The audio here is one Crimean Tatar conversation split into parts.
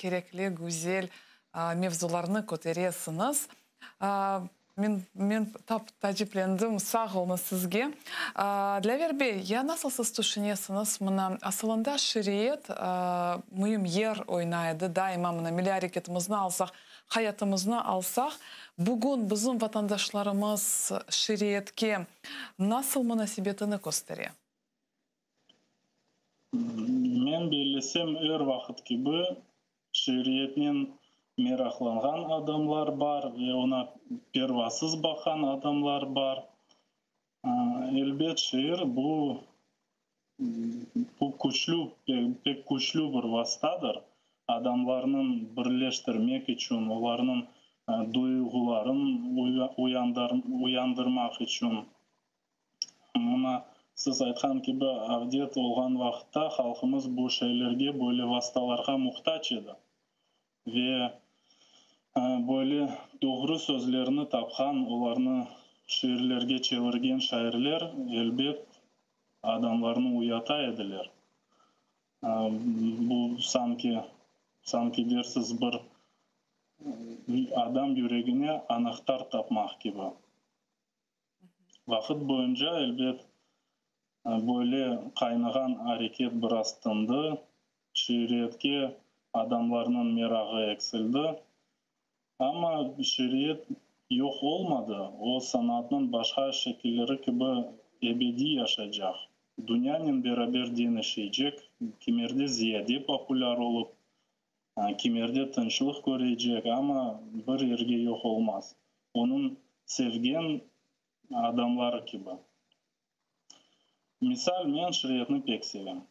kerekli, güzel mevzularnı köteresiñiz. Men, men tap taaciplendim, sağ oluñız sizge. Dlâver bey, ya nasıl siz tüşünesiñiz, mına, asılında şiiriyet müim yer oynay edi daima, mına, milliy areketimizni alsaq, hayatımıznı alsaq, bugün bizim vatandaşlarımız şiiriyetke nasıl munasebetini köstere? Men bellesem, er vaqıt kibi, şiiriyetnen meraqlanğan adamlar bar ve oña pervasız baqqan adamlar bar. Elbet, şiir bu, bu küçlü, pek küçlü bir vastadır, adamlarnıñ birleştirmek içün, olarnıñ duyğuların uyandırmaq içün. Mına, siz aytqan kibi, avdet olğan vaqıtta halqımız bu şeylerge, böyle vastalarğa muhtac edi. Ve böyle doğru sözlerni tapqan, olarnı şiirlerge çevirgen şairler, elbet, adamlarnı uyata ediler. Bu sanki, sanki dersiz bir adam yüregine anahtar tapmaq kibi. Vaqıt boyunca, elbet, böyle qaynağan areket biraz tındı, şiiriyetke adamlarnıñ merağı eksildi. Amma şiiriyet yoq olmadı, o, sanatnıñ başqa şekilleri kibi ebediy yaşaycaq, dünyanen beraber deñişecek, kimerde ziyade populâr olıp, kimerde tınçlıq körecek, amma bir yerge yoq olmaz. Onıñ sevgen adamları kibi. Misal, men şiiriyetni pek sevem.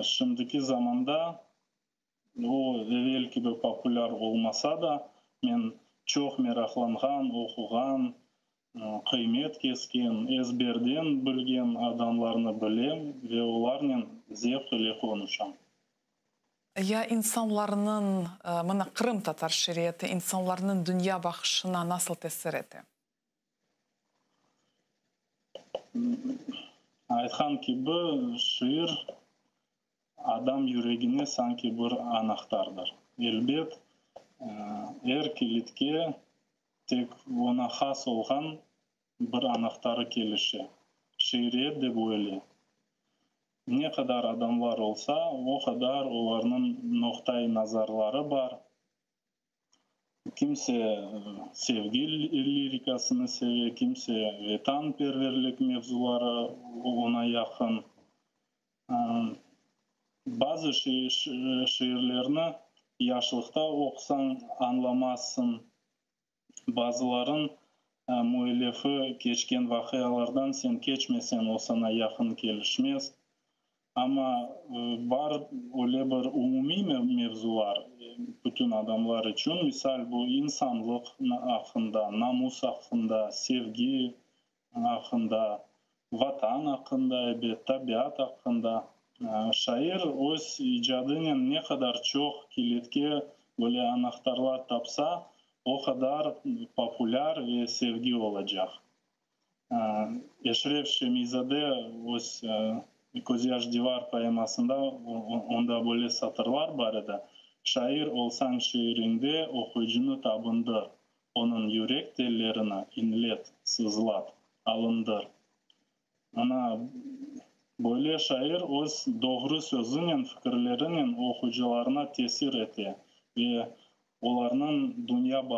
Şimdiki zamanda o, evel kibi populâr olmasa da, men çoq meraqlanğan, oquğan, qıymet kesken, ezberden bilgen adamlarnı bilem ve olarnen zevq ile qonuşam. Ya insanlarnıñ, mına, qırımtatar şiiriyeti insanlarnıñ dünya baqışına nasıl tesir ete? Aytqan kibi, şiir adam yüregine sanki bir anahtardır. Elbet, er kilitke tek oña has olğan bir anahtarı kelişe. Şiiriyet de böyle. Ne qadar adamlar olsa, o qadar olarnıñ noqta-i nazarları bar. Kimse sevgi lirikasını seve, kimse vetanperverlik mevzuları oña yaqın. Bazı şiirlerni yaşlıqta oqusañ añlamazsıñ. Bazıların müellifi keçken vaqialardan sen keçmeseñ, o saña yaqın kelişmez. Amma bar öyle bir umumiy mevzular bütün adamlar içün, misal, bu insanlıq aqqında, namus aqqında, sevgi aqqında, Vatan aqqında, ebet, tabiat aqqında. Şair öz icadınen ne qadar çoq kilitke böyle anahtarlar tapsa, o qadar populâr ve sevgi olacaq. Eşref Şemizade öz Közyaş divar poemasında onda böyle satırlar bar edi, Şair olsañ şiiriñde oquyıcını tabındır, Onıñ yürek tellerini inlet, sızlat, alındır. Ana, böyle şair öz doğru sözünen, fikirlerinen oquyıcılarına tesir ete ve olarnıñ dünya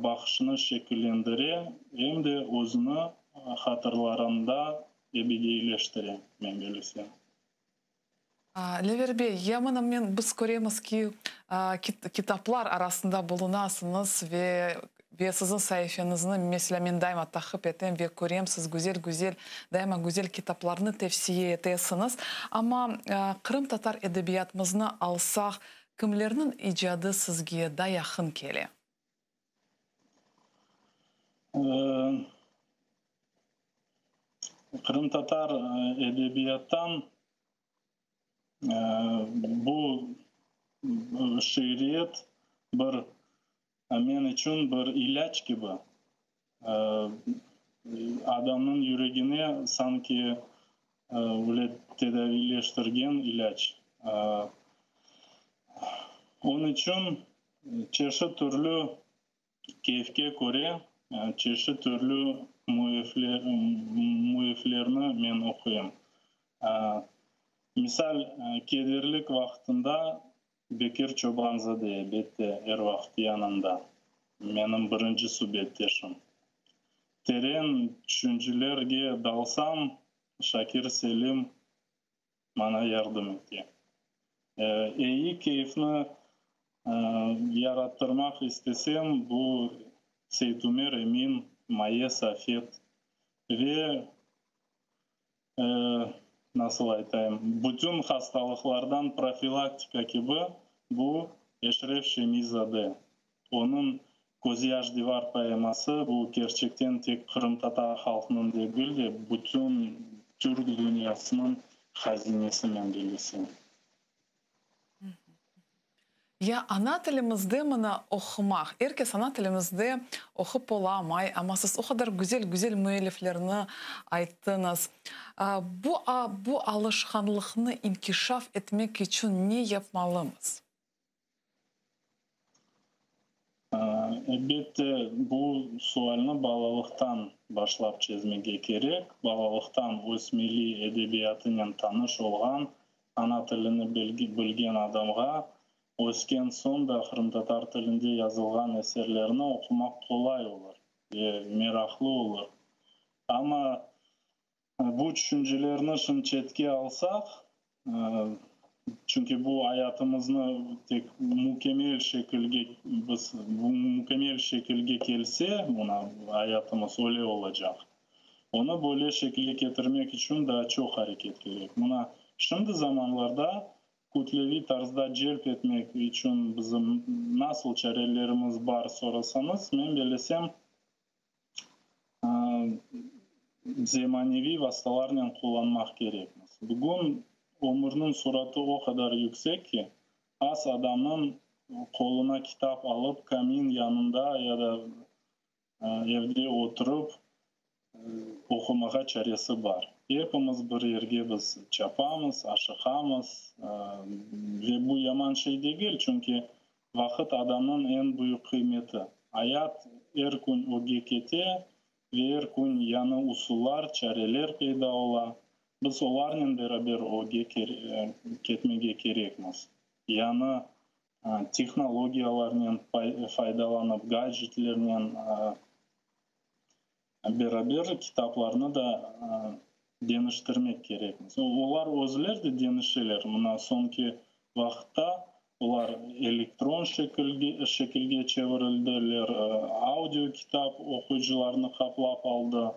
baqışını şekillendire, em de özüni hatırlarında ebediyleştire, men bellesem. Lever bey, ya mına men, biz köremiz ki, kitaplar arasında bulunasıñız ve ve siziñ saifeñizni, meselâ, men daima taqip etem ve körem, siz güzel-güzel, daima güzel kitaplarnı tevsiye etesiñiz. Amma qırımtatar edebiyatımıznı alsaq, kimlerniñ icadı sizge daa yaqın kele? Qırımtatar edebiyattan bu şiiriyet bir men içün bir ilâc kibi. Adamnıñ yüregine sanki öyle tedaviyleştirgen ilâc. Onıñ içün çeşit türlü keyfke köre çeşit türlü müelliflerni men oquyım. Misal, kederlik vaqtında Bekir Çoban-zade, elbette, er vaqıt yanımda, menim birinci subetdeşim. Teren tüşüncelerge dalsam, Şakir Selim maña yardım ete. Eyi keyfni yarattırmaq istesem, bu Seytumer Emin, Maye Safet ve, nasıl aytayım, bütün hastalıqlardan profilaktika kibi, bu Eşref Şemi-zade. Onıñ Közyaş divar poeması, bu kerçekten tek qırımtatar halqınıñ degil de, bütün türk dünyasınıñ hazinesi, men bellesem. Ya ana tilimizde mına oqumaq, er kes ana tilimizde oqup olamay, amma siz o qadar güzel-güzel müelliflerni ayttıñız. Bu, bu alışqanlıqnı inkişaf etmek içün ne yapmalımız? Elbette, bu sualni balalıqtan başlap çezmege kerek. Balalıqtan öz milliy edebiyatınen tanış olğan, ana tilini bilgen adamğa ösken soñ da qırımtatar tilinde yazılğan eserlerni oqumaq qolay olur ve meraqlı olur. Amma Bu tüşüncelerni şimdi çetke alsaq, çünki bu ayatımıznı tek mükemmel şekilge, biz mükemmel şekilge kelse, mına ayatımız öyle olacaq. Onı böyle şekilge ketirmek içün daa çoq areket kerek. Mına şimdi zamanlarda kütleviy tarzda celp etmek içün bizim nasıl çarelerimiz bar sorasañız, men bellesem, Zemaneviy vastalarnen qullanmaq kerekmiz. Bugün ömürniñ suratı o qadar yüksek ki, az adamnıñ qoluna kitap alıp, kamin yanında ya da evde oturıp oqumağa çaresi bar. Epimiz bir yerge biz çapamız, aşıqamız ve bu yaman şey degil, çünki Vaqıt adamnıñ eñ büyük qıymeti. Ayat er kün ögge kete ve er kün yañı usullar, çareler peyda ola. Biz olarnen beraber ögge ketmege kerekmiz. Yañı tehnologiyalarnen faydalanıp, gadjetlernen beraber kitaplarnı da deñiştirmek kerekmiz. Olar özleri de deñişeler. Mına soñki vaqıtta olar elektron şekilge çevirildiler, audio kitap oquyıcılarnı qaplap aldı.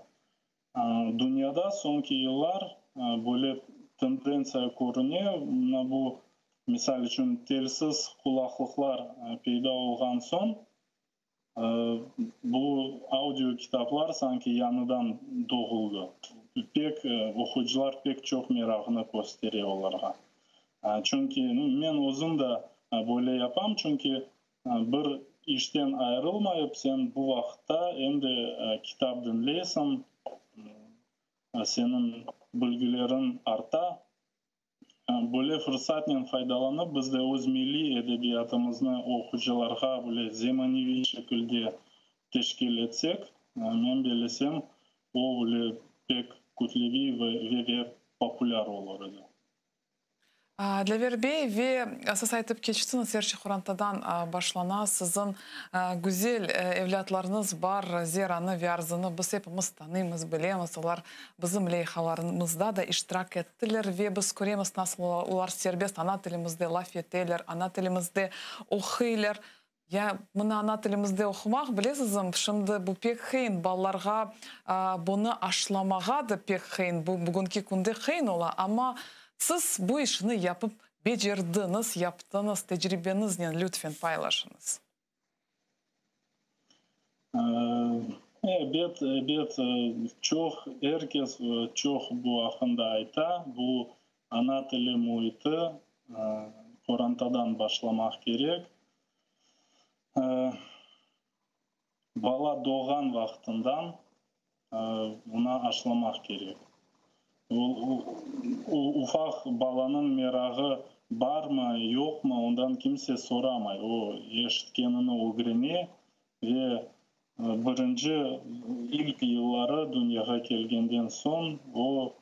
Dünyada soñki yıllar böyle tendentsiya körüne, mına bu, misal içün, telsiz qulaqlıqlar peyda olğan soñ, Bu audio kitaplar sanki yañıdan doğuldı. Pek, oquyıcılar pek çoq merağını köstere olarğa. Çünki men özüm de böyle yapam, çünki bir işten ayırılmayıp, sen bu vaqıtta em de kitap diñleysiñ, seniñ bilgileriñ arta. Böyle fırsatnen faydalanıp, biz de öz milliy edebiyatımıznı oqucılarğa böyle zemaneviy şekilde teşkil etsek, men bellesem, o böyle pek kütleviy ve populâr olur edi. Dlâver bey, ve siz aytıp keçtiñiz, er şey qorantadan başlana, siziñ güzel evlâtlarıñız bar, Zeranı ve Arzını biz epimiz tanıymız, bilemiz, olar bizim leyhalarımızda da iştirak ettiler ve biz köremiz, nasıl olar serbest ana tilimizde laf eteler, ana tilimizde oquylar. Ya mına ana tilimizde oqumaq, bilesizmi, şimdi bu pek qıyın, balalarğa bunı aşlamağa da pek qıyın, bu bugünki künde qıyın ola, amma siz bu işni yapıp becerdiñiz, yaptıñız, tecribeñiznen lütfen paylaşıñız. Ebet, ebet, çoq, er kes çoq bu aqqında ayta, bu ana tili müiti qorantadan başlamaq kerek. Bala doğğan vaqtından buna aşlamaq kerek. Ufaq balanıñ merağı. barmı, yoqmı, ondan kimse soramay. O, eşitkenini ögrene ve birinci ilk yılları dünyağa kelgenden soñ o,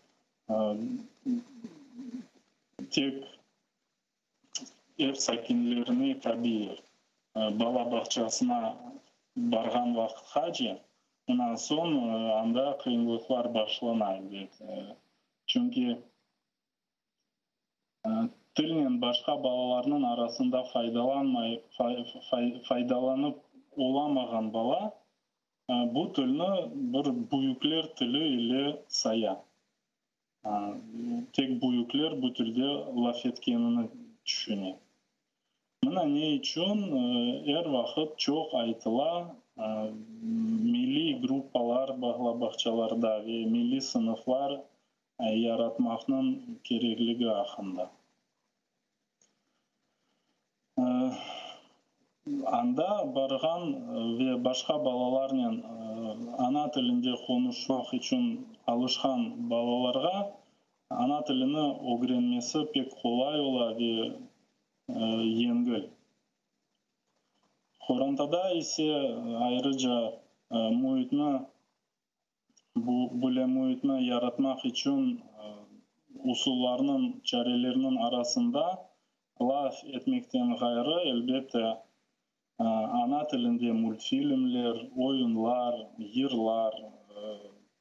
tek ev sakinlerine tabidir. Bala bağçasına barğan vaqıtqace, ondan soñ anda qıyınlıqlar başlana, elbet. Çünki tilnen başqa balalarnıñ arasında faydalanmay, faydalanıp olamağan bala bu tilni bir büyükler tili ile saya. Tek büyükler bu tilde laf etkenini tüşüne. Mına ne içün er vaqıt çoq aytıla, milliy gruppalar bala bağçalarda ve milliy sınıflar yaratmaqnıñ kerekligi aqqında. Anda barğan ve başqa balalarnen ana tilinde qonuşmaq içün alışqan balalarğa ana tilini ögrenmesi pek qolay ola ve yengil. Qorantada ise ayrıca müitni Bu böyle müitni yaratmaq içün usullarnıñ, çarelerniñ arasında laf etmekten ğayrı, elbette, ana tilinde multfilmler, oyunlar, yırlar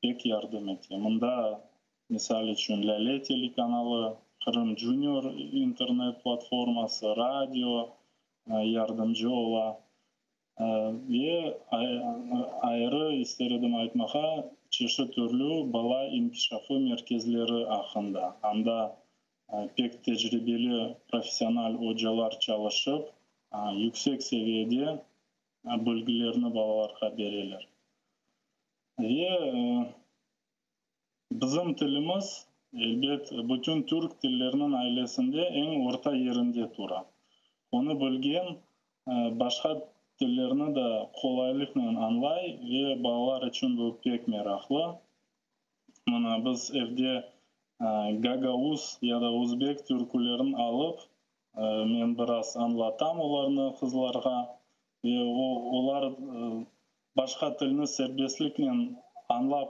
pek yardım ete. Mında, misal içün, Lâle telekanalı, Qırım Junior internet platforması, radio yardımcı ola. Ve ayrı ister edim aytmağa, çeşit türlü bala inkişafı merkezleri aqqında. Anda pek tecribeli professional ocalar çalışıp, yüksek seviyede bilgilerni balalarğa bereler. Ve bizim tilimiz, elbet, bütün türk tilleriniñ ailesinde eñ orta yerinde tura. Onı bilgen başqa tillerni de qolaylıqnen añlay ve balalar içün bu pek meraqlı. Mına, biz evde gagauz ya da özbek türkülerini alıp, men biraz añlatam olarnı qızlarğa ve olar başqa tilni serbestliknen añlap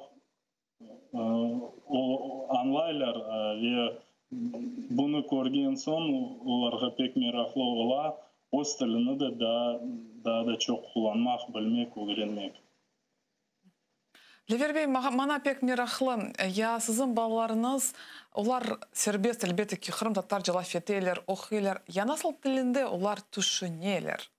añlaylar ve bunı körgen soñ olarğa pek meraqlı ola öz tilini de daa da çoq qullanmaq, bilmek, ögrenmek. Dlâver bey, maña pek meraqlı, ya siziñ balalarıñız, olar serbest, elbette ki, qırımtatarca laf eteler, oquylar, ya nasıl tilinde olar tüşüneler?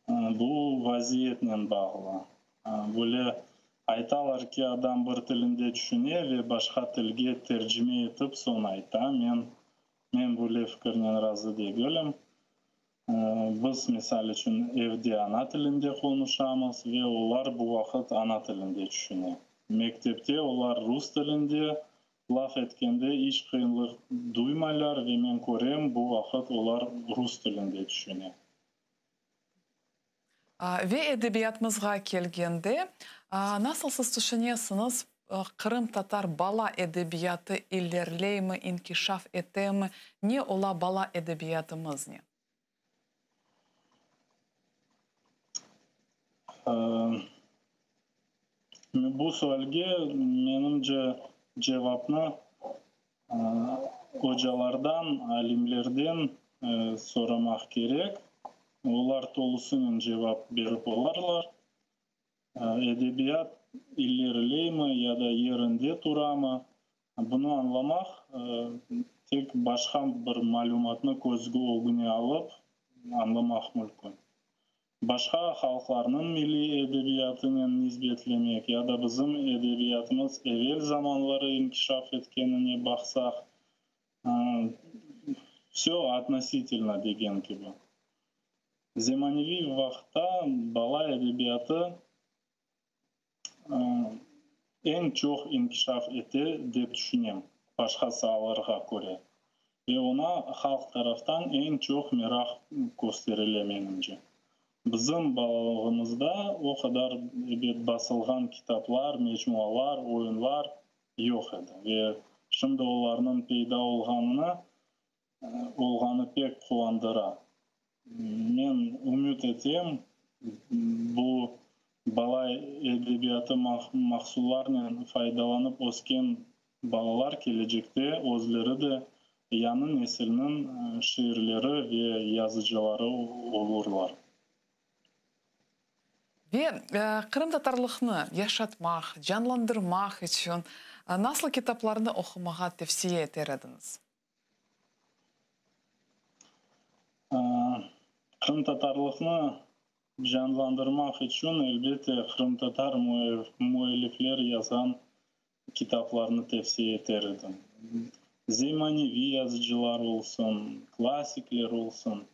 Bu vaziyetnen bağlı. Böyle aytalar ki, adam bir tilinde tüşüne ve başqa tilge tercime etip soñ ayta. Men men böyle fikirnen razı degilim. Biz, misal içün, evde ana tilinde qonuşamız ve olar bu vaqıt ana tilinde tüşüne. Mektepte olar rus tilinde laf etkende iç qıyınlıq duymaylar ve men körem, bu vaqıt olar rus tilinde tüşüne. Ve edebiyatımızğa kelgende, nasıl siz tüşünesiñiz, qırımtatar bala edebiyatı ilerleymi, inkişaf etemi, ne ola bala edebiyatımıznen? Bu sualge, menimce, cevapnı ocalardan, alimlerden soramaq kerek. Olar tolusınen cevap berip olarlar. Edebiyat ilerileymi ya da yerinde turamı, bunı añlamaq tek başqa bir malümatnı közge ögüne alıp añlamaq mümkün. Başqa halqlarnıñ milliy edebiyatınen nisbetlemek ya da bizim edebiyatımız evel zamanları inkişaf etkenine baqsaq, vsö otnositelno degen kibi. Zemaneviy vaqıtta bala edebiyatı eñ çoq inkişaf ete dep tüşünem, başqa saalarğa köre. Ve oña halq taraftan eñ çoq meraq kösterile, menimce. Bizim balalığımızda o qadar, ebet, basılğan kitaplar, mecmualar, oyunlar yoq edi. Ve şimdi olarnıñ peyda olğanını. olğanı pek quvandıra. Men ümüt etem, bu bala edebiyatı mahsullarnen faydalanıp ösken balalar kelecekte özleri de yañı nesilniñ şiirleri ve yazıcıları olurlar. Ve qırımtatarlıqnı yaşatmaq, canlandırmaq içün nasıl kitaplarnı oqumağa tevsiye eter ediñiz? Qırımtatarlıqnı canlandırmaq içün, elbette, qırımtatar müellifler yazğan kitaplarnı tevsiye eter edim. Zemaneviy yazıcılar olsun, klassikler olsun,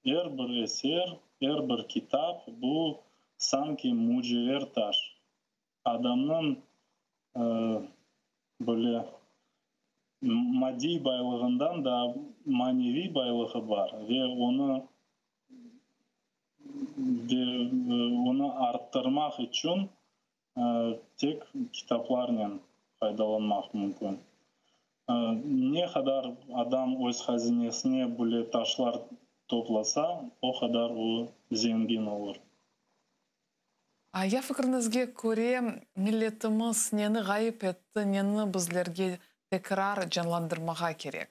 er bir eser, er bir kitap bu sanki mücever taş. Adamnıñ böyle maddiy baylığından daa maneviy baylığı bar ve onı ve onı arttırmaq içün tek kitaplarnen faydalanmaq mümkün. Ne qadar adam öz hazinesine böyle taşlar toplasa, o qadar o zengin olur. Ya fikriñizge köre, milletimiz neni ğayıp etti, neni bizlerge tekrar canlandırmağa kerek?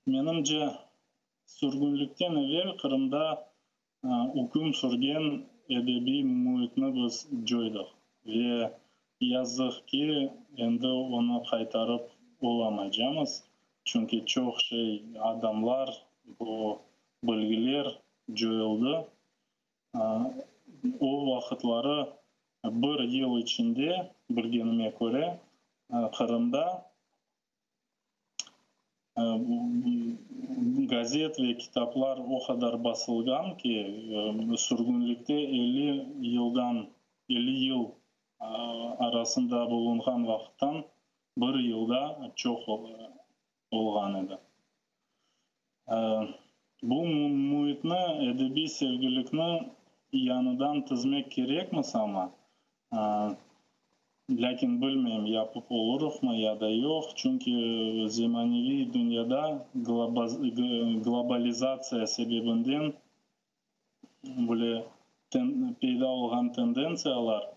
Menimce, sürgünlikten evel Qırımda üküm sürgen edebiy müitni biz coydıq ve yazıq ki, endi onı qaytarıp olamaycamız, çünki çoq şey, adamlar, bu bilgiler coyuldı. O vaqıtları bir yıl içinde, bilgenime köre, Qırımda gazet ve kitaplar o qadar basılğan ki, sürgünlikte 50 yıldan, 50 yıl arasında bulunğan vaqıttan bir yılda çoq olğan edi. Bu müitni, edebiy sevgilikni yañıdan tizmek kerekmiz amma, lâkin bilmeyim, yapıp olurıqmı ya da yoq, çünki zemaneviy dünyada globalizatsiya sebebinden böyle peyda olğan tendentsiyalar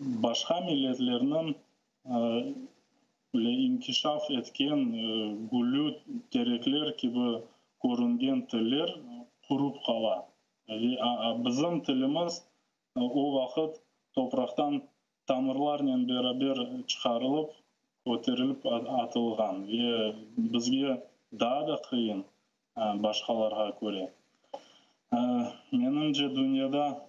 başqa milletlerniñ böyle inkişaf etken güllü terekler kibi körüngen tiller qurup qala. Ve bizim tilimiz o vaqıt topraqtan tamırlarnen beraber çıqarılıp, köterilip atılğan ve bizge daa da qıyın başqalarğa köre. Menimce, dünyada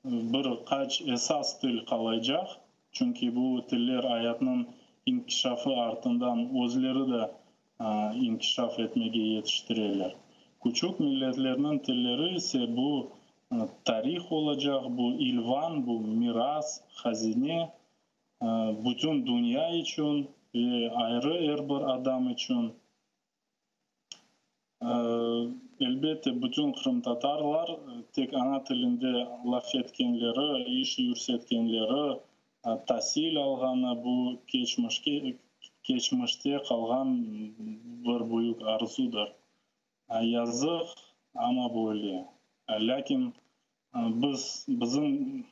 bir qaç esas til qalaycaq, çünki bu tiller ayatnıñ inkişafı artından özleri de inkişaf etmege yetiştireler. Küçük milletlerniñ tilleri ise bu tarih olacaq, bu ilvan, bu miras, hazine, bütün dünya içün ve ayrı er bir adam içün. Elbette, bütün qırımtatarlar tek ana tilinde laf etkenleri, iş yürsetkenleri, tasil alğanı bu keçmişke, keçmişte qalğan bir büyük arzudır. Yazıq, amma böyle. Lâkin biz, bizim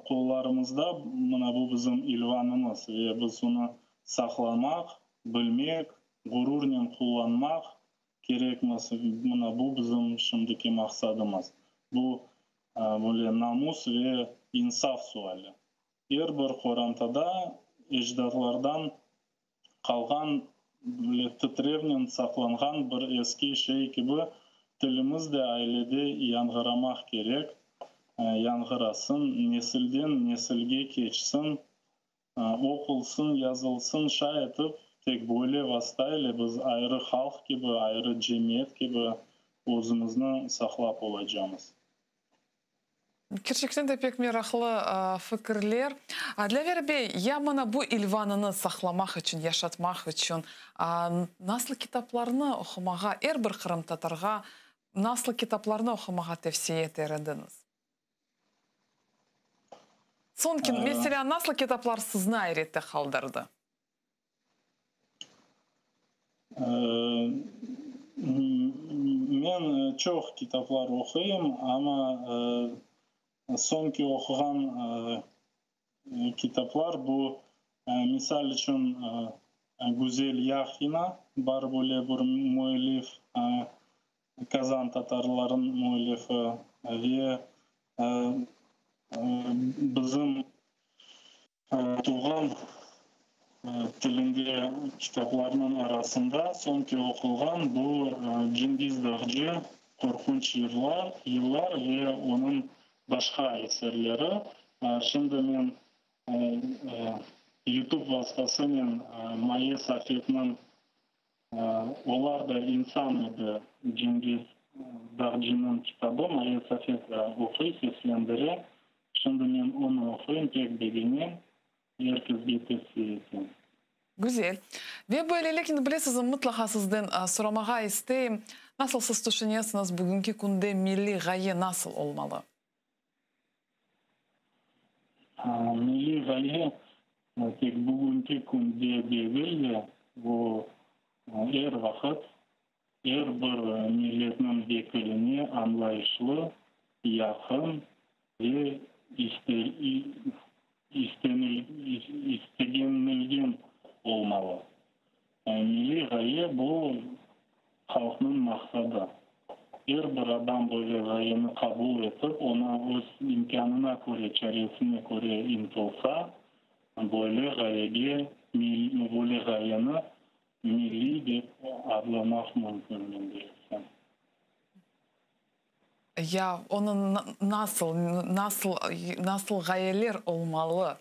qollarımızda mına bu bizim ilvanımız ve biz onı saqlamaq, bilmek, ğururnen qullanmaq kerekmiz. Mına bu bizim şimdiki maqsadımız. Bu böyle namus ve insaf suali. Er bir qorantada ecdatlardan qalğan, böyle titrevnen saqlanğan bir eski şey kibi tilimiz de ailede yañğıramaq kerek, yañğırasın, nesilden nesilge keçsin, oqulsın, yazılsın, şay etip, tek böyle vasta ile biz ayrı halq kibi, ayrı cemiyet kibi özümizni saqlap olacamız. Kerçekten de pek meraqlı fikirler. Dlâver bey, ya mına bu ilvanını saqlamaq içün, yaşatmaq içün nasıl kitaplarnı oqumağa, er bir qırımtatarğa nasıl kitaplarnı oqumağa tevsiye eter ediñiz? Soñki, meselâ, nasıl kitaplar sizni ayrette qaldırdı? Men çoq kitaplar oquyım, amma soñki oquğan kitaplar bu, misal içün, Güzel Yahina, bar böyle bir müellif, Kazan tatarlarınıñ müellifi ve bizim tuvğan tilinde kitaplarnıñ arasında soñki oqulğan bu Cengiz Dağcı Qorqunç yıllar yıllar ve onıñ başqa eserleri. Şimdi men YouTube vastasınen Maye Safetniñ Olar da insan edi, Cengiz Dağcınıñ kitabı, Maye Safet oquy, seslendire. Şimdi men onı oquyım, pek begenem, er kesge tevsiye etem. Güzel. Ve böyleliknen, bilesiz, mıtlaqa sizden soramağa isteyim, nasıl siz tüşünesiñiz, bugünki künde milliy ğaye nasıl olmalı? Milliy ğaye tek bugünki künde degil de, o er vaqıt er bir milletniñ vekiline añlayışlı, yaqın ve istenilgen olmalı. Milliy ğaye, bu halqnıñ maqsadı. Er bir adam böyle ğayeni qabul etip, oña öz imkânına köre, çaresine köre ıntılsa, böyle ğayege, böyle ğayeni milliy dep adlamaq mümkün, men bellesem. Ya onıñ nasıl, nasıl, nasıl ğayeler olmalı?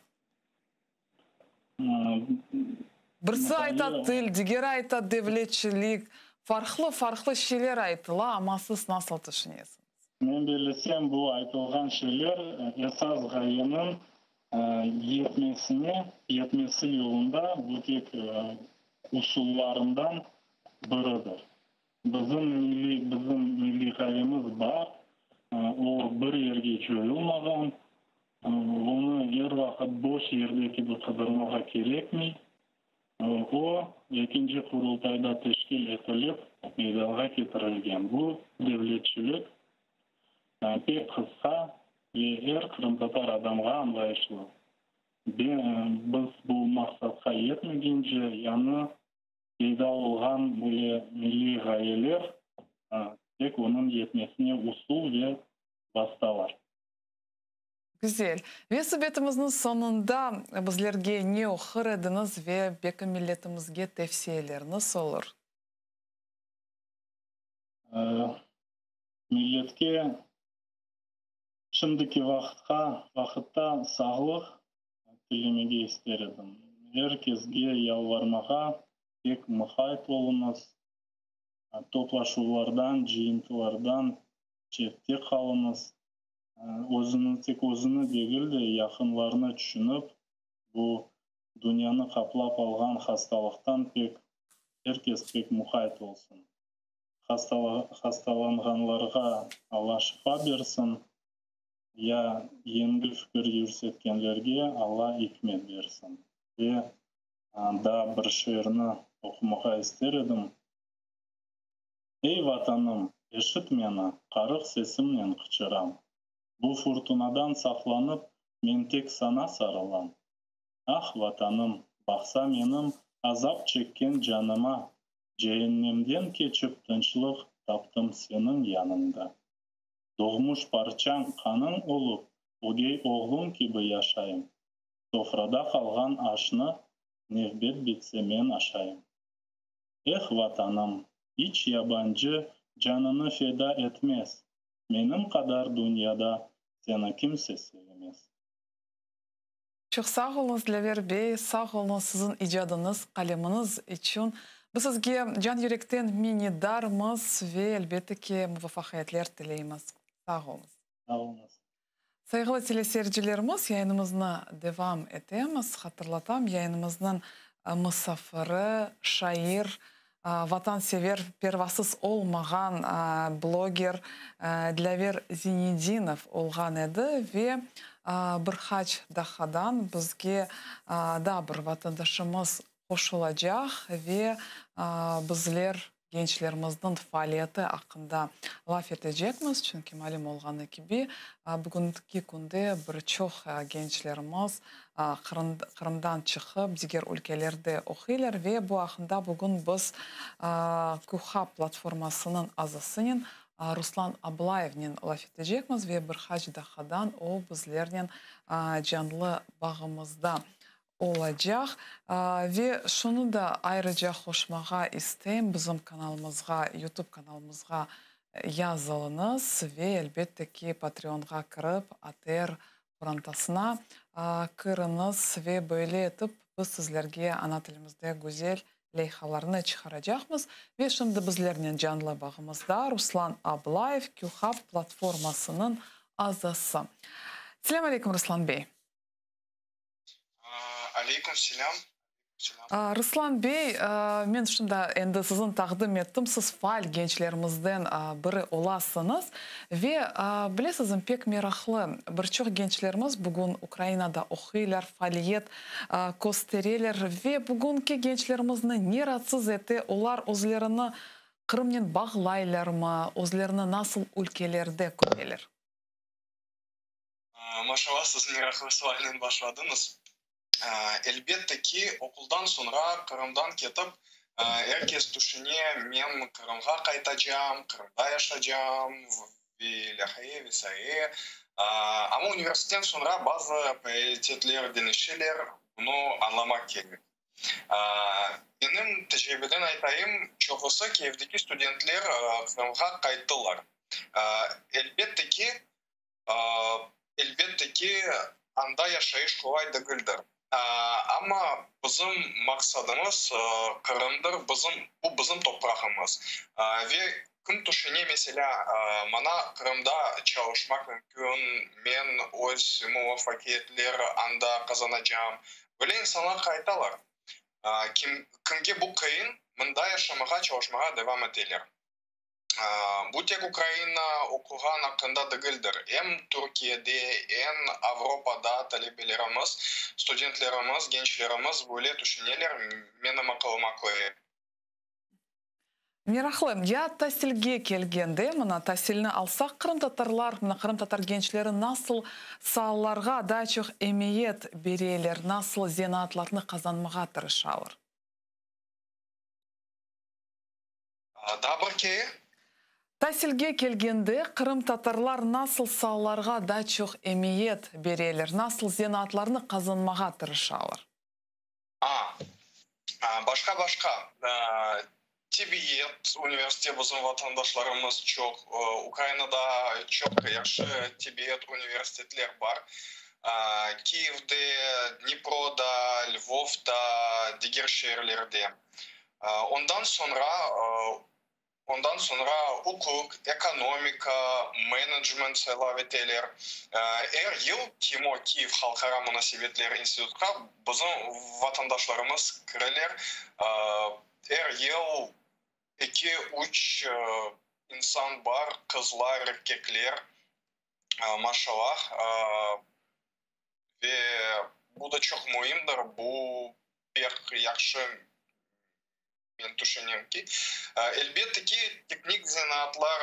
Birisi ayta til, digeri ayta devletçilik, farqlı-farqlı şeyler aytıla, amma siz nasıl tüşünesiñiz? Men bellesem, bu aytılğan şeyler esas ğayeniñ yetmesine, yetmesi yolunda bu tek usullarından biridir. Bizim milliy, bizim milliy ğayemiz bar, o bir yerge coyulmağan, onı er vaqıt boş yerde kibi qıdırmağa kerekmey. O, ekinci Qurultayda teşkil etilip, meydanğa ketirilgen. Bu devletçilik pek qısqa ve er qırımtatar adamğa añlayışlı. Biz bu maqsatqa yetmegence, yañı Peyda olğan böyle milliy ğayeler tek onıñ yetmesine usul ve vastalar. Güzel. Ve subetimizniñ soñunda bizlerge ne oqur ediñiz ve belki milletimizge tevsiyeleriñiz olur? Milletke şimdiki vaqıtqa, vaqıtta sağlıq tilemege ister edim. Er kesge yalvarmağa pek muqayt oluñız, toplaşuvlardan, cıyıntılardan çette qalıñız. Özüni, tek özüni degil de, yaqınlarını tüşünip, bu dünyanı qaplap alğan hastalıqtan pek, er kes pek muqayt olsun. Hastalanğanlarğa Alla şifa bersin. Ya yengil fikir yürsetkenlerge Alla ikmet bersin. Ve daa bir şiirni oqumağa ister edim. Ey, Vatanım, eşit meni, qarıq sesimnen qıçıram. Bu furtunadan saqlanıp, men tek saña sarılam. Ah, Vatanım, baqsa menim azap çekken canıma, ceennemden keçip tınçlıq taptım seniñ yanıñda. Doğmuş parçañ qanıñ olıp, ögey oğluñ kibi yaşayım. Sofrada qalğan aşnı nevbet bitse men aşayım. Eh, Vatanım, iç yabancı canını feda etmez, menim qadar dünyada seni kimse sevmez. Çoq sağ oluñız, Dilâver bey, sağ oluñız siziñ icadıñız, qalemiñiz içün. Biz sizge can-yürekten minnetdarmız ve, elbette ki, muvafaqiyetler tileymiz. Sağ oluñız. Sağ oluñız. Sayğılı teleseyircilerimiz, yayınımıznı devam etemiz. Hatırlatam, yayınımıznıñ musafiri, şair, vatansever, pervasız olmağan bloger Dilâver Zinedinov olğan edi ve. Bir qaç daqqadan bizge daa bir vatandaşımız qoşulacaq ve bizler gençlerimizniñ faaliyeti aqqında laf etecekmiz, çünki malüm olğanı kibi, bugünki künde bir çoq gençlerimiz Qırımdan çıqıp, diger ülkelerde oquylar ve bu aqqında bugün biz QHA platformasınıñ azasınen Ruslan Ablayevnen laf etecekmiz ve bir qaç daqqadan o bizlernen canlı bağımızda olacaq. Ve şunı da ayrıca qoşmağa isteyim, bizim kanalımızğa, YouTube kanalımızğa yazılıñız ve, elbette ki, Patreonğa kirip, ATR qorantasına kiriñiz ve böyle etip biz sizlerge ana tilimizde güzel leyhalarnı çıqaracaqmız. Ve şimdi bizlernen canlı bağımızda Ruslan Ablayev, QHub platformasınıñ azası. Selâm aleyküm, Ruslan bey. Aleyküm selâm. Ruslan bey, men şimdi endi siziñ taqdim ettim, siz faal gençlerimizden biri olasıñız. Ve bilesizmi, pek meraqlı, bir çoq gençlerimiz bugün Ukrainada oquylar, faaliyet köstereler ve bugünki gençlerimizni ne raatsız ete, olar özlerini Qırımnen bağlaylarmı, özlerini nasıl ülkelerde köreler? Maşallah, siz meraqlı sualnen başladıñız. Elbette ki, oquldan soñra Qırımdan ketip, er kes tüşüne, men Qırımğa qaytacam, Qırımda yaşacam ve ilâhre ve saire. Amma universitetten soñra bazı prioritetler deñişeler, bunı añlamaq kerek. Menim tecribeden aytayım, çoqusı Kiyevdeki studentler Qırımğa qayttılar. Elbette ki, Elbette ki, anda yaşayış qolay degildir. Amma bizim maqsadımız Qırımdır, bizim, bu bizim toprağımız. Ve kim tüşüne, meselâ, maña Qırımda çalışmaq mümkün, men öz muvafaqiyetler anda qazanacam, böyle insanlar qaytalar. Kim, kimge bu qıyın, mında yaşamağa, çalışmağa devam eteler. Bu tek Ukraina oquğan aqqında degildir. Em Türkiyede, em Avropada talebelerimiz, studentlerimiz, gençlerimiz böyle tüşüneler, menim aqılıma köre. Meraqlı. Ya tasilge kelgende, mına tasilni alsaq, qırımtatarlar, mına qırımtatar gençleri nasıl saalarğa daa çoq emiyet bereler, nasıl zenaatlarnı qazanmağa tırışalar? Daa bir kere. Tasilge kelgende, qırımtatarlar nasıl saalarğa daa çoq emiyet bereler, nasıl zenaatlarnı qazanmağa tırışalar? A, başqa-başqa. Tibbiyet universitet bizim vatandaşlarımız çoq. Ukrainada çoq yahşı tibbiyet universitetler bar. Kiyevde, Dniproda, Lvovda, diger şeerlerde. Ondan soñra, ondan soñra uquq, ekonomika, menecment saylav eteler. Er yıl KİMO, Kiyev halqara munasebetler institutqa bizim vatandaşlarımız kireler. Er yıl eki, üç insan bar, qızlar, erkekler, maşallah. Ve bu da çoq müimdir, bu pek yahşı, men tüşünem ki. Elbette ki, teknik zenaatlar,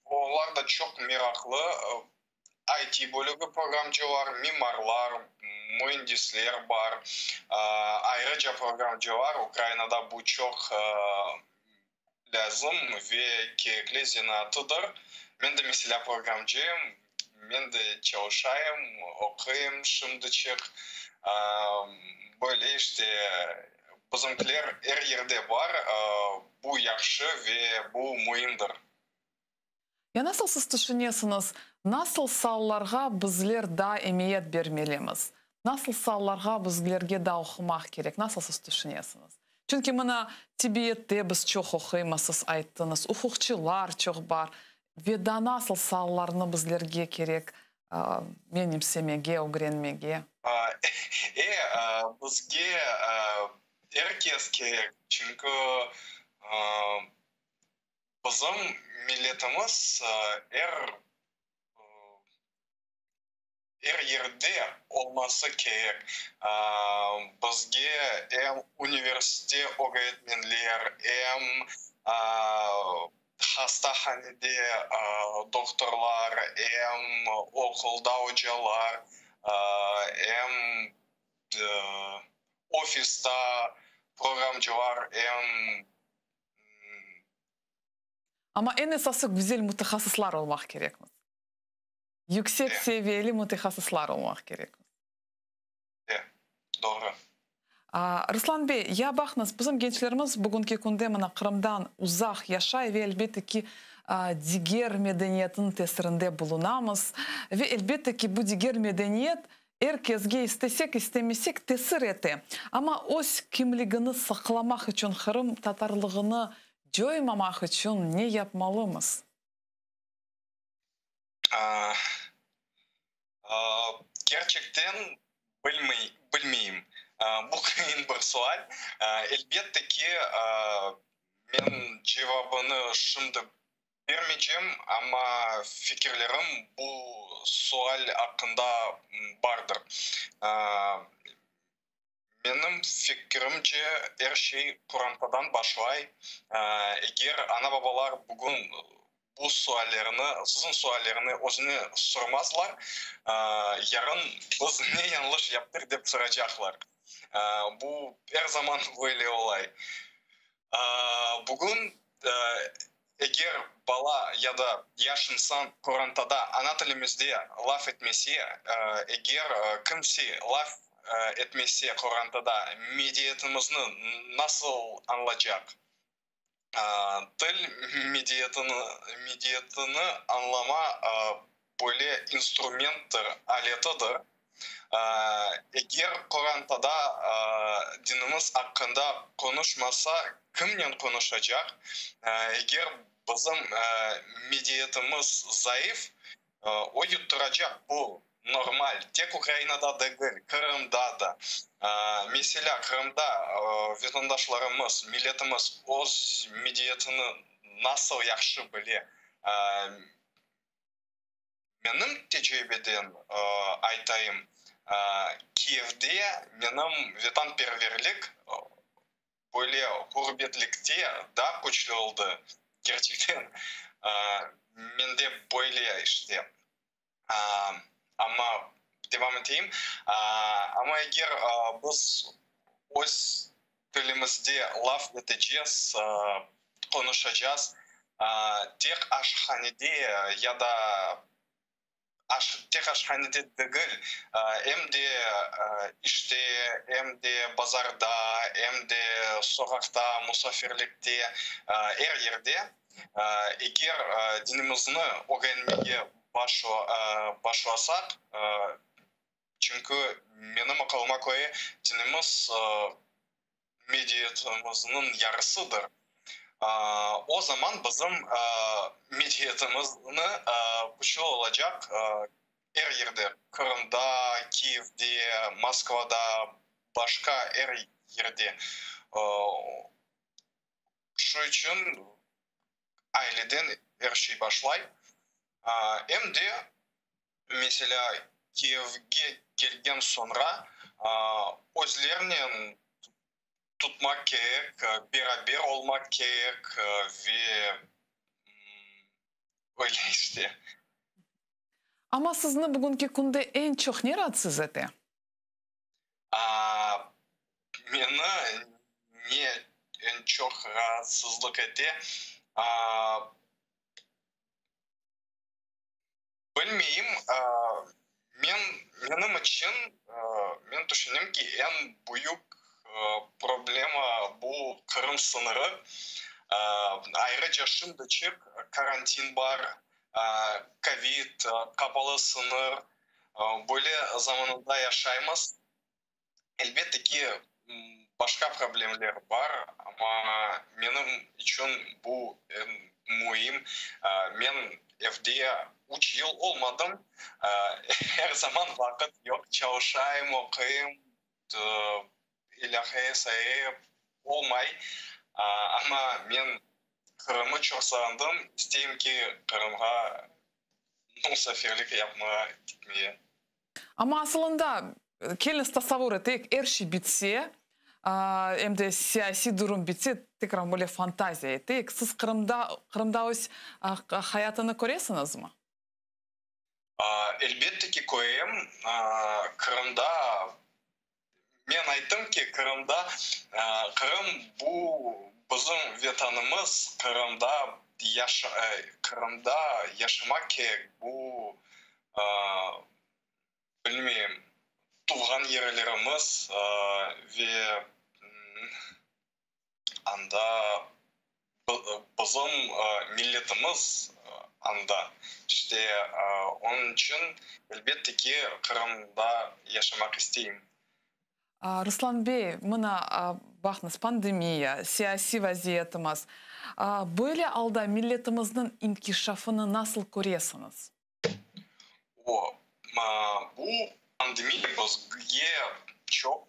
olar da çoq meraqlı, IT bölügi programcılar, mimarlar, müendisler bar, ayrıca programcılar, Ukrainada bu çoq lâzim ve kerekli zenaatıdır. Men de, meselâ, programcıyım, men de çalışayım, oquyım şimdiçik. Böyle işte, bizimkiler er yerde bar, bu yahşı ve bu müimdir. Ya nasıl siz tüşünesiñiz, nasıl saalarğa bizler daa emiyet bermelimiz? Nasıl saalarğa bizlerge daa oqumaq kerek? Nasıl siz tüşünesiñiz? Çünki mına tibbiyette biz çoq oquymız, siz ayttıñız, uquqçılar çoq bar. Ve daa nasıl saalarnı bizlerge kerek menimsemege, ögrenmege? E, bizge er kes kerek, çünki Bizim milletimiz er. Er yerde olması kerek. Bizge em universite ögretmenler, em hastahanede doktorlar, em oqulda ocalar, em ofista programcılar, em Amma eñ esası güzel mütehassıslar olmaq kerekmiz. Yüksek seviyeli mütehassıslar olmaq kerekmiz. E, doğru. Ruslan bey, ya baqıñız, bizim gençlerimiz bugünki künde mına Qırımdan uzaq yaşay ve elbette ki, diger medeniyetniñ tesirinde bulunamız. Ve elbette ki, bu diger medeniyet er kesge istesek, istemesek tesir ete. Amma öz kimligini saqlamaq içün, qırımtatarlığını coymamaq içün ne yapmalımız? Kerçekten bilmeyim. Bu qıyın bir sual. Elbette ki, men cevabını şimdi bermeycem, amma fikirlerim bu sual aqqında bardır. Menim fikirimce, er şey qorantadan başlay. Eger ana-babalar bugün bu suallerni, siziñ suallerni özüne sormazlar, yarın biz ne yañlış yaptıq dep soracaqlar. Bu er zaman böyle olay. Bugün eger bala ya da yaş insan qorantada ana tilimizde laf etmese, eger kimse laf etmese qorantada, medeniyetimizni nasıl añlacaq? Til medeniyetini añlama böyle instrumenttir, aletidir. Eger qorantada dinimiz aqqında qonuşmasa, kimnen qonuşacaq? Eger bizim medeniyetimiz zayıf, o yutturacaq, bu normal, tek Ukrainada degil, Qırımda da. Meselâ, Qırımda vatandaşlarımız, milletimiz öz medeniyetini nasıl yahşı bile? Menim tecribeden aytayım, Kiyevde menim vetanperverlik böyle ğurbetlikte daa küçlü oldı. Kerçekten, mende böyle işte. Amma devam eteyim. Amma eger biz öz tilimizde laf etecez, qonuşacaz, tek aşhanede ya da tek aşhanede degil, em de işte, em de bazarda, em de soqaqta, musafirlikte, er yerde eger dinimizni ögrenmege başlasaq, çünki menim aqılıma köre, dinimiz medeniyetimizniñ yarısıdır, o zaman bizim medeniyetimizniñ küçlü olacaq er yerde, Qırımda, Kiyevde, Moskvada, başqa er yerde. Şu içün aileden er şey başlay. Em de, meselâ, Kiyevge kelgen soñra özlerinen tutmaq kerek, beraber olmaq kerek ve öyle işte. Amma sizni bugünki künde eñ çoq ne raatsız ete? Meni ne eñ çoq raatsızlıq ete? Bilmeyim. Men, menim içün, men tüşünem ki, eñ büyük problema bu Qırım sıñırı. Ayrıca şimdiçik karantin bar, kovid, qapalı sıñır, böyle zamanında yaşaymız. Elbette ki, başqa problemler bar, amma menim içün bu eñ müim. Men evde üç yıl olmadım, er zaman vaqıt yoq, çalışayım, oquyım, ilâhre saire olmay. Amma men Qırımı çoq sağındım, isteyim ki, Qırımğa musafirlik yapmağa ketmege. Amma asılında, keliñiz tasavur eteyik, er şey bitse, em de siyasiy durum bitse, tekrar böyle fantaziya eteyik, siz Qırımda, Qırımda öz hayatını köresiñizmi? Elbette ki, körem. Qırımda, men ayttım ki, Qırımda, Qırım bu bizim Vetanımız, Qırımda Qırımda yaşamaq kerek, bu, bilmeyim, tuvğan yerlerimiz ve anda bizim milletimiz anda. İşte, onıñ içün, elbette ki, Qırımda yaşamaq isteyim. Ruslan bey, mına, baqıñız, pandemiya, siyasiy vaziyetimiz. Böyle alda milletimizniñ inkişafını nasıl köresiñiz? O, bu pandemiya bizge çoq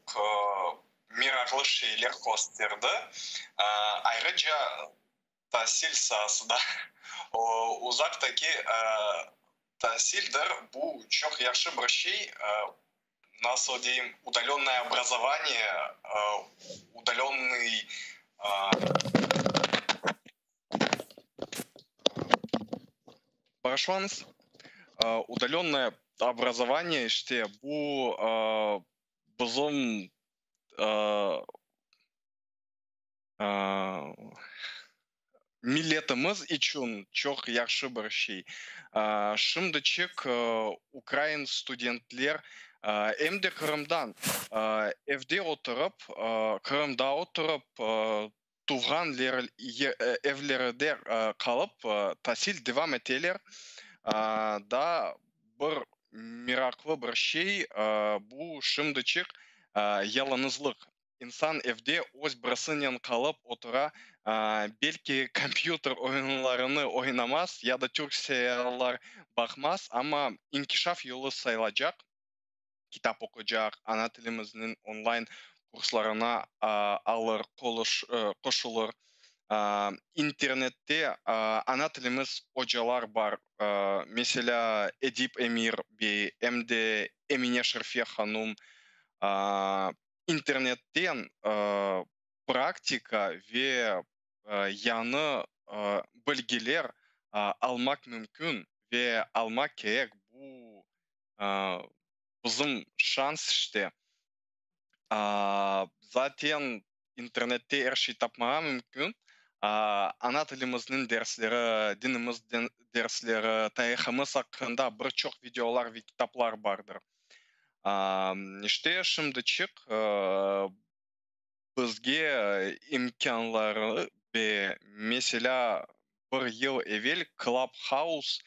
meraqlı şeyler kösterdi. Ayrıca tasil saasıda, uzaqtaki tasildir, bu çoq yahşı bir şey, nasıl deyim, udalönnoye obrazovaniye, udalönnıy. Bağışlañız, udalönnoye obrazovaniye, işte, bu bizim milletimiz içün çoq yahşı bir şey. Şimdiçik ukrain studentler em de Qırımdan evde oturıp, Qırımda oturıp, tuvğan evleride qalıp tasil devam eteler. Daa bir meraqlı bir şey, bu şimdiçik yalıñızlıq. İnsan evde öz birisinen qalıp otura, belki kompyuter oyunlarını oynamaz ya da türk seriallar baqmaz, amma inkişaf yolu sayılacaq, kitap oqucaq, ana tilimizniñ online kurslarına alır, qoşulır. İnternette ana tilimiz ocalar bar, meselâ, Edip Emir bey, em de Emine Şerfe hanum. İnternetten praktika ve yañı bilgiler almaq mümkün ve almaq kerek, bu bizim şans işte. Zaten internette er şey tapmağa mümkün. Ana tilimizniñ dersleri, dinimiz dersleri, tarihımız aqqında bir çoq videolar ve kitaplar bardır. İşte, şimdiçik bizge imkânları ve, meselâ, bir yıl evel Clubhouse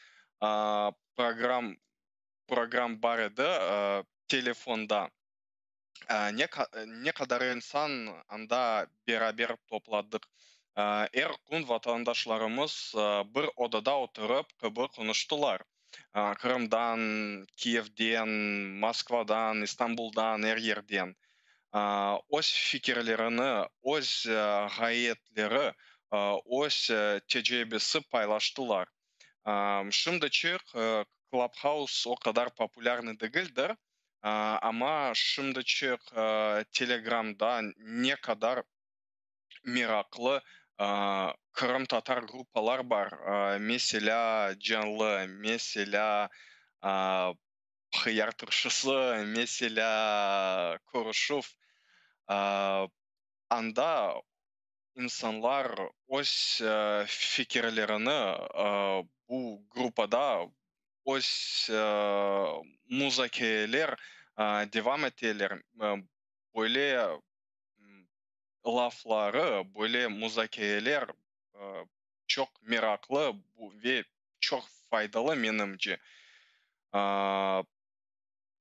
program program bar edi telefonda. Ne ne qadar insan anda beraber topladıq. Er kün vatandaşlarımız bir odada oturıp kibi qonuştılar. Qırımdan, Kiyevden, Moskvadan, İstanbuldan, er yerden. Öz fikirlerini, öz ğayetleri, öz tecribesi paylaştılar. Şimdiçik Clubhouse o qadar populârnıy degildir, amma şimdiçik Telegramda ne qadar meraqlı qırımtatar gruppalar bar, meselâ, Canlı, meselâ, Hıyar turşusı, meselâ, Körüşüv. Anda insanlar öz fikirlerini bu gruppada öz muzakereler devam eteler. Böyle lafları, böyle muzakereler çoq meraqlı ve çoq faydalı menimce.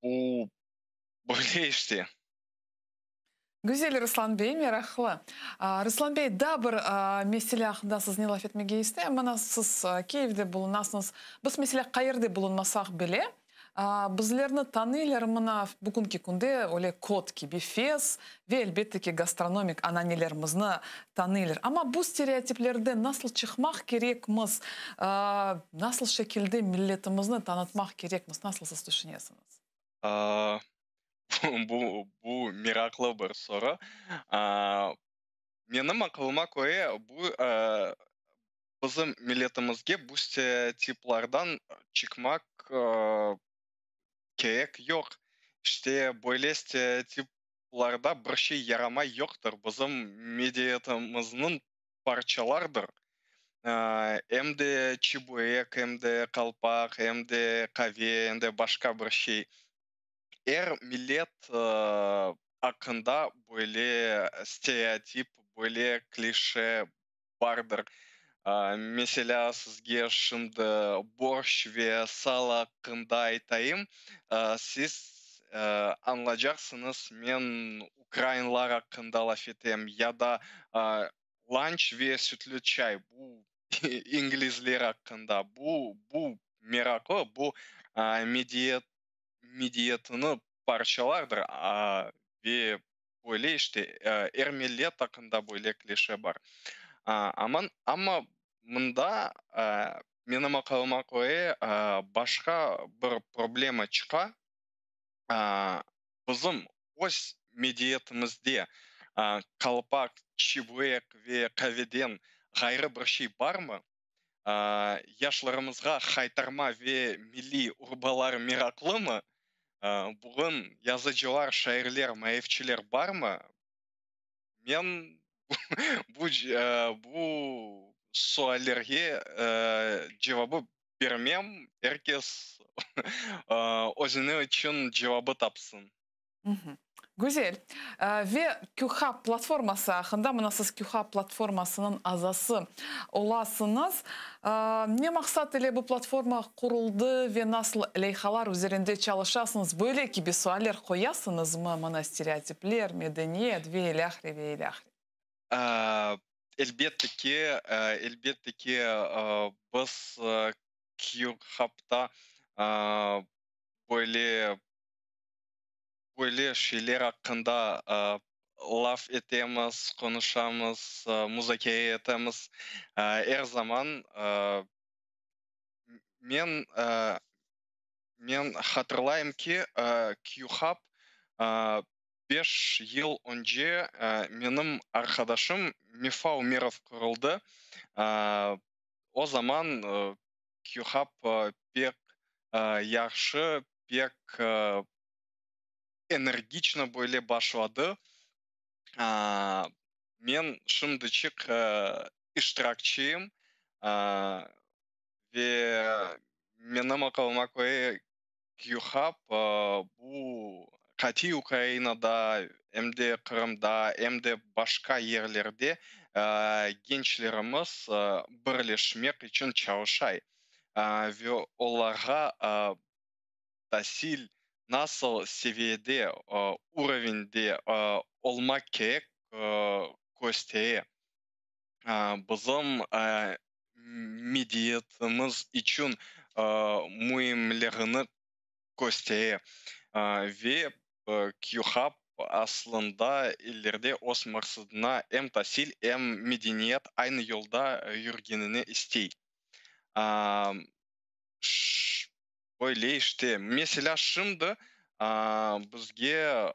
Bu böyle işte. Güzel, Ruslan bey, meraqlı. Ruslan bey, daa bir mesele aqqında siznen laf etmege isteyim. Mına siz Kiyevde bulunasıñız. Biz, meselâ, qayerde bulunmasaq bile, bizlerni tanıylar, mına bugünki künde öyle kod kibi fes ve, elbette ki, gastronomik ananelerimizni tanıylar. Amma bu stereotiplerden nasıl çıqmaq kerekmiz, nasıl şekilde milletimizni tanıtmaq kerekmiz, nasıl siz tüşünesiñiz? Bu, bu meraqlı bir soru. Menim aqılıma köre, bu bizim milletimizge bu stereotiplardan çıqmaq kerek yoq. İşte, böyle stereotiplarda bir şey yaramay yoqtır. Bizim medeniyetimizniñ parçalardır. Em de çibörek, em de qalpaq, em de qave, em de başqa bir şey. Er millet aqqında böyle stereotip, böyle klişe bardır. Meselâ, sizge şimdi borşç ve salo aqqında aytayım, siz añlaycaqsıñız, men ukrainlar aqqında laf etem, ya da lanç ve sütlü çay, bu inglizler aqqında. Bu, bu meraqlı, bu mediyet, medeniyetini parçalardır, ve böyle işte er millet aqqında böyle klişe bar. Aman, amma mında menim aqılıma köre başqa bir problema çıqa. Bizim öz medeniyetimizde qalpaq, çibörek ve qaveden ğayrı bir şey barmı? Yaşlarımızğa haytarma ve milliy urbalar meraqlımı? Bugün yazıcılar, şairler, maarifçiler barmı? Men bu, bu suallerge cevabı bermem, er kes özüni içün cevabı tapsın. Güzel. Ve QHub platforması aqqında, mına siz QHub platformasınıñ azası olasıñız. Ne maqsat ile bu platforma quruldı ve nasıl leyhalar üzerinde çalışasıñız? Böyle kibi sualler qoyasıñızmı? Mına stereotipler, medeniyet ve ilâhre, ve ilâhre. Elbette ki, elbette ki, biz QHub'ta böyle böyle şeyler aqqında laf etemiz, qonuşamız, muzakere etemiz er zaman. Men men hatırlayım ki, QHub 5 yıl önce menim arqadaşım Mefa Umerov quruldı. O zaman QHub pek yahşı, pek energiçno böyle başladı. Men şimdiçik iştirakçiyim ve menim aqılıma köre QHub bu qatiy Ukrainada, em de Qırımda, em de başqa yerlerde gençlerimiz birleşmek içün çalışay ve olarğa tasil nasıl seviyede, уровень de olmaq kerek köstere. Bizim medeniyetimiz içün müimligini köstere. Ve QHub aslında ileride öz maqsadına em tasil, em medeniyet aynı yolda yürgenini istey. Böyle işte. Meselâ, şimdi bizge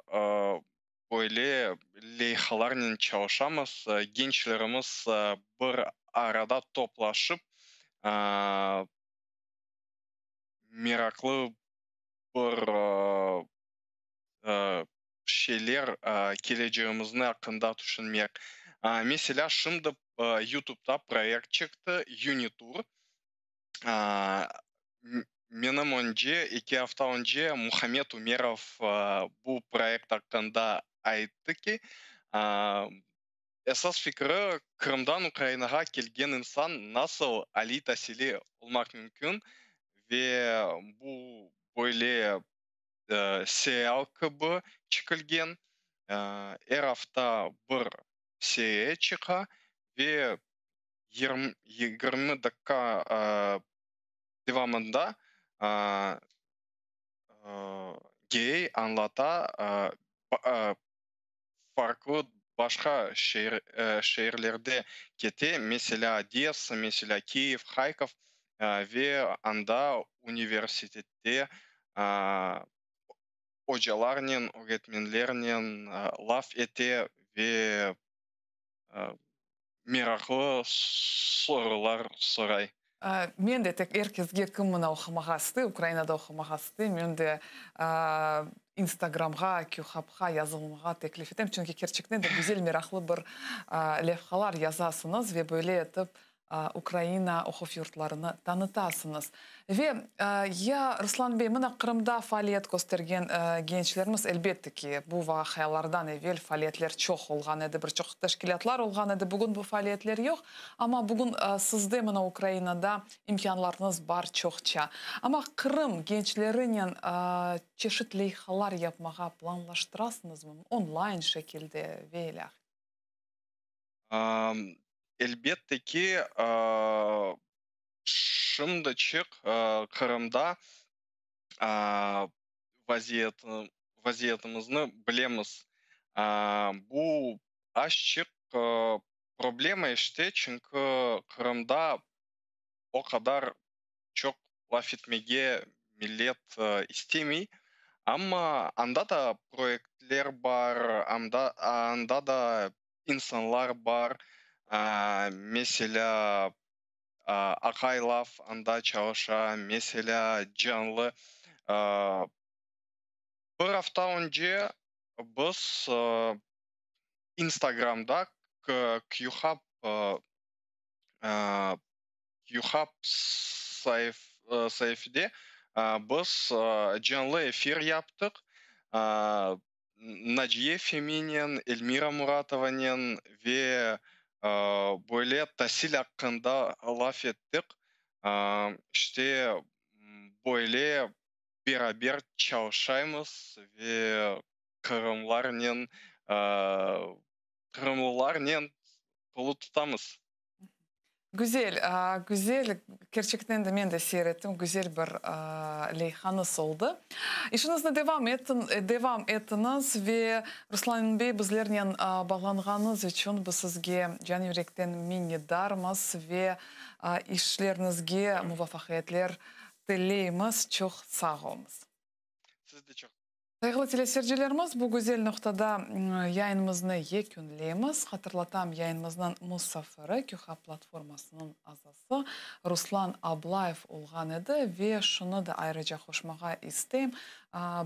böyle leyhalarnen çalışamız, gençlerimiz bir arada toplaşıp meraqlı bir şeyler kelecegimizni aqqında tüşünmek. Meselâ, şimdi YouTube'da proyekt çıqtı, Unitur. Menim önce, 2 afta önce Muhammed Umerov bu proyekt aqqında ayttı ki, esas fikri Qırımdan Ukrainağa kelgen insan nasıl aliy tasili olmaq mümkün ve bu böyle serial kibi çekilgen, er afta bir seriya çıqa ve 20 daqqa devamında Girey añlata farqlı başqa şeerlerde kete, meselâ, Odessa, meselâ, Kiyev, Harkov ve anda universitette. ocalarnen, öğretmenlernen laf ete ve meraqlı sorular soray. Men de tek er kesge, kim mına oqumağa istey, Ukrainada oqumağa istey, men de Instagramğa, QHubqa yazılmağa teklif etem, çünki kerçekten de güzel, meraqlı bir levhalar yazasıñız ve böyle etip Ukraina oquv yurtlarını tanıtasıñız. Ve ya, Ruslan bey, mına Qırımda faaliyet köstergen gençlerimiz, elbette ki, bu vaqialardan evel faaliyetler çoq olğan edi, bir çoq teşkilâtlar olğan edi, bugün bu faaliyetler yoq, amma bugün sizde mına Ukrainada imkânlarıñız bar çoqça. Amma Qırım gençlerinen çeşit leyhalar yapmağa planlaştırasıñızmı, online şekilde ve ilâhre? Elbette ki, şimdiçik Qırımda vaziyetimizni bilemiz. Bu azçıq problema işte, çünki Qırımda o qadar çoq laf etmege millet istemey. Amma anda da proyektler bar, anda da insanlar bar. Meselâ, Aqay laf anda çalışa, meselâ, canlı. Bir afta önce biz Instagramda QHub QHub saifede biz canlı efir yaptıq. Naciye Feminen, Elmira Muratovanen ve böyle tasil aqqında laf ettik. İşte, böyle beraber çalışaymız ve qırımlarnen, qırımlılarnen qolu tutamız. Güzel, güzel, kerçekten de men de seyir ettim, güzel bir leyhañız oldı. İşiñizni devam ettiñ, devam etiñiz ve Ruslan bey bizlernen bağlanğanıñız içün biz sizge can yürekten minnetdarmız ve işleriñizge muvafaqiyetler tileymiz. Çoq sağ oluñız. Siz de çoq Sayğılı teleseyircilerimiz, bu güzel noqtada yayınımıznı yekünleymiz. Hatırlatam, yayınımıznıñ musafiri, QHA platformasınıñ azası Ruslan Ablayev olğan edi. Ve şunı da ayrıca qoşmağa isteyim,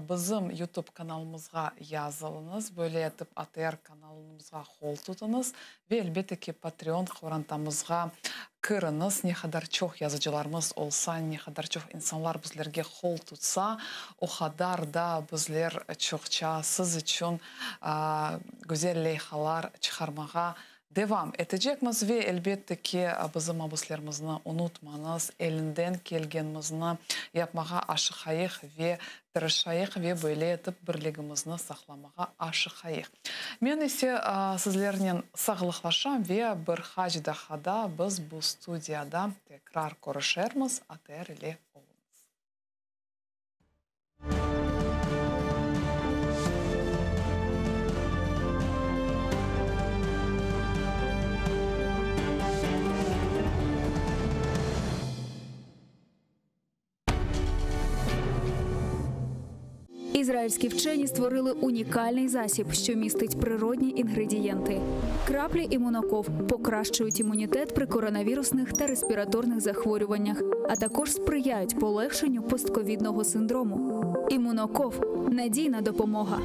bizim YouTube kanalımızğa yazılıñız, böyle etip ATR kanalımızğa qol tutuñız ve, elbette ki, Patreon qorantamızğa Kiriñiz, ne qadar çoq yazıcılarımız olsa, ne qadar çoq insanlar bizlerge qol tutsa, o qadar da bizler çoqça siz içün güzel leyhalar çıqarmağa devam etecekmiz. Ve, elbette ki, bizim mabüslerimizni unutmañız, elinden kelgenimizni yapmağa aşıqayıq ve tırışayıq ve böyle etip birligimizni saqlamağa aşıqayıq. Men ise sizlernen sağlıqlaşam ve bir qaç daqada biz bu studiyada tekrar körüşermiz. ATR ile oluñız. Ізраїльські вчені створили унікальний засіб, що містить природні інгредієнти. Краплі імуноков покращують імунітет при коронавірусних та респіраторних захворюваннях, а також сприяють полегшенню постковідного синдрому. Імуноков надійна допомога.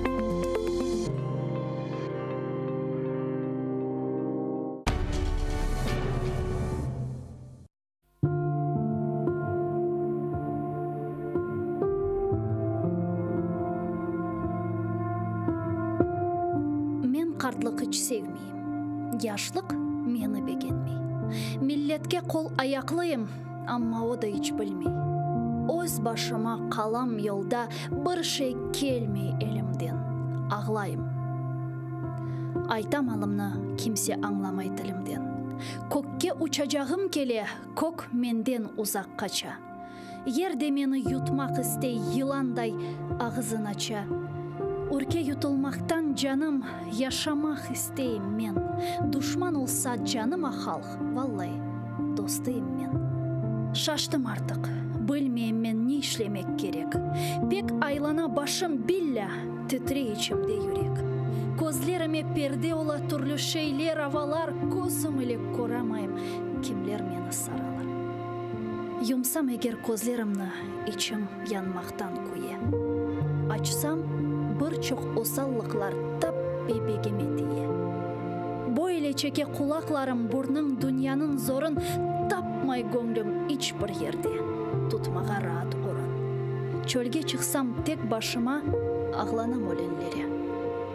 Men qartlıq iç sevmeyim, Yaşlıq meni begenmey. Milletke qol-ayaqlıyım, Amma o da iç bilmey. Öz başıma qalam yolda, Bir şey kelmey elimden, Ağlayım. Aytam alımnı, kimse añlamay tilimden. Kökke uçacağım kele, kök menden uzaq qaça. Yer de meni yutmaq istey, yılanday ağızın aça. Ürke yutulmaqtan canım, yaşamaq isteyim men. Duşman olsa canıma halq, vallai, dostıyım men. Şaştım artıq. Bilmeyim men ne işlemek kerek. Pek aylana başım, billâ, titrey içimde yürek. Közlerime perde ola türlü şeyler, avalar, közüm ile köramayım, kimler meni saralar. Yumsam eger közlerimni, içim yanmaqtan küye. Açsam, bir çoq osallıqlar tap bebegime tiye. Böyle çeke qulaqlarım burnıñ dünyanıñ zorun tapmay göñlüm iç bir yerde tutmağa raat orun. Çölge çıqsam tek başıma ağlanam ölenlere.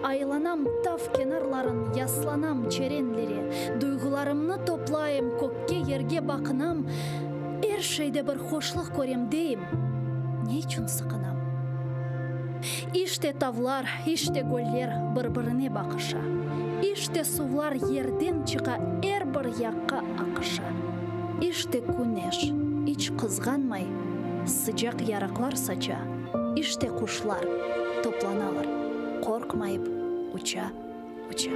Aylanam tav kenarların yaslanam çerenlere duyğularımnı toplayım kökke yerge baqınam er şeyde bir hoşluq körem deyim ne içün sıqınam. İşte tavlar, işte göller bir-birine baqışa, İşte suvlar yerden çıqa er bir yaqqa aqışa. İşte küneş, iç qızğanmay, sıcaq yarıqlar saça, İşte quşlar toplanalar, qorqmayıp uça, uça.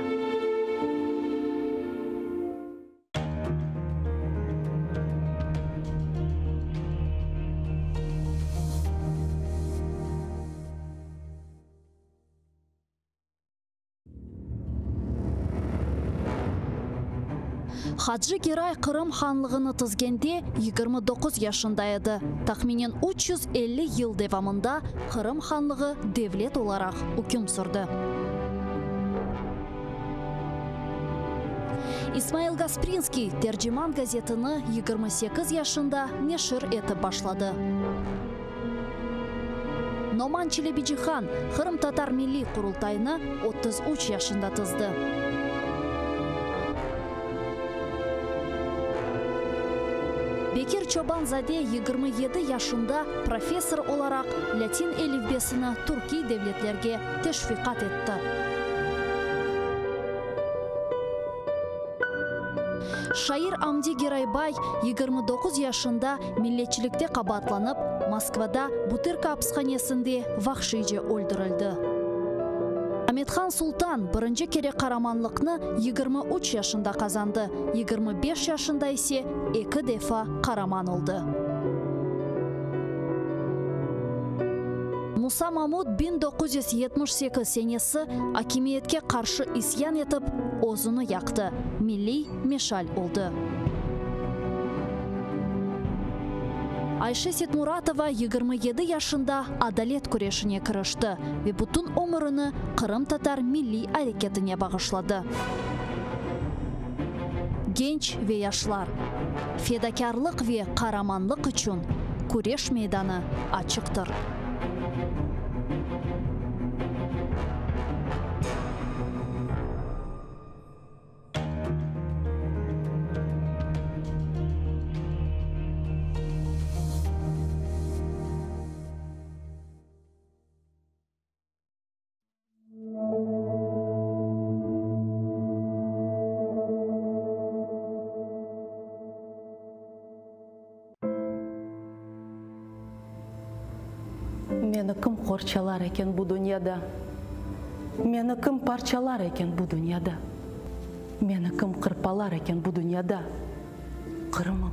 Hacı Geray Qırım hanlığını tizgende 29 yaşında edi. Tahminen 350 yıl devamında Qırım hanlığı devlet olaraq üküm sürdi. İsmail Gasprinskiy Terciman gazetini 28 yaşında neşir etip başladı. Noman Çelebicihan Qırımtatar Milliy Qurultayını 33 yaşında tizdi. Bekir Çoban-zade 27 yaşında professor olaraq lâtin elifbesini türkiy devletlerge teşviqat etti. Şair Amdi Geraybay 29 yaşında milletçilikte qabaatlanıp, Moskvada Butırka apishanesinde vahşiyce öldürildi. Amethan Sultan birinci kere qaramanlıqnı 23 yaşında qazandı, 25 yaşında ise eki defa qaraman oldı. Musa Mamut 1978 senesi akimiyetke qarşı isyan etip, özüni yaqtı, milliy meşal oldı. Ayşe Setmuratova 27 yaşında adalet küreşine kirişti ve bütün ömürini qırımtatar milliy areketine bağışladı. Genç ve yaşlar, fedakârlıq ve qaramanlıq içün küreş meydanı açıqtır. Meni kim qorçalar eken bu dünyada? Meni kim parçalar eken bu dünyada? Meni kim qırpalar eken bu dünyada? Qırımım,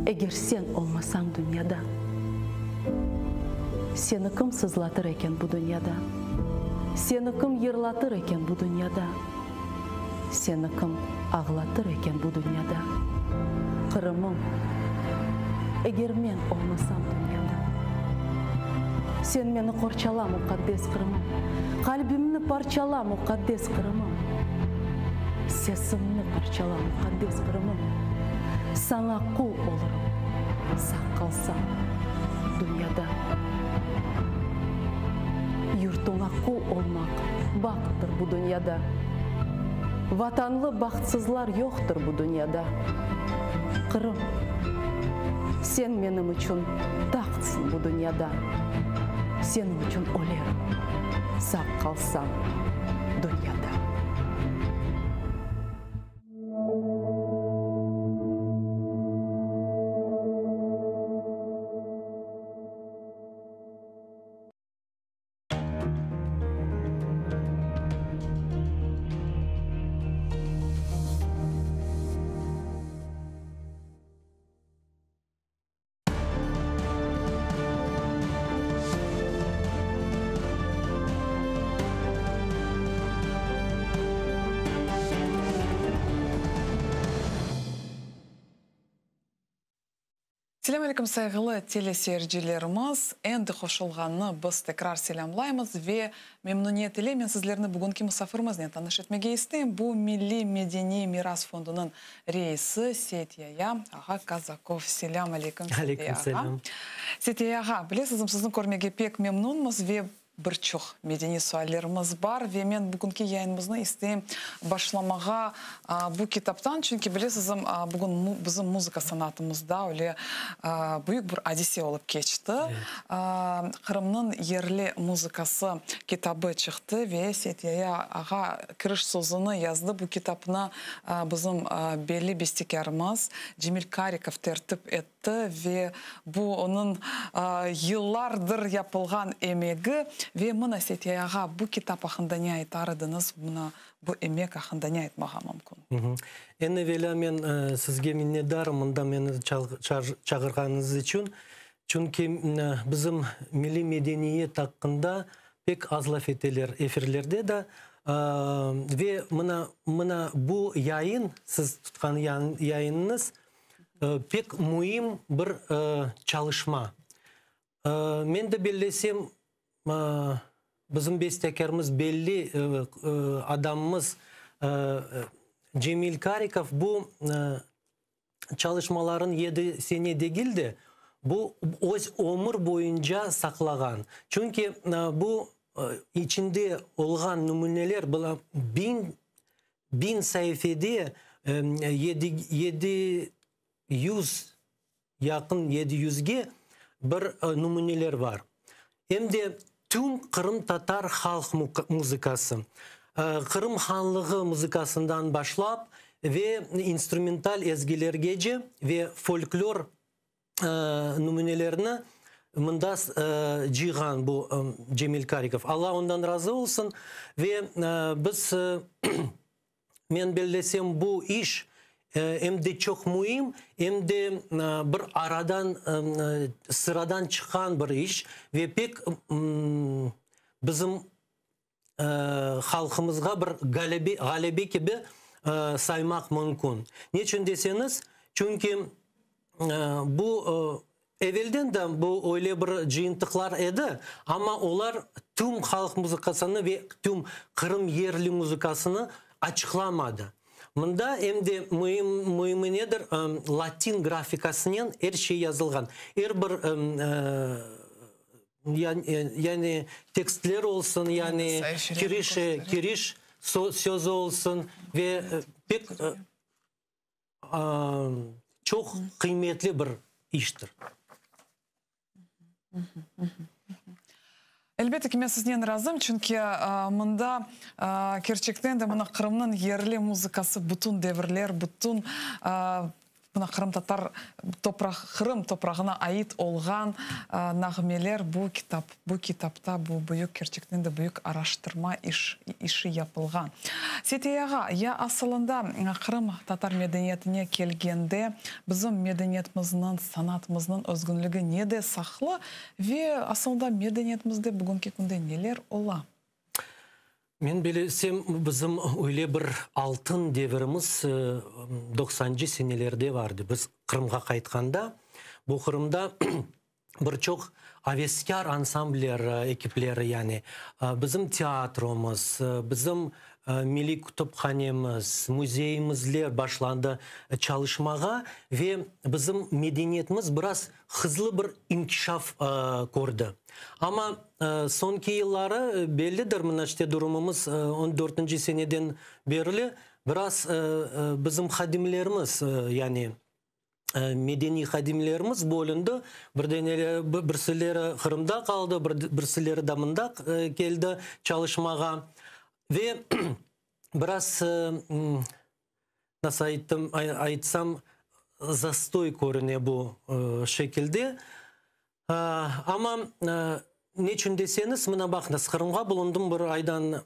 eger sen olmasañ dünyada? Seni kim sızlatır eken bu dünyada? Seni kim yırlatır eken bu dünyada? Seni kim ağlatır eken bu dünyada? Qırımım, eger men olmasam dünyada? Sen meni qorçala, muqaddes Qırımım, Qalbimni parçala, muqaddes Qırımım, Sesimni parçala, muqaddes Qırımım, Saña qul olurım, sağ qalsam dünyada. Yurtuña qul olmaq bahttır bu dünyada, Vatanlı bahtsızlar yoqtır bu dünyada. Qırım, sen menim içün tahtsıñ bu dünyada, Seniñ içün ölerim, sağ qalsam dünyada. Selâm aleyküm, sayğılı teleseyircilerimiz! Endi qoşulğannı biz tekrar selâmlaymız ve memnüniyet ile men sizlerni bugünki musafirimiznen tanış etmege isteyim. Bu Milliy medeniy miras fondunıñ reisi Seytyaya ağa Kazakov. Selâm aleyküm, Seytyaya Aleyküm ağa! selâm. Seytyaya ağa, bilesizmi, sizni körmege pek memnunmız ve Bir çoq medeniy suallerimiz bar ve men bugünki yayınımıznı isteyim başlamağa bu kitaptan, çünki bilesizm, bugün bizim muzıka sanatımızda öyle büyük bir adise olıp keçti. Qırımnıñ yerli muzıkası kitabı çıqtı ve Seytyaya ağa kiriş sözüni yazdı. Bu kitapnı bizim belli bestekârımız Cemil Karikov tertip etti. Ve bu onıñ yıllardır yapılğan emegi. Ve mına, Seytiye ağa, bu kitap aqqında ne aytar ediñiz, mına bu emek aqqında ne aytmağa mümkün? Eñ evelâ men sizge minnetdarım mında meni çağırğanıñız içün. Çünki bizim milliy medeniyet aqqında pek az laf eteler efirlerde de. Ve mına, mına bu yayın, siz tutqan yayınıñız, Pek müim bir çalışma. Men de bellesem, bizim bestekârımız, belli adamımız Cemil Karikov bu çalışmaların yedi sene degil de, bu öz ömür boyunca saqlağan. Çünki bu içinde olğan nümüneler, 1000 saifede 700 yaqın 700-ge bir nümüneler bar. Em de tüm qırımtatar halq muzıkası, Qırım hanlığı muzıkasından başlap ve instrumental ezgilergece ve folklor nümünelerini mında cıyğan bu Cemil Karikov. Alla ondan razı olsun. Ve biz, men bellesem, bu iş em de çoq müim, em de bir aradan, sıradan çıqqan bir iş ve pek bizim halqımızğa bir ğalebe kibi saymaq mümkün. Neçün deseñiz, çünki bu evelden de bu öyle bir cıyıntıqlar edi, amma olar tüm halq muzıkasını ve tüm Qırım yerli muzıkasını açıqlamadı. Mında em de müim, müimi nedir, latin grafikasınen er şey yazılğan. Er bir Yani tekstler olsun, yani kiriş, kiriş sözü olsun ve pek çoq qıymetli bir iştir. Elbette ki, men siznen razım, çünki mında kerçekten de mına Qırımnıñ yerli muzıkası bütün devirler, bütün Mına qırımtatar topraq, Qırım toprağına ait olğan nağmeler bu kitap, bu kitapta bu büyük, kerçekten de büyük araştırma iş, işi yapılğan. Setiye ağa, ya asılında Qırım tatar medeniyetine kelgende, bizim medeniyetimizniñ, sanatımıznıñ özgünligi nede saqlı ve asılında medeniyetimizde bugünki künde neler ola? Men bilesem, bizim öyle bir altın devirimiz doqsancı senelerde vardı. Biz Qırımğa qaytqanda, bu Qırımda bir çoq aveskâr ansambller ekipleri, yani bizim teatromız, bizim milliy kütüphanemiz, müzeyimizler başlandı çalışmağa ve bizim medeniyetimiz biraz hızlı bir inkişaf kördi. Amma soñki yılları bellidir, mına işte durumımız on dörtünci seneden berli biraz bizim hadimlerimiz, yani medeniy hadimlerimiz bölündi. Bir deneleri, birsileri Qırımda qaldı, birsileri de mında keldi çalışmağa. Ve biraz Nasıl ayttım, aytsam, zastoy körüne bu şekilde. Amma neçün deseñiz, mına baqıñız, Qırımğa bulundım bir aydan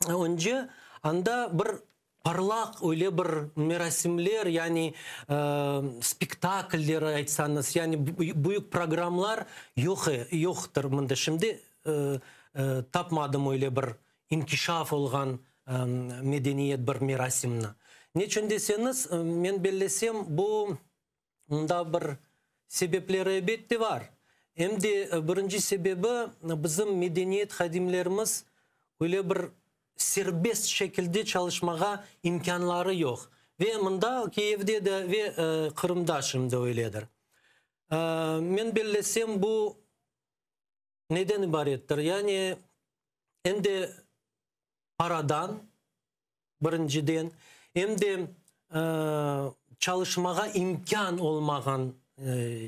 önce, anda bir parlaq öyle bir merasimler, yani spektakller aytsañız, yani büyük programlar yoq, yoqtır mında. Şimdi tapmadım öyle bir inkişaf olğan medeniyet bir merasimni. Neçün deseñiz, men bellesem, bu mında bir Sebepleri elbette bar. Em de birinci sebebi, bizim medeniyet hadimlerimiz öyle bir serbest şekilde çalışmağa imkânları yoq. Ve mında, Kiyevde de, ve Qırımda şimdi öyledir. Men bellesem, bu neden ibarettir? Yani, em de paradan, birinciden, em de çalışmağa imkân olmağan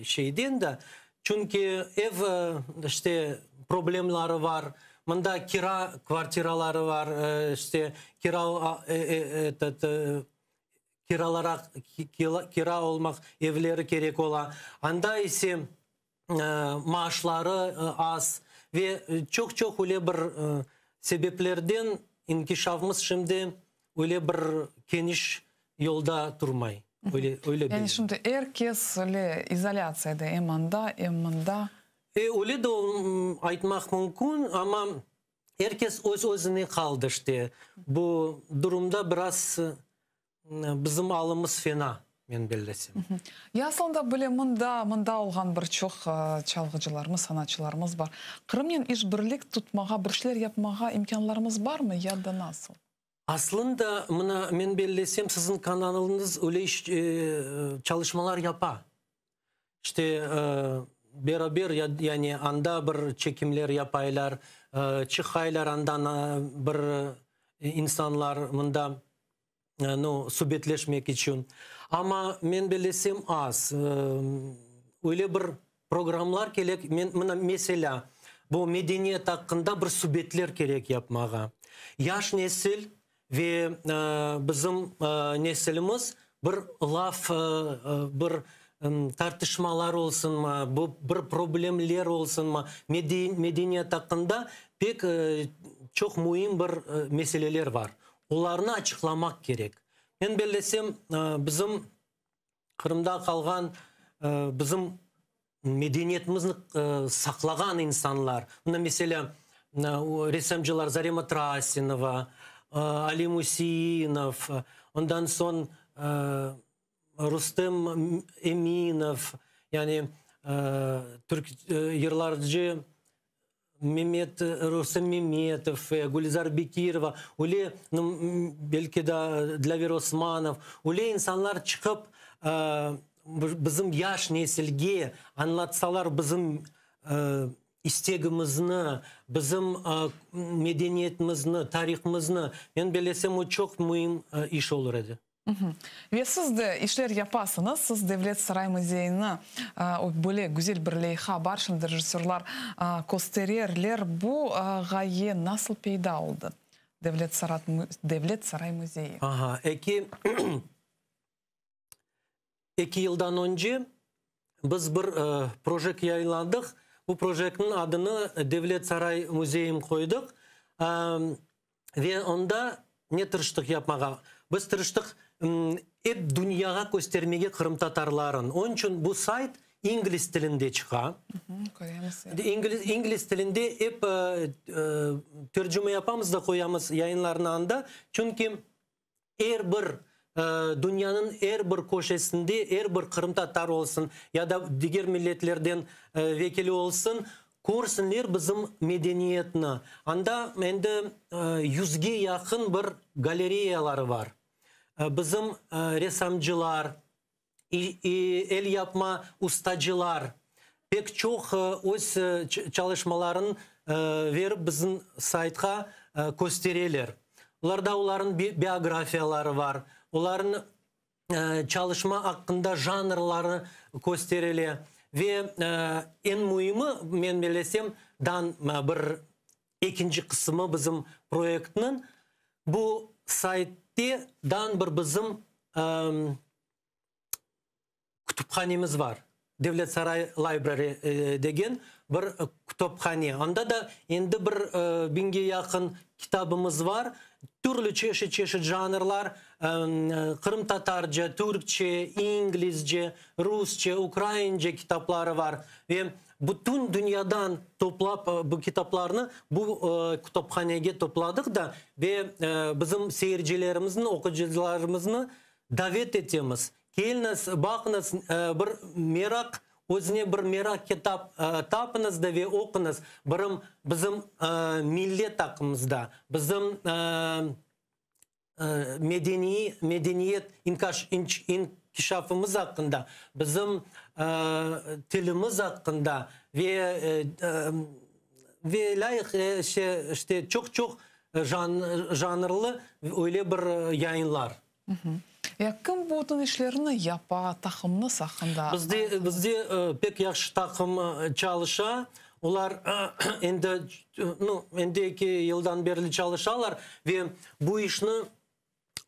şeyden de, çünki ev, işte, problemları var, mında kira kvartiraları var, işte, kira, etot, kiralaraq, kira olmaq evleri kerek ola, anda ise maaşları az ve çoq-çoq öyle bir sebeplerden inkişafımız şimdi öyle bir keniş yolda turmay. Öyle, öyle Yani şimdi er kes öyle izolâtsiyada, em anda, em mında. Öyle de aytmaq mümkün, amma er kes öz-özüne qaldı işte. Bu durumda biraz Bizim alımız fena, men bellesem. Ya aslında bile mında, mında olğan bir çoq çalğıcılarımız, sanatçılarımız bar. Qırımnen işbirlik tutmağa, bir şeyler yapmağa imkânlarımız barmı ya da nasıl? Aslında, mına, men bellesem, siziñ kanalıñız öyle iş, çalışmalar yapa. İşte, beraber, yani anda bir çekimler yapaylar, çıqaylar andan bir insanlar mında, nu, subetleşmek içün. Amma men bellesem az. Öyle bir programlar kerek, men, mına, meselâ, bu medeniyet aqqında bir subetler kerek yapmağa. Yaş nesil ve bizim nesilimiz bir laf, bir tartışmalar olsunmı, bu bir problemler olsunmı, medeniyet aqqında pek çoq müim bir meseleler bar. Olarnı açıqlamaq kerek. Men bellesem, bizim Qırımda qalğan bizim medeniyetimizni saqlağan insanlar, mına meselâ, ressamcılar Zarema Trasinova, Alim Üseinov, ondan soñ Rustem Eminov, yani türk yırlarcı Memet, Rustem Memetov, Gülizar Bekirova, öyle, belki de Dlâver Osmanov, öyle insanlar çıqıp, bizim yaş nesilge añlatsalar bizim istegimizni, bizim medeniyetimizni, tarihımıznı, men bellesem, o çoq müim iş olur edi. Ve siz de işler yapasıñız, siz Devlet saray müzeyini, böyle güzel bir leyha bar, şimdi rejissörlar köstererler, bu ğaye nasıl peyda oldı, Devlet Devlet saray müzeyi? Aha, eki, eki yıldan önce biz bir projekt yayınladıq, bu projektniñ adını Devlet saray müzeyim qoydıq. Ve onda ne tırıştıq yapmağa? Biz tırıştıq ep dünyağa köstermege qırımtatarların. Onıñ içün bu sayt ingliz tilinde çıqa. Köremiz. İngliz tilinde ep tercüme yapamız da qoyamız yayınlarnı anda. Çünki er bir dünyanıñ er bir köşesinde er bir qırımtatar olsun ya da diger milletlerden vekili olsun, körsinler bizim medeniyetni. Anda endi yüzge yaqın bir galereyaları bar. Bizim ressamcılar, el yapma ustacılar pek çoq öz çalışmaların verip bizim saytqa köstereler. Olarda olarnıñ biografiyaları bar, olarnıñ çalışma aqqında janrları kösterile ve eñ müimi, men bellesem, dan bir ekinci qısımı bizim proyektniñ, bu saytte dan bir bizim kütüphanemiz bar, Devlet Saray Library degen bir kütüphane. Anda da endi bir biñge yaqın kitabımız bar, türlü çeşit-çeşit janrlar, qırımtatarca, türkçe, inglizce, rusça, ukraince kitapları bar. Ve bütün dünyadan toplap bu kitaplarnı bu kütüphanege topladıq da ve bizim seyircilerimizni, oqucılarımıznı davet etemiz, keliñiz, baqıñız, bir meraq. Özüne bir meraq kitap tapıñız da ve oquñız. Birim bizim millet aqqımızda, bizim medeniy, medeniyet inkişafımız aqqında, bizim tilimiz aqqında ve ve lâyıq işte çoq-çoq janrlı öyle bir yayınlar. Ya kim bütün işlerni yapa, taqımnıñ aqqında Bizde, bizde pek yahşı taqım çalışa. Olar endi, nu, endi eki yıldan berli çalışalar ve bu işni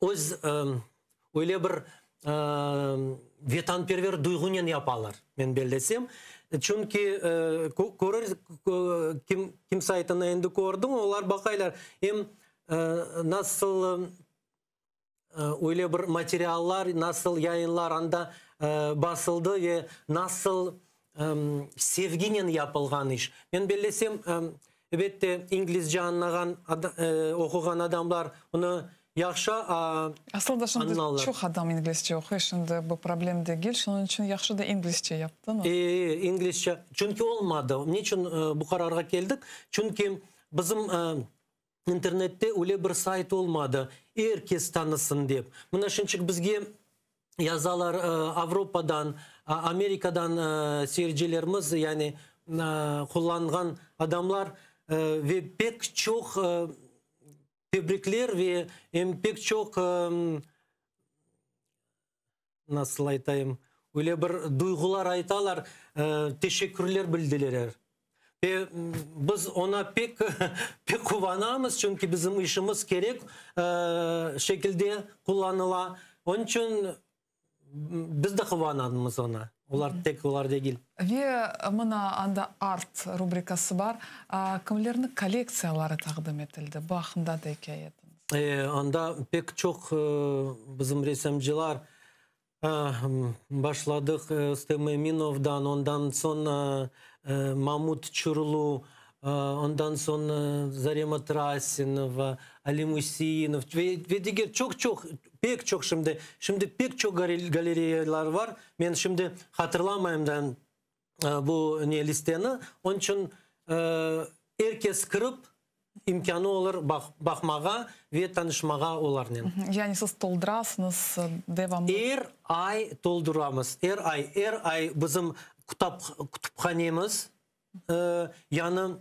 öz öyle bir vetanperver duyğunen yapalar, men bellesem. Çünki körür, kim, kim saytını endi kördiñ, olar baqaylar, em nasıl öyle bir materiallar, nasıl yayınlar anda basıldı ve nasıl sevginen yapılğan iş. Men bellesem, elbette, inglizce añlağan, oquğan adamlar onı yahşı Aslında şimdi çoq adam inglizce oquy, şimdi bu problem degil, şunıñ içün yahşı da inglizce yaptıñız. E, inglizce, çünki olmadı. Neçün bu qararğa keldik? Çünki bizim İnternette öyle bir sayt olmadı, er kes tanısın dep. Mına şimdçik bizge yazalar Avropadan, Amerikadan seyircilerimiz, yani qullanğan adamlar ve pek çoq tebrikler ve em pek çoq nasıl aytayım, öyle bir duyğular aytalar, teşekkürler bildireler. Ve biz oña pek pek quvanamız, çünki bizim işimiz kerek şekilde qullanıla. Onıñ içün biz de quvanamız oña, olar tek olar degil. Ve mına anda art rubrikası bar. Kimlerniñ kollektsiyaları taqdim etildi? Bu aqqında da ikâye etiñiz. Anda pek çoq bizim resimciler başladıq Rustem Eminovdan, ondan soñ Mamut Çurlu, ondan soñ Zarema Trasinova, Alim Üseinov ve diger çoq-çoq, pek çoq şimdi, şimdi pek çoq galereyalar var. Men şimdi hatırlamayım da bu ne listeni, onıñ içün er kes kirip, imkânı olur baqmağa ve tanışmağa olarnen. Yani siz toldurasıñız devamlı? Er ay tolduramız, er ay, er ay bizim kütüphanemiz yañı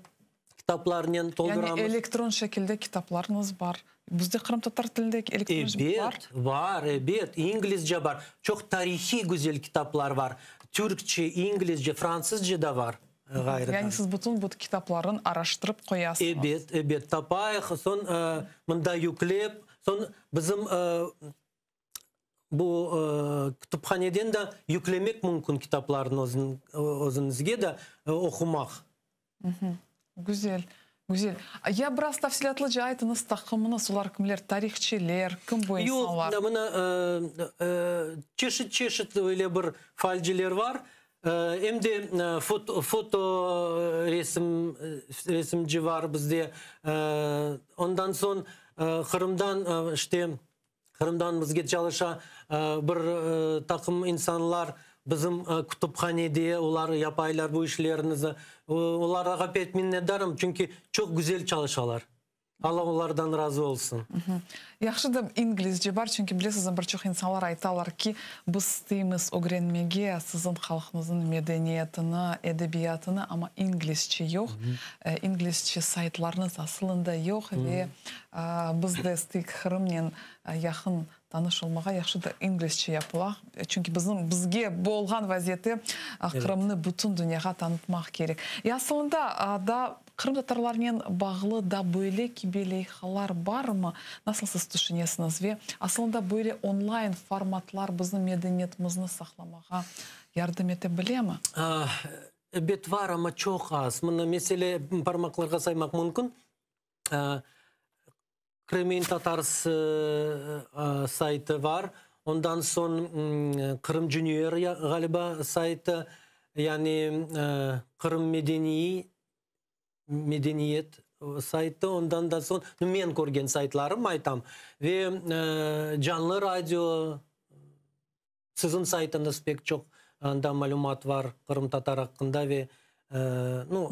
kitaplarnen tolduramız. Yani elektron şekilde kitaplarıñız bar. Bizde qırımtatar tilinde elektron bar? Ebet, bar, ebet, inglizce bar. Çoq tarihiy güzel kitaplar bar. Türkçe, inglizce, fransızca da bar ğayrıdan. Yani siz bütün bu kitaplarnı araştırıp qoyasıñız? Ebet, ebet, tapayıq, soñ mında yüklep, soñ bizim bu kütüphaneden de yüklemek mümkün kitaplarnı özüñizge de oqumaq. Güzel, güzel. Ya biraz tafsilâtlıca aytıñız, taqımıñız, olar kimler, tarihçiler, kim bu insanlar? Yoq, mına çeşit-çeşit öyle bir faalciler bar. Em de foto resim, resimci bar bizde. Ondan soñ Qırımdan işte Qırımdan bizge çalışa bir taqım insanlar bizim kütüphanede, olar yapaylar bu işlerimizni. Olarğa pek minnetdarım, çünki çoq güzel çalışalar. Alla olardan razı olsun. Yahşı da inglizce bar, çünki bilesiz, bir çoq insanlar aytalar ki, biz isteymiz ögrenmege siziñ halqıñıznıñ medeniyetini, edebiyatını, amma inglizce yoq, inglizce saytlarıñız asılında yoq ve Biz de isteyik Qırımnen yaqın tanış olmağa, yahşı da inglizce yapıla, çünki bizim, bizge bu olğan vaziyette Qırımnı bütün dünyağa tanıtmaq kerek. E asılında da qırımtatarlarnen bağlı da böyle kibi leyhalar barmı, nasıl siz tüşünesiñiz ve asılında böyle onlayn formatlar bizim medeniyetimizni saqlamağa yardım ete bilemi? Ebet var, amma çoq az. Mına mesele parmaqlarğa saymaq mümkün. Crimean Tatars saytı var. Ondan soñ Qırım Junior ğaliba saytı, yani Qırım medeniy medeniyet saytı. Ondan da soñ men körgen saytlarım aytam. Ve Canlı radio, siziñ saytıñız pek çoq. Anda malümat var qırımtatar aqqında ve, nu.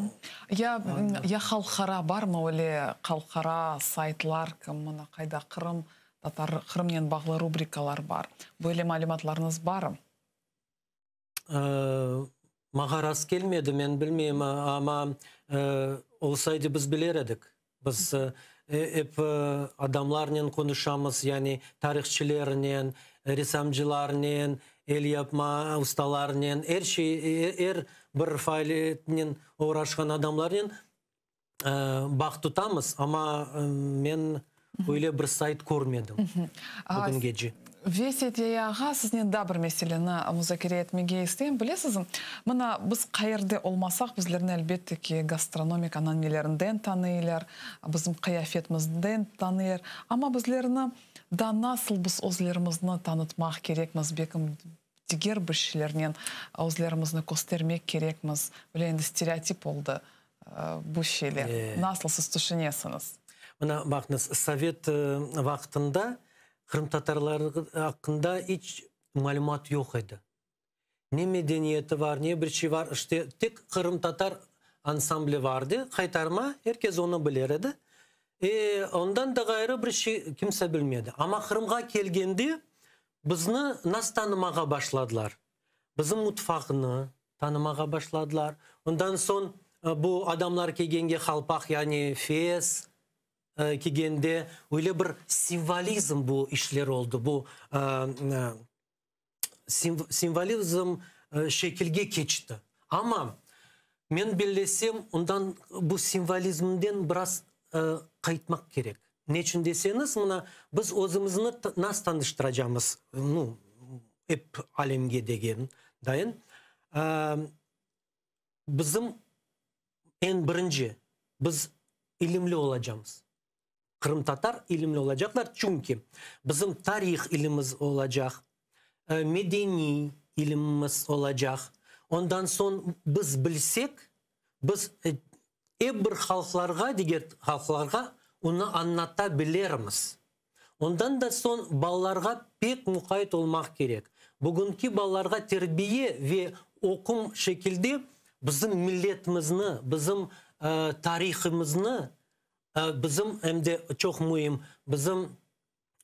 Ya, ya halqara barmı öyle halqara saytlar, kim mına qayda Qırım tatar, Qırımnen bağlı rubrikalar bar? Böyle malümatlarıñız barım? Maña rast kelmedi, men bilmeyim, amma olsaydı biz biler edik. Biz ep adamlarnen qonuşamız, yani tarihçilernen, ressamcılarnen, elyapma ustalarnen, er şey, er bir faaliyetnen oğraşqan adamlarnen bağ tutamız, amma men öyle bir sayt körmedim bugüngece. Ve Seytyeya ağa, siznen daa bir meseleni muzakere etmege isteyim. Bilesizmi, mına biz qayerde olmasaq, bizlerni elbette ki, gastronomik ananelerinden tanıylar, bizim qıyafetimizden tanıylar. Amma bizlerni daa nasıl biz özlerimizni tanıtmaq kerekmiz, belkim diger bir şeylernen özlerimizni köstermek kerekmiz. Böyle endi stereotip oldı bu şeyler. Nasıl siz tüşünesiñiz? Mına baqıñız, sovet vaqtında qırımtatarlar aqqında iç malümat yoq edi. Ne medeniyeti var, ne bir şey var. İşte, tek qırımtatar ansambli vardı, Qaytarma, er kes onı biler edi. E, ondan da ğayrı bir şey kimse bilmedi. Amma Qırımğa kelgende bizni nasıl tanımağa başladılar? Bizim mutfaqnı tanımağa başladılar. Ondan soñ bu adamlar kiygenge halpaq, yani fes kiygende öyle bir simvolizm bu işler oldı, bu simvolizm şekilge keçti. Amma men bellesem, ondan bu simvolizmden biraz qaytmaq kerek. Neçün deseñiz, mına biz özümizni nasıl tanıştıracamız, nu, ep alemge degen dayın, bizim eñ birinci biz ilimli olacamız. Qırımtatar ilimli olacaqlar, çünki bizim tarih ilimiz olacaq, medeniy ilimimiz olacaq. Ondan soñ biz bilsek, biz ep bir halqlarğa, diger halqlarğa onı añlata bilermiz. Ondan da soñ balalarğa pek muqayt olmaq kerek. Bugünki balalarğa terbiye ve oqum şekilde bizim milletimizni, bizim tarihimizni Bizim, em de çoq müim, bizim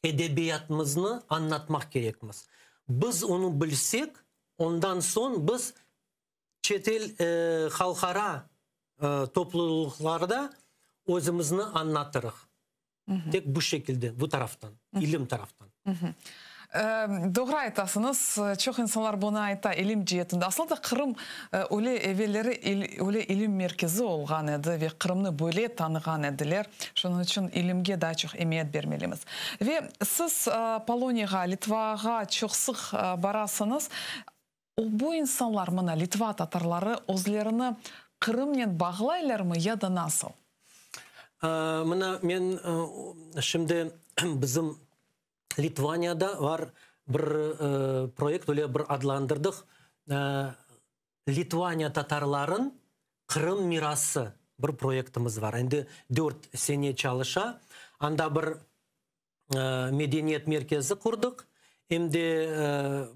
edebiyatımıznı añlatmaq kerekmiz. Biz onı bilsek, ondan soñ biz çetel, halqara toplulıqlarda özümizni añlatırıq. Tek bu şekilde, bu taraftan, ilim taraftan. Doğru aytasıñız, çoq insanlar bunı ayta, ilim ceetinde. Aslı da Qırım öyle evelleri öyle ilim merkezi olğan edi ve Qırımnı böyle tanığan ediler. Şunıñ içün ilimge daa çoq emiyet bermelimiz. Ve siz Poloniyağa, Litvağa çoq sıq barasıñız. Bu insanlar, mına, litva tatarları özlerini Qırımnen bağlaylarmı ya da nasıl? Mına, men şimdi bizim Litvaniyada var bir proyekt, öyle bir adlandırdıq, Litvaniya tatarların Qırım mirası bir proyektimiz var. Endi dört sene çalışa. Anda bir medeniyet merkezi qurdıq, em de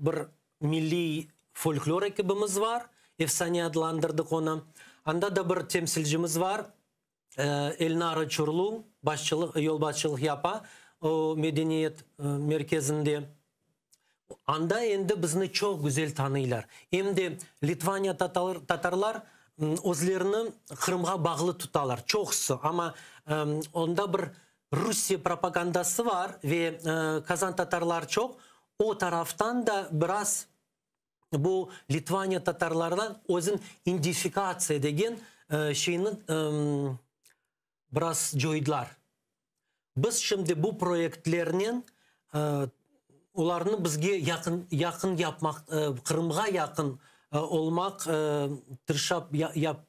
bir milliy folklor ekibimiz var, Efsane adlandırdıq onı. Anda da bir temsilcimiz var, Elnara Çurlu başçılıq, yolbaşçılıq yapa o medeniyet merkezinde. Anda endi bizni çoq güzel tanıylar. Em de Litvaniya tatarlar özlerini Qırımğa bağlı tutalar, çoqusı. Amma onda bir Rusiye propagandası bar ve kazan tatarlar çoq, o taraftan da biraz bu Litvaniya tatarlardan özün indifikatsiya degen şeyni biraz coydılar. Biz şimdi bu proyektlernen olarnı bizge yaqın yaqın yapmaq, Qırımğa yaqın olmaq tırışap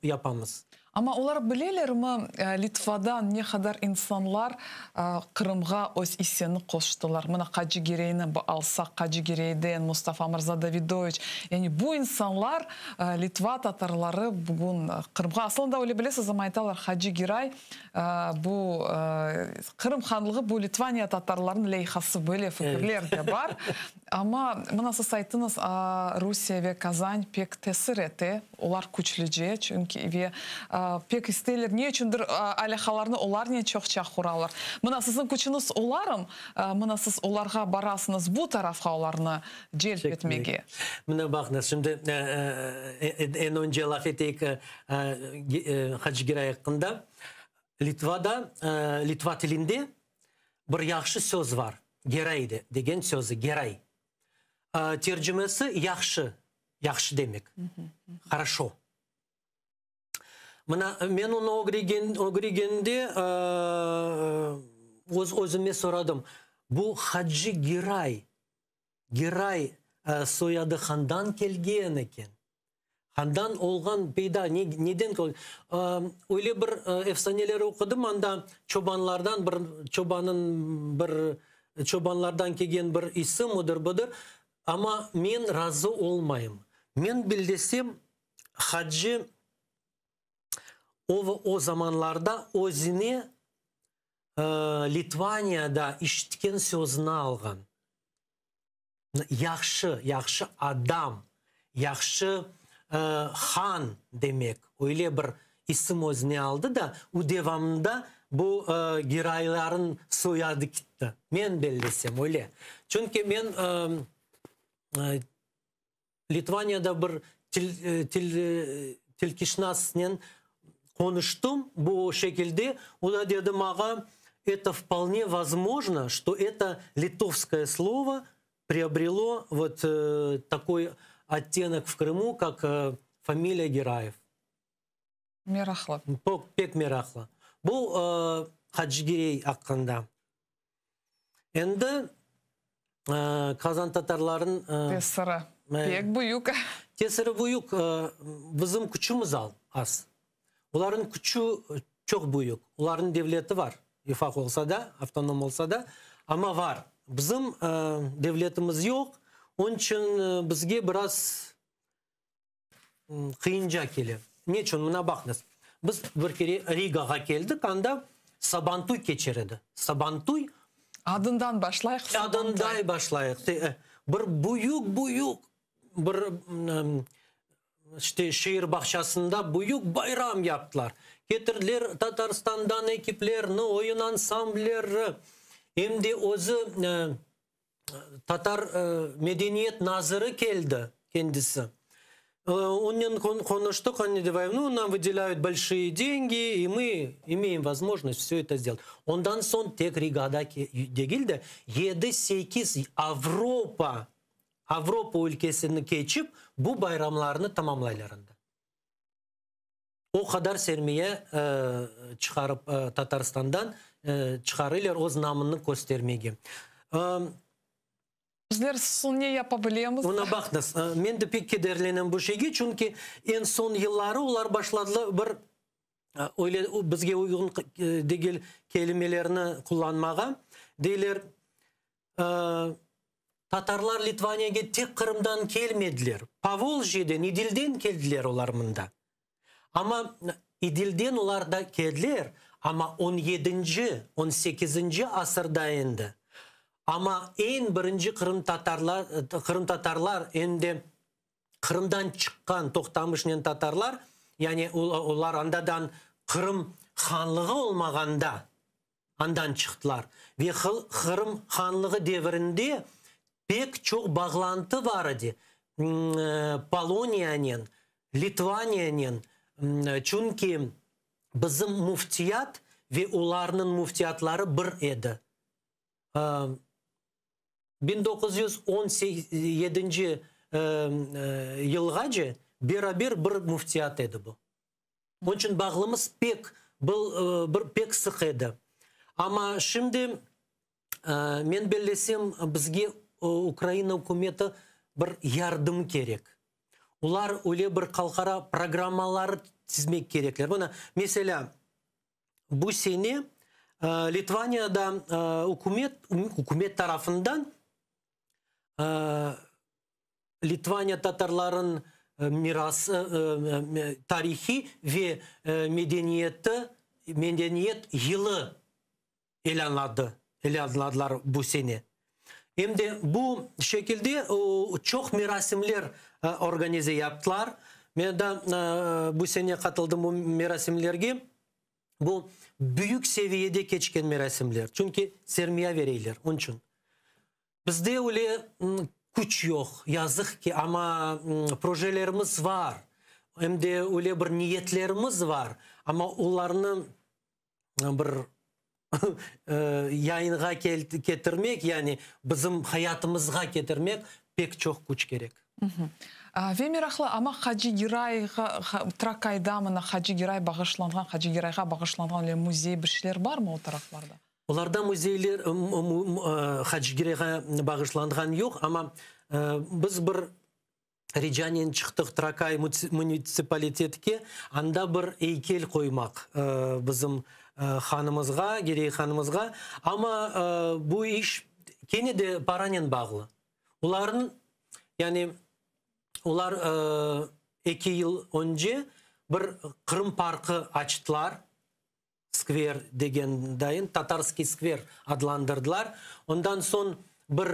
yapamız. Amma olar bilelermi, Litvadan ne qadar insanlar Qırımğa öz isseni qoştılar? Mına Hacı Gireyni alsaq, Hacı Gireyden, Mustafa mırza Davidoviç, yani bu insanlar, Litva tatarları bugün Qırımğa, asılında öyle bilesiz, amma aytalar, Hacı Giray bu Qırım hanlığı, bu Litvaniya tatarlarınıñ leyhası, böyle fikirler de bar. Amma mına siz ayttıñız, Rusiye ve Kazan pek tesir ete, olar küçlüce, çünki ve pek isteyler, ne içündir alâqalarnı olarnen çoqça quralar. Mına siziñ küçüñiz olarım, mına siz olarğa barasıñız, bu tarafqa olarnı celp etmege. Mına baqıñız, şimdi eñ önce laf eteyik Hacı Giray aqqında. Litvada, litva tilinde bir yahşı söz var, geray degen sözü, geray. Tercimesi yahşı, yahşı demek, horoşo. Mına men onı ögregende öz özüme soradım, bu Hacı Geray, Geray soyadı handan kelgen eken? Handan olğan peyda, neden öyle bir efsaneler oqudım, anda çobanlardan bir çobanıñ bir çobanlardan kelgen bir isim odır budır, amma men razı olmayım. Men bellesem, Hacı o, o zamanlarda özüne Litvaniyada işitken sözüni alğan. Yahşı, yahşı adam, yahşı han demek, öyle bir isim özüne aldı da, u devamında bu Girayların soyadı kitti. Men bellesem, öyle. Çünki men Litvaniyada bir til, til, tilkişnasnen qonuştım bu şekilde, o da dedi maña, это вполне возможно, что это литовское слово приобрело вот такой оттенок в Крыму, как фамилия Гераев. Meraqlı. Pek meraqlı. Bu Hacı Girey aqqında. Endi Qazan tatarların Tesiri pek büyük. Tesiri büyük. Bizim küçümiz az. Olarnıñ küçü çoq büyük. Olarnıñ devleti var. Ufaq olsa da, avtonom olsa da, amma var. Bizim devletimiz yoq. Onıñ içün bizge biraz qıyınca kele. Ne içün? Mına baqıñız. Biz bir kere Rigağa keldik, anda Sabantuy keçer edi. Sabantuy. Adından başlayıq. Adından başlayıq. Bir büyük-büyük bir işte şeer bağçasında büyük bayram yaptılar. Ketirdiler Tatarstandan ekiplerni, oyun ansambleri, em de özü Tatar medeniyet naziri keldi kendisi. Onen qonuştıq, они говорят, ну, нам выделяют большие деньги, и мы имеем возможность все это сделать. Ondan soñ tek Rigada degil de, 7-8 Avropa, Avropa ülkesini keçip, bu bayramlarnı tamamlaylar anda. O qadar sermiya çıqarıp Tatarstandan çıqarıylar öz namını köstermege. Bizler soñ ne yapa bilemiz? Mına baqıñız, men de pek kederlenem bu şeyge, çünki eñ soñ yılları olar başladılar bir öyle bizge uyğun degil kelimelerni qullanmağa. Deyler, tatarlar Litvaniyaga tek Qırımdan kelmediler, Povoljyeden, İdilden keldiler olar mında. Amma İdilden olar da keldiler, amma on yedinci, on sekizinci asırda endi. Amma eñ birinci qırımtatarlar, qırımtatarlar em de Qırımdan çıqqan Toqtamışnen tatarlar, yani olar andadan Qırım hanlığı olmağanda andan çıqtılar. Ve Qırım hanlığı devirinde pek çoq bağlantı bar edi Poloniyanen, Litvaniyanen, çünki bizim müftiyat ve olarnıñ müftiyatları bir edi. 1917 yılğace beraber bir müftiyat edi bu. Onıñ içün bağlımız pek, bir pek sıq edi. Amma şimdi men bellesem, bizge Ukraina ükümeti bir yardım kerek. Olar öyle bir halqara programmalar. tizmek kerekler. Mına, meselâ, bu sene Litvaniyada ükümet, ükümet tarafından Litvaniya tatarlarınıñ mirası, tarihi ve medeniyeti, medeniyet yılı ilânladı, ilânladılar bu sene. Em de bu şekilde çoq merasimler organize yaptılar. Men de bu sene qatıldım bu merasimlerge. Bu büyük seviyede keçken merasimler, çünki sermiya bereyler, onıñ içün. Bizde öyle küç yoq, yazıq ki, amma projelerimiz bar, em de öyle bir niyetlerimiz bar, amma olarnı bir yayınğa ketirmek, yani bizim hayatımızğa ketirmek pek çoq küç kerek. Ve meraqlı, amma Hacı Girayğa, Trakayda mına Hacı Giray bağışlanğan, Hacı Girayğa bağışlanğan öyle müzey bir şeyler barmı o taraflarda? Olarda müzeyler Hacı Girayğa bağışlanğan yoq, amma biz bir ricanen çıqtıq Trakay munitsipalitetke, anda bir eykel qoymaq bizim hanımızğa, Girey hanımızğa, amma bu iş kene de paranen bağlı. Olarnıñ, yani olar eki yıl önce bir Qırım parkı açtılar, skver degen dayın, Tatarskiy skver adlandırdılar. Ondan soñ bir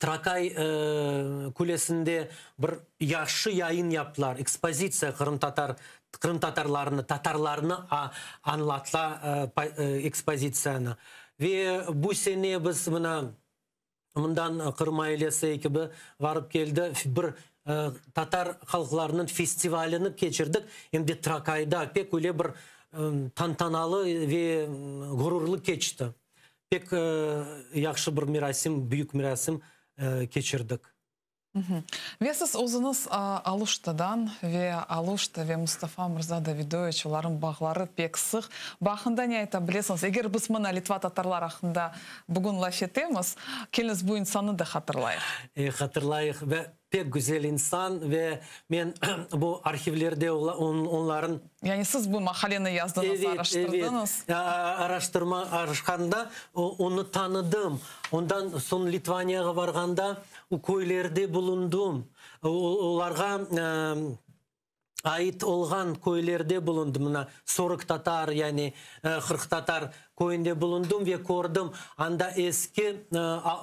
Trakay külesinde bir yahşı yayın yaptılar, ekspozitsiya qırımtatar, qırımtatarlarnı, tatarlarnı añlata ekspozitsiyanı. Ve bu sene biz mına Mından Qırım ailesi ekibi varıp keldi, bir tatar halqlarınıñ festivalini keçirdik, em de Trakayda pek öyle bir tantanalı ve ğururlı keçti. Pek yahşı bir merasim, büyük merasim keçirdik. Ve siz özüñiz Aluştadan ve Aluşta ve Mustafa mırza Davidoviç, olarnıñ bağları pek sıq. Bu aqqında ne ayta bilesiñiz? Eger biz mına litva tatarlar aqqında bugün laf etemiz, keliñiz bu insannı da hatırlayıq. Hatırlayıq. Ve pek güzel insan ve men bu arhivlerde onların. Yani siz bu maqaleni yazdıñız, araştırdıñız. Evet, araştırma, araşqanda onı tanıdım. Ondan soñ Litvaniyağa varğanda o köylerde bulundım. Olarğa ait olğan köylerde bulundım. Mına Sorok tatar, yani 40 tatar köyünde bulundım ve kördim, anda eski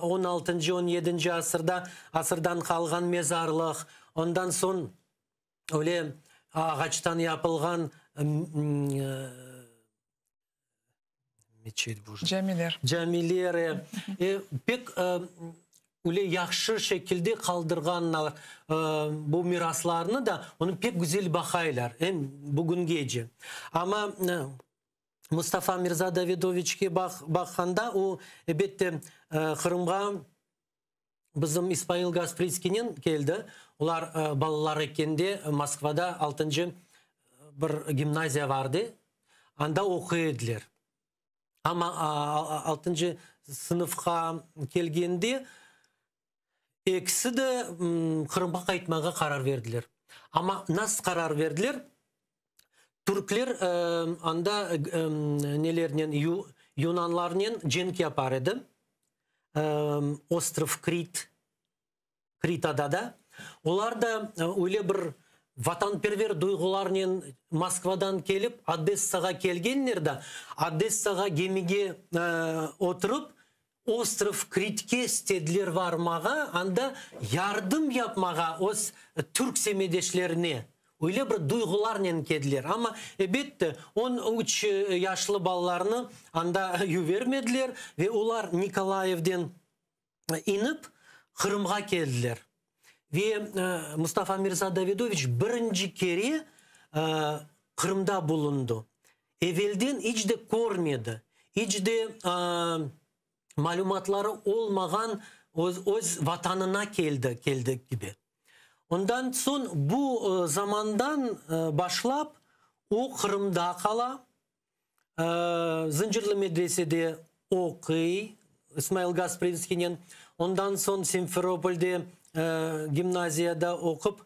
on altıncı, on yedinci asırda, asırdan qalğan mezarlıq, ondan soñ öyle ağaçtan yapılğan Camiler. Camiler. Pek öyle yahşı şekilde qaldırğanlar bu miraslarnı da, onı pek güzel baqaylar, em bugüngece. Amma Mustafa Mirza Davidoviçke baqqanda, o, elbette, Qırımğa Bizim İsmail Gasprinskiynen keldi. Olar balalar ekende Moskvada altıncı bir gimnaziya vardı. Anda oquy ediler. Amma altıncı sınıfqa kelgende ekisi de Qırımğa qaytmağa qarar berdiler. Amma nasıl qarar berdiler? Türkler anda nelernen, yunanlarnen cenk yapar edi. Ostrov Krit, Krit adada. Olar da öyle bir vatanperver duyğularnen Moskvadan kelip Odessağa kelgenler da, Odessağa gemige oturıp, Ostrov Kritke istediler varmağa, anda yardım yapmağa öz türk semedeşlerine. Öyle bir duyğularnen kediler. Amma, ebette, on üç yaşlı balalarnı anda yüvermediler ve olar Nikolayevden inip, Qırımğa keldiler. Ve Mustafa Mirza Davidoviç birinci kere Qırımda bulundı. Evelden iç de körmedi, iç de malümatları olmağan öz vatanına keldi, keldi kibi. Ondan soñ bu zamandan başlap o Qırımda qala, Zıncırlı medresede oquy İsmail Gasprinskiynen, ondan soñ Simferopolde gimnaziyada oqup.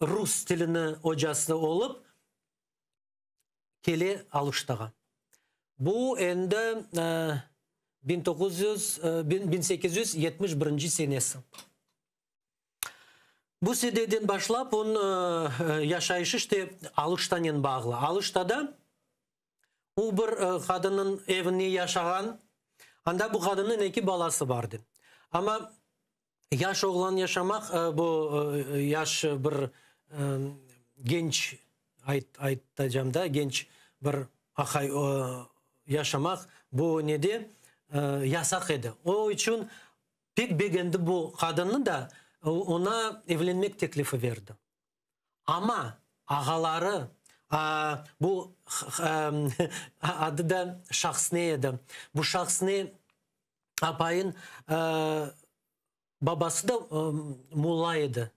rus tilini ocası olıp kele Aluştağa. Bu endi 1900, 1871 senesi. Bu sededen başlap onıñ yaşayışı işte Aluştanen bağlı. Aluştada o bir qadınıñ evinde yaşağan, anda bu qadınnıñ eki balası bardı. Amma yaş oğlan yaşamaq, bu yaş bir genç, aytacam da, genç bir aqay yaşamaq bu nede yasaq edi. O içün Pek begendi bu qadınnı da, oña evlenmek teklifi berdi. Amma ağaları, bu adı da Şahsne edi, bu Şahsne apayın babası da molla edi,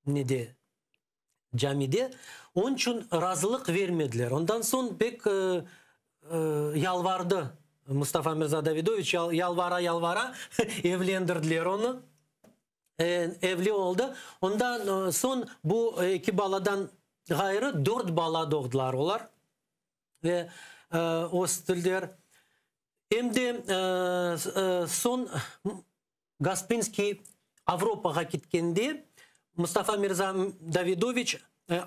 nede, camide, onıñ içün razılıq vermediler. Ondan soñ pek yalvardı Mustafa Mirza Davidoviç, yalvara-yalvara evlendirdiler onı. Evli oldı. Ondan soñ bu eki baladan ğayrı dört bala doğdılar olar ve östüler. Em de soñ Gasprinskiy Avropağa ketkende, Mustafa Mirza Davidoviç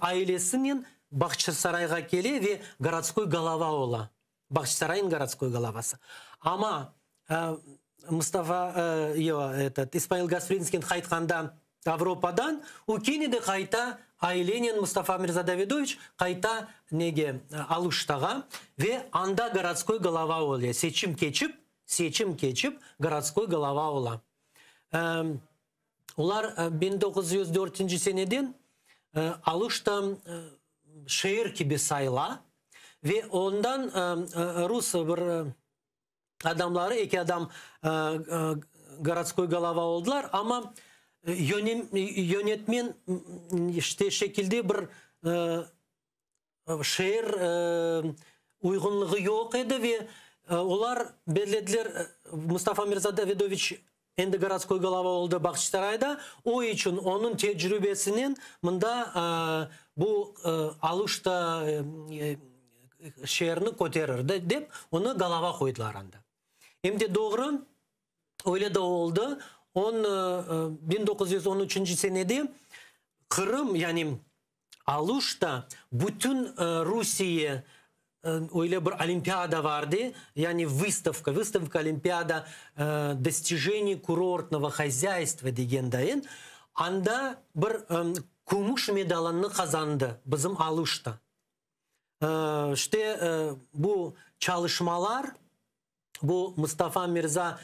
ailesinen Bağçasarayğa kele ve gorodskoy golova ola, Bağçasaraynıñ gorodskoy golovası. Amma Mustafa, yoq, etot, İsmail Gasprinskiy qaytqanda Avropadan, o kene de qayta ailenen Mustafa Mirza Davidoviç qayta nege, Aluştağa ve anda gorodskoy golova ola, seçim keçip, Seçim keçip, gorodskoy golova ola. Olar 1904 seneden Aluşta şeer kibi sayıla ve ondan rus bir adamları, eki adam gorodskoy golova oldılar, amma yönetmen işte şekilde bir Şeer uyğunlığı yoq edi ve olar bellediler, Mustafa Mirza Davidoviç endi gorodskoy golova oldı Bağçasarayda, o içün onıñ tecrübesinen mında bu Aluşta şeerini köterir dep, onı golova qoydılar anda. Em de doğru, öyle de oldı, on 1913 senede Qırım, yani Aluşta bütün Rusiye öyle bir olimpiada vardı, yani vıstavka, vıstavka olimpiada dostijeniy kurortnogo hozyaystva degen dayın, anda bir kümüş medalını qazandı bizim Aluşta. İşte bu çalışmalar, bu Mustafa Mirza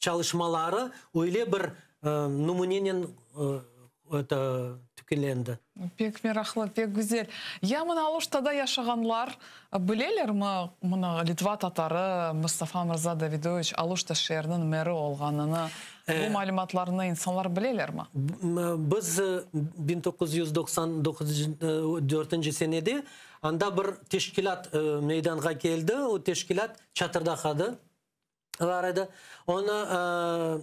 çalışmaları öyle bir nümünenen tükünlendi. Pek meraqlı, pek güzel. Ya mına Aluştada yaşağanlar bilelermi mına litva tatarı Mustafa Mırza Davidoviç Aluşta şeeriniñ meri olğanını? Bu malümatlarnı insanlar bilelermi? Biz 1994 senede Anda bir teşkilât meydanğa keldi, o teşkilât Çatırdağ adı bar edi. Onı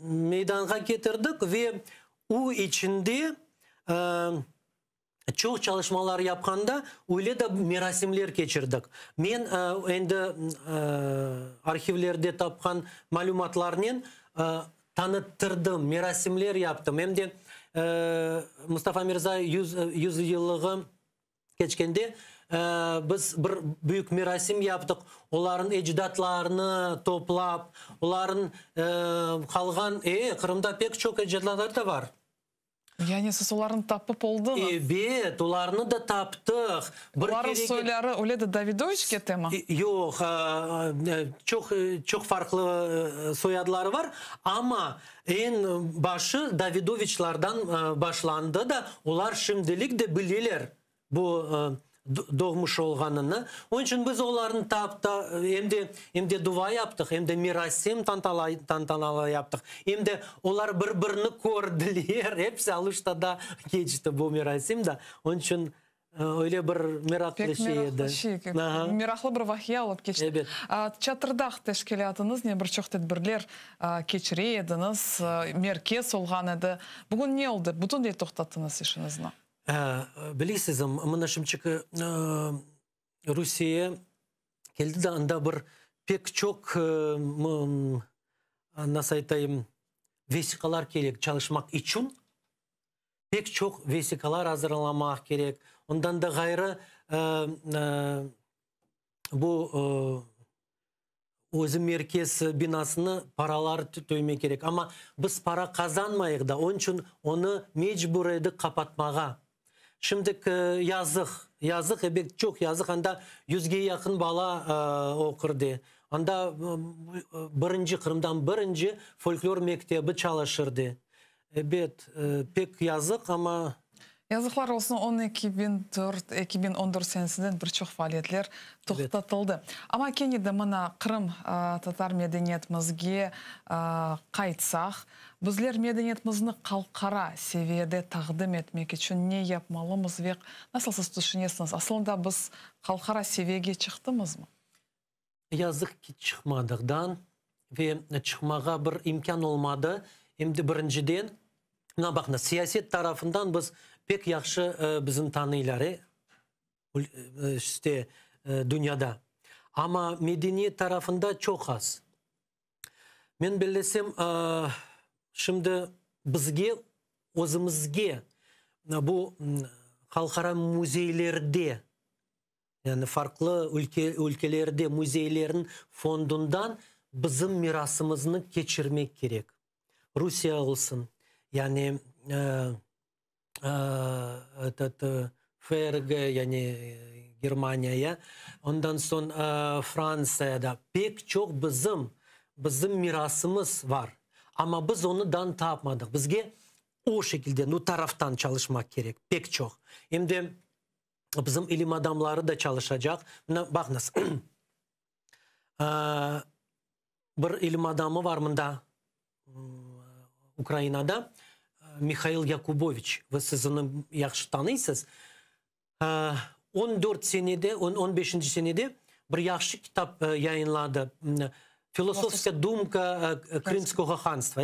meydanğa ketirdik ve o içinde çoq çalışmalar yapqanda öyle de merasimler keçirdik. Men endi arhivlerde tapqan malümatlarnen tanıttırdım, merasimler yaptım. Em de Mustafa Mirza yüz yıllığı keçkende biz bir büyük merasim yaptıq. Olarnıñ ecdatlarını toplap, olarnıñ qalğan, e, Qırımda pek çoq ecdatlar da bar. Yani siz olarnı tapıp oldıñız? Ebet, olarnı da taptıq. Bir Olarnıñ kerege... soyları öyle de Davidoviç ketemi? Yoq, çoq, çoq farqlı soyadları bar, amma eñ başı Davidoviçlardan başlandı da, olar şimdilik de bileler bu doğmuş olğanını. Onıñ içün biz olarnı taptıq, em de, em de dua yaptıq, em de merasim tantanalı yaptıq, em de olar bir-birini kördiler, episi Aluştada keçti bu merasim da. Onıñ içün. Öyle bir meraqlı Pek şey meraqlı edi. şey. Aha. Meraqlı bir vaqia olıp keçti. Ebet. Çatırdağ teşkilâtıñıznen bir çoq tedbirler keçire ediñiz, merkez olğan edi. Bugün ne oldı? Bütünley toqtattıñız işiñizni. Bilesiz, mına şimdiki Rusiye keldi de anda bir pek çoq, nasıl aytayım, vesiqalar kerek çalışmaq içün. Pek çoq vesiqalar azırlamaq kerek. Ondan da ğayrı, bu özü merkez binasını paralar töymek kerek. Amma biz para qazanmayıq da, onıñ içün onı mecbur edik qapatmağa. Şimdik yazıq, yazıq, ebet, çoq yazıq, anda yüzge yaqın bala oqurdı. Anda birinci, Qırımdan birinci folklor mektebi çalışırdı. Ebet, pek yazıq, amma. Yazıqlar olsun, on 2004, 2014 senesinden bir çoq faaliyetler toqtatıldı. Amma kene de mına Qırım tatar medeniyetimizge qaytsaq, bizler medeniyetimizni halqara seviyede taqdim etmek içün ne yapmalımız ve nasıl siz tüşünesiñiz, asılında biz halqara seviyege çıqtımızmı? Yazıq ki, çıqmadıq da ve çıqmağa bir imkân olmadı. Em de birinciden, mına baqıñız, siyaset tarafından biz pek yahşı bizni tanıylar, e, işte, dünyada. Amma medeniyet tarafında çoq az. Men bellesem, şimdi bizge, özümizge bu halqara müzeylerde, Yani farqlı ülke, ülkelerde müzeylerniñ fondundan bizim mirasımıznı keçirmek kerek. Rusiye olsun, yani etot, FRG, yani Germaniyaya, ondan soñ Frantsiyada pek çoq bizim, bizim mirasımız var. Amma biz onı dan tapmadıq. Bizge o şekilde, nu taraftan çalışmaq kerek pek çoq. Em de Bizim ilim adamları da çalışacaq. Mına, baqıñız, bir ilim adamı var mında, Ukrainada, Mihail Yakuboviç, ve siz onı yahşı tanıysız. On dört senede, on beşinci senede bir yahşı kitap yayınladı, Filosofskaya dumka Krımskogo hanstva.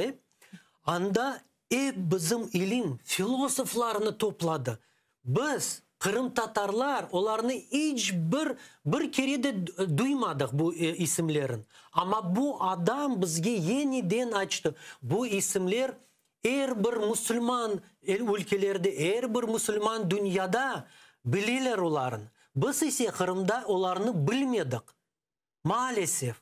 Anda ep bizim ilim filosoflarını topladı. Biz, qırımtatarlar, olarnı iç bir, bir kere de duymadıq bu isimlerin. Amma bu adam bizge yeniden açtı. Bu isimler er bir musulman ülkelerde, er bir musulman dünyada bileler olarnı. Biz ise Qırımda olarnı bilmedik. Maalesef.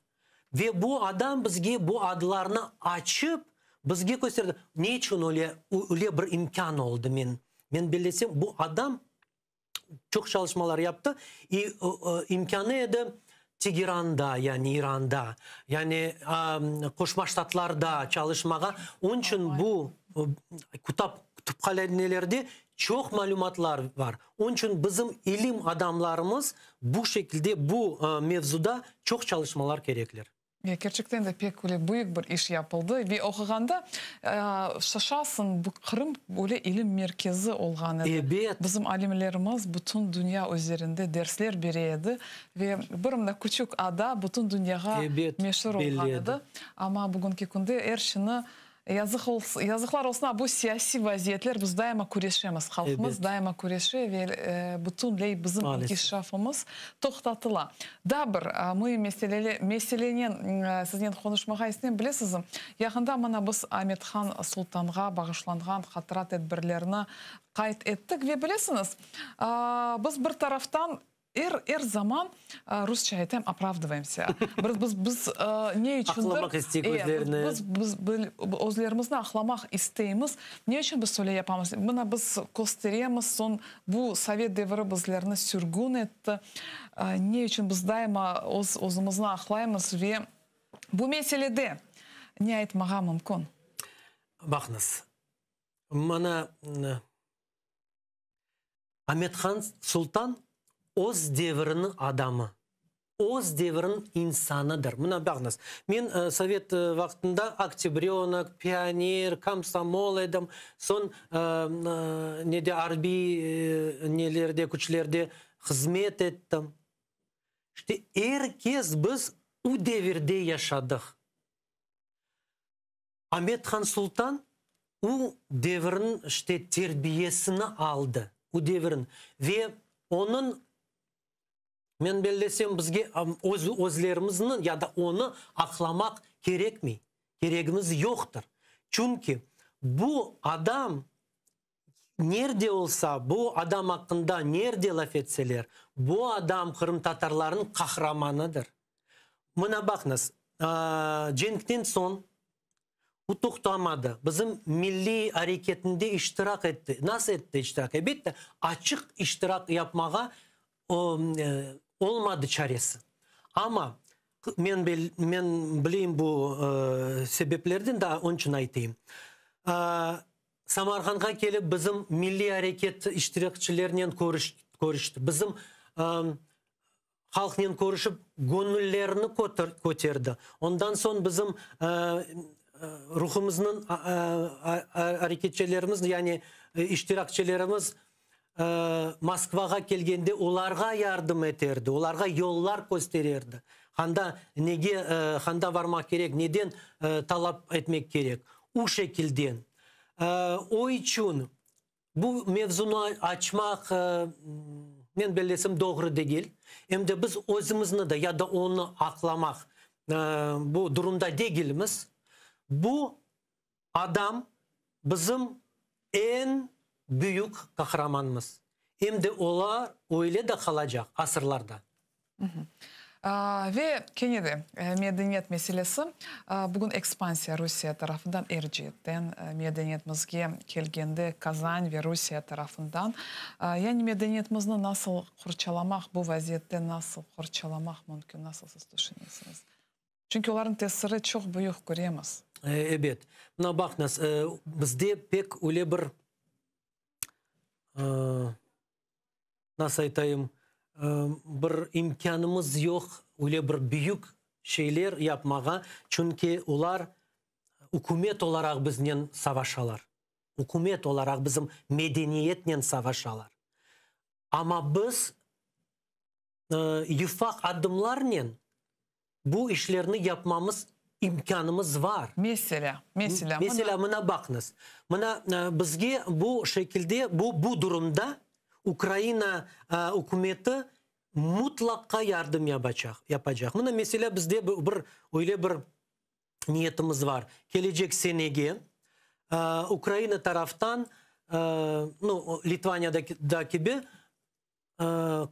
Ve bu adam bizge bu adlarnı açıp, bizge kösterdi. Ne içün öyle, öyle bir imkân oldı? Men, men bellesem, bu adam çoq çalışmalar yaptı, i imkânı edi Tegeranda, yani İranda, yani Qoşma Ştatlarda çalışmağa. Onıñ içün bu kitap, kütüphanelerde çoq malümatlar bar. Onıñ içün bizim ilim adamlarımız bu şekilde bu mevzuda çoq çalışmalar kerekler. Ve kerçekten de pek öyle büyük bir iş yapıldı. Ve oquğanda şaşasıñ, bu Qırım öyle ilim merkezi olğan edi. Ebet. Bizim alimlerimiz bütün dünya üzerinde dersler bere edi. Ve bir mına küçük ada bütün dünyağa meşur olğan edi. Amma bugünki künde er şeyni Yazıq yazıqlar olsun, a bu siyasiy vaziyetler, biz daima küreşemiz, halqımız daima küreşe ve bütünley bizim inkişafımız toqtatıla. Daa bir müim meselele meselenen siznen qonuşmağa isteyim. Bilesizmi, yaqında mına biz Amet-Han Sultanğa bağışlanğan hatıra tedbirlerini qayd ettik ve bilesiñiz, biz bir taraftan Er, er zaman, rusça aytayım, opravdывayemsâ. Bir biz, biz ne içündir... Aqlamaq isteyik özlerini. Biz, biz, biz özlerimizni aqlamaq isteymiz. Ne içün biz öyle yapamız? Mına biz kösteremiz, soñ bu sovet deviri bizlerni sürgün etti. Ne içün biz daima öz, özümizni aqlaymız ve bu meselede ne aytmağa mümkün? Baqıñız, mana... Amet-Han Sultan öz deviriniñ adamı. Öz devirniñ insanıdır. Mına baqıñız, men sovet vaqtında oktâbrönok, pioner, komsomol edim, soñ nede arbiy nelerde, küçlerde hızmet ettim. İşte, er kes biz o devirde yaşadıq. Amet-Han Sultan o devirniñ işte terbiyesini aldı, o devirniñ ve onıñ Men bellesem, bizge öz özlerimizni ya da onı aqlamaq kerekmey, keregimiz yoqtır. Çünki bu adam nerde olsa, bu adam aqqında nerde laf etseler, bu adam qırımtatarlarnıñ qahramanıdır. Mına baqıñız, cenkten soñ o toqtamadı, bizim milliy areketinde iştirak etti. Nasıl etti iştirak? Elbette, açıq iştirak yapmağa olmadı çaresi. Amma men men bileyim bu sebeplerden daa onıñ içün aytayım. Samarqandğa kelip bizim milliy areket iştirakçilerinen körüşti. Bizim halqnen körüşip göñüllerini köterdi. Ondan soñ bizim ruhumıznıñ areketçilerimiz, yani iştirakçilerimiz Moskvağa kelgende olarğa yardım eterdi, olarğa yollar köstererdi. Qanda, nege, qanda varmaq kerek, neden talap etmek kerek. U şekilden. O içün bu mevzunı açmaq, men bellesem, doğru degil. Em de biz özümizni de ya da onı aqlamaq bu durumda degilmiz. Bu adam bizim eñ büyük qahramanımız. Em de olar öyle de qalacaq asırlarda. Ve kene de medeniyet meselesi. Bugün ekspansiya Rusiye tarafından er ceetten medeniyetimizge kelgende Kazan ve Rusiye tarafından. Yani medeniyetimizni nasıl qorçalamaq, bu vaziyette nasıl qorçalamaq mümkün, nasıl siz tüşünesiñiz? Çünki olarnıñ tesiri çoq büyük, köremiz. Ebet. Mına baqıñız, bizde pek öyle bir, nasıl aytayım, bir imkânımız yoq öyle bir büyük şeyler yapmağa, çünki olar ükümet olaraq biznen savaşalar, ükümet olaraq bizim medeniyetnen savaşalar. Amma biz yufaq adımlarnen bu işlerni yapmamız imkânımız var. Meselâ, meselâ, mına. Meselâ, mına baqıñız. Mına bizge bu şekilde, bu, bu durumda Ukraina ükümeti mutlaqa yardım yapacaq, yapacaq. Mına, meselâ, bizde bir, öyle bir niyetimiz var. Kelecek senege Ukraina taraftan, nu, Litvaniyada kibi,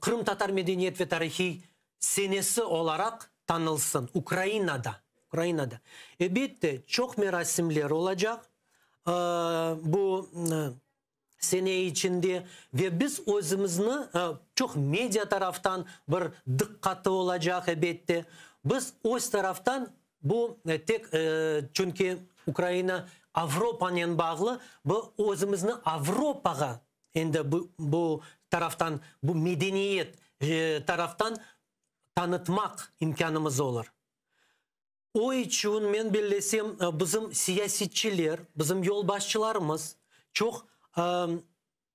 Qırımtatar medeniyet ve tarihiy senesi olaraq tanılsın Ukrainada, Ukrainada. Elbette, çoq merasimler olacaq bu sene içinde ve biz özümizni, çoq media taraftan bir diqqatı olacaq, elbette. Biz öz taraftan bu tek, çünki Ukraina Avropanen bağlı, bu özümizni Avropağa Endi bu, bu taraftan, bu medeniyet taraftan tanıtmaq imkânımız olur. O içün, men bellesem, bizim siyasetçiler, bizim yolbaşçılarımız çoq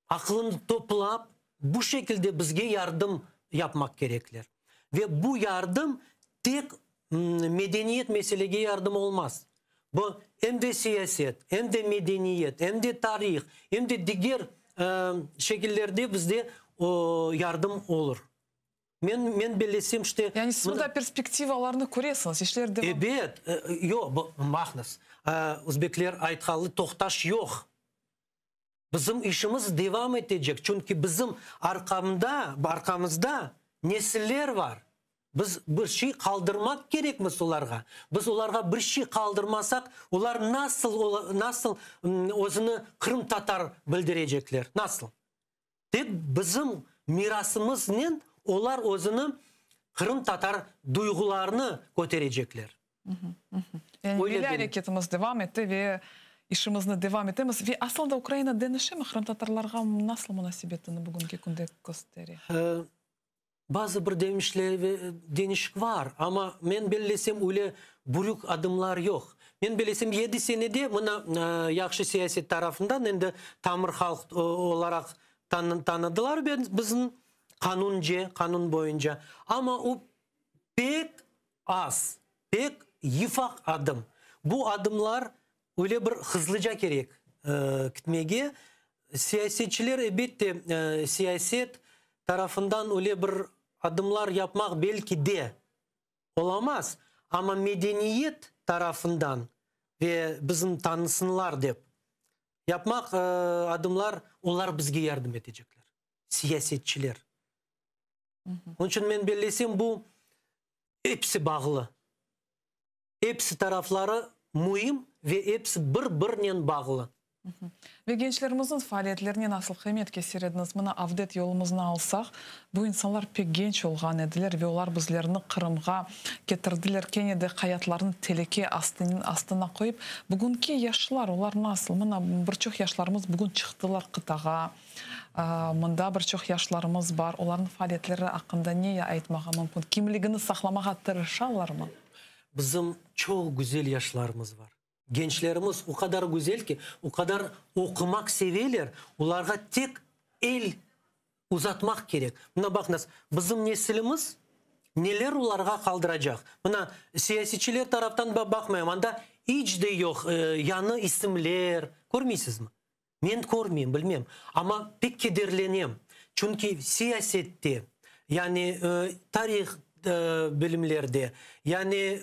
aqlını toplap, bu şekilde bizge yardım yapmaq kerekler. Ve bu yardım tek medeniyet meselege yardım olmaz. Bu em de siyaset, em de medeniyet, em de tarih, em de diger şekillerde bizde yardım olur. Men, men bellesem, işte. Yani siz mında perspektivalarnı köresiñiz, işler devam. Ebet, yoq, baqıñız, özbekler aytqanlı toqtaş yoq. Bizim işimiz devam etecek, çünki bizim arqamda, arqamızda nesiller bar. Biz bir şey qaldırmaq kerekmiz olarğa. Biz olarğa bir şey qaldırmasaq, olar nasıl, nasıl özüni qırımtatar bildirecekler, nasıl? Tek bizim mirasımıznen olar özüni qırımtatar duyğularını köterecekler. Yani milliy areketimiz devam etti ve işimizni devam etemiz. Ve aslında Ukraina deñişemi, qırımtatarlarğa nasıl munasebetini bugünki künde köstere? Bazı bir deñişik var, amma men bellesem öyle bürük adımlar yoq. Men bellesem yedi senede mına yahşı siyaset tarafından endi tamır halq olaraq tanıdılar bizni qanunce, qanun boyunca. Amma o pek az, pek yıfaq adım. Bu adımlar öyle bir hızlıca kerek kitmege. Siyasetçiler, elbette, siyaset tarafından öyle bir adımlar yapmaq belki de olamaz, amma medeniyet tarafından ve bizim tanısınlar dep yapmaq adımlar, olar bizge yardım etecekler, siyasetçiler. Onıñ içün men bellesem, bu episi bağlı. Episi tarafları müim ve episi bir-birinen bağlı. Ve gençlerimizniñ faaliyetlerine nasıl qıymet keser ediñiz? Mına, Avdet yolumıznı alsaq, bu insanlar pek genç olğan ediler ve olar bizlerni Qırımğa ketirdiler, kene de hayatlarını telüke astına qoyıp. Bugünki yaşlar, olar nasıl? Mına, bir çoq yaşlarımız bugün çıqtılar qıtağa, mında bir çoq yaşlarımız bar. Olarnıñ faaliyetleri aqqında ne aytmağa mümkün? Kimligini saqlamağa tırışalarmı? Bizim çoq güzel yaşlarımız bar. Gençlerimiz o qadar güzel ki, o qadar oqumaq seveler, olarğa tek el uzatmaq kerek. Mına baqıñız, bizim nesilimiz neler olarğa qaldıracaq. Mına siyasetçiler taraftan baqmayım, anda iç de yoq yañı isimler, körmeysizmi? Men körmeyim, bilmem, amma pek kederlenem, çünki siyasette, yani tarih bilimlerde, yani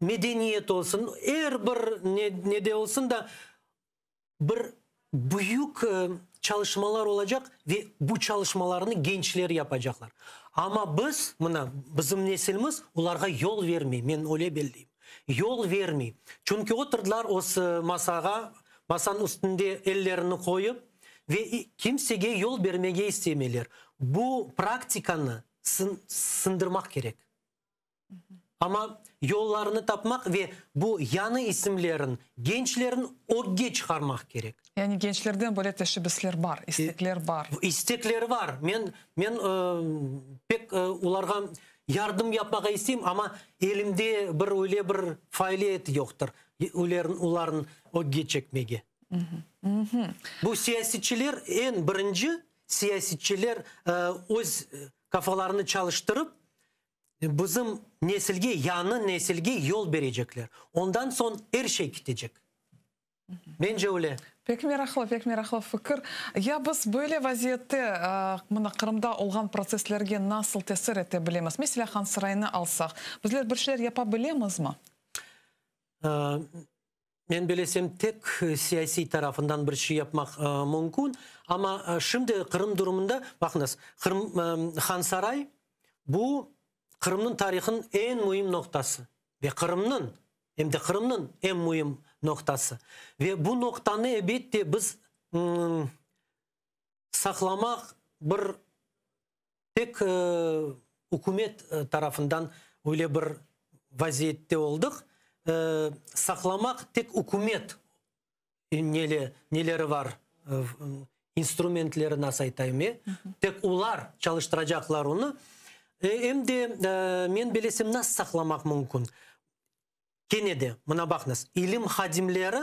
medeniyet olsun, er bir nede olsun da, bir büyük çalışmalar olacaq ve bu çalışmalarnı gençler yapacaqlar. Amma biz, mına, bizim nesilimiz olarğa yol bermey, men öyle belleyim. Yol bermey. Çünki oturdılar o masağa, masanıñ üstünde ellerini qoyıp ve kimsege yol bermege istemeyler. Bu praktikanı sındırmaq kerek. Amma yollarını tapmaq ve bu yañı isimlerin, gençlerin ögge çıqarmaq kerek. Yani gençlerden böyle teşebbüsler bar, istekler bar. İstekleri bar. Men, men pek olarğa yardım yapmağa isteyim, amma elimde bir öyle bir faaliyet yoqtır, olarnı ögge çekmege. Bu siyasetçiler, eñ birinci siyasetçiler öz kafalarını çalıştırıp, bizim nesilge, yañı nesilge yol berecekler. Ondan soñ er şey ketecek. Mence öyle. Pek meraqlı, pek meraqlı fikir. Ya biz böyle vaziyette, mına Qırımda olğan protsesslerge nasıl tesir ete bilemiz? Meselâ, Hansaraynı alsaq, bizler bir şeyler yapa bilemizmi? Men bilesem, tek siyasiy tarafından bir şey yapmaq mümkün. Amma şimdi Qırım durumında, baqıñız, Qırım, Hansaray bu Qırımnıñ tarihınıñ eñ müim noqtası ve Qırımnıñ Em de Qırımnıñ eñ müim noqtası. Ve bu noqtanı, elbette, biz saqlamaq bir tek ükümet tarafından öyle bir vaziyette oldıq, saqlamaq tek ükümet neleri var, instrumentleri, nasıl aytayım, e, tek olar çalıştıracaqlar onı. Em de, men bilesem, nasıl saqlamaq mümkün? Kene de, mına baqıñız, ilim hadimleri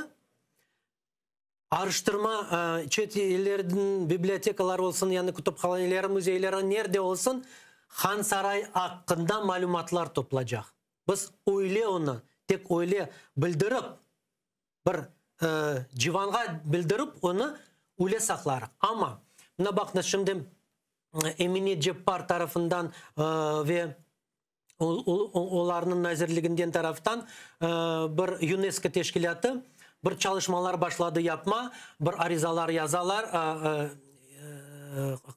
araştırma, çet ellerniñ bibliotekaları olsun, yani kütüphaneleri, müzeyleri, nerde olsun, Hansaray aqqında malümatlar toplacaq. Biz öyle onı, tek öyle bildirip, bir civanğa bildirip, onı öyle saqlarıq. Amma, mına baqıñız, şimdi Emine Ceppar tarafından ve olarnıñ nazirliginden taraftan bir UNESCO teşkilâtı bir çalışmalar başladı yapma, bir arizalar yazalar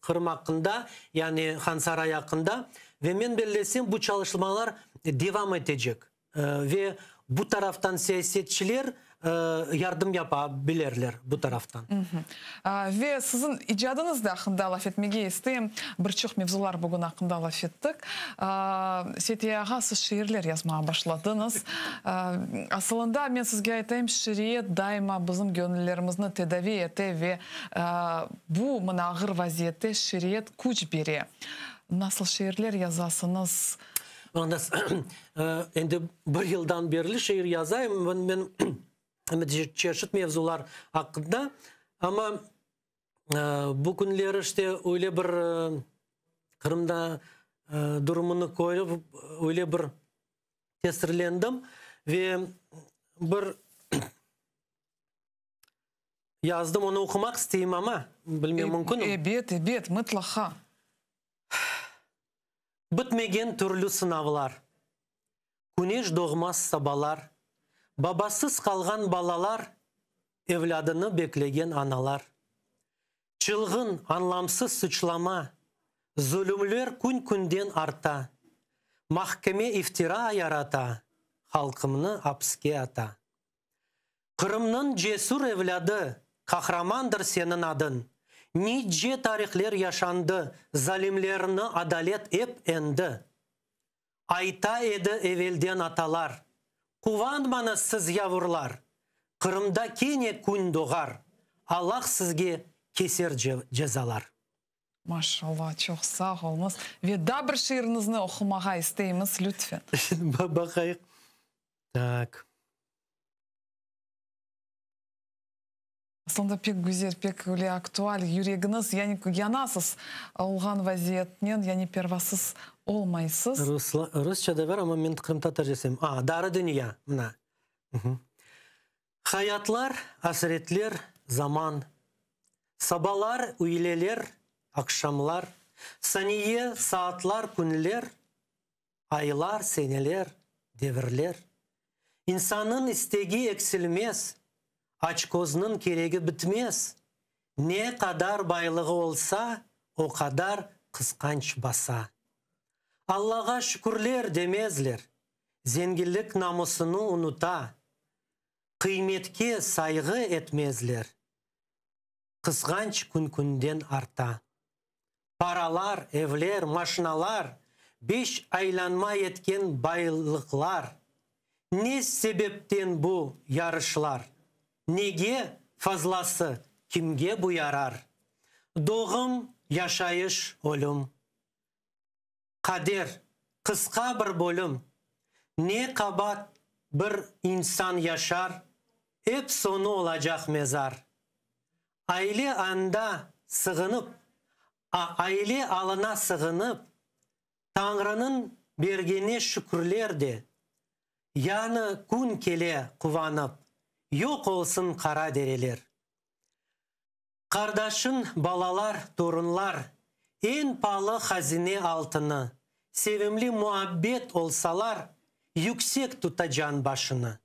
Qırım aqqında, yani Hansaray aqqında. Ve men bellesem, bu çalışmalar devam etecek. Ve bu taraftan siyasetçiler. Yardım yapa bilirler bu taraftan. Ve siziñ icadıñız da aqqında laf etmege isteyim. Bir çoq mevzular bugün aqqında laf ettik. Seytiye ağa, siz şiirler yazmağa başladıñız. Asılında, men sizge aytayım, şiiriyet daima bizim göñüllerimizni tedavi ete ve bu mına ağır vaziyette şiiriyet küç bere. Nasıl şiirler yazasıñız? Endi bir yıldan berli şiir yazayım. Men çeşit mevzular aqqında. Amma bu künleri işte öyle bir Qırımda durumını körip, öyle bir tesirlendim ve bir yazdım, onı oqumaq isteyim, amma bilmem mümkünmi? Ebet, ebet, mıtlaqa. Bitmegen türlü sınavlar. Küneş doğmaz sabalar. Babasız qalğan balalar, evlâdını beklegen analar. Çılğın, añlamsız suçlama, zulümler kün-künden arta. Mahkeme iftira yarata, halqımnı apske ata. Qırımnıñ cesür evlâdı, qahramandır seniñ adıñ. Nice tarihler yaşandı, zalimlerni adalet ep endi. Ayta edi evelden atalar, Quvanmañız siz yavurlar, Qırımda kene kün doğar, Allah sizge keser cezalar. Maşallah, çoq sağ oluñız. Ve daa bir şiiriñizni oqumağa isteymiz, lütfen. Baqayıq. Tak. Aslında pek güzel, pek öyle aktual, yüregiñiz, yani yanasız olğan vaziyetnen, yani pervasız olmaysız. Rusça da bar, amma men qırımtatarca isteyim. A, Darı dünya, mına. Hayatlar, asretler, zaman. Sabalar, üyleler, aqşamlar. Saniye, saatlar, künler. Aylar, seneler, devirler. İnsannıñ istegi eksilmez, açközniñ keregi bitmez. Ne qadar baylığı olsa, o qadar qısqanç basa. Allağa şükürler demezler, zenginlik namusını unuta. Qıymetke sayğı etmezler, qısqanç kün-künden arta. Paralar, evler, maşinalar, beş aylanma etken baylıqlar. Ne sebepten bu yarışlar? Nege fazlası, kimge bu yarar? Doğum, yaşayış, ölüm. Qader, qısqa bir bölüm. Ne qabat bir insan yaşar, ep soñu olacaq mezar. Aile anda sığınıp, a aile alına sığınıp, Tañrınıñ bergene şükürler de, yañı kün kele quvanıp, yoq olsun qara dereler. Qardaşıñ, balalar, torunlar, eñ paalı hazine altını, sevimli muabbet olsalar, yüksek tutacan başını.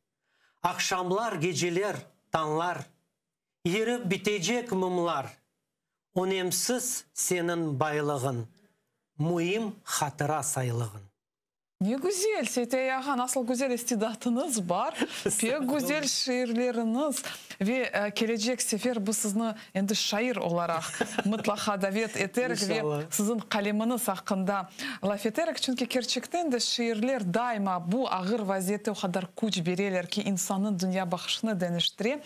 Aqşamlar, geceler, tañlar, yirip bitecek mumlar, önemsiz seniñ baylığıñ, müim hatıra saylığıñ. Ne güzel, Seytey ağa, nasıl güzel istidatıñız bar, pek güzel şiirleriñiz ve kelecek sefer biz sizni endi şair olaraq mıtlaqa davet eterik ve siziñ qalemiñiz aqqında laf eterik, çünki kerçekten de şiirler daima bu ağır vaziyette o qadar küç bereler ki, insannıñ dünyabaqışını deñiştire.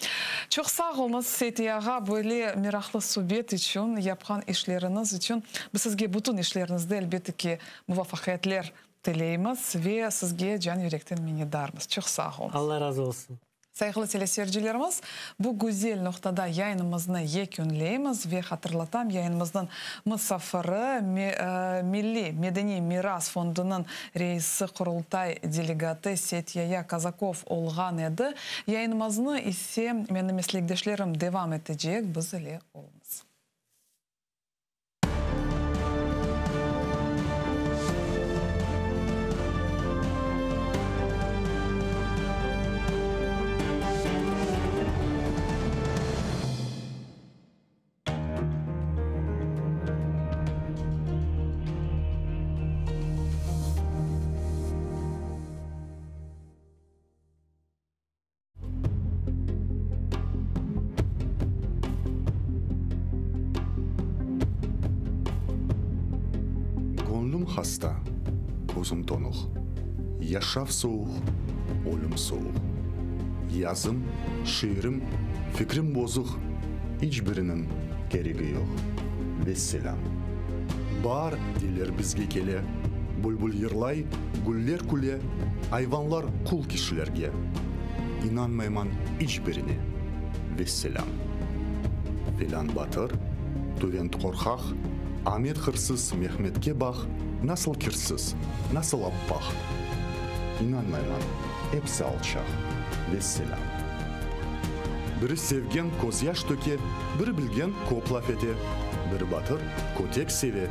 Çoq sağ oluñız, Seytey ağa, böyle meraqlı subet içün, yapqan işleriñiz içün. Biz sizge bütün işleriñizde, elbette ki, Muvafaqiyetler tileymiz ve sizge can-yürekten minnetdarmız. Çoq sağ oluñız. Alla razı olsun. Sayğılı teleseyircilerimiz, bu güzel noqtada yayınımıznı yekünleymiz ve hatırlatam, yayınımıznıñ musafiri, Milliy medeniy miras fondunıñ reisi, Qurultay delegatı Seytyaya Kazakov olğan edi. Yayınımıznı ise menim meslekdeşlerim devam etecek, biz ile oluñız. Qulağım hasta, közüm tonuq. Yaşav sovuq, ölüm sovuq. Yazım, şiirim, fikrim bozuq, İç biriniñ keregi yoq. Vesselâm. Baar, deyler, bizge kele. Bülbül yırlay, güller küle, Ayvanlar qul kişilerge. İnanmayman iç birine. Vesselâm. Felân batır, tüvent qorqaq, Amet hırsız Mehmetke baq, Nasıl kirsiz, nasıl appaq. İnanmayman, episi alçaq. Vesselâm. Biri sevgen közyaş töke, Biri bilgen köp laf ete, Biri batır, kötek seve,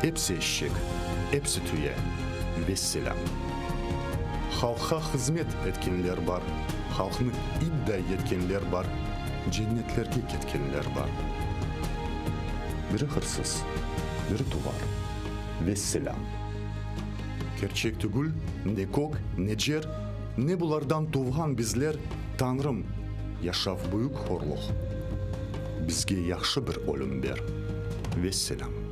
Episi eşek, episi tüye. Vesselâm. Halqqa hızmet etkenler bar, Halqnı itday etkenler bar, Cennetlerge ketkenler bar. Biri hırsız, biri tuvar. Vesselâm. Kerçek tügül, ne kök, ne cer, Ne bulardan tuvğan bizler, Tañrım, yaşav büyük horluq, Bizge yahşı bir ölüm ber. Vesselâm.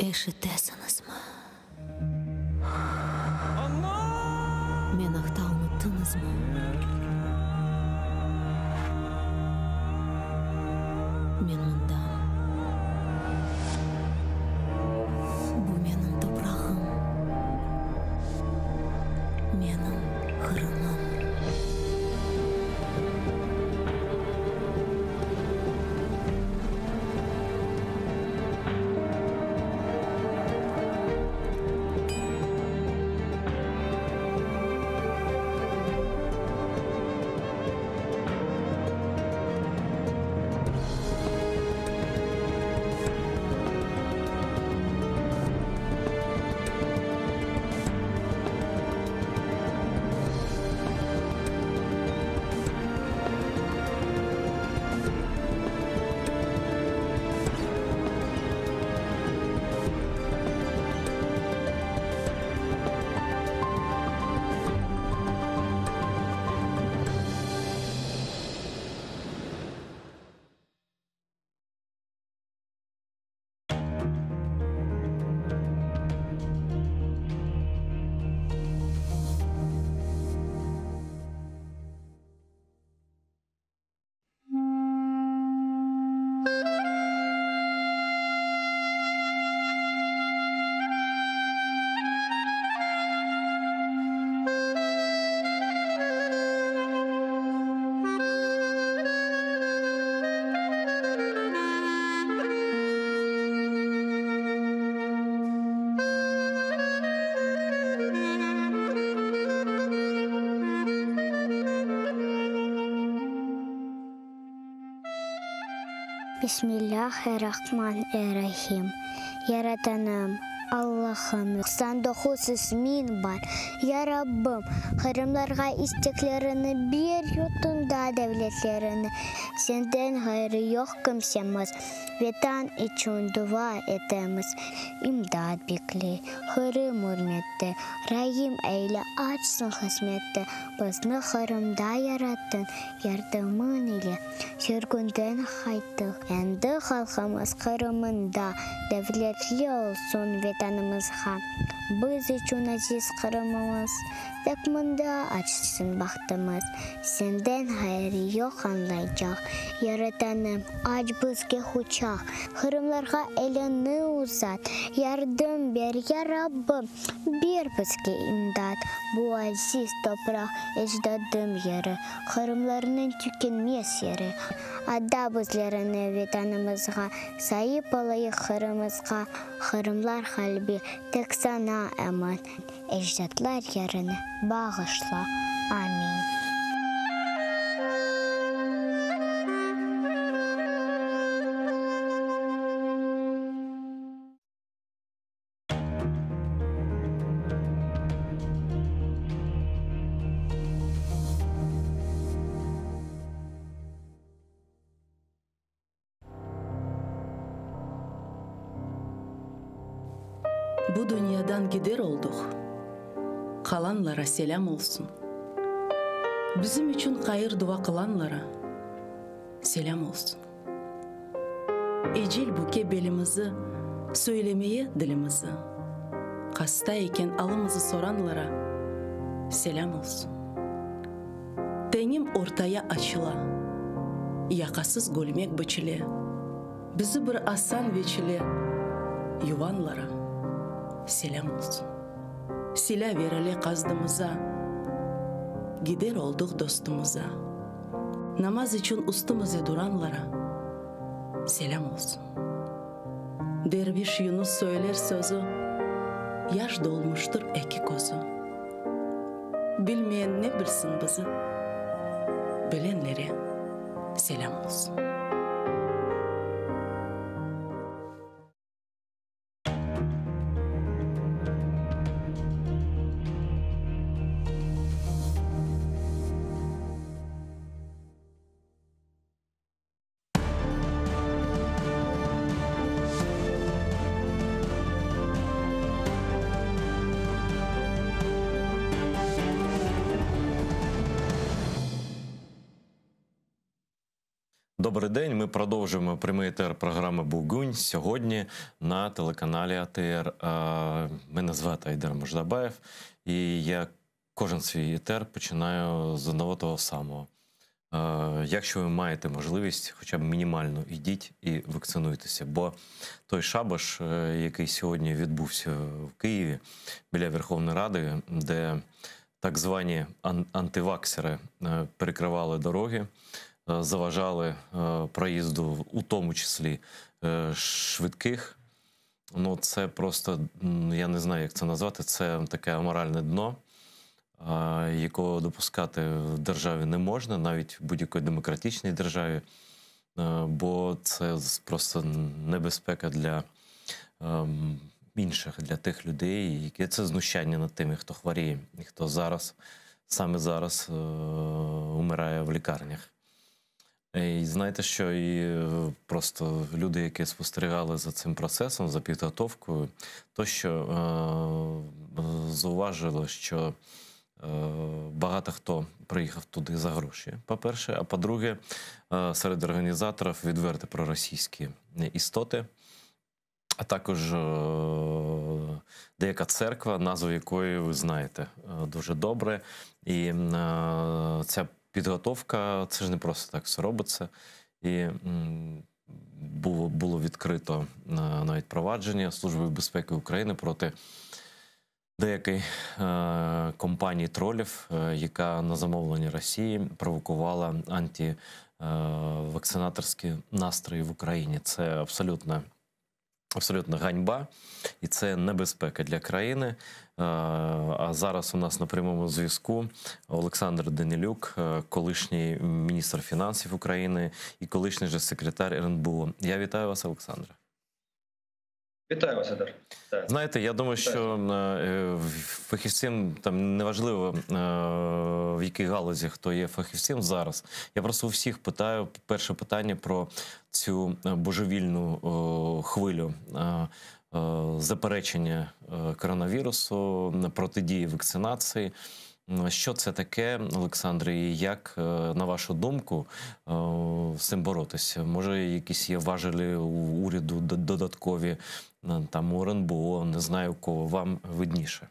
Eşitesiñizmi? Men aqta unuttıñızmı? Men mındam. Bu menim toprağım, menim Qırımım. Bismillâh-er-Rahman-er-Rahim. Yaratanım, Allahım, 99 ismiñ bar. Ya Rabbim, qırımlarğa isteklerini ber, yurtunda devletlerini. Senden ğayrı yoq kimsemiz, Vetan içün dua etemiz. İmdat bekley, Qırım ürmette, Raim eyle, açsın qısmette. Bizni Qırımda yarattıñ, Yardımıñ ile sürgünden qayttıq. Endi halqımız Qırımında devletli olsun Vetanımızğa. Biz içün aziz Qırımımız, Tek mında açsın bahtımız. Senden ğayrı yoq añlaycaq, Yaratanım, aç bizge quçaq. Qırımlarğa eliñni uzat, Yardım ber, ya Rabbim, ber bizge imdat. Bu aziz topraq ecdadım yeri, Qırımlarnıñ tükenmez yeri. Ada bizlerni Vetanımızğa, Saip olayıq Qırımızğa. Qırımlar qalbi tek saña emin. Ecdatlar yerini bağışla. Amin. Bu dünyadan gider olduq, Qalanlara selâm olsun. Bizim içün hayır-dua qılanlara selâm olsun. Ecel büke belimizi, Söylemeye dilimizi, Hasta eken alımızı soranlara selâm olsun. Teñim ortaya açıla, Yaqasız kölmek biçile, Bizi bir asan veçile Yuvanlara selâm olsun. Silâ berile qazdımıza, Gider olduq dostumıza. Namaz içün üstümize duranlara selâm olsun. Derviş Yunus söyler sözü, Yaş dolmuştır eki közü. Bilmeyen ne bilsin bizi, Bilenlere selâm olsun. Добрий день. Ми продовжуємо прямий етер програми Бугунь сьогодні на телеканалі АТР. Мене звати Айдер Муждабаєв, і я кожен свій етер починаю з одного того самого. Якщо ви маєте можливість, хоча б мінімальну, йдіть і вакцинуйтеся. Бо той шабаш, який сьогодні відбувся в Києві біля Верховної Ради, де так звані антиваксери перекривали дороги, заважали проїзду, у тому числі швидких. Це просто, я не знаю, як це назвати, це таке аморальне дно, якого допускати в державі не можна, навіть в будь-якій демократичній державі, бо це просто небезпека для інших, для тих людей, які це знущання над тими, хто хворіє, і хто саме зараз умирає в лікарнях. І знаєте, що і просто люди, які спостерігали за цим процесом, за підготовкою, то що зауважили, що багато хто приїхав туди за гроші, по-перше, а по-друге, серед організаторів відверто проросійські істоти, а також деяка церква, назву якої ви знаєте дуже добре. І ця підготовка, це ж не просто так все робиться. І було відкрито навіть провадження Служби безпеки України проти деякої компанії тролів, яка на замовлення Росії провокувала антивакцинаторські настрої в Україні. Це абсолютна ганьба і це небезпека для країни. А зараз у нас на прямому зв'язку Олександр Данилюк, колишній міністр фінансів України і колишній же секретар РНБО. Я вітаю вас, Олександре. Вітаю вас, Айдер. Так. Знаєте, я думаю, Вітаю. що фахівцям там неважливо, в якій галузі хто є фахівцем зараз. Я просто у всіх питаю перше питання про цю божевільну хвилю заперечення коронавірусу, протидії вакцинації. Що це таке, Олександре, і як, на вашу думку, з цим боротися? Може, якісь є важелі у уряду додаткові, там, у РНБО, не знаю, у кого, вам видніше?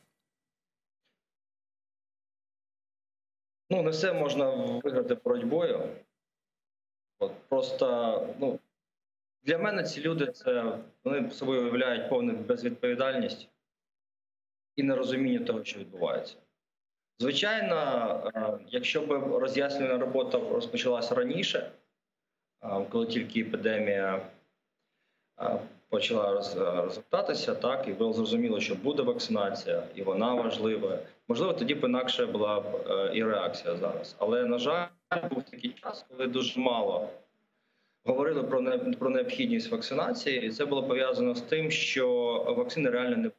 Не все можна виграти боротьбою. Просто для мене ці люди, вони собою уявляють повну безвідповідальність і нерозуміння того, що відбувається. Звичайно, якщо б роз'яснювальна робота розпочалася раніше, коли тільки епідемія почала розгортатися, так, і було зрозуміло, що буде вакцинація, і вона важлива. Можливо, тоді б інакше була б і реакція зараз. Але, на жаль, був такий час, коли дуже мало говорили про необхідність вакцинації, і це було пов'язано з тим, що вакцини реально не було.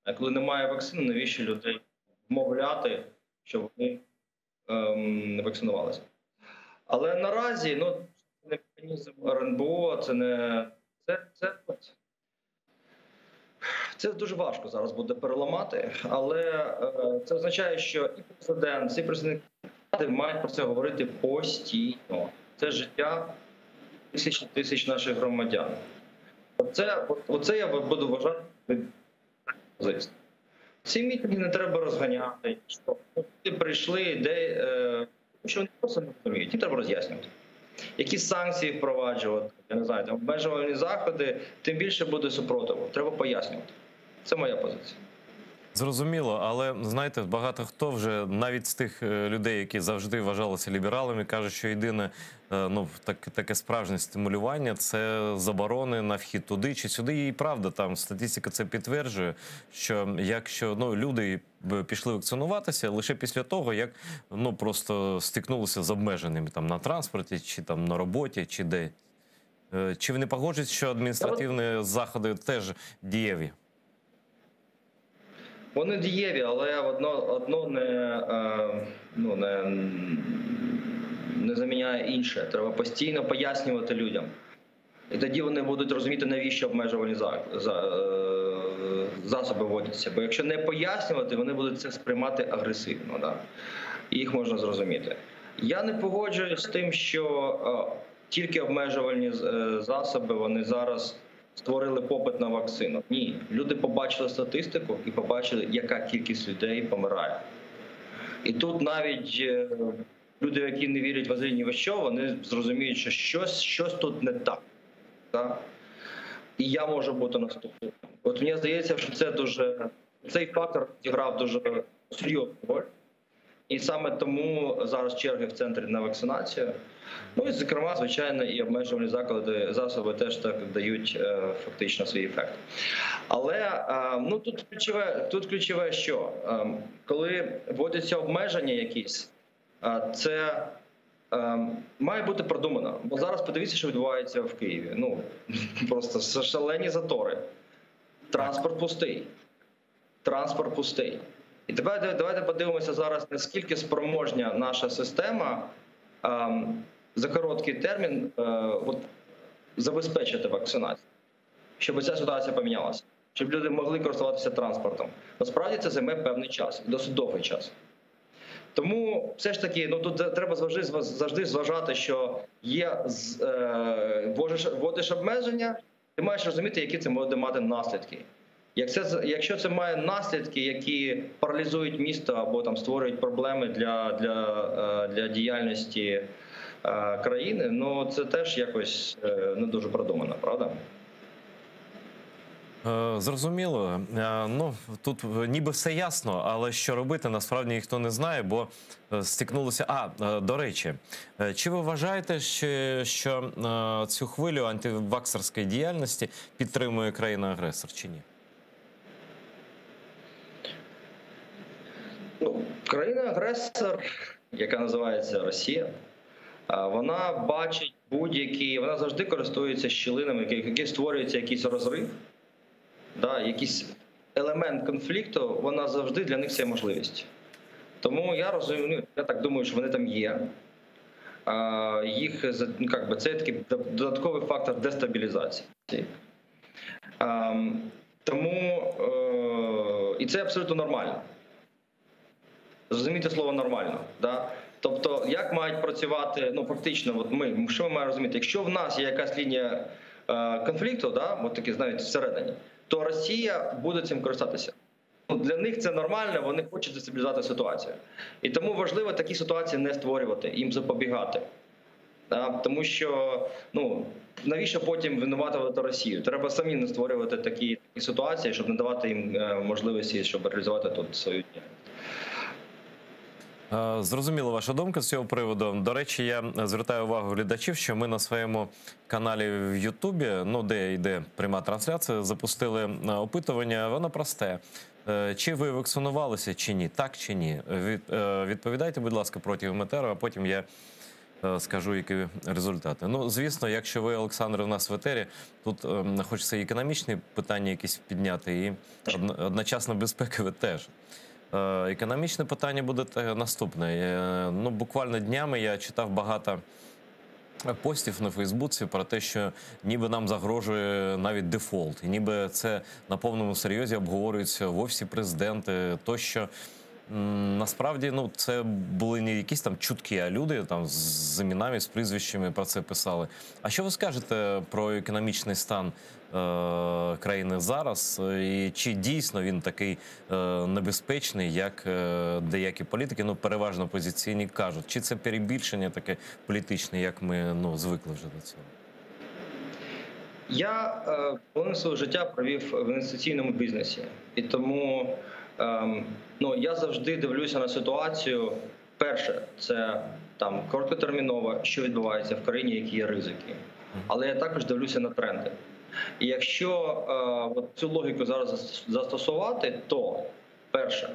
А коли немає вакцини, навіщо людей вмовляти, щоб вони не вакцинувалися? Але наразі, це не механізм РНБО, це не... Це, це от... Це дуже важко зараз буде переламати, але е, це означає, що і президент, і президент мають про це говорити постійно. Це життя тисяч тисяч наших громадян. Оце, оце я буду вважати позицію. Ці мітинги не треба розганяти. Що Люди прийшли, де е, тому що вони просто не розуміють. Їм треба роз'яснювати. Які санкції впроваджувати, я не знаю, там обмежувальні заходи, тим більше буде супротиву. Треба пояснювати. Це моя позиція. Зрозуміло, але знаєте, багато хто вже навіть з тих е, людей, які завжди вважалися лібералами, кажуть, що єдине е, ну так, таке справжнє стимулювання це заборони на вхід туди чи сюди. І правда, там статистика це підтверджує, що якщо ну люди пішли вакцинуватися лише після того, як ну просто стикнулися з обмеженнями там на транспорті, чи там на роботі, чи де. Е, Чи ви не погоджуєтесь, що адміністративні заходи теж дієві? Вони дієві, але одно, одно не, е, ну, не, не заміняє інше. Треба постійно пояснювати людям. І тоді вони будуть розуміти, навіщо обмежувальні за, за, е, засоби вводяться. Бо якщо не пояснювати, вони будуть це сприймати агресивно. Да? І їх можна зрозуміти. Я не погоджуюсь з тим, що е, тільки обмежувальні засоби вони зараз створили попит на вакцину. Ні, люди побачили статистику і побачили, яка кількість людей помирає. І тут навіть е, люди, які не вірять в ні в що, вони зрозуміють, що щось, щось тут не так. Так? І я можу бути наступним. От мені здається, що це дуже цей фактор зіграв дуже серйозну роль. І саме тому зараз черги в центрі на вакцинацію. Ну і зокрема, звичайно, і обмежувальні заклади, засоби теж так дають е, фактично свій ефект. Але е, ну тут ключове, тут ключове, що е, коли вводяться обмеження якісь, це має бути продумано. Бо зараз подивіться, що відбувається в Києві. Ну просто шалені затори. Транспорт пустий. Транспорт пустий. І тепер давайте подивимося зараз, наскільки спроможня наша система ем, за короткий термін е, от, забезпечити вакцинацію, щоб ця ситуація помінялася, щоб люди могли користуватися транспортом. Насправді це займе певний час, досить довгий час. Тому все ж таки, ну тут треба завжди завжди зважати, що є е, вводиш, вводиш обмеження, ти маєш розуміти, які це може мати наслідки. Як це, якщо це має наслідки, які паралізують місто або там створюють проблеми для, для, е, для діяльності е, країни, ну це теж якось е, не дуже продумано, правда? Зрозуміло. Ну, тут ніби все ясно, але що робити, насправді ніхто не знає, бо стикнулося. А, до речі, чи ви вважаєте, що, що цю хвилю антиваксерської діяльності підтримує країна-агресор чи ні? Ну, країна-агресор, яка називається Росія, вона бачить будь-які, вона завжди користується щілинами, які створюється якийсь розрив, да, якийсь елемент конфлікту, вона завжди для них це можливість. Тому я розумію, ну, я так думаю, що вони там є. Їх ну, как би, це такий додатковий фактор дестабілізації. Ем, Тому е, і це абсолютно нормально. Зрозумійте слово нормально. Да? Тобто, як мають працювати, ну фактично, от ми, що ми маємо розуміти, якщо в нас є якась лінія е, конфлікту, да, от такі, навіть всередині, то Росія буде цим користатися. Ну, для них це нормально, вони хочуть дестабілізувати ситуацію. І тому важливо такі ситуації не створювати, їм запобігати. Да? Тому що ну, навіщо потім винуватувати Росію? Треба самі не створювати такі, такі ситуації, щоб не давати їм е, можливості, щоб реалізувати тут свою діяльність. Е, Зрозуміла ваша думка з цього приводу. До речі, я звертаю увагу глядачів, що ми на своєму каналі в Ютубі, ну де йде пряма трансляція, запустили е, опитування. Воно просте. Е, Чи ви вакцинувалися, чи ні? Так чи ні? Відповідайте, будь ласка, протягом етеру, а потім я скажу, які результати. Ну, звісно, якщо ви, Олександр, у нас в етері, тут ем, хочеться і економічні питання якісь підняти, і одночасно безпекові теж. Е, Економічне питання буде наступне. Е, Ну, буквально днями я читав багато Постів на Фейсбуці про те, що ніби нам загрожує навіть дефолт, і ніби це на повному серйозі обговорюється в офісі президента тощо. Насправді, ну, це були не якісь там чутки, а люди там з іменами, з прізвищами про це писали. А що ви скажете про економічний стан країни зараз? І чи дійсно він такий небезпечний, як деякі політики, ну, переважно опозиційні, кажуть? Чи це перебільшення таке політичне, як ми, ну, звикли вже до цього? Я половину свого життя провів в інвестиційному бізнесі. І тому, ну, я завжди дивлюся на ситуацію. Перше, це там короткотерміново, що відбувається в країні, які є ризики. Але я також дивлюся на тренди. І якщо от цю логіку зараз застосувати, то перше,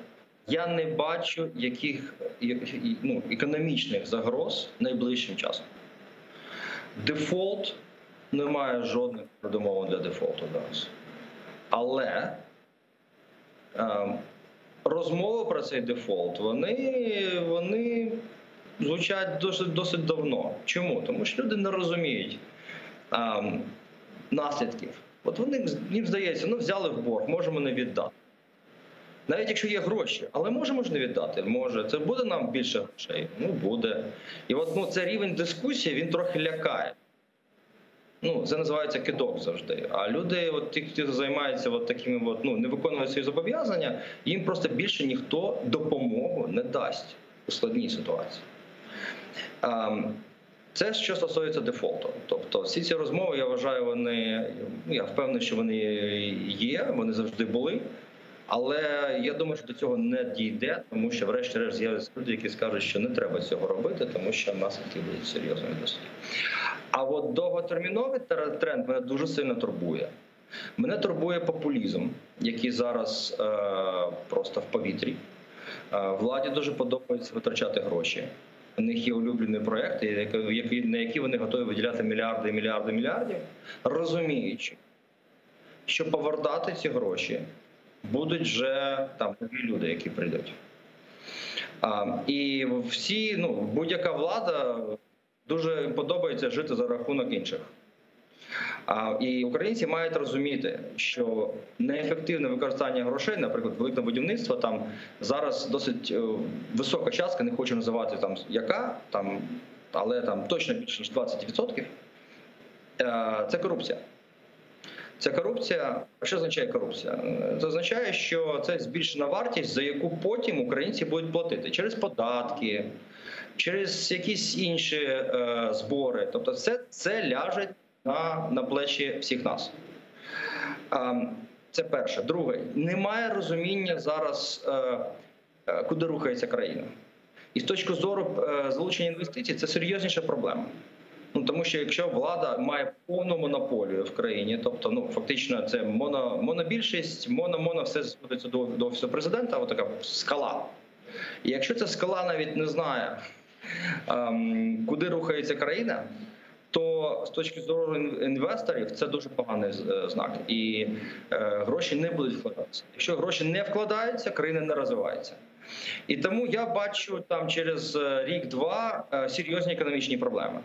я не бачу яких, ну, економічних загроз найближчим часом. Дефолт, немає жодних передумов для дефолту зараз. Але розмови про цей дефолт, вони звучать досить давно. Чому? Тому що люди не розуміють наслідків. От вони, їм здається, ну взяли в борг, можемо не віддати. Навіть якщо є гроші, але можемо ж не віддати? Може. Це буде нам більше грошей? Ну, буде. І от, ну, цей рівень дискусії, він трохи лякає. Це називається кидок завжди. А люди, от ті, хто займаються от такими, от, ну, не виконують свої зобов'язання, їм просто більше ніхто допомогу не дасть у складній ситуації. Це що стосується дефолту. Тобто всі ці розмови, я вважаю, вони, ну, я впевнений, що вони є, вони завжди були. Але я думаю, що до цього не дійде, тому що врешті-решт з'являться люди, які скажуть, що не треба цього робити, тому що наслідки будуть серйозними досить. А от довготерміновий тренд мене дуже сильно турбує. Мене турбує популізм, який зараз просто в повітрі. Владі дуже подобається витрачати гроші. У них є улюблені проекти, на які вони готові виділяти мільярди, мільярди, мільярдів, розуміючи, що повертати ці гроші будуть вже там нові люди, які прийдуть. І всі, ну, будь-яка влада дуже їм подобається жити за рахунок інших. І українці мають розуміти, що неефективне використання грошей, наприклад, велике будівництво, там зараз досить висока частка, не хочу називати там яка, там, але там точно більше ніж 20%, це корупція. Це корупція. Що означає корупція? Це означає, що це збільшена вартість, за яку потім українці будуть платити через податки, через якісь інші збори. Тобто це ляже на плечі всіх нас. Це перше. Друге, немає розуміння зараз, куди рухається країна. І з точки зору залучення інвестицій, це серйозніша проблема. Тому що якщо влада має повну монополію в країні, тобто, фактично, це монобільшість, моно-моно, все зводиться до Офісу Президента, отака скала. І якщо ця скала навіть не знає, куди рухається країна, то з точки зору інвесторів це дуже поганий знак. І гроші не будуть вкладатися. Якщо гроші не вкладаються, країна не розвивається. І тому я бачу там через рік-два серйозні економічні проблеми.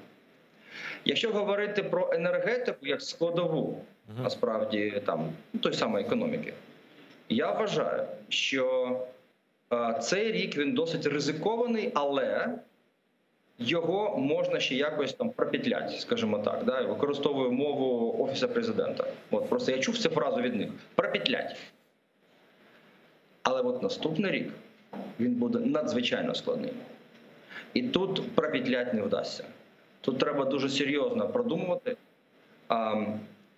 Якщо говорити про енергетику як складову, насправді, той самої економіки, я вважаю, що цей рік він досить ризикований, але його можна ще якось там пропетлять, скажімо так, да? Я використовую мову Офісу Президента. Просто я чув цю фразу від них. Пропетлять. Але от наступний рік він буде надзвичайно складний. І тут пропетлять не вдасться. Тут треба дуже серйозно продумувати,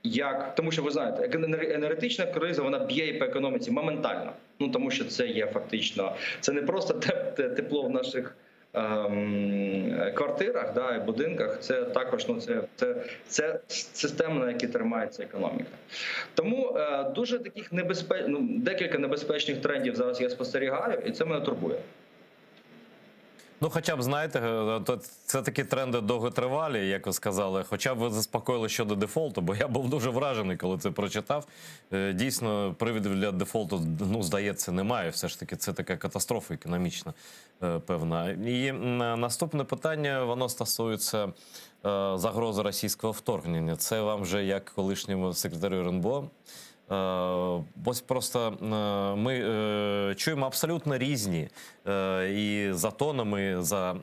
як... Тому що, ви знаєте, енергетична криза, вона б'є і по економіці моментально. Тому що це є фактично... Це не просто тепло в наших квартирах, да, і будинках, це також, ну, це, це, це система, на якій тримається економіка. Тому дуже таких небезпе-, ну, декілька небезпечних трендів зараз я спостерігаю, і це мене турбує. Хоча б, знаєте, то це такі тренди довготривалі, як ви сказали. Хоча б ви заспокоїли щодо дефолту, бо я був дуже вражений, коли це прочитав. Дійсно, привідів для дефолту, здається, немає. Все ж таки, це така катастрофа економічна, певна. І наступне питання, воно стосується... Загроза російського вторгнення. Це вам вже як колишньому секретарю РНБО. Ось просто ми чуємо абсолютно різні і за тоном, і за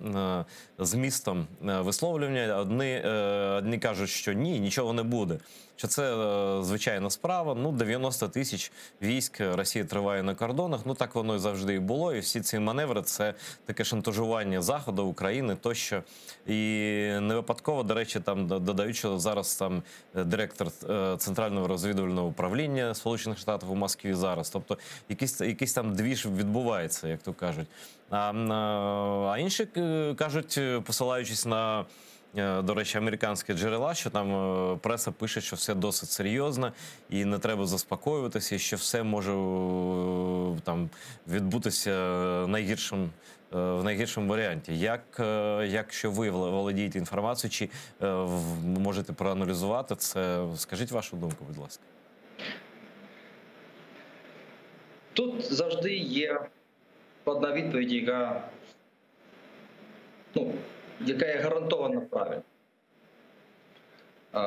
змістом висловлювання. Одні кажуть, що ні, нічого не буде. Що це звичайна справа, ну 90 тисяч військ Росії триває на кордонах, ну так воно і завжди і було, і всі ці маневри – це таке шантажування Заходу, України тощо. І не випадково, до речі, там додають, що зараз там директор Центрального розвідувального управління Сполучених Штатів у Москві зараз, тобто якийсь там двіж відбувається, як то кажуть. А інші кажуть, посилаючись на, до речі, американські джерела, що там преса пише, що все досить серйозно і не треба заспокоюватися, і що все може там відбутися в найгіршому варіанті. Якщо ви володієте інформацією, чи можете проаналізувати це, скажіть вашу думку, будь ласка. Тут завжди є одна відповідь, яка, ну, яка є гарантовано правильна.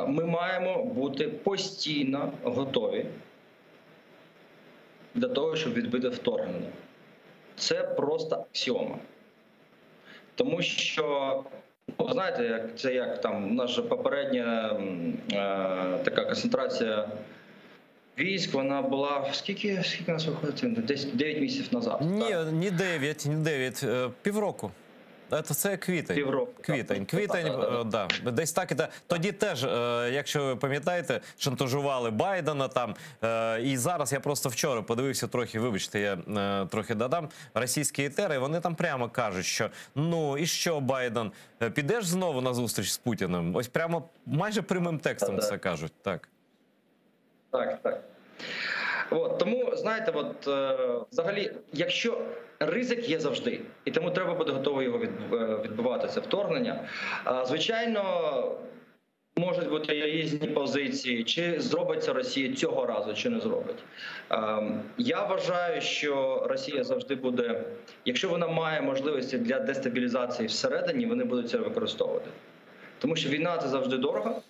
Ми маємо бути постійно готові для того, щоб відбити вторгнення. Це просто аксіома. Тому що, ну, знаєте, як, це як там наша попередня така концентрація військ, вона була, скільки у нас виходить? Десь 9 місяців назад. Ні, так? не 9, не 9, півроку. Це квітень. Півроку. Квітень, квітень, да. Десь так і так. Тоді теж, якщо ви пам'ятаєте, шантажували Байдена там. І зараз я просто вчора подивився трохи, вибачте, я трохи додам, російські етери, вони там прямо кажуть, що ну і що, Байден, підеш знову на зустріч з Путіним? Ось прямо майже прямим текстом це кажуть. Так, так. так. От, тому, знаєте, от, взагалі, якщо ризик є завжди, і тому треба бути готовий його відбивати, це вторгнення. Звичайно, можуть бути різні позиції, чи зробить це Росія цього разу, чи не зробить. Я вважаю, що Росія завжди буде, якщо вона має можливості для дестабілізації всередині, вони будуть це використовувати. Тому що війна – це завжди дорого,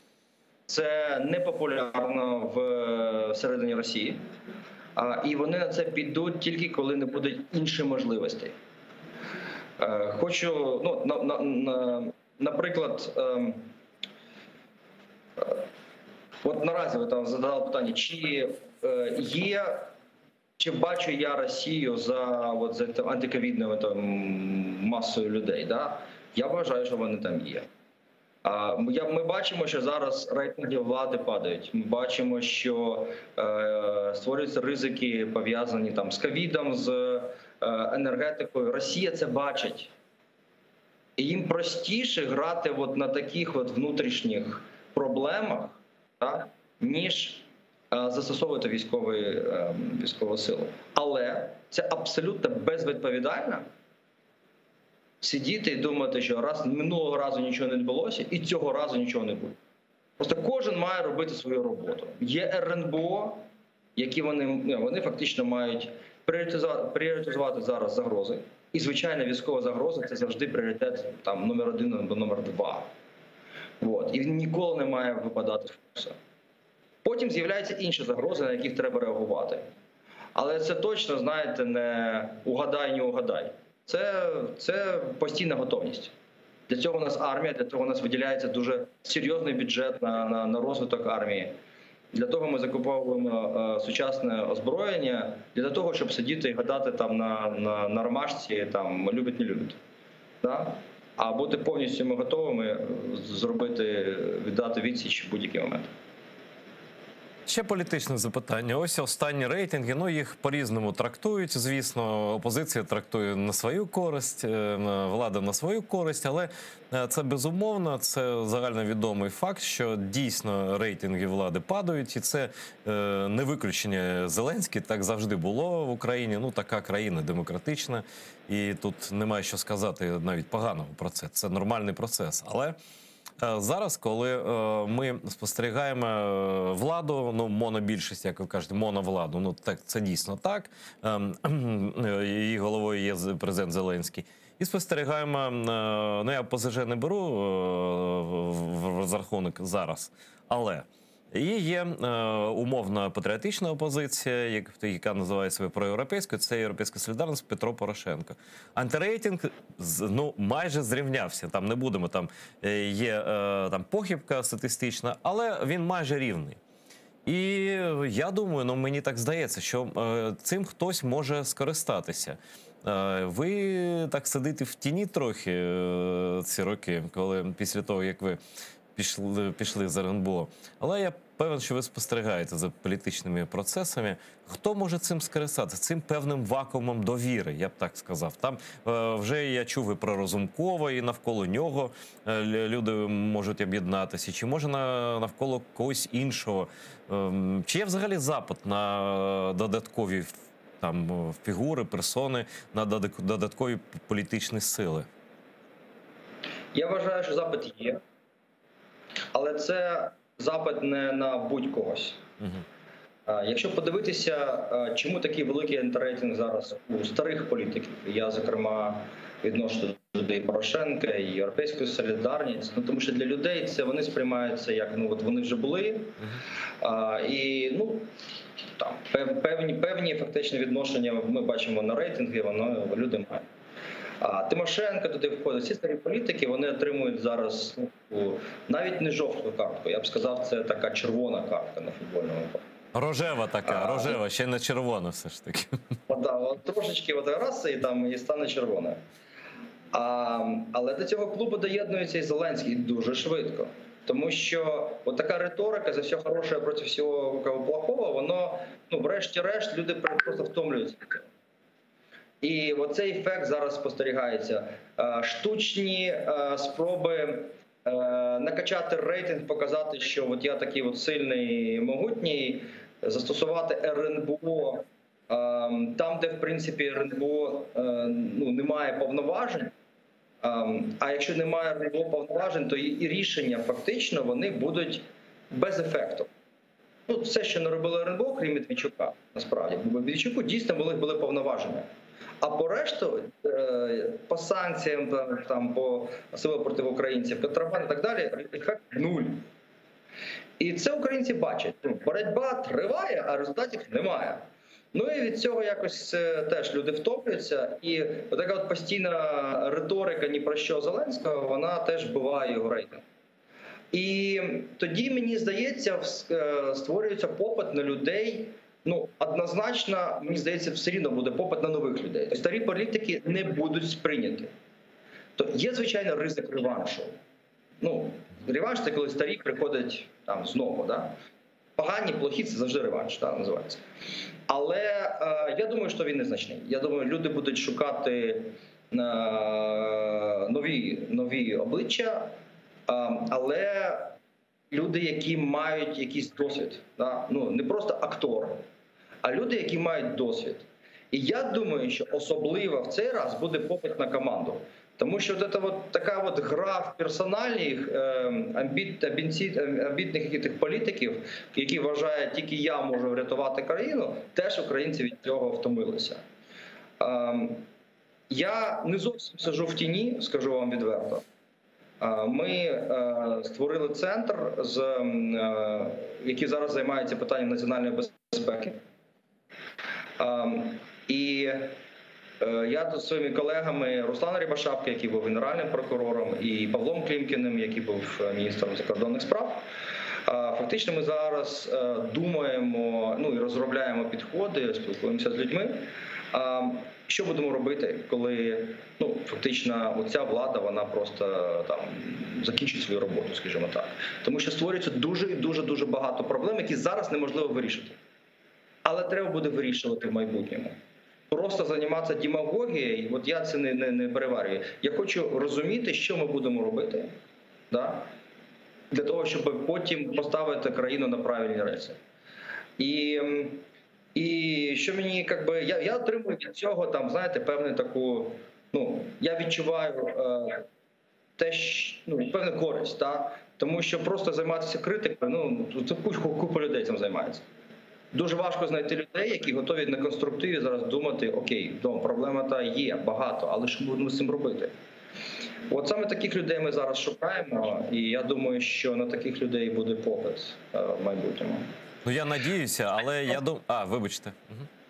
це непопулярно всередині Росії. І вони на це підуть тільки, коли не буде інших можливостей. Хочу, ну, наприклад, от наразі ви там задали питання, чи є, чи бачу я Росію за, от, за там, антиковідною там, масою людей, да? Я вважаю, що вони там є. Ми бачимо, що зараз рейтинги влади падають. Ми бачимо, що створюються ризики, пов'язані там з ковідом, з енергетикою. Росія це бачить. І їм простіше грати от на таких от внутрішніх проблемах, так, ніж застосовувати військову силу. Але це абсолютно безвідповідально сидіти і думати, що раз минулого разу нічого не відбулося, і цього разу нічого не буде. Просто кожен має робити свою роботу. Є РНБО, які вони фактично мають пріоритизувати зараз загрози. І, звичайно, військова загроза – це завжди пріоритет там, номер 1 або номер 2. От. І він ніколи не має випадати з фокусу. Потім з'являються інші загрози, на яких треба реагувати. Але це точно, знаєте, не угадай, не угадай. Це постійна готовність. Для цього у нас армія, для цього у нас виділяється дуже серйозний бюджет на розвиток армії. Для того ми закуповуємо сучасне озброєння, для того, щоб сидіти і гадати там на ромашці, там, любить, не любить. Да? А бути повністю ми готовими зробити, віддати відсіч в будь-який момент. Ще політичне запитання. Ось останні рейтинги, ну їх по-різному трактують, звісно, опозиція трактує на свою користь, влада на свою користь, але це безумовно, це загальновідомий факт, що дійсно рейтинги влади падають, і це не виключення Зеленський, так завжди було в Україні, ну така країна демократична, і тут немає що сказати навіть поганого про це, це нормальний процес, але... Зараз, коли ми спостерігаємо владу, ну монобільшість, як ви кажете, моновладу, ну так це дійсно так. Її головою є президент Зеленський. І спостерігаємо, ну я ОПЗЖ не беру в розрахунок зараз, але і є умовна патріотична опозиція, яка називає себе проєвропейською, це Європейська солідарність Петро Порошенко. Антирейтинг ну, майже зрівнявся, там не будемо, там є там похибка статистична, але він майже рівний. І я думаю, ну мені так здається, що цим хтось може скористатися. Ви так сидите в тіні трохи ці роки, коли після того, як ви пішли з РНБО. Але я певен, що ви спостерігаєте за політичними процесами. Хто може цим скористатися? Цим певним вакуумом довіри, я б так сказав. Там вже я чув і про Разумкова, і навколо нього люди можуть об'єднатися. Чи може навколо когось іншого? Чи є взагалі запит на додаткові там фігури, персони, на додаткові політичні сили? Я вважаю, що запит є. Але це запит не на будь-когось. Якщо подивитися, чому такий великий антирейтинг зараз у старих політиків, я, зокрема, відношу до і Порошенка, і Європейську солідарність, ну, тому що для людей це вони сприймаються як, ну, от вони вже були, і, ну, там, певні фактично відношення ми бачимо на рейтинги, воно люди мають. А Тимошенко туди входить, всі старі політики, вони отримують зараз, ну, навіть не жовту картку, я б сказав, це така червона картка на футбольному полі. Рожева така, рожева, ще не червона все ж таки. Да, от трошечки от раз і, там, і стане червоною. Але до цього клубу доєднується і Зеленський дуже швидко. Тому що от така риторика за все хороше проти всього плохого, воно, ну, врешті-решт, люди просто втомлюються від цього. І оцей ефект зараз спостерігається. Штучні спроби накачати рейтинг, показати, що от я такий от сильний, могутній, застосувати РНБО там, де, в принципі, РНБО, ну, немає повноважень. А якщо немає РНБО повноважень, то і рішення фактично вони будуть без ефекту. Ну, все, що не робило РНБО, крім Медведчука, насправді. Бо Медведчуку дійсно були повноваження. А по решту, по санкціям, там, по особливо проти українців, контрабанд і так далі, ефект нуль. І це українці бачать. Ну, боротьба триває, а результатів немає. Ну і від цього якось теж люди втомлюються. І така от постійна риторика ні про що Зеленського, вона теж вбиває його рейтинг. І тоді, мені здається, створюється попит на людей. Ну, однозначно, мені здається, все рівно буде попит на нових людей. Тобто старі політики не будуть сприйняті. То є, звичайно, ризик реваншу. Ну, реванш – це коли старі приходять там знову, да? Погані, плохі – це завжди реванш, да, називається. Але я думаю, що він незначний. Я думаю, люди будуть шукати нові обличчя, але люди, які мають якийсь досвід. Да? Ну, не просто актор, а люди, які мають досвід. І я думаю, що особливо в цей раз буде попит на команду. Тому що от це от така от гра в персональних, амбітних якихось політиків, які вважають, тільки я можу врятувати країну, теж українці від цього втомилися. Я не зовсім сиджу в тіні, скажу вам відверто. Ми створили центр, який зараз займається питанням національної безпеки. І я тут зі своїми колегами Русланом Рябошапкою, який був генеральним прокурором, і Павлом Клімкіним, який був міністром закордонних справ. Фактично ми зараз думаємо, ну, і розробляємо підходи, спілкуємося з людьми. Що будемо робити, коли, ну, фактично оця влада, вона просто там закінчить свою роботу, скажімо так. Тому що створюється дуже і дуже, дуже багато проблем, які зараз неможливо вирішити. Але треба буде вирішувати в майбутньому. Просто займатися демагогією, от я це не переварюю. Я хочу розуміти, що ми будемо робити, да? Для того, щоб потім поставити країну на правильні рейси. І що мені, как би, я, я отримую від цього, там, знаєте, певну таку, ну, я відчуваю. те, ну, певну користь, та? Тому що просто займатися критикою, ну, це купа людей цим займається. Дуже важко знайти людей, які готові на конструктиві зараз думати, окей, ну, проблема та є, багато, але що будемо з цим робити? От саме таких людей ми зараз шукаємо, і я думаю, що на таких людей буде попит в майбутньому. Ну, я надіюся, але я думаю... А, вибачте.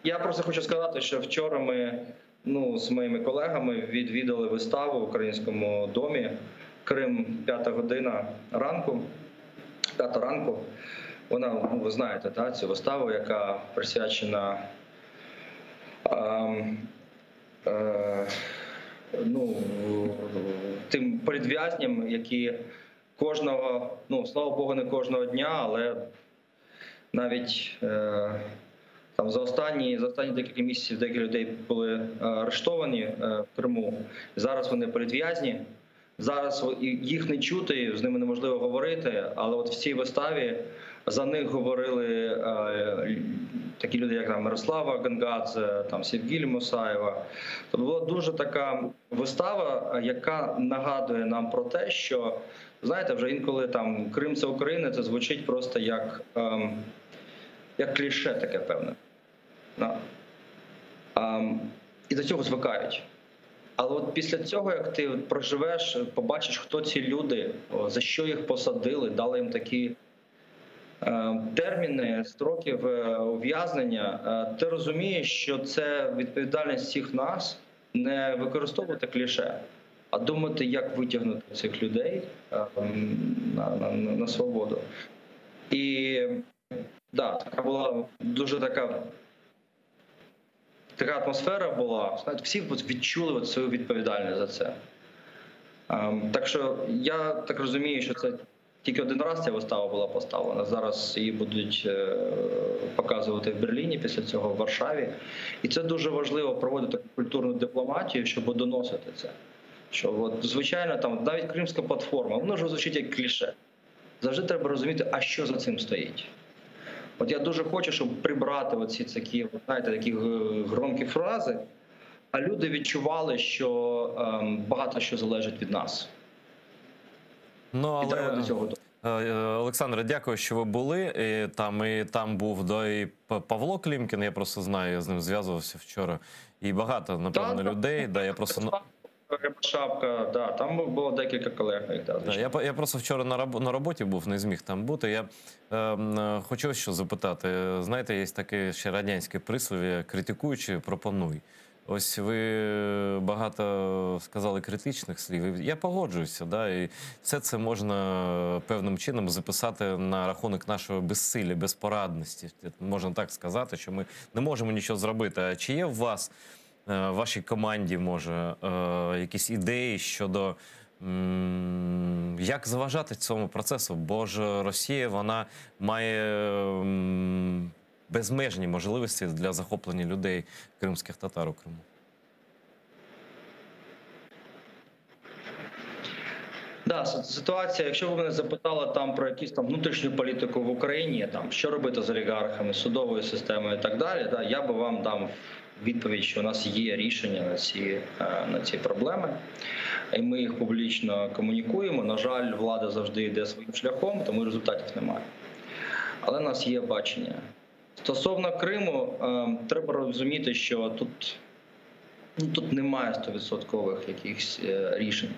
Я просто хочу сказати, що вчора ми, ну, з моїми колегами відвідали виставу в Українському домі Крим, п'ята година ранку, п'ята ранку. Вона, ну, ви знаєте, та, цю виставу, яка присвячена, ну, тим політв'язням, які кожного, ну, слава Богу, не кожного дня, але навіть там за останні декілька місяців декілька людей були арештовані в Криму. Зараз вони політв'язні. Зараз їх не чути, з ними неможливо говорити, але от в цій виставі за них говорили такі люди, як там Мирослава Гонгадзе, там Севгіль Мусаєва. Тобто була дуже така вистава, яка нагадує нам про те, що, знаєте, вже інколи там Крим — це Україна, це звучить просто як кліше таке певне. Да. І до цього звикають. Але от після цього, як ти проживеш, побачиш, хто ці люди, за що їх посадили, дали їм такі терміни, строків ув'язнення, ти розумієш, що це відповідальність всіх нас не використовувати кліше, а думати, як витягнути цих людей на свободу. І да, така була дуже така, така атмосфера була, знаєте, всі відчули свою відповідальність за це. Так що я так розумію, що це тільки один раз ця вистава була поставлена. Зараз її будуть показувати в Берліні, після цього в Варшаві. І це дуже важливо проводити таку культурну дипломатію, щоб доносити це. Що, звичайно, там навіть Кримська платформа, вона ж звучить як кліше. Завжди треба розуміти, а що за цим стоїть. От я дуже хочу, щоб прибрати оці такі, от, знаєте, такі громкі фрази, а люди відчували, що багато що залежить від нас. І треба до цього готуватися. Олександре, дякую, що ви були. І там був, да, і Павло Клімкін, я просто знаю, я з ним зв'язувався вчора. І багато, напевно, людей. Да, я просто на- Шапка, да, там було декілька колег моїх, да, Да, звичайно. я просто вчора на роботі був, не зміг там бути. Я хочу ось що запитати. Знаєте, є таке ще радянське прислів'я «критикуючи, пропонуй». Ось ви багато сказали критичних слів. Я погоджуюся, да, і все це можна певним чином записати на рахунок нашого безсилля, безпорадності. Можна так сказати, що ми не можемо нічого зробити. А чи є у вас, в вашій команді, може, якісь ідеї щодо, як заважати цьому процесу? Бо ж Росія, вона має безмежні можливості для захоплення людей, кримських татар у Криму. Да, ситуація, якщо ви мене запитали там про якусь там внутрішню політику в Україні, там, що робити з олігархами, судовою системою і так далі, да, я би вам дам відповідь, що у нас є рішення на ці проблеми, і ми їх публічно комунікуємо. На жаль, влада завжди йде своїм шляхом, тому результатів немає. Але у нас є бачення. Стосовно Криму, треба розуміти, що тут немає стовідсоткових якихось рішень.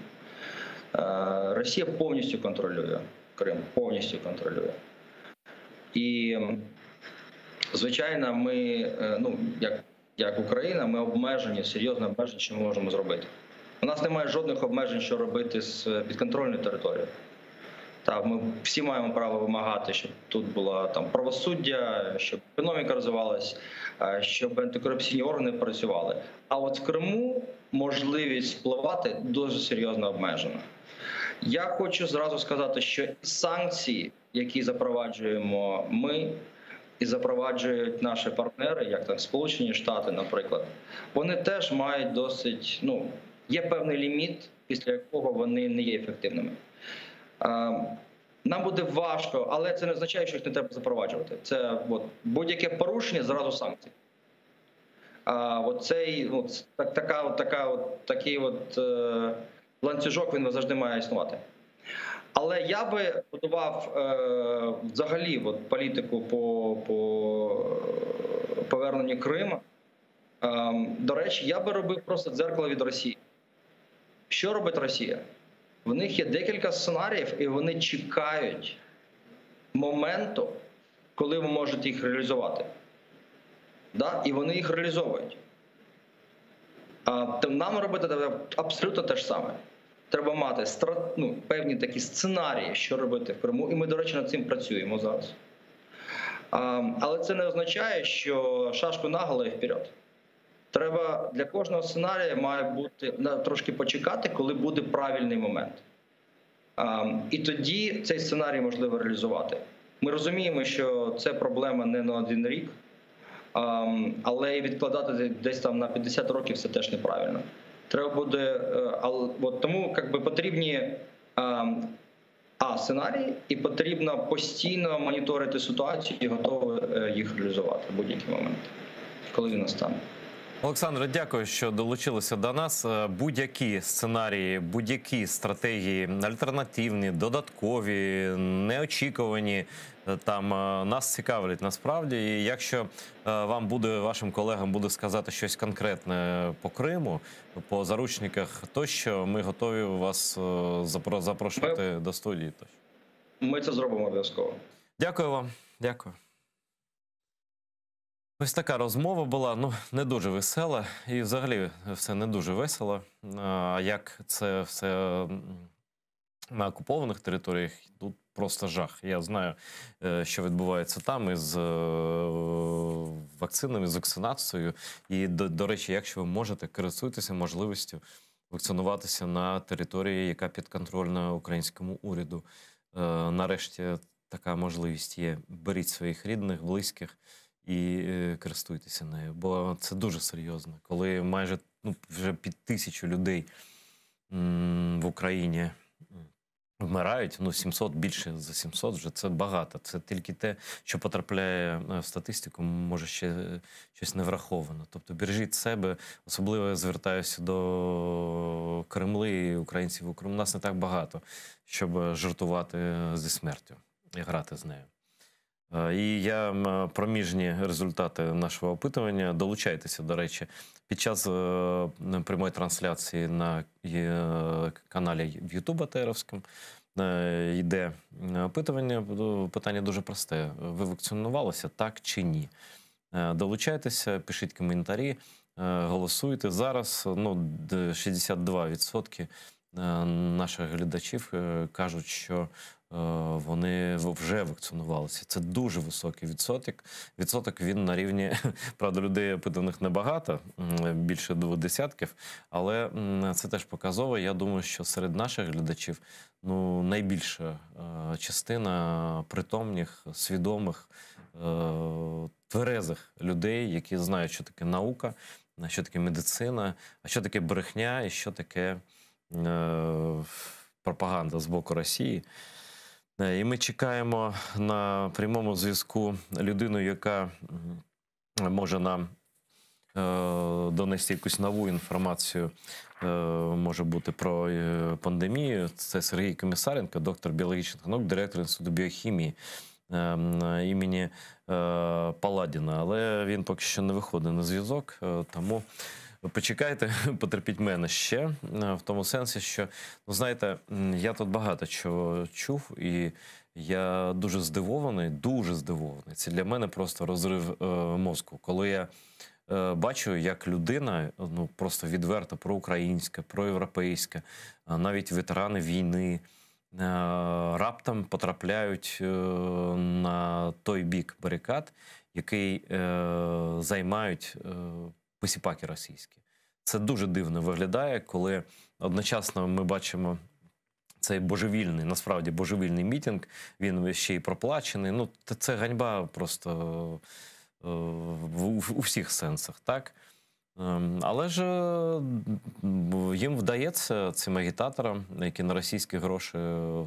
Росія повністю контролює Крим, повністю контролює. І, звичайно, ми ну, як, як Україна, ми обмежені, серйозно обмежені, що ми можемо зробити. У нас немає жодних обмежень, що робити з підконтрольною територією. Та, ми всі маємо право вимагати, щоб тут було там правосуддя, щоб економіка розвивалась, щоб антикорупційні органи працювали. А от в Криму можливість впливати дуже серйозно обмежена. Я хочу зразу сказати, що санкції, які запроваджуємо ми і запроваджують наші партнери, як там Сполучені Штати, наприклад, вони теж мають досить, ну, є певний ліміт, після якого вони не є ефективними. Нам буде важко, але це не означає, що їх не треба запроваджувати. Це от, будь-яке порушення, зразу санкції. А, от цей, от, так, така, от, така, от, такий от, Ланцюжок він завжди має існувати. Але я би будував е, взагалі от, політику по, по поверненню Криму. Е, до речі, я би робив просто дзеркало від Росії. Що робить Росія? В них є декілька сценаріїв, і вони чекають моменту, коли ви можете їх реалізувати. Да? І вони їх реалізовують. А, нам робити абсолютно те ж саме. Треба мати ну, певні такі сценарії, що робити в Криму. І ми, до речі, над цим працюємо зараз. А, але це не означає, що шашку наголо і вперед. Треба для кожного сценарія має бути трошки почекати, коли буде правильний момент. А, і тоді цей сценарій можливо реалізувати. Ми розуміємо, що це проблема не на один рік, але і відкладати десь там на 50 років це теж неправильно. Треба буде, е, але от тому как би, потрібні а сценарії, і потрібно постійно моніторити ситуацію і готово е, їх реалізувати в будь-який момент, коли він настане. Олександре, дякую, що долучилися до нас. Е, будь-які сценарії, будь-які стратегії, альтернативні, додаткові, неочікувані, е, там е, нас цікавлять насправді. І якщо вам буде вашим колегам буде сказати щось конкретне по Криму, по заручниках, тощо ми готові вас запрошувати ми, до студії. Ми це зробимо обов'язково. Дякую вам. Дякую. Ось така розмова була, ну не дуже весела, і взагалі все не дуже весело. А як це все на окупованих територіях, тут просто жах. Я знаю, е, що відбувається там із е, вакцинами, з вакцинацією. І, до, до речі, якщо ви можете, користуйтеся можливістю вакцинуватися на території, яка підконтрольна українському уряду. Е, нарешті така можливість є. Беріть своїх рідних, близьких і е, користуйтеся нею, бо це дуже серйозно, коли майже ну, вже під тисячу людей в Україні вмирають, ну 700, більше за 700 вже це багато. Це тільки те, що потрапляє е, в статистику, може ще е, щось не враховано. Тобто бережіть себе, особливо я звертаюся до Кремли і українців у Криму. Нас не так багато, щоб жартувати зі смертю і грати з нею. Е, і я проміжні результати нашого опитування. Долучайтеся, до речі, під час е, прямої трансляції на е, каналі в Ютуб АТРовському йде опитування. Питання дуже просте: ви вакцинувалися так чи ні? Долучайтеся, пишіть коментарі, голосуйте. Зараз ну, 62% наших глядачів кажуть, що вони вже вакцинувалися. Це дуже високий відсоток. Відсоток він на рівні, правда, людей опитаних небагато, більше двох десятків, але це теж показово. Я думаю, що серед наших глядачів ну, найбільша е, частина притомних, свідомих, е, тверезих людей, які знають, що таке наука, що таке медицина, а що таке брехня і що таке пропаганда з боку Росії. Е, і ми чекаємо на прямому зв'язку людину, яка може нам е, донести якусь нову інформацію, е, може бути про пандемію. Це Сергій Комісаренко, доктор біологічних наук, директор Інституту біохімії імені Паладіна. Але він поки що не виходить на зв'язок, тому почекайте, потерпіть мене ще е, в тому сенсі, що ну знаєте, я тут багато чого чув, і я дуже здивований, дуже здивований. Це для мене просто розрив е, мозку, коли я е, бачу, як людина ну просто відверто проукраїнська, проєвропейська, навіть ветерани війни. Е, раптом потрапляють е, на той бік барикад, який е, займають посіпаки російські. Це дуже дивно виглядає, коли одночасно ми бачимо цей божевільний, насправді божевільний мітинг, він ще й проплачений. Ну, це ганьба просто е, в, у всіх сенсах, так? Ем, але ж е, їм вдається цим агітаторам, які на російські гроші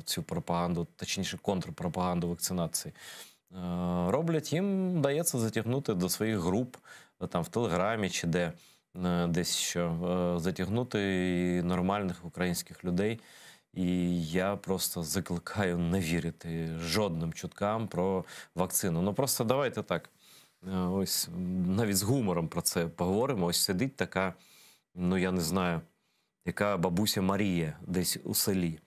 цю пропаганду, точніше контрпропаганду вакцинації, е, роблять, їм вдається затягнути до своїх груп там в Телеграмі чи де. Десь що затягнути і нормальних українських людей. І я просто закликаю не вірити жодним чуткам про вакцину. Ну просто давайте так, ось навіть з гумором про це поговоримо. Ось сидить така, ну я не знаю, яка бабуся Марія десь у селі.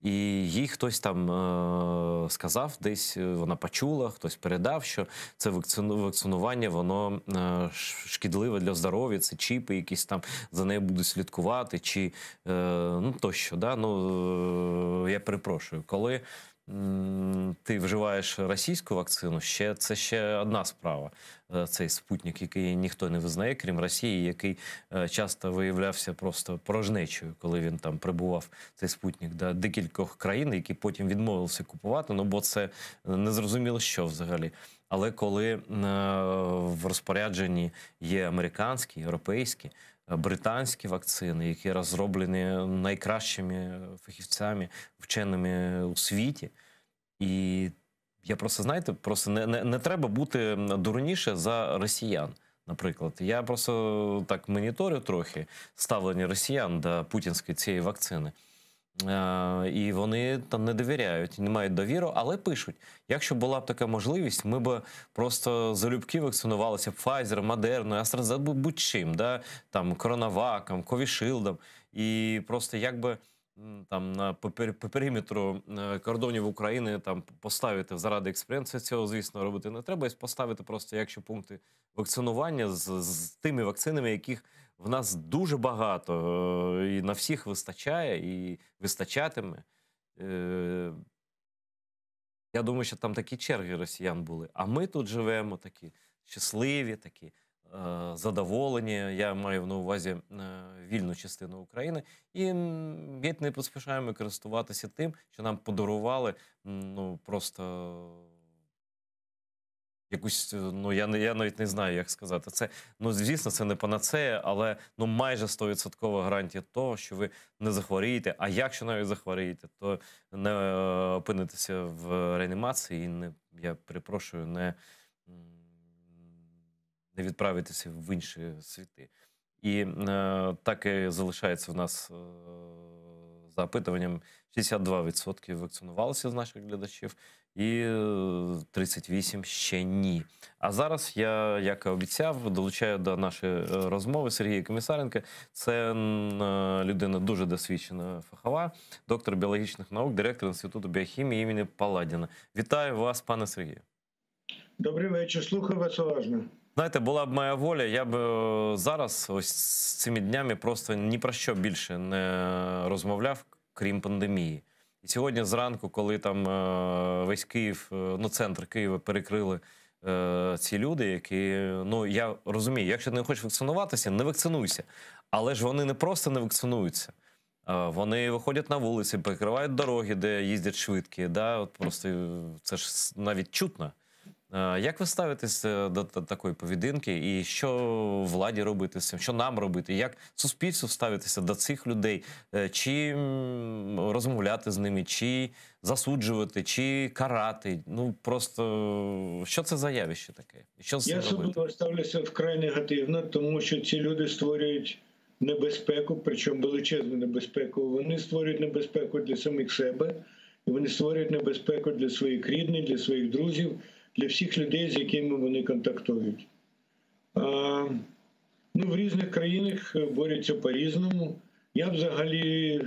І їй хтось там е, сказав, десь вона почула, хтось передав, що це вакцинування, воно е, шкідливе для здоров'я, це чіпи якісь там, за нею будуть слідкувати, чи е, ну, тощо. Да? Ну, е, я перепрошую, коли ти вживаєш російську вакцину, ще, це ще одна справа. Цей спутник, який ніхто не визнає, крім Росії, який часто виявлявся просто порожнечою, коли він там прибував, цей спутник, до декількох країн, які потім відмовилися купувати, ну бо це незрозуміло що взагалі. Але коли в розпорядженні є американські, європейські, британські вакцини, які розроблені найкращими фахівцями, вченими у світі, і я просто, знаєте, просто не, не, не треба бути дурніше за росіян, наприклад. Я просто так моніторю трохи ставлення росіян до путінської цієї вакцини. І вони там не довіряють, не мають довіру, але пишуть, якщо була б така можливість, ми б просто залюбки вакцинувалися б Pfizer, Moderna, AstraZeneca, будь-чим, да? Там, Коронаваком, Ковішилдом. І просто якби там на по периметру кордонів України там поставити заради експерименту, цього, звісно, робити не треба, і поставити просто, якщо пункти вакцинування з, з тими вакцинами, яких в нас дуже багато, і на всіх вистачає, і вистачатиме. Я думаю, що там такі черги росіян були. А ми тут живемо такі щасливі, такі задоволені. Я маю на увазі вільну частину України. І геть не поспішаємо користуватися тим, що нам подарували, ну, просто якусь, ну, я, не, я навіть не знаю, як сказати. Це, ну, звісно, це не панацея, але, ну, майже 100% гарантія того, що ви не захворієте. А якщо навіть захворієте, то не опинитеся в реанімації і не, я перепрошую, не, не відправитеся в інші світи. І так і залишається в нас е, за опитуванням 62% вакцинувалися з наших глядачів, і 38% ще ні. А зараз я, як і обіцяв, долучаю до нашої розмови Сергія Комісаренка. Це людина дуже досвідчена, фахова, доктор біологічних наук, директор Інституту біохімії імені Паладіна. Вітаю вас, пане Сергію. Добрий вечір, слухаю вас уважно. Знаєте, була б моя воля, я б зараз, ось цими днями, просто ні про що більше не розмовляв, крім пандемії. І сьогодні зранку, коли там весь Київ, ну, центр Києва перекрили ці люди, які, ну, я розумію, якщо ти не хочеш вакцинуватися, не вакцинуйся. Але ж вони не просто не вакцинуються. Вони виходять на вулиці, перекривають дороги, де їздять швидкі. Да? От просто це ж навіть чутно. Як ви ставитесь до такої поведінки і що владі робити з цим, що нам робити, як суспільству ставитися до цих людей, чи розмовляти з ними, чи засуджувати, чи карати? Ну просто що це за явище таке? Що з цим Я особливо ставлюся вкрай негативно, тому що ці люди створюють небезпеку, причому величезну небезпеку. Вони створюють небезпеку для самих себе, і вони створюють небезпеку для своїх рідних, для своїх друзів, для всіх людей, з якими вони контактують. А, ну, в різних країнах борються по-різному. Я взагалі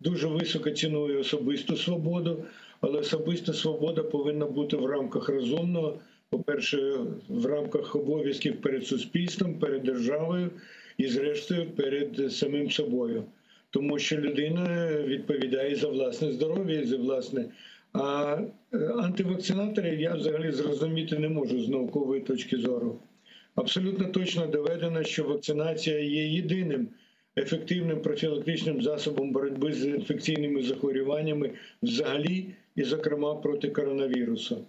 дуже високо ціную особисту свободу, але особиста свобода повинна бути в рамках розумного, по-перше, в рамках обов'язків перед суспільством, перед державою і, зрештою, перед самим собою. Тому що людина відповідає за власне здоров'я і за власне. А антивакцинаторів я взагалі зрозуміти не можу з наукової точки зору. Абсолютно точно доведено, що вакцинація є єдиним ефективним профілактичним засобом боротьби з інфекційними захворюваннями взагалі, і, зокрема, проти коронавірусу.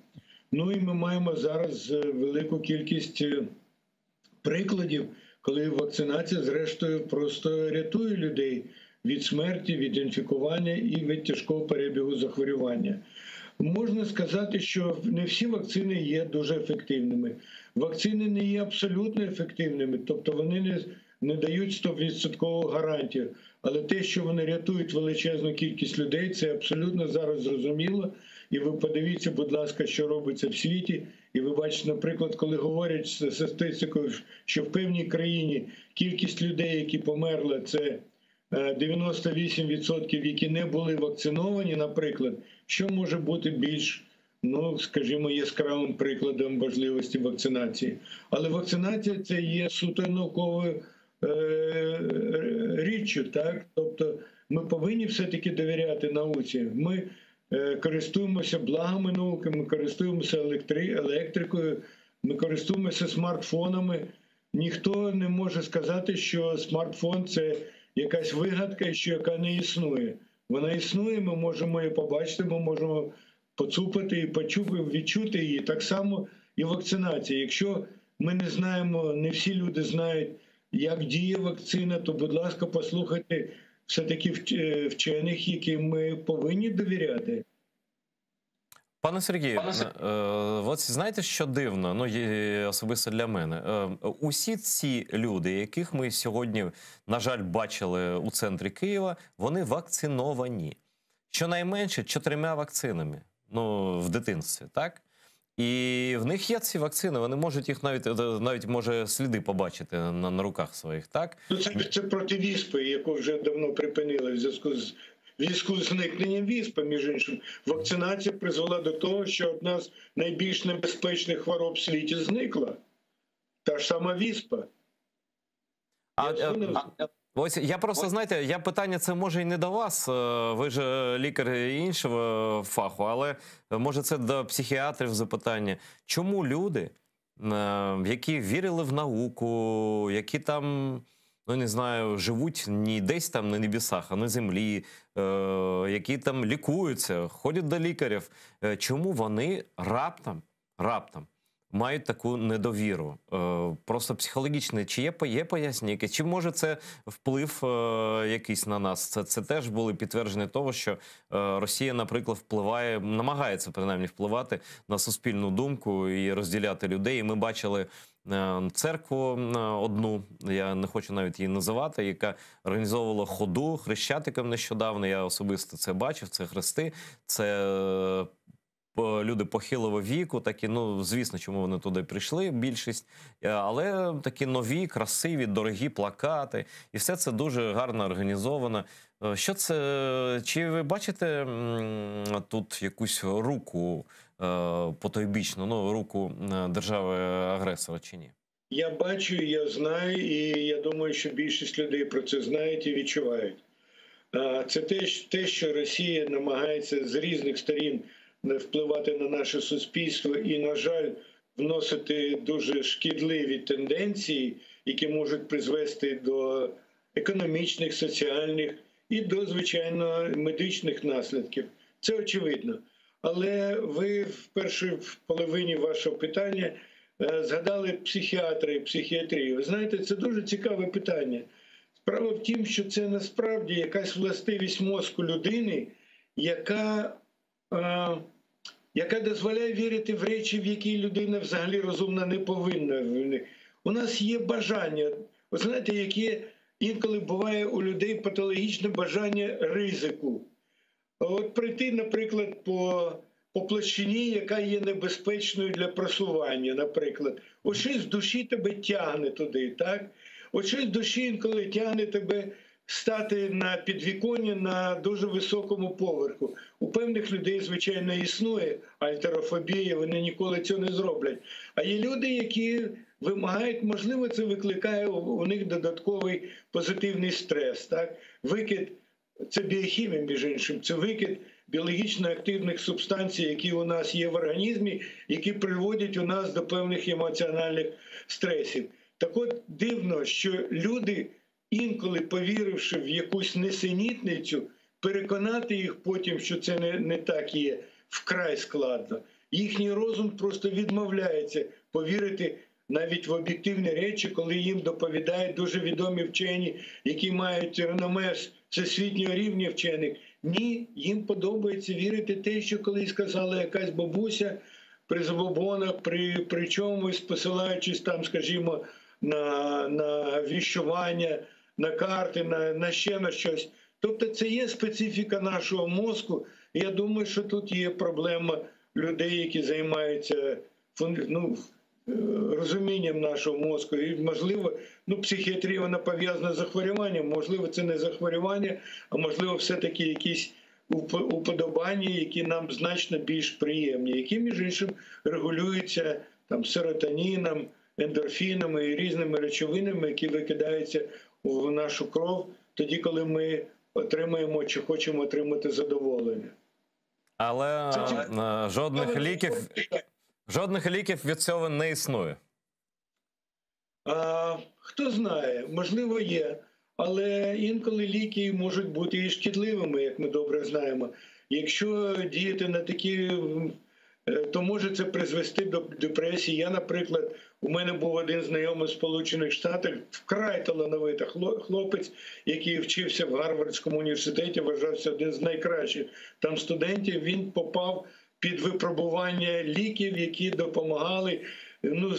Ну і ми маємо зараз велику кількість прикладів, коли вакцинація, зрештою, просто рятує людей від смерті, від інфікування і від тяжкого перебігу захворювання. Можна сказати, що не всі вакцини є дуже ефективними. Вакцини не є абсолютно ефективними, тобто вони не не дають 100% гарантію. Але те, що вони рятують величезну кількість людей, це абсолютно зараз зрозуміло. І ви подивіться, будь ласка, що робиться в світі. І ви бачите, наприклад, коли говорять з статистикою, що в певній країні кількість людей, які померли, це 98%, які не були вакциновані, наприклад, що може бути більш, скажімо, яскравим прикладом важливості вакцинації. Але вакцинація – це є суто науковою річчю, так? Тобто ми повинні все-таки довіряти науці. Ми користуємося благами науки, ми користуємося електрикою, ми користуємося смартфонами. Ніхто не може сказати, що смартфон – це якась вигадка, що яка не існує. Вона існує, ми можемо її побачити, ми можемо поцупити і відчути її. Так само і вакцинація. Якщо ми не знаємо, не всі люди знають, як діє вакцина, то, будь ласка, послухайте все-таки вчених, яким ми повинні довіряти. Пане Сергію, Пане Сергію. от знаєте, що дивно, є, особисто для мене. Усі ці люди, яких ми сьогодні, на жаль, бачили у центрі Києва, вони вакциновані. Щонайменше 4 вакцинами, в дитинстві, так? І в них є ці вакцини, вони можуть їх навіть може, сліди побачити на руках своїх, так? Це проти віспи, яку вже давно припинили в зв'язку з... В зв'язку з зникненням віспи, між іншим, вакцинація призвела до того, що одна з найбільш небезпечних хвороб в світі зникла. Та ж сама віспа. Я згоден з Ось я просто, знаєте, я питання це може і не до вас, ви ж лікар іншого фаху, але може це до психіатрів запитання. Чому люди, які вірили в науку, які там, не знаю, живуть не десь там на небесах, а на землі, які там лікуються, ходять до лікарів, чому вони раптом мають таку недовіру? Просто психологічне, чи є пояснення якесь? Чи може це вплив якийсь на нас? Це теж були підтвердження того, що Росія, наприклад, намагається принаймні впливати на суспільну думку і розділяти людей. І ми бачили церкву одну, я не хочу навіть її називати, яка організовувала ходу хрещатиком нещодавно. Я особисто це бачив, це хрести, це люди похилого віку, такі, звісно, чому вони туди прийшли, більшість, але такі нові, красиві, дорогі плакати, і все це дуже гарно організовано. Що це, чи ви бачите тут якусь руку потойбічну, руку держави-агресора чи ні? Я бачу, я знаю, і я думаю, що більшість людей про це знають і відчувають. Це те, що Росія намагається з різних сторін впливати на наше суспільство і, на жаль, вносити дуже шкідливі тенденції, які можуть призвести до економічних, соціальних і до, звичайно, медичних наслідків. Це очевидно. Але ви в першій половині вашого питання згадали психіатри і психіатрію. Ви знаєте, це дуже цікаве питання. Справа в тім, що це насправді якась властивість мозку людини, яка дозволяє вірити в речі, в які людина взагалі розумна не повинна. У нас є бажання, ви знаєте, яке інколи буває у людей патологічне бажання ризику. От прийти, наприклад, по площині, яка є небезпечною для просування, наприклад. От щось в душі тебе тягне туди, так? От щось в душі інколи тягне тебе стати на підвіконні на дуже високому поверху. У певних людей, звичайно, існує альтерофобія, вони ніколи цього не зроблять. А є люди, які вимагають, можливо, це викликає у них додатковий позитивний стрес. Так? Викид, це біохімія, між іншим, це викид біологічно активних субстанцій, які у нас є в організмі, які приводять у нас до певних емоціональних стресів. Так от, дивно, що люди, інколи повіривши в якусь несенітницю, переконати їх потім, що це не так є, вкрай складно. Їхній розум просто відмовляється повірити навіть в об'єктивні речі, коли їм доповідають дуже відомі вчені, які мають реноме всесвітнього рівня вчених. Ні, їм подобається вірити те, що колись сказала якась бабуся при забобонах, при чомусь, посилаючись там, скажімо, на на віщування, на карти, на, на ще на щось. Тобто це є специфіка нашого мозку. Я думаю, що тут є проблема людей, які займаються ну, розумінням нашого мозку. І, можливо, ну, психіатрія вона пов'язана з захворюванням, можливо, це не захворювання, а можливо, все-таки якісь уподобання, які нам значно більш приємні, які, між іншим, регулюються там серотоніном, ендорфінами і різними речовинами, які викидаються в нашу кров тоді, коли ми отримуємо чи хочемо отримати задоволення. Але Це... жодних ліків, жодних ліків від цього не існує. А, хто знає, можливо, є. Але інколи ліки можуть бути і шкідливими, як ми добре знаємо. Якщо діяти на такі, то може це призвести до депресії. Я, наприклад, у мене був один знайомий в Сполучених Штатах, вкрай талановитий хлопець, який вчився в Гарвардському університеті, вважався один з найкращих там студентів. Він попав під випробування ліків, які допомагали ну,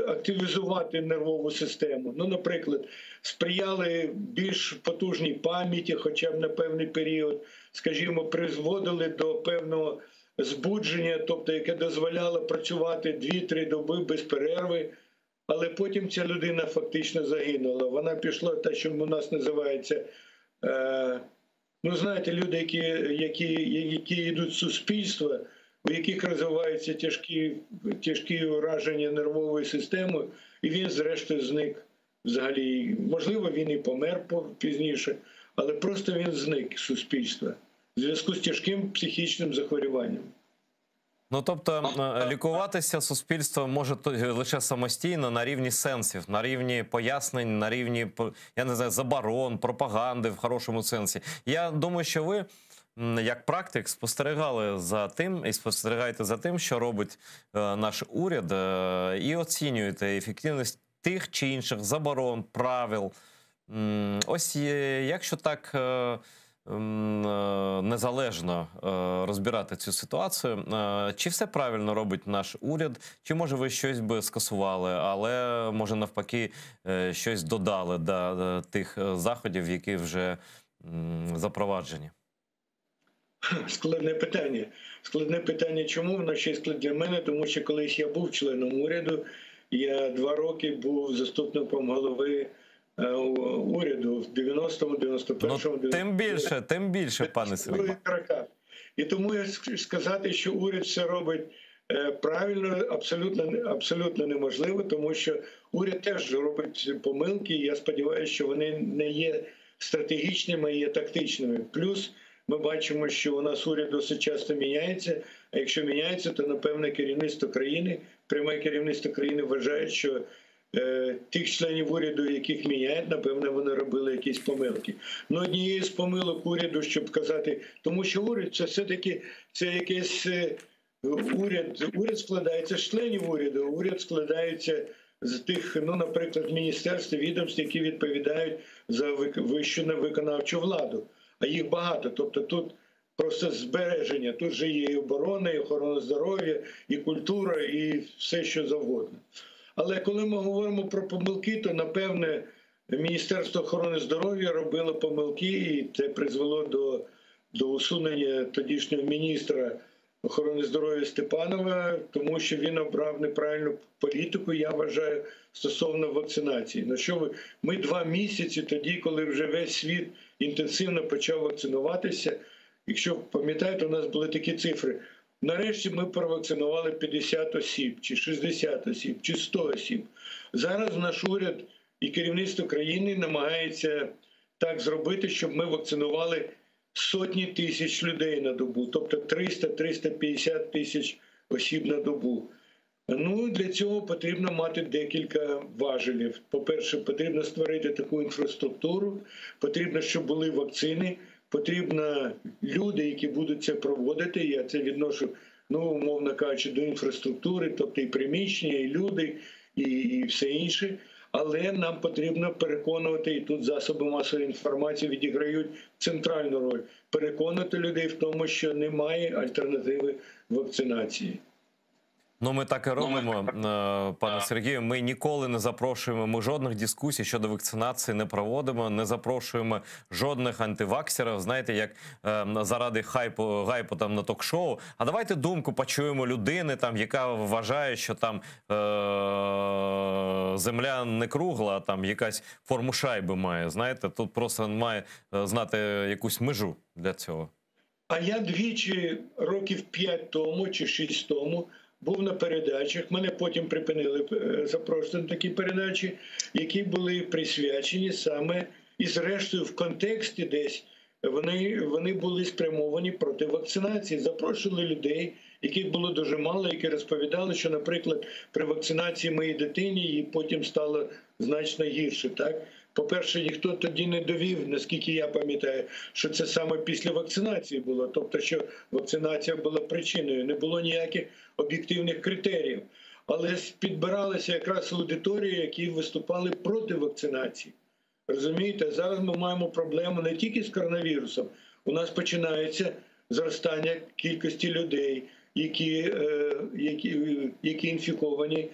активізувати нервову систему. Ну, наприклад, сприяли більш потужній пам'яті, хоча б на певний період, скажімо, призводили до певного збудження, тобто яке дозволяло працювати 2-3 доби без перерви, але потім ця людина фактично загинула. Вона пішла, те, що у нас називається, е, ну, знаєте, люди, які, які, які йдуть з суспільства, у яких розвиваються тяжкі, тяжкі ураження нервової системи, і він, зрештою, зник взагалі. Можливо, він і помер пізніше, але просто він зник з суспільства в зв'язку з тяжким психічним захворюванням. Ну, тобто, лікуватися суспільство може лише самостійно на рівні сенсів, на рівні пояснень, на рівні, я не знаю, заборон, пропаганди в хорошому сенсі. Я думаю, що ви, як практик, спостерігали за тим і спостерігаєте за тим, що робить наш уряд, і оцінюєте ефективність тих чи інших заборон, правил. Ось якщо так незалежно розбирати цю ситуацію, чи все правильно робить наш уряд, чи може ви щось би скасували, але може навпаки щось додали до тих заходів, які вже запроваджені? Складне питання. Складне питання чому? Воно ще й складне для мене, тому що колись я був членом уряду, я 2 роки був заступником голови уряду в 90-му, 91-му, ну, тим більше, тим більше, пане Сергію. І тому я сказати, що уряд все робить правильно, абсолютно, абсолютно неможливо, тому що уряд теж робить помилки, і я сподіваюся, що вони не є стратегічними, а є тактичними. Плюс ми бачимо, що у нас уряд досить часто міняється, а якщо міняється, то, напевне, керівництво країни, пряме керівництво країни вважає, що тих членів уряду, яких міняють, напевне, вони робили якісь помилки. Ну, однією з помилок уряду, щоб казати, тому що уряд – це все-таки це якесь уряд, уряд складається з членів уряду, уряд складається з тих, ну, наприклад, міністерств, відомств, які відповідають за вищу виконавчу владу. А їх багато, тобто тут просто збереження, тут же є і оборона, і охорона здоров'я, і культура, і все, що завгодно. Але коли ми говоримо про помилки, то, напевне, Міністерство охорони здоров'я робило помилки, і це призвело до, до усунення тодішнього міністра охорони здоров'я Степанова, тому що він обрав неправильну політику, я вважаю, стосовно вакцинації. Ну що ви, ми 2 місяці тоді, коли вже весь світ інтенсивно почав вакцинуватися, якщо пам'ятаєте, у нас були такі цифри. Нарешті ми провакцинували 50 осіб, чи 60 осіб, чи 100 осіб. Зараз наш уряд і керівництво країни намагається так зробити, щоб ми вакцинували сотні тисяч людей на добу, тобто 300-350 тисяч осіб на добу. Ну, для цього потрібно мати декілька важелів. По-перше, потрібно створити таку інфраструктуру, потрібно, щоб були вакцини, потрібно люди, які будуть це проводити. Я це відношу, ну, умовно кажучи, до інфраструктури, тобто і приміщення, і люди, і, і все інше. Але нам потрібно переконувати, і тут засоби масової інформації відіграють центральну роль, переконати людей в тому, що немає альтернативи вакцинації. Ну, ми так і робимо, пане Сергію. Ми ніколи не запрошуємо, ми жодних дискусій щодо вакцинації не проводимо, не запрошуємо жодних антиваксерів, знаєте, як заради хайпу, гайпу там на ток-шоу. А давайте думку почуємо людини, там, яка вважає, що там земля не кругла, а там якась форму шайби має. Знаєте, тут просто має знати якусь межу для цього. А я двічі років 5 тому чи 6 тому був на передачах, мене потім припинили запрошувати на такі передачі, які були присвячені саме, і зрештою в контексті десь вони були спрямовані проти вакцинації. Запрошували людей, яких було дуже мало, які розповідали, що, наприклад, при вакцинації моїй дитині їй потім стало значно гірше. Так? По-перше, ніхто тоді не довів, наскільки я пам'ятаю, що це саме після вакцинації було, тобто, що вакцинація була причиною, не було ніяких об'єктивних критеріїв. Але підбиралися якраз аудиторії, які виступали проти вакцинації. Розумієте, зараз ми маємо проблему не тільки з коронавірусом, у нас починається зростання кількості людей, які інфіковані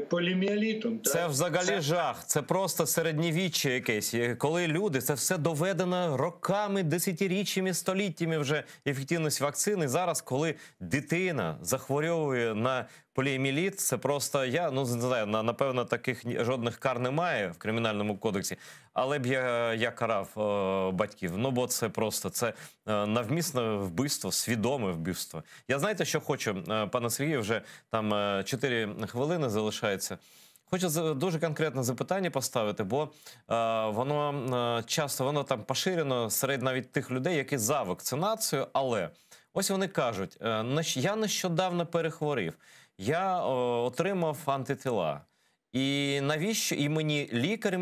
поліміелітом. Це взагалі жах, це просто середньовіччя якесь, коли люди, це все доведено роками, десятиріччями, століттями вже ефективність вакцини. Зараз, коли дитина захворює на поліомієліт, це просто, я, ну, не знаю, напевно, таких жодних кар немає в Кримінальному кодексі, але б я карав батьків, бо це просто, це навмисне вбивство, свідоме вбивство. Я, знаєте, що хочу, пане Сергію, вже там 4 хвилини залишається. Хочу дуже конкретне запитання поставити, бо воно часто, воно там поширено серед навіть тих людей, які за вакцинацію, але ось вони кажуть, я нещодавно перехворів, я отримав антитила. І навіщо? І мені лікар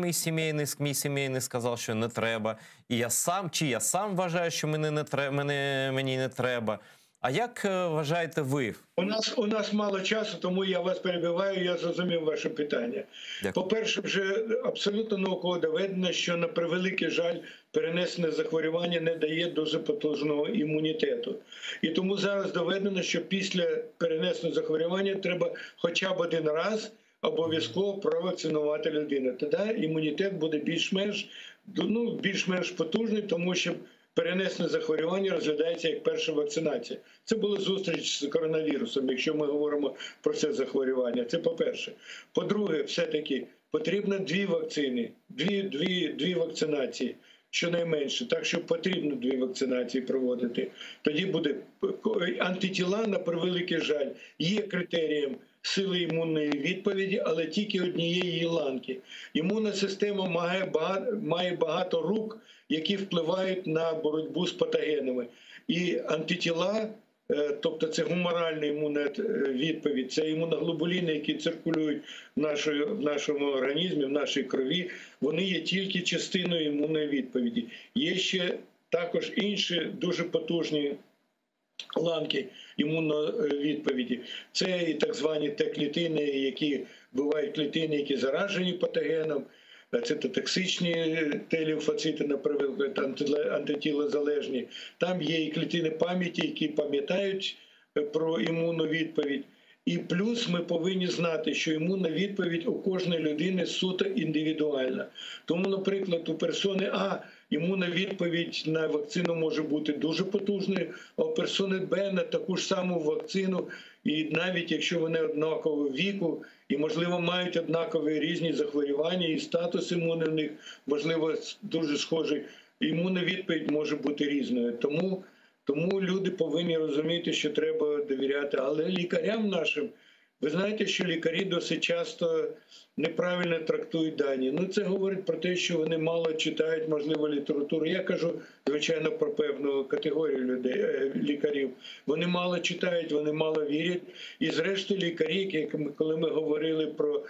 мій сімейний сказав, що не треба. І я сам, чи я сам вважаю, що мені не мені не треба. А як вважаєте ви? У нас мало часу, тому я вас перебиваю, я зрозумів ваше питання. По-перше, вже абсолютно науково доведено, що, на превеликий жаль, перенесене захворювання не дає дуже потужного імунітету. І тому зараз доведено, що після перенесеного захворювання треба хоча б один раз обов'язково провакцинувати людину. Тоді імунітет буде більш-менш потужний, тому що перенесене захворювання розглядається як перша вакцинація. Це була зустріч з коронавірусом, якщо ми говоримо про це захворювання. Це по-перше. По-друге, все-таки потрібно дві вакцини, дві вакцинації, щонайменше. Так що потрібно дві вакцинації проводити. Тоді буде антитіла, на превеликий жаль, є критерієм сили імунної відповіді, але тільки однієї ланки. Імунна система має багато рук, які впливають на боротьбу з патогенами. І антитіла, тобто це гуморальна імунна відповідь, це імуноглобуліни, які циркулюють в нашому організмі, в нашій крові, вони є тільки частиною імунної відповіді. Є ще також інші дуже потужні ланки імунної відповіді. Це і так звані Т-клітини, які бувають клітини, які заражені патогеном, цитотоксичні Т-лімфоцити, наприклад, антитілозалежні. Там є і клітини пам'яті, які пам'ятають про імунну відповідь. І плюс ми повинні знати, що імунна відповідь у кожної людини суто індивідуальна. Тому, наприклад, у персони А імунна відповідь на вакцину може бути дуже потужною, а у персони Б на таку ж саму вакцину, і навіть якщо вони однакового віку, і, можливо, мають однакові різні захворювання, і статус імунний в них, можливо, дуже схожий, імунна відповідь може бути різною. Тому люди повинні розуміти, що треба довіряти. Але лікарям нашим, ви знаєте, що лікарі досить часто неправильно трактують дані. Це говорить про те, що вони мало читають, можливо, літературу. Я кажу, звичайно, про певну категорію людей, лікарів. Вони мало читають, вони мало вірять. І зрештою лікарі, коли ми говорили про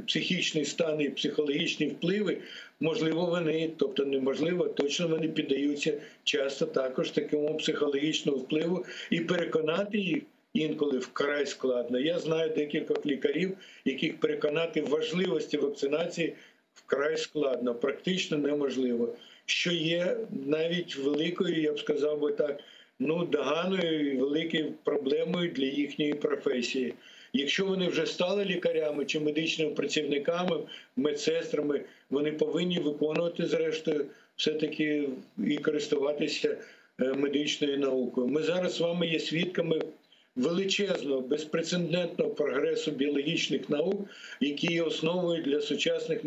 психічний стан і психологічні впливи, можливо, вони, тобто неможливо, точно вони піддаються часто також такому психологічному впливу, і переконати їх інколи вкрай складно. Я знаю декількох лікарів, яких переконати в важливості вакцинації вкрай складно, практично неможливо. Що є навіть великою, я б сказав би так, доганою і великою проблемою для їхньої професії. Якщо вони вже стали лікарями чи медичними працівниками, медсестрами, вони повинні виконувати, зрештою, все-таки і користуватися медичною наукою. Ми зараз з вами є свідками величезного, безпрецедентного прогресу біологічних наук, які є основою для сучасних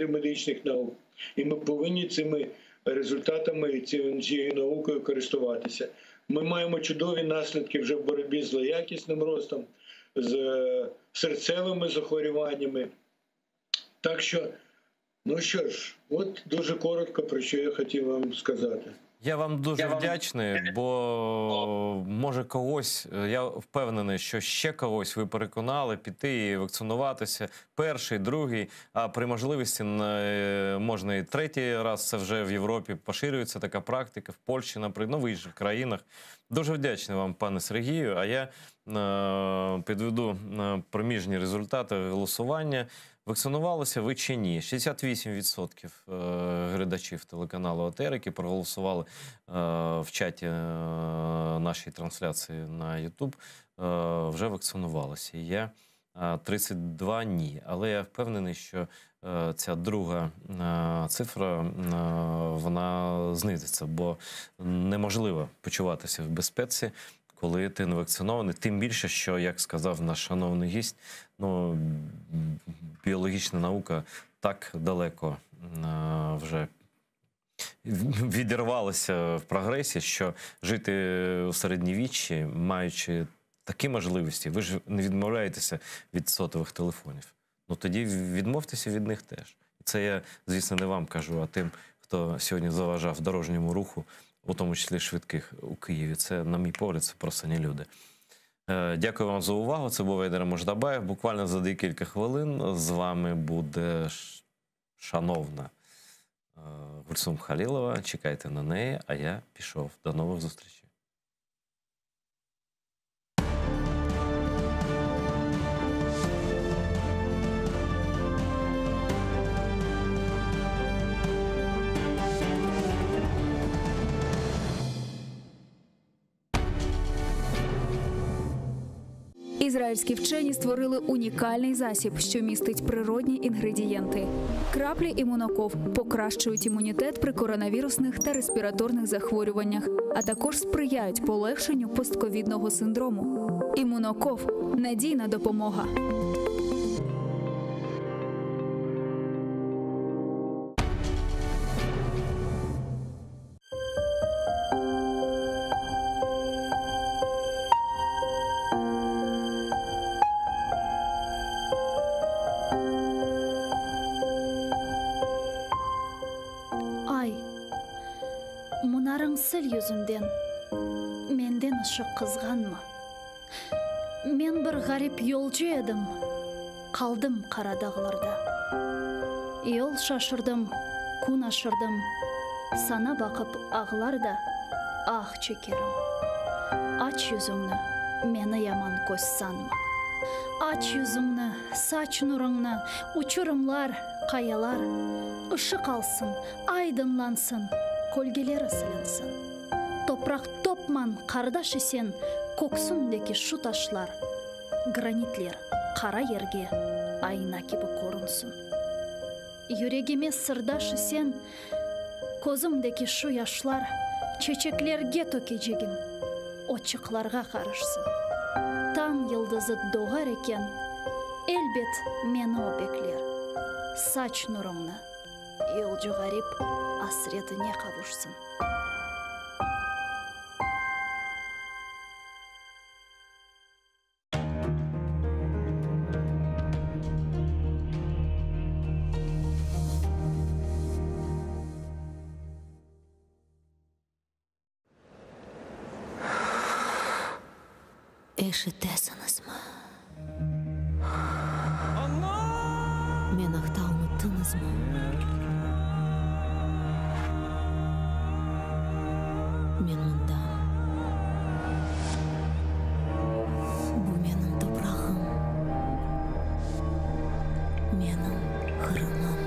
медичних наук. І ми повинні цими результатами і цією наукою користуватися. Ми маємо чудові наслідки вже в боротьбі з злоякісним ростом, з серцевими захворюваннями. Так що, от дуже коротко, про що я хотів вам сказати. Я вам дуже вдячний, бо може когось, я впевнений, що ще когось ви переконали піти і вакцинуватися. Перший, другий, а при можливості можна і третій раз, це вже в Європі поширюється така практика, в Польщі, наприклад, ну, в інших країнах. Дуже вдячний вам, пане Сергію, а я підведу проміжні результати голосування. Вакцинувалися ви чи ні? 68% глядачів телеканалу АТР, які проголосували в чаті нашій трансляції на YouTube, вже вакцинувалися. Є 32 ні. Але я впевнений, що ця друга цифра, вона знизиться, бо неможливо почуватися в безпеці, коли ти не вакцинований. Тим більше, що, як сказав наш шановний гість, ну, біологічна наука так далеко вже відірвалася в прогресі, що жити у середньовіччі, маючи такі можливості, ви ж не відмовляєтеся від сотових телефонів. Ну тоді відмовтеся від них теж. Це я, звісно, не вам кажу, а тим, хто сьогодні заважав дорожньому руху, у тому числі швидких у Києві. Це, на мій погляд, це просто не люди. Дякую вам за увагу. Це був Айдер Муждабаєв. Буквально за декілька хвилин з вами буде шановна Гульсум Халілова. Чекайте на неї, а я пішов. До нових зустрічей. Ізраїльські вчені створили унікальний засіб, що містить природні інгредієнти. Краплі «Імуноков» покращують імунітет при коронавірусних та респіраторних захворюваннях, а також сприяють полегшенню постковідного синдрому. «Імуноков» – надійна допомога. Sil yüzünden, menden ışıq qızğanma. Men bir ğarip yolcu edim, qaldım qara dağlarda. Yol şaşırdım, kün aşırdım, sana baqıp ağlar da ah çekerim. Aç yüzüñni, meni yaman köz sanma. Aç yüzüñni, saç nurıñnı, uçurımlar, qayalar ışıq alsın, aydınlansın, kölgeleri silinsin. Topraq topman, qardaş isen, köksündeki şu taşlar, granitler qara yerge ayna kibi körünsin. Yüregime sırdaş isen, közümdeki şu yaşlar çeçeklerge tökecegim, otçıqlarğa qarışsın. Tañ yıldızı doğar eken, elbet meni o bekler. Saç nurıñnı, yolcu ğarip asretine qavuşsın. Eşitesiñizmi? Meni aqta unuttıñızmı? Men mındam. Bu menim toprağım, menim Qırımım.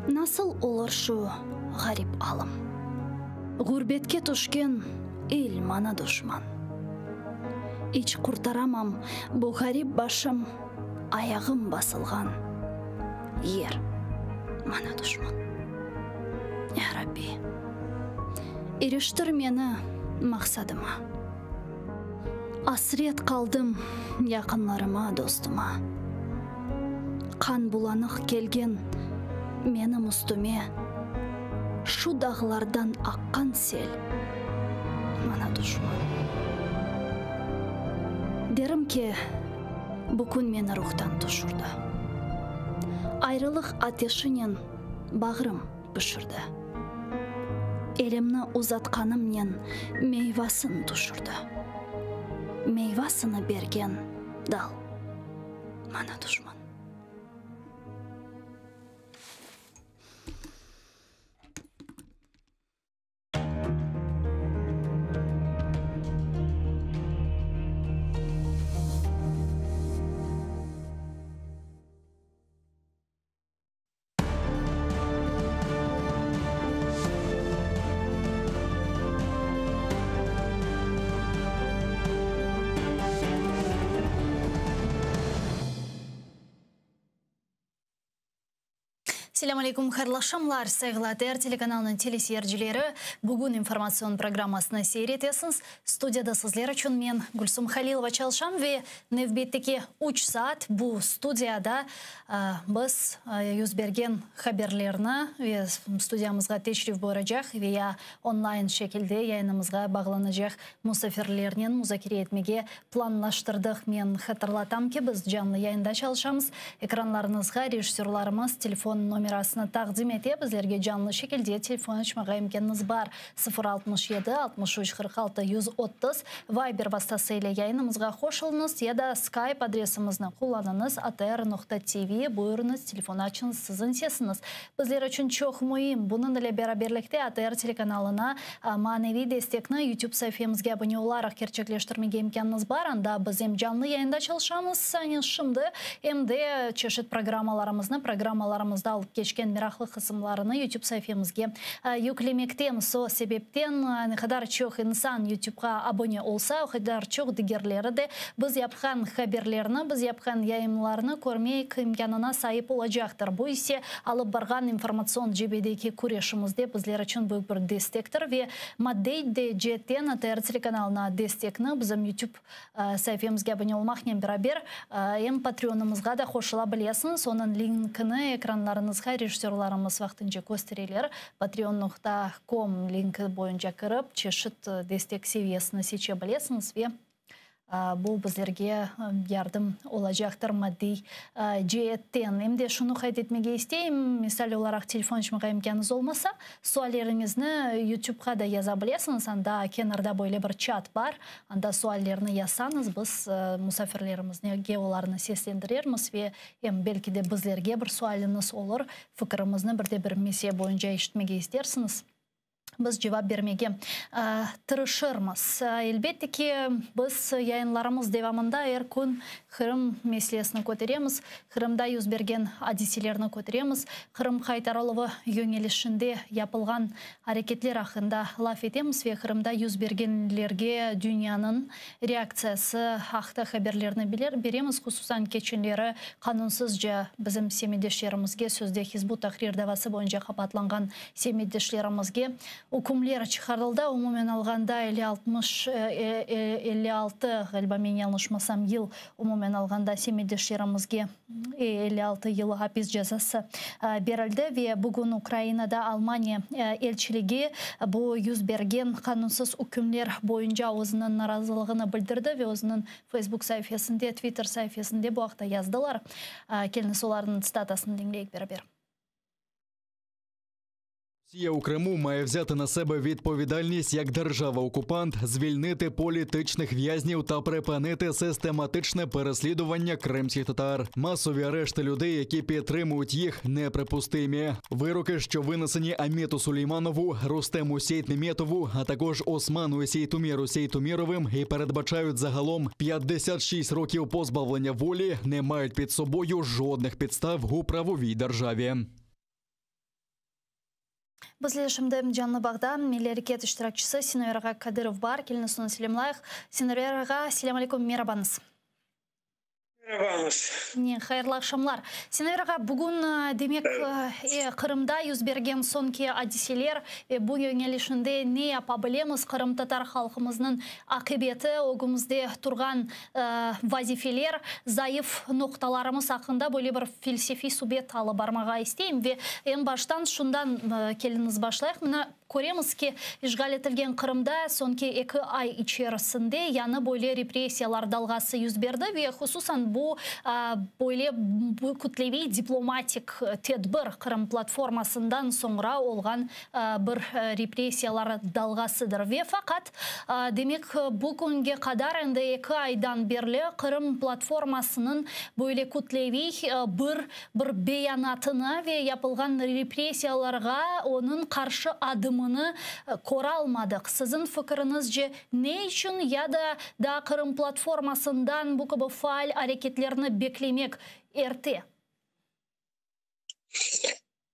Nasıl olur şu ğarip alım? Ğurbetke tüşken el maña duşman. İç qurtaramam bu ğarip başım, Ayağım basılğan yer maña duşman. Ya Rabbi, iriştir meni maqsadıma. Asret qaldım yaqınlarıma, dostuma. Qan bulanıq kelgen menim üstüme, Şu dağlardan aqqan sel maña duşman. Derim ki, bu kün meni ruhtan tüşürdi. Ayrılıq ateşinen bağrım pişirdi. Elimni uzatqanımnen meyvasın tüşürdi. Meyvasını bergen dal maña duşman. Selâm aleyküm, hayırlı aqşamlar, sayğılı ATR telekanalınıñ teleseyircileri. Bugün informatsion programmasını seyir etesiñiz. Studiyada sizler içün men, Gülsum Halilova, çalışam ve nevbetteki üç saat bu studiyada biz yüz bergen haberlerni ve studiyamızğa teşrif buyuracaq ve ya onlayn şekilde yayınımızğa bağlanacaq musafirlernen muzakere etmege planlaştırdıq. Men hatırlatam ki, biz canlı yayında çalışamız. Ekranlarıñızğa rejissörlarımız telefon nomerasını taqdim ete, bizlerge canlı şekilde telefon açmağa imkânıñız bar, 0 67 63 46 130, Viber vastası ile yayınımızğa qoşulıñız ya da Skype adresimizni qullanıñız, atr noqta tv, buyurıñız, telefon açıñız, siziñ sesiñiz bizler içün çoq müim. Bunıñ ile beraberlikte ATR telekanalına maneviy destekni YouTube saifemizge abone olaraq kerçekleştirmege imkânıñız bar, anda biz em canlı yayında çalışamız, aynen şimdi, em de çeşit programmalarımıznı, programmalarımızda olıp keçken meraqlı qısımlarını YouTube saifemizge yüklemektemiz. O sebepten ne qadar çoq insan YouTubeğa abone olsa, o qadar çoq digerleri de biz yapqan haberlerni, biz yapqan yayınlarnı körmek imkânına saip olacaqtır. Bu ise alıp barğan informatsion cebedeki küreşimizde bizler içün büyük bir destektir ve maddiy de ceetten ATR telekanalına destekni bizim YouTube saifemizge abone olmaqnen beraber em Patreonımızğa da qoşula bilesiñiz. Onıñ linkini ekranlarıñızğa rejissörlarımız vaqtınca köstereler. Patreon noqta com linki boyunca kirip, çeşit destek seviyesini seçe bilesiñiz ve Bu bizlerge yardım olacaqtır maddiy ceetten. Em de şunı qayd etmege isteyim, misal olaraq, telefon açmağa imkânıñız olmasa, sualleriñizni YouTubeqa da yaza bilesiñiz, anda kenarda böyle bir çat bar, anda suallerni yazsañız, biz musafirlerimizge olarnı seslendirermiz ve em belki de bizlerge bir sualiñiz olur, fikirimizni bir de bir mesele boyunca eşitmege istersiñiz. Biz cevap bermege tırışırmız. Elbette ki, biz yayınlarımız devamında er kün Qırım meselesini köteremiz, Qırımda yüz bergen adiselerni köteremiz, Qırım qaytarıluvı yöñelişinde yapılğan areketler aqqında laf etemiz ve Qırımda yüz bergenlerge dünyanıñ reaktsiyası aqta haberlerni beremiz, hususan keçenleri qanunsızca bizim semetdeşlerimizge, sözde Hizb ut-Tahrir davası boyunca qabaatlanğan Semetdeşlerimizge ükümler çıqarıldı. Umumen alğanda 50 60, 56, ğaliba men yañlışmasam, yıl umumen alğanda semetdeşlerimizge 56 yıl apis cezası berildi ve bugün Ukrainada Almaniya elçiligi bu yüz bergen qanunsız ükümler boyunca özüniñ narazılığını bildirdi ve özüniñ Facebook saifesinde, Twitter saifesinde bu aqta yazdılar. Keliñiz olarnıñ tsitatasını diñleyik beraber. Росія у Криму має взяти на себе відповідальність як держава-окупант, звільнити політичних в'язнів та припинити систематичне переслідування кримських татар. Масові арешти людей, які підтримують їх, неприпустимі. Вироки, що винесені Аміту Сулейманову, Рустему Сейтмеметову, а також Осману і Сейтуміру Сейтуміровим і передбачають загалом 56 років позбавлення волі, не мають під собою жодних підстав у правовій державі. Bizle şimdi canlı bağda Milliy areket iştirakçisi Sinaver ağa Kadırov bar. Keliñiz onı selâmlayıq. Sinaver ağa, selâm aleyküm, merabañız. Merabañız. Ne, hayırlı aqşamlar. Sinaver ağa, bugün, demek, Qırımda yüz bergen soñki adiseler ve bu yöñelişinde ne yapa bilemiz, qırımtatar halqımıznıñ aqibeti, ögümizde turğan vazifeler, zayıf noqtalarımız aqqında böyle bir felsefiy subet alıp barmağa isteyim. Ve eñ baştan şundan keliñiz başlayıq. Mına, köremiz ki, işğal etilgen Qırımda soñki eki ay içerisinde yañı böyle repressiyalar dalğası yüz berdi ve hususan bu böyle kütleviy diplomatik tedbir Qırım platformasından soñra olğan bir repressiyalar dalğasıdır. Ve faqat, demek, bu künge qadar endi eki aydan berli Qırım platformasınıñ böyle kütleviy bir bir beyanatını ve yapılğan repressiyalarğa onıñ qarşı adımını köralmadıq. Siziñ fikiriñizce, ne içün ya da daa Qırım platformasından bu kibi faal areketlerni beklemek erte?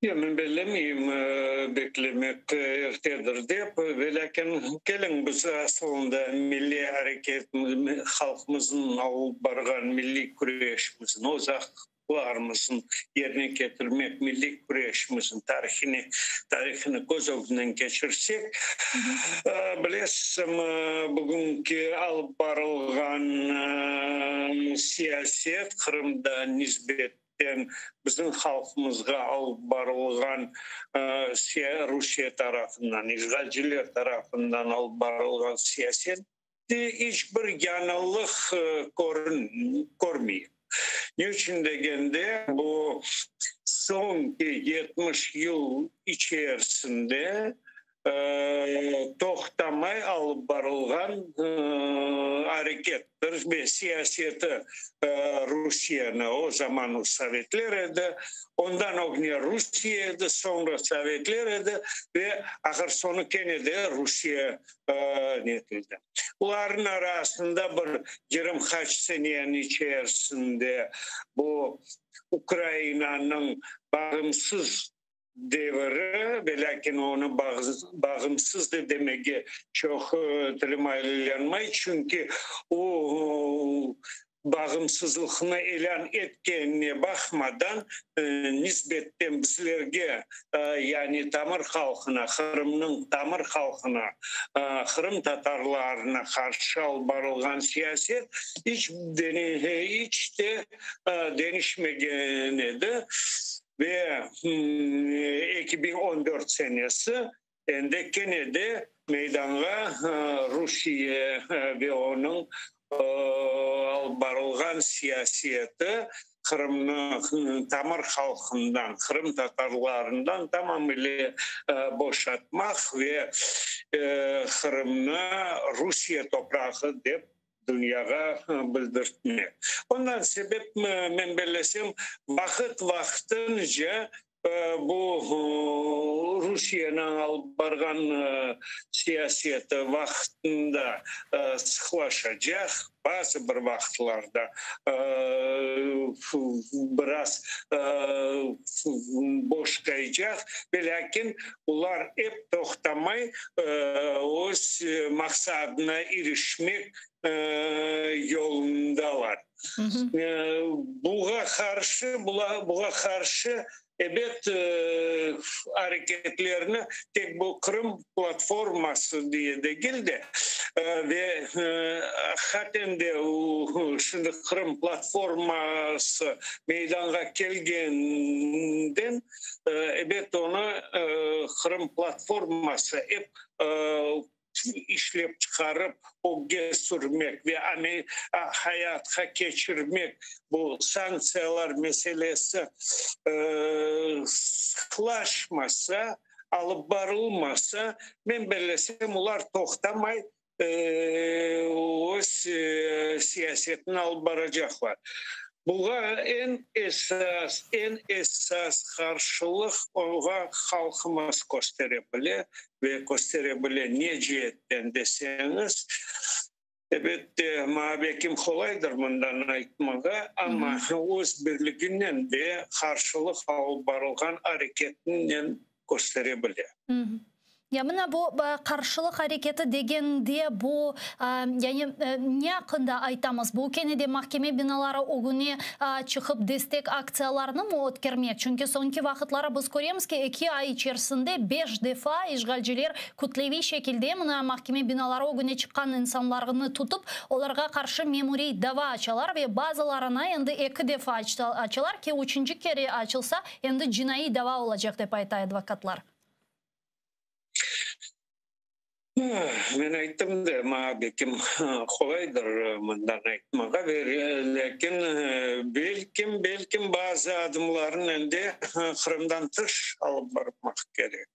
Ya, men bellemeyim beklemek ertedir dep, velâkin keliñ biz asılında milliy areket, halqımıznıñ alıp barğan milliy küreşimizin, öz aqlarımıznı yerine ketirmek milliy küreşimizin tarihini tarihini köz ögünden keçirsek, bilesiñ, bugünki alıp barılğan siyaset Qırımda nisbet bizim halqımızğa alıp barılğan Rusiye tarafından, işğalciler tarafından alıp barılğan siyasette iç bir yañılıq körmeyim. Ne içün degende, bu soñki 70 yıl içerisinde toqtamay alıp barılğan arekettir ve siyaseti Rusiyeni, o zaman o sovetler edi, ondan ögüne Rusiye edi, soñra sovetler edi ve ahır soñu kene de Rusiye netildi. Bularnıñ arasında bir yigirmi qaç seneniñ içerisinde bu Ukrainanıñ bağımsız deviri, velâkin onı bağımsız da demege çoq tilim aylanmay, çünki o bağımsızlıqnı ilân etkenine baqmadan, nisbetten bizlerge, yani tamır halqına, Qırımnıñ tamır halqına, qırımtatarlarına qarşı alıp barılğan siyaset iç iç de deñişmegen edi. Ve 2014 senesi endi kene de meydanğa Rusiye ve onıñ alıp barılğan siyaseti Qırımnı tamır halqından, qırımtatarlarından tamamile boşatmaq ve Qırımnı Rusiye toprağı dep dünyağa bildirtmek. Ondan sebep, men bellesem, vaqıt-vaqtınca bu Rusiyeniñ alıp barğan siyaseti vaqtında sıqlaşacaq, bazı bir vaqıtlarda biraz boşaycaq, velâkin olar ep toqtamay öz maqsadına irişmek yolundalar. Buğa qarşı, buğa qarşı, ebet, areketlerni tek bu Qırım platforması diye degil de, ve aqiqaten de şimdi Qırım platforması meydanğa kelgenden, ebet, onı Qırım platforması ep işlep çıqarıp, ögge sürmek ve hayatqa keçirmek, bu sanktsiyalar meselesi sıqlaşmasa, alıp barılmasa, men bellesem, olar toqtamay öz siyasetini alıp baracaqlar. Buğa eñ esas, eñ esas qarşılıq oña halqımız köstere bile ve köstere bile ne ceetten deseñiz, ebette, maña belkim qolaydır mından aytmağa, amma öz birliginen ve qarşılıq alıp barılğan areketinen. köstere bile. Ya mına bu qarşılıq areketi degende bu, yani ne aqqında aytamız? Bu kene de mahkeme binaları ögüne çıqıp destek aktsiyalarını mı ötkermek? Çünki soñki vaqıtları biz köremiz ki, eki ay içerisinde beş defa işğalciler kütleviy şekilde mına mahkeme binaları ögüne çıqqan insanlarnı tutıp, olarğa qarşı memuriy dava açalar ve bazılarına endi eki defa açalar ki, üçünci kere açılsa, endi cinaiy dava olacaq, dep ayta advokatlar. Men ayttım da, maña belkim qolaydır mından aytmağa, lâkin belkim, belkim bazı adımlarnı endi Qırımdan tış alıp barmaq kerek.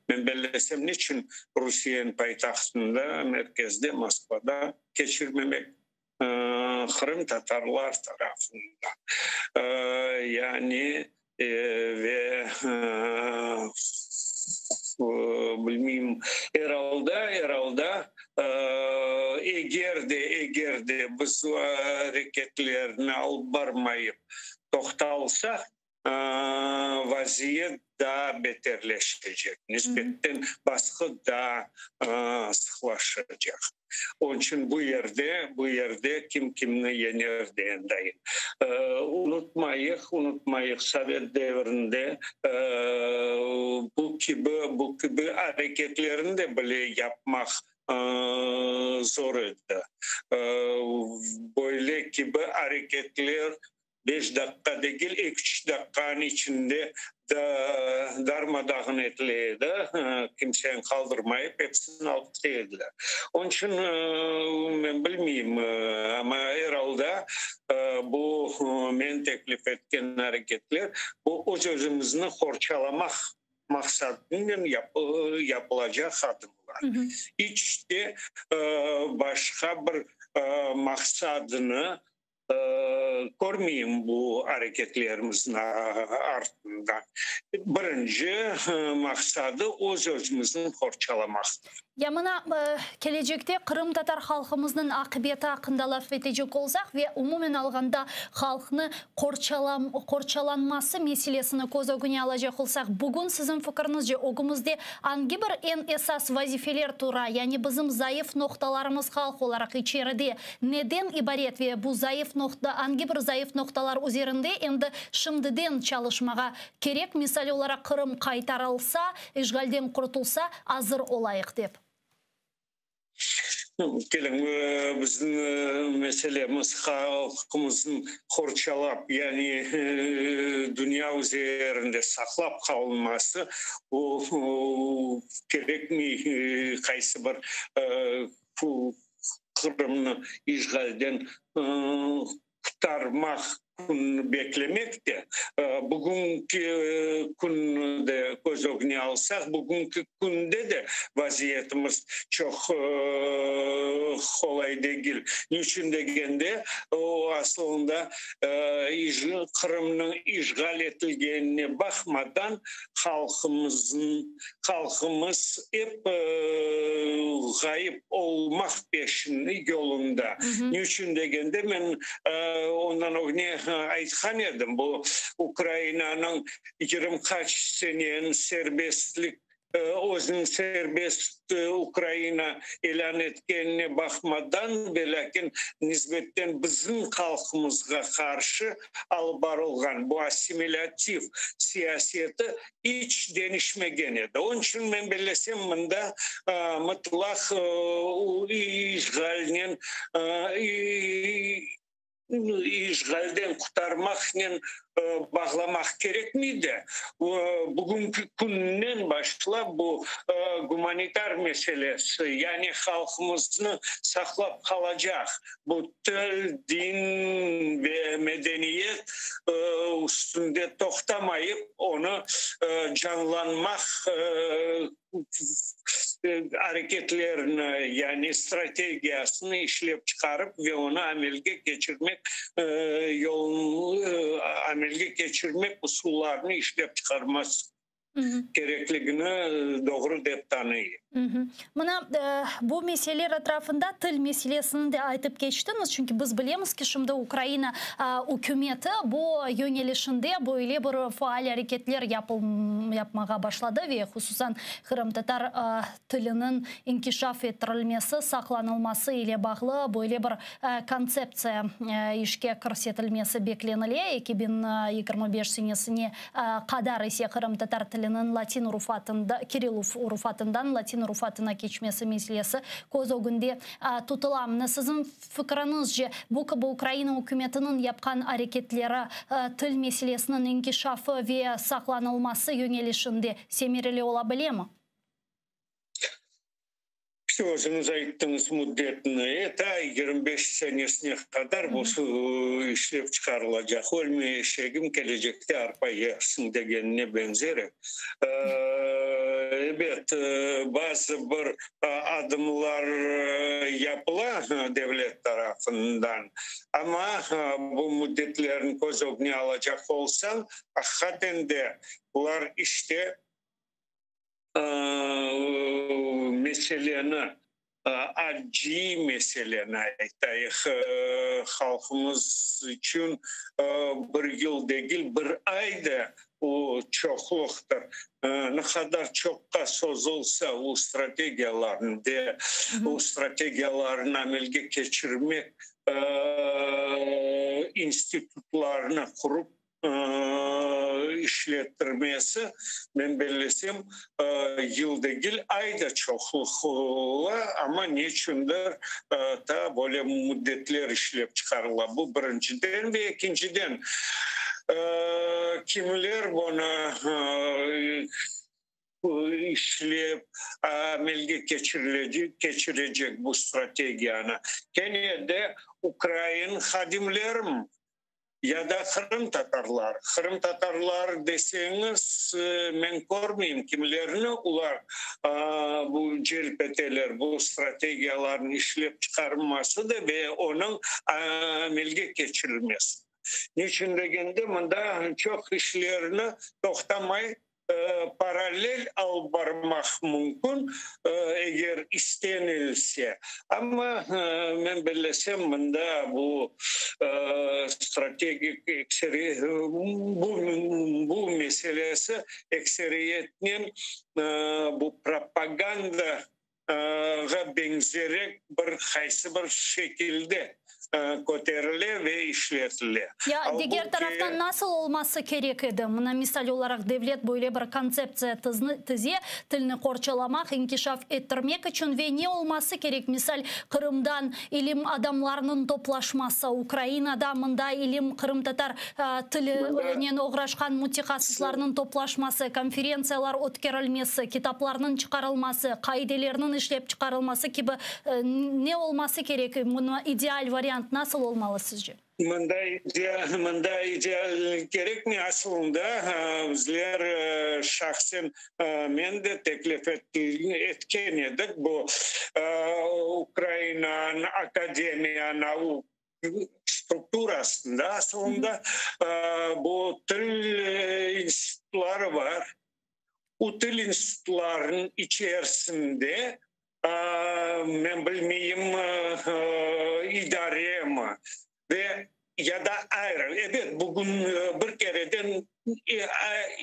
Men bellesem, niçün Rusiyeniñ paytahtında, merkezde, Moskvada keçirmemek qırımtatarlar tarafından, yani ve bilmeyim, er alda, er alda, eger de, eger de biz areketlerni alıp barmayıp toqtalsaq, vaziyet daa beterleşecek, nisbetten basqı daa sıqlaşacaq. Onıñ içün bu yerde, bu yerde kim kimni yener degendayım. Unutmayıq, unutmayıq, sovet devrinde bu kibi, bu kibi areketlerni de bile yapmaq zor edi. Böyle kibi areketler Beş daqqa degil, eki-üç daqqanıñ içinde darma-dağın etile edi, kimseni qaldırmayıp, episini alıp kete ediler. Onıñ içün men bilmeyim, amma er alda bu men teklif etken areketler, bu öz-özümizni qorçalamaq maqsadınen yapılacaq adımlar. İç de başqa bir maqsadını Körmeyim bu areketlerimizniñ artında. Birinci maqsadı öz-özümizni qorçalamaqtır. Ya mına, kelecekte qırımtatar halqımıznıñ aqibeti aqqında laf etecek olsaq ve umumen alğanda halqnı qorçalanması meselesini köz ögüne alacaq olsaq, bugün siziñ fikiriñizce ögümizde angi bir eñ esas vazifeler tura, yani bizim zayıf noqtalarımız halq olaraq içeride Neden ibaret ve bu zayıf noqta, angi bir zayıf noqtalar üzerinde endi şimdiden çalışmağa kerek, misal olaraq Qırım qaytarılsa, işğalden qurtulsa, azır olayıq dep? Keliñ, bizim meselemiz halqımıznıñ qorçalap, yani dünya üzerinde saqlap qalınması, o kerekmey qaysı bir Qırımnı işğalden qurtarmaq kününi beklemek de, bugünki künni de köz ögüne alsaq, bugünki künde de vaziyetimiz çoq qolay degil. Niçün degende, o asılında Qırımnıñ işğal etilgenine baqmadan, halqımıznıñ Halqımız ep ğayıp olmaq peşinde, yolunda. Ne içün degende, men ondan ögüne aytqan edim, bu Ukrainanıñ yigirmi qaç seneniñ serbestlik, özüniñ serbest Ukraina ilân etkenine baqmadan, velâkin nisbetten bizim halqımızğa qarşı alıp barılğan bu assimilâtiv siyaseti iç deñişmegen edi. Onıñ içün men bellesem, mında mıtlaq işğalnen, işğalden qurtarmaqnen bağlamaq kerekmey de, bugünki künden başlap bu gumanitar meselesi, yani halqımıznı saqlap qalacaq bu til, din ve medeniyet üstünde toqtamayıp, onı canlanmaq areketlerini, yani strategiyasını işlep çıqarıp ve onı amelge keçirmek yolunı, amelge keçirmek usullarını işlep çıqarması. Kerekligini doğru dep tanıyım. Mına, bu meseleler etrafında til meselesini de aytıp keçtiñiz, çünki biz bilemiz ki, şimdi Ukraina ükümeti bu yöñelişinde böyle bir faal areketler yapmağa başladı ve hususan qırımtatar tiliniñ inkişaf ettirilmesi, saqlanılması ile bağlı böyle bir kontseptsiya işke kirsetilmesi beklenile. 2025 senesine qadar ise qırımtatar tiliniñ latin urufatında, kiril urufatından latin urufatına keçmesi meselesi köz ögünde tutula. Mına siziñ fikriñizce, bu kibi Ukraina ükümetiniñ yapqan areketleri til meselesiniñ inkişafı ve saqlanılması yöñelişinde semereli ola bilemi? İşte özüñiz ayttıñız müddetini, e, ta 25 senesine qadar bu işlep çıqarılacaq. Ölme eşegim, kelecekte arpa yersiñ degenine beñzerek. Ebet, bazı bir adımlar yapıla devlet tarafından, amma bu müddetlerni köz ögüne alacaq olsañ, aqiqaten de bular işte meseleni, acı meseleni aytayıq, halqımız içün bir yıl degil, bir ay da o çoqluqtır. Ne qadar çoqqa sozulsa o strategiyalarnı ve o strategiyalarnı amelge keçirmek institutlarını qurup işlettirmesi, men bellesem, yıl degil, ay da çoqluq ola, amma neçündir ta böyle müddetler işlep çıqarıla. Bu birinciden ve ekinciden, kimler bunı işlep amelge keçirecek bu strategiyanı? Kene de ukrain hadimlermi? Ya da qırımtatarlar. Qırımtatarlar deseñiz, men körmeyim, kimlerni olar bu celp eteler bu strategiyalarnıñ işlep çıqarılması da ve onıñ amelge keçirilmesi. Niçün degende, mında çoq işlerni toqtamay parallel alıp barmaq mümkün, eger istenilse. Amma men bellesem, mında bu strategik ekseri, bu meselesi ekseriyetnen bu propagandağa beñzerek bir qaysı bir şekilde köterile ve işletile. Ya, diger taraftan, nasıl olması kerek edi? Mına, misal olaraq, devlet böyle bir kontseptsiya tize, tilni qorçalamaq, inkişaf ettirmek içün ve ne olması kerek, misal, Qırımdan ilim adamlarınıñ toplaşması, Ukrainada mında ilim, qırımtatar tilinen oğraşqan mütehassıslarnıñ toplaşması, konferentsiyalar ötkerilmesi, kitaplarnıñ çıqarılması, qaidelerniñ işlep çıqarılması kibi ne olması kerek, mına ideal variant nasıl olmalı sizce? Mında ideal, mında ideal kerekmey, asılında bizler şahsen men de teklif etken edik bu Ukrainanıñ akademiya nauk strukturasında asılında bu til institutları bar. O til institutlarınıñ içerisinde men bilmeyim, idaremi ve ya da ayrı, ebet, bugün bir kereden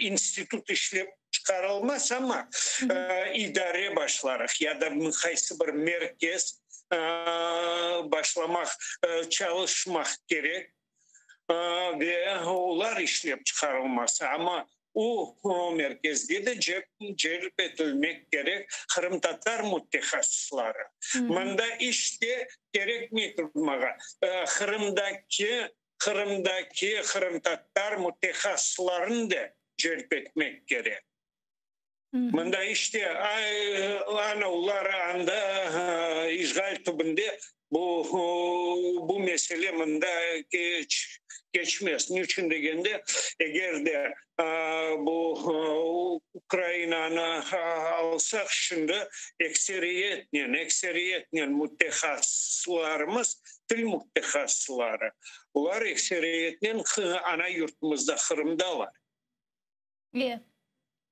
institut işlep çıqarılmaz, amma idare başlarıq ya da qaysı bir merkez başlamaq, çalışmaq kerek ve olar işlep çıqarılması. Amma o merkezge de celp etilmek kerek qırımtatar mütehassısları. Mında işte kerekmey turmağa. Qırımdaki Qırımdaki qırımtatar mütehassıslarını da celp etmek kerek. Mında işte ana olar anda işğal tübünde bu bu mesele mında keçmez. Niçün degende, eger de bu Ukrainanı alsaq, şimdi ekseriyetnen, ekseriyetnen mütehassıslarımız, til mütehassısları, olar ekseriyetnen ana yurtumızda, Qırımdalar. Ve.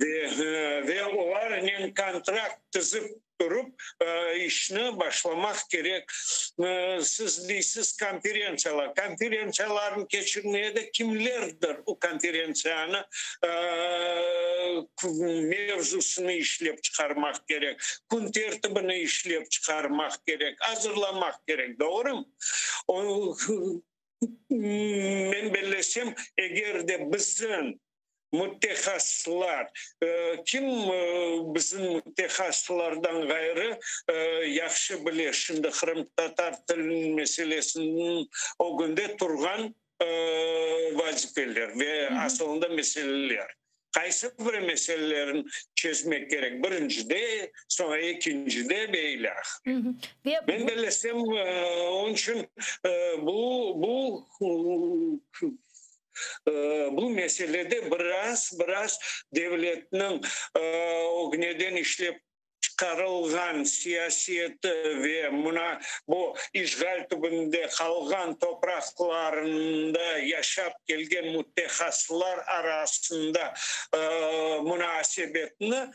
Ve olarnen kontrakt tizip turıp, işni başlamaq kerek. Siz deysiz, konferentsiyalar. Konferentsiyalarnı keçirmeye de kimlerdir o konferentsiyanı mevzusını işlep çıqarmaq kerek, kün tertibini işlep çıqarmaq kerek, azırlamaq kerek, doğrumı? Men bellesem, eger de bizim mütehassıslar, kim bizim mütehassıslardan ğayrı yahşı bile şimdi qırımtatar tiliniñ meselesiniñ ögünde turğan vazifeler ve asılında meseleler. Qaysı bir meselelerini çezmek kerek birincide, soñra ekincide ve ilâhre. Men bellesem, onıñ içün bu bu bu meselede biraz biraz devletniñ ögneden işlep çıqarılğan siyaseti ve mına bu işğal tübünde qalğan topraqlarında yaşap kelgen mütehassıslar arasında munasebetni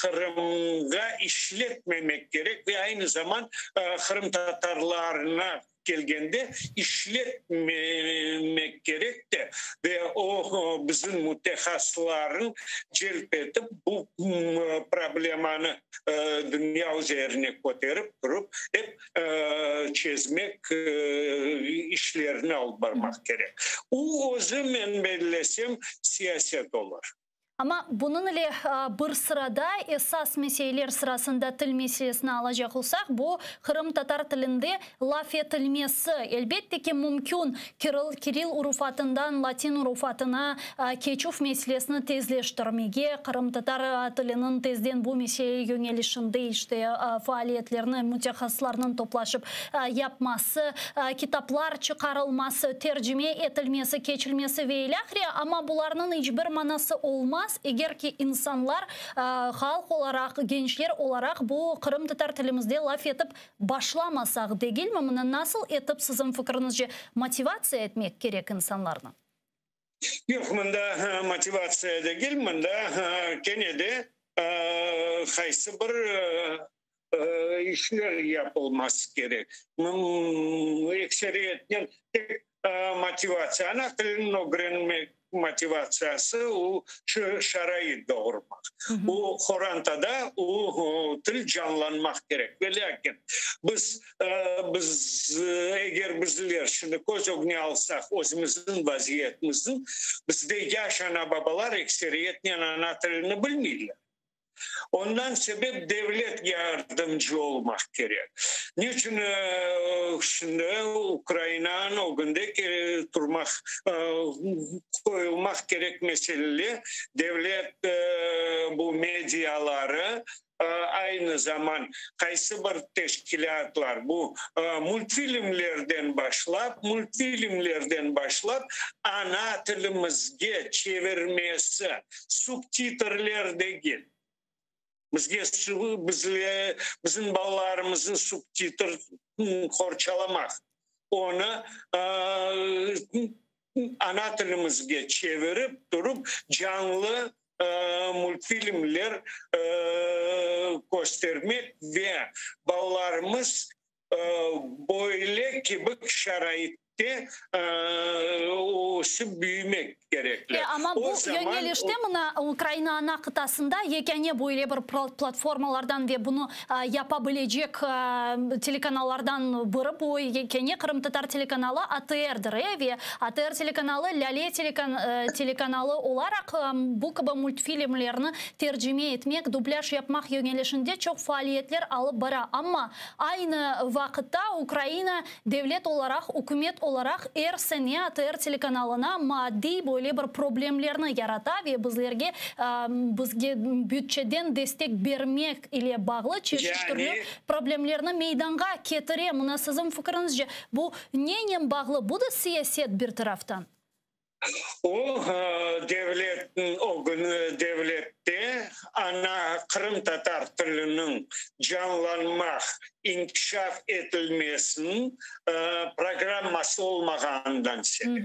Qırımğa işletmemek kerek ve aynı zaman qırımtatarlarına kelgende işletmemek kerek de ve o bizim mütehassıslarnı celp etip bu problemanı dünya üzerine köterip turıp ep çezmek işlerini alıp barmaq kerek. O özü men bellesem siyaset olur. Amma bunıñ ile bir sırada esas meseleler sırasında til meselesini alacaq olsaq, bu qırımtatar tilinde laf etilmesi, elbette ki, mümkün, kiril urufatından latin urufatına keçüv meselesini tezleştirmege, qırımtatar tiliniñ tezden bu mesele yöñelişinde işte faaliyetlerni mütehassıslarnıñ toplaşıp yapması, kitaplar çıqarılması, tercime etilmesi, keçilmesi ve ilâhre, amma bularnıñ iç bir manası olmaz, eger ki insanlar, halq olaraq, gençler olaraq bu qırımtatar tilimizde laf etip başlamasaq, degilmi? Mına nasıl etip, siziñ fikriñizce, motivatsiya etmek kerek insanlarnı? Yoq, mında motivatsiya degil, mında kene de qaysı bir işler yapılması kerek. Ekseriyetnen tek motivatsiya, ana tilini ögrenmek motivatsiyası, o şu şarait doğurmaq. O qorantada o til canlanmaq kerek. Velâkin biz, biz eger bizler şimdi köz ögüne alsaq özümizniñ vaziyetimizni, bizde yaş ana-babalar ekseriyetnen ana tilini bilmeyler. Ondan sebep devlet yardımcı olmaq kerek. Niçün şimdi Ukrainanıñ ögünde turmaq, qoyulmaq kerek mesele, devlet bu mediaları, aynı zaman qaysı bir teşkilâtlar, bu multfilmlerden başlap, multfilmlerden başlap ana tilimizge çevirmesi, Subtitrler degil. Bizge bizle bizim balalarımıznı subtitr qorçalamaq. Onı ana tilimizge çevirip turıp canlı multfilmler köstermek ve balalarımız Böyle kibi şaraitte ösip büyümek kerekler. Amma bu yöñelişte mına Ukraina ana qıtasında yekâne böyle bir platformalardan ve bunı yapa bilecek telekanallardan biri bu yekâne qırımtatar telekanalı ATRdir. Ve ATR telekanalı Lâle telekanalı olaraq bu kibi multfilmlerni tercime etmek, dublâj yapmaq yöñelişinde çoq faaliyetler alıp bara. Amma Aynı vaqıtta Ukraina devlet olaraq, ükümet olaraq er sene ATR telekanalına maddiy böyle bir problemlerni yarata ve bizlerge bizge bütçeden destek bermek ile bağlı çeşit türlü problemlerni meydanğa ketire. Mına siziñ fikriñizce, bu nenen bağlı? Bu da siyaset bir taraftan. O, devletniñ ögüni devlette ana qırımtatar tiliniñ canlanmaq, inkişaf etilmesiniñ programması olmağanından sebep.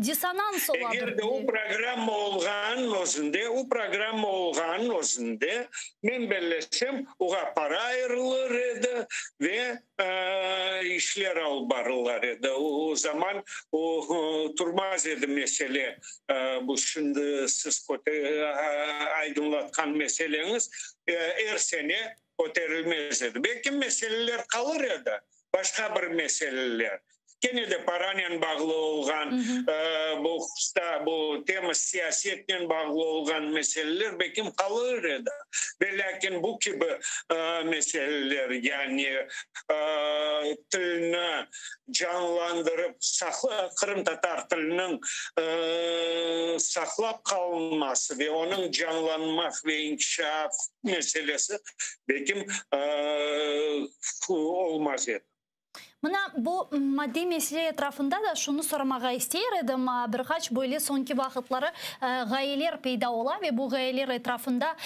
Dissonans oladır. Eger de o programma olğanıñ özünde, o programma olğanıñ özünde, men bellesem, oğa para ayırılır edi ve işler alıp barılar edi. O zaman o turmaz edi mesele, bu şimdi siz aydınlatqan meseleñiz er sene köterilmez edi. Belki meseleler qalır edi, başqa bir meseleler. Kene de paranen bağlı olğan, bu hususta bu tema siyasetnen bağlı olğan meseleler belkim qalır edi. Ve lâkin bu kibi meseleler, yani tilni canlandırıp qırımtatar tiliniñ saqlap qalınması ve onıñ canlanmaq ve inkişaf meselesi belkim olmaz edi. Mına bu maddiy mesele etrafında da şunı soramağa isteyir edim, bir qaç böyle soñki vaqıtları ğayeler peyda ola ve bu ğayeler etrafında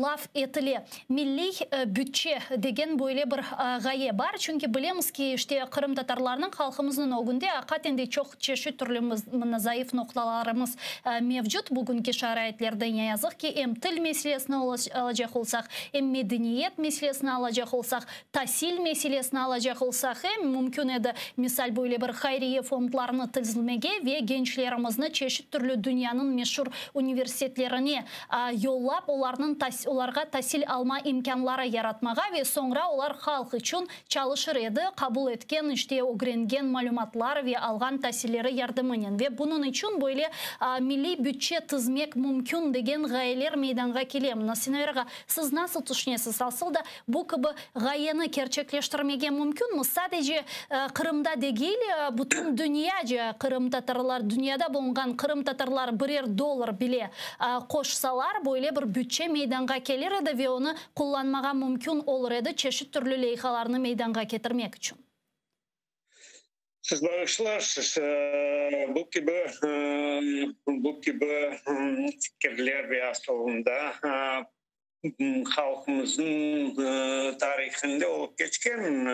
laf etile. Milliy bütçe degen böyle bir ğaye bar, çünki bilemiz ki, işte qırımtatarlarnıñ, halqımıznıñ ögünde aqiqaten de çoq çeşit türlü mına zayıf noqtalarımız mevcut bugünki şaraitlerde, ne yazıq ki, em til meselesini alacaq olsaq, em medeniyet meselesini alacaq olsaq, Tasil meselesini alacaq olsaq, em mümkün edi, misal, böyle bir hayriye fondlarını tizmege ve gençlerimizni çeşit türlü dünyanıñ meşur universitetlerine yollap, olarnıñ olarğa tasil alma imkânları yaratmağa ve soñra olar halq içün çalışır edi, qabul etken, işte, ögrengen malümatlar ve alğan tasilleri yardımınen. Ve bunıñ içün böyle milliy bütçe tizmek mümkün degen ğayeler meydanğa kele. Mına, Sinaver ağa, siz nasıl tüşünesiz? Asıl da Bu kibi ğayeni kerçekleştirmege mümkünmi? Sadece Qırımda degil, bütün dünyaca qırımtatarlar, dünyada bulunğan qırımtatarlar birer dollar bile qoşsalar, böyle bir bütçe meydanğa kelir edi ve onı qullanmağa mümkün olur edi çeşit türlü leyhalarnı meydanğa ketirmek içün. Siz bağışlarsız, bu kibi bu kibi fikirler ve asılında halqımıznıñ tarihinde olıp keçken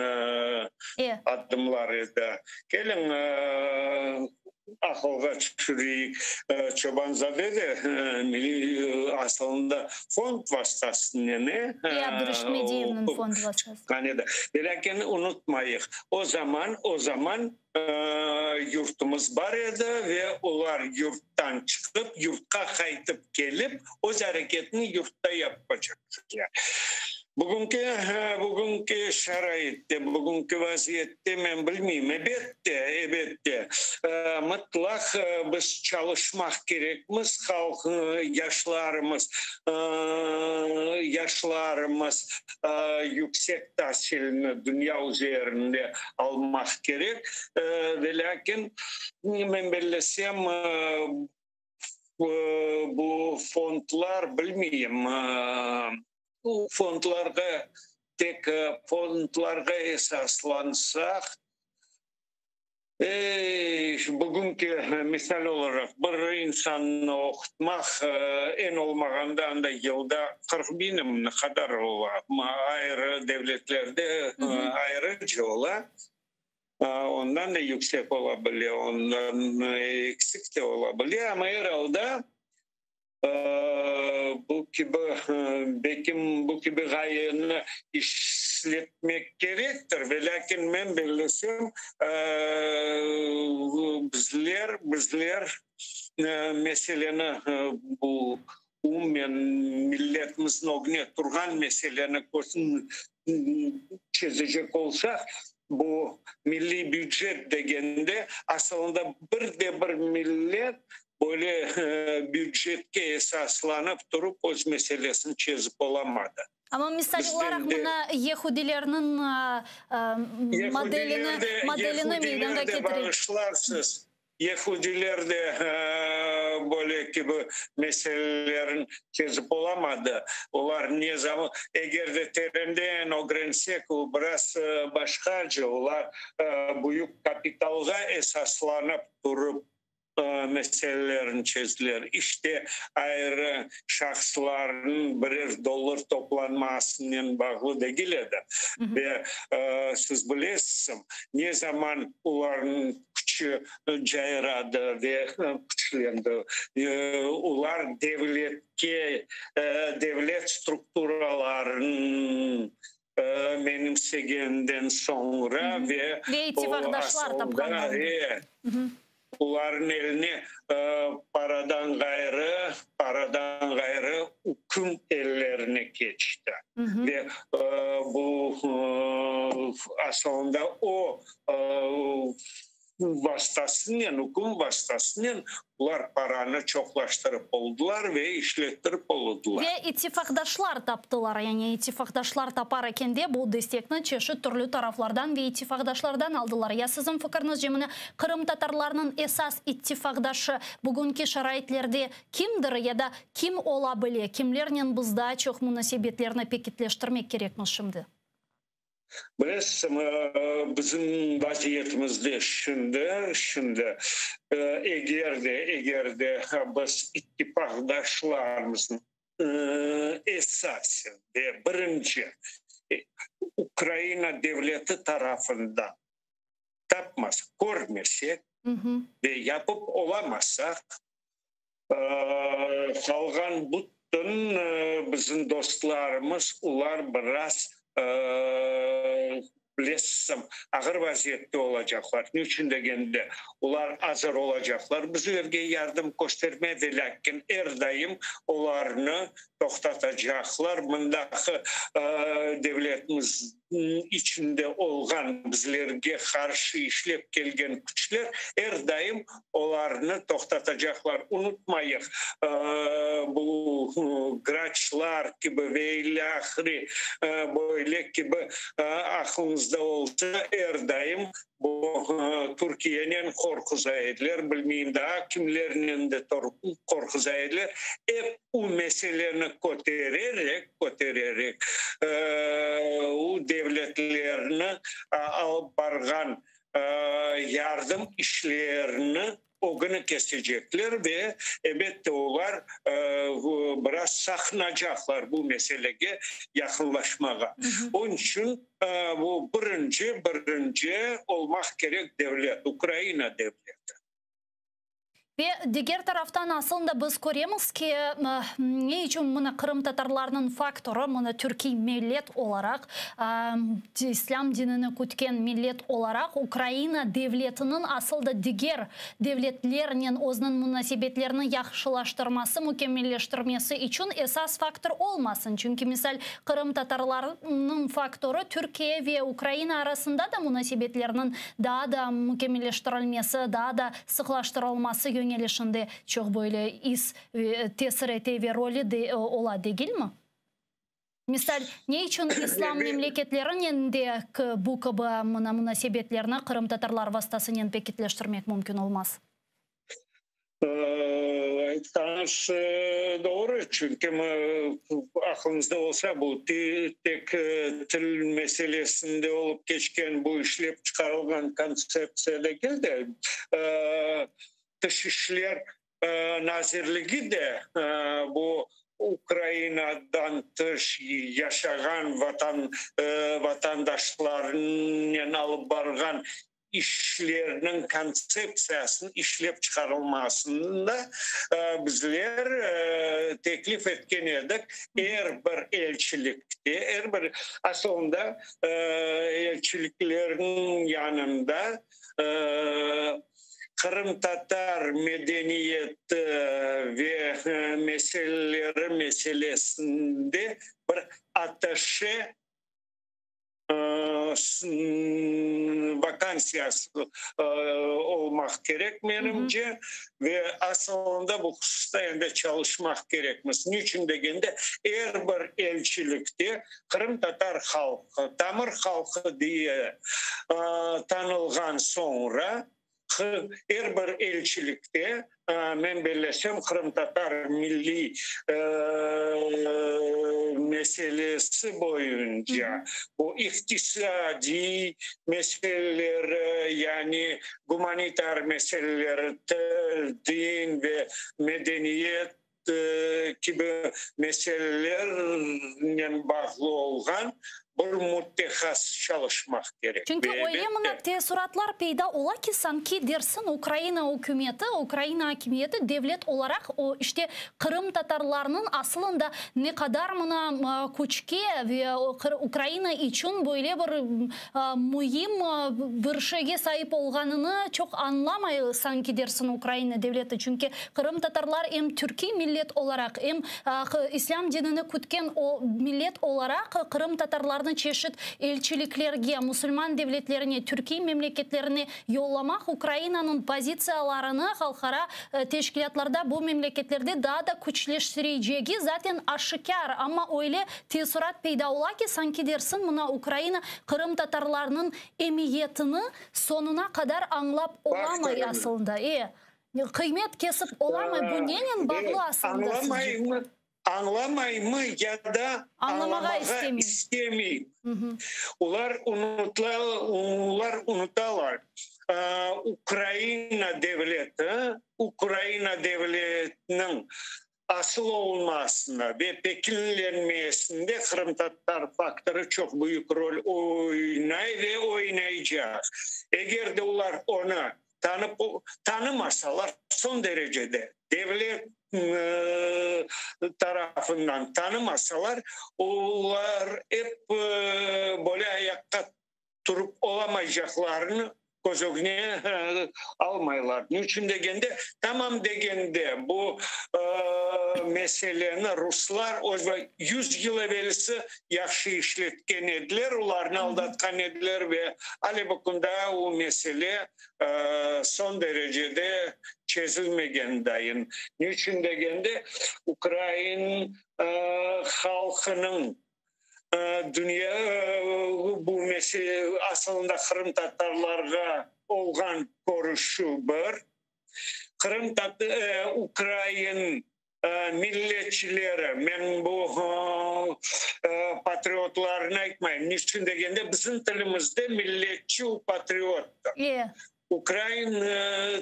adımlar edi. Keliñ, aqılğa tüşüreyik, Çobanzade de milliy asılında fond vastasınen Abdureşit Mediyevniñ fondu vastasınen edi. Velâkin unutmayıq, o zaman, o zaman yurtumız bar edi ve olar yurttan çıqıp, yurtqa qaytıp kelip, öz areketini yurtta yapacaqlar. Bugünki, bugünki şaraitte, bugünki vaziyette men bilmeyim, ebette, ebette, mıtlaq biz çalışmaq kerekmiz, halq, yaşlarımız, yaşlarımız yüksek tasilni dünya üzerinde almaq kerek. Velâkin, men bellesem, bu fondlar, bilmeyim, bu fondlarğa, tek fondlarğa esaslansaq, Ey, bugünki misal olaraq, bir insannı oqutmaq, eñ olmağanda anda yılda 40 biñmi ne qadar ola, ayrı devletlerde ayrıca ola, ondan da yüksek ola bile, ondan eksik de ola bile, amma er alda Bu kibi, belkim, bu kibi ğayeni işletmek kerektir, velâkin men bellesem, bizler, bizler meseleni, bu umumen milletimizniñ ögüne turğan meseleni çezecek olsaq, bu milliy bücet degende, asılında bir de bir millet Böyle bücetke esaslanıp turıp öz meselesini çezip olamadı. Amma misal olaraq mına yehudilerniñ modelini, modelini meydanğa ketire. Bağışlarsız, yehudiler de böyle kibi meselelerini çezip olamadı. Olar ne zaman, eger de terenden ögrensek, o biraz başqaca, olar büyük kapitalğa esaslanıp turıp meselelerini çezdiler. İşte, ayrı şahıslarnıñ birer dollar toplanmasınen bağlı degil edi. Ve siz bilesiz, ne zaman olarnıñ küçü. cayradı ve küçlendi. Olar devletke, devlet strukturalarınıñ menimsegeninden soñra ve Ve ittifaqdaşlar tapqandan. Olarnıñ eline paradan ğayrı, paradan ğayrı üküm ellerine keçti. Ve bu asılında o vastasınen, üküm vastasınen olar paranı çoqlaştırıp oldılar ve işlettirip oldılar. Ve ittifaqdaşlar taptılar. Yani ittifaqdaşlar tapar ekende bu destekni çeşit türlü taraflardan ve ittifaqdaşlardan aldılar. Ya siziñ fikirñizce mına qırımtatarlarnıñ esas ittifaqdaşı bugünki şaraitlerde kimdir ya da kim ola bile, kimlernen biz daa çoq munasebetlerni pekitleştirmek kerekmiz şimdi? Bilesizmi, bizim vaziyetimizde şimdi, şimdi eger de, eger de biz ittifaqdaşlarımıznı esasen ve birinci Ukraina devleti tarafından tapmasaq, körmesek ve yapıp olamasaq, qalğan bütün bizim dostlarımız, olar biraz, bilesizmi, ağır vaziyette olacaqlar. Ne içün degende, olar azır olacaqlar bizlerge yardım köstermege, velâkin er daim olarnı toqtatacaqlar. Mındaki devletimiz içinde olğan bizlerge qarşı işlep kelgen küçler er daim olarnı toqtatacaqlar. Unutmayıq, bu Graçlar kibi ve ilâhre böyle kibi aqlıñızda olsa, er daim Bu Türkiyenen qorquza ediler, bilmeyim daa kimlernen de qorquza ediler. Ep u meseleni kötererek, kötererek, u devletlerni alıp barğan yardım işlerini ögüni kesecekler ve, ebette, olar biraz saqınacaqlar bu meselege yaqınlaşmağa. Onıñ içün bu birinci, birinci olmaq kerek devlet, Ukraina devleti. Ve diger taraftan, aslında biz köremiz ki, ne içün mına qırımtatarlarnıñ faktorı, mına türkiy millet olaraq, İslâm dinini kütken millet olaraq Ukraina devletiniñ asıl da diger devletlernen özüniñ munasebetlerini yahşılaştırması, mükemmelleştirmesi içün esas faktor olmasın. Çünki, misal, qırımtatarlarnıñ faktorı Türkiye ve Ukraina arasında da munasebetlerniñ daa da mükemmelleştirilmesi, daa da sıqlaştırılması yöñelişinde çoq böyle is tesir ete ve roli de ola, degilmi? Misal, ne içün islam memleketlerinen de bu kibi mına munasebetlerni qırımtatarlar vastasınen pekitleştirmek mümkün olmaz? Aytqanıñız doğru, çünki aqlıñızda olsa, bu tek til meselesinde olıp keçken bu işlep çıqarılğan kontseptsiya degil de, Tış işler Nazirligi de bu Ukrainadan tış yaşağan vatan vatandaşlarınen alıp barğan işlerniñ kontseptsiyasınıñ işlep çıqarılmasında bizler teklif etken edik, er bir elçilikte, er bir, asılında elçiliklerniñ yanında qırımtatar medeniyeti ve meseleleri meselesinde bir attaşe vakansiyası olmaq kerek, menimce, ve asılında bu hususta endi çalışmaq kerekmiz. Niçün degende, er bir elçilikte qırımtatar halqı, tamır halqı diye tanılğan soñra, Er bir elçilikte, men bellesem, qırımtatar milliy meselesi boyunca, bu iqtisadiy meseleleri, yani gumanitar meseleleri, til, din ve medeniyet kibi meselelernen bağlı olğan. Bir müttehas çalışmaq kerek. Çünki Ve öyle mına elbette. teessuratlar peyda ola ki, sanki dersiñ Ukraina ükümeti, Ukraina akimiyeti devlet olaraq o işte qırımtatarlarnıñ asılında ne qadar mına küçke ve Ukraina içün böyle bir müim bir şeyge saip olğanını çoq añlamay sanki dersiñ Ukraina devleti. Çünki qırımtatarlar em türkiy millet olaraq, em İslâm dinini kütken o millet olaraq qırımtatarlarnı çeşit elçiliklerge, musulman devletlerine, türkiy memleketlerine yollamaq Ukrainanıñ pozitsiyalarını halqara teşkilâtlarda bu memleketlerde daa da küçleştirecegi zaten aşikâr. Amma öyle teessurat peyda ola ki, sanki dersiñ mına Ukraina qırımtatarlarnıñ emiyetini soñuna qadar añlap olamay asılında. E. Qıymet kesip olamay, bu nenen bağlı aslında sizce? Añlamaymı ya da añlamağa istemey. Olar unutalar, Ukraina devleti, Ukraina devletiniñ asıl olmasında ve pekinlenmesinde qırımtatar faktorı çoq büyük rol oynay ve oynaycaq. Eger de olar onı Tanıp, tanımasalar, soñ derecede devlet tarafından tanımasalar, olar ep böyle ayaqqa turıp olamaycaqlarını köz ögüne almaylar. Niçün degende, tamam degende bu meseleni ruslar öz yüz yıl evelsi yahşı işletken ediler, olarnı aldatqan ediler ve ale bugün daa o mesele soñ derecede çezilmegen dayın. Niçün degende, ukrain halqınıñ dünya bu mesele asılında qırımtatarlarğa olğan körüşü bir, qırımtatar ukrain milletçileri, men bu patriotlarnı aytmayım, niçün degende, bizim tilimizde milletçi o patriottır. Ukrain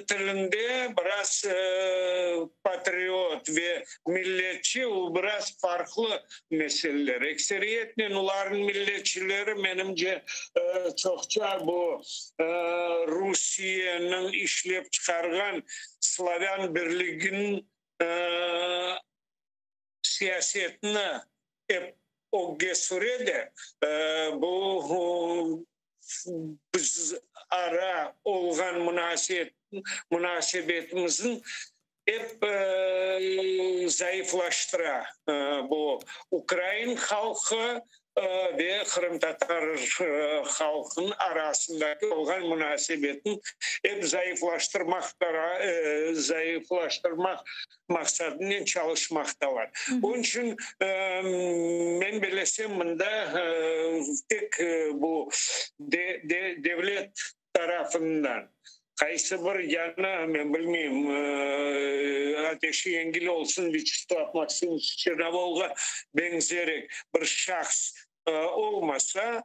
tilinde biraz patriot ve milletçi o biraz farqlı meseleler. Ekseriyetnen olarnıñ milletçileri, menimce, çoqça bu Rusiyeniñ işlep çıqarğan slavân birliginiñ siyasetini ep ögge süre de, bu biz ara olğan munasebetimizni ep zayıflaştıra. Bu ukrain halqı ve qırımtatar halqınıñ arasındaki olğan munasebetni ep zayıflaştırmaq maqsadınen çalışmaqtalar. Onıñ içün men bellesem, mında tek bu devlet tarafından qaysı bir yanı, men bilmeyim, ateşi yengil olsun, Vyaçeslav Maksimoviç Çernovolğa beñzerek bir şahs olmasa,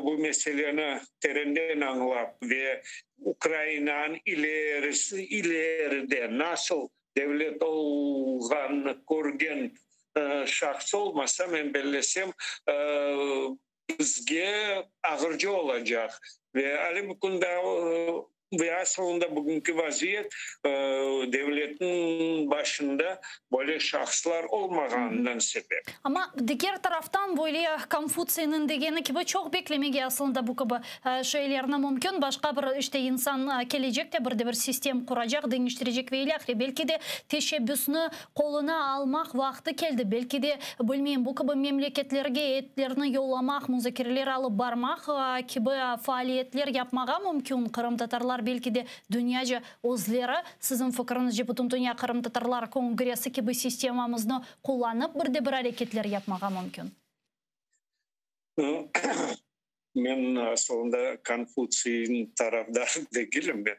bu meseleni terenden añlap ve Ukrainanıñ ilerisi ileride nasıl devlet olğanını körgen şahs olmasa, men bellesem, bizge ağırca olacaq. Ve ale bu kün daa Ve asılında bugünki vaziyet devletniñ başında böyle şahıslar olmağanından sebep. Amma diger taraftan böyle Konfutsiyniñ degeni kibi çoq beklemege asılında bu kibi şeylerni mümkün. Başqa bir işte insan kelecek de bir de bir sistem quracaq, deñiştirecek ve ilâhre. Belki de teşebbüsni qoluna almaq vaqtı keldi. Belki de, bilmeyim, bu kibi memleketlerge eyetlerni yollamaq, muzakereler alıp barmaq kibi faaliyetler yapmağa mümkün. Qırımtatarlar belki de dünyaca özleri, siziñ fikriñizce, Bütündünya qırımtatarlar kongressi kibi sistemamıznı qullanıp bir de bir areketler yapmağa mümkün. Men asılında Konfutsiyniñ tarafdarı degilim. Men,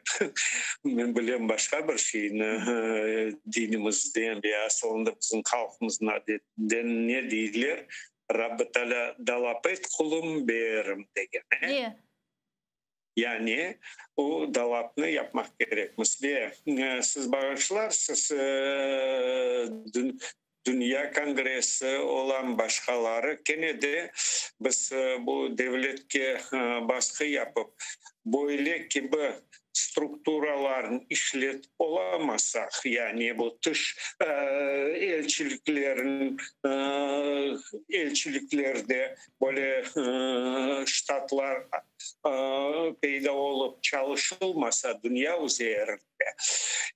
men bilem başqa bir şeyni, dinimizden ve asılında bizim halqımıznıñ adetinden ne deyler, Rabbi Taalâ dalap et, qulum, berim degen. E. Yani o dalapnı yapmaq kerekmiz. Ve siz bağışlarsız, dün. Dünya Kongressi olam, başqaları, kene de biz bu devletke basqı yapıp, böyle kibi strukturalarnı işletip olamasaq, yani bu tış elçiliklerin, elçiliklerde böyle ştatlar peyda olıp çalışılmasa dünya üzerinde,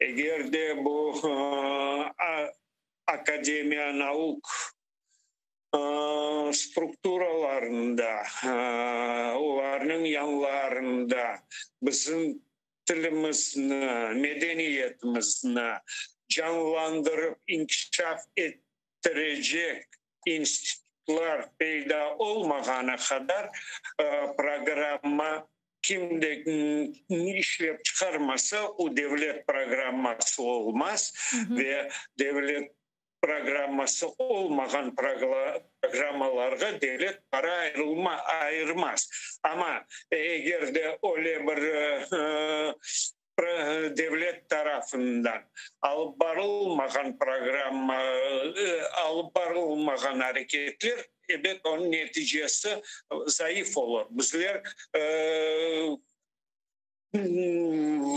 eger de bu Akademiya nauk strukturalarında, olarnıñ yanlarında bizim tilimizni, medeniyetimizni canlandırıp inkişaf ettirecek institutlar peyda olmağana qadar programma kim de işlep çıqarmasa, o devlet programması olmaz ve devlet programması olmağan programmalarğa devlet para ayırılma, ayırmaz. Amma eger de öyle bir devlet tarafından alıp barılmağan programma, alıp barılmağan areketler, ebet, onıñ neticesi zayıf olur. Bizler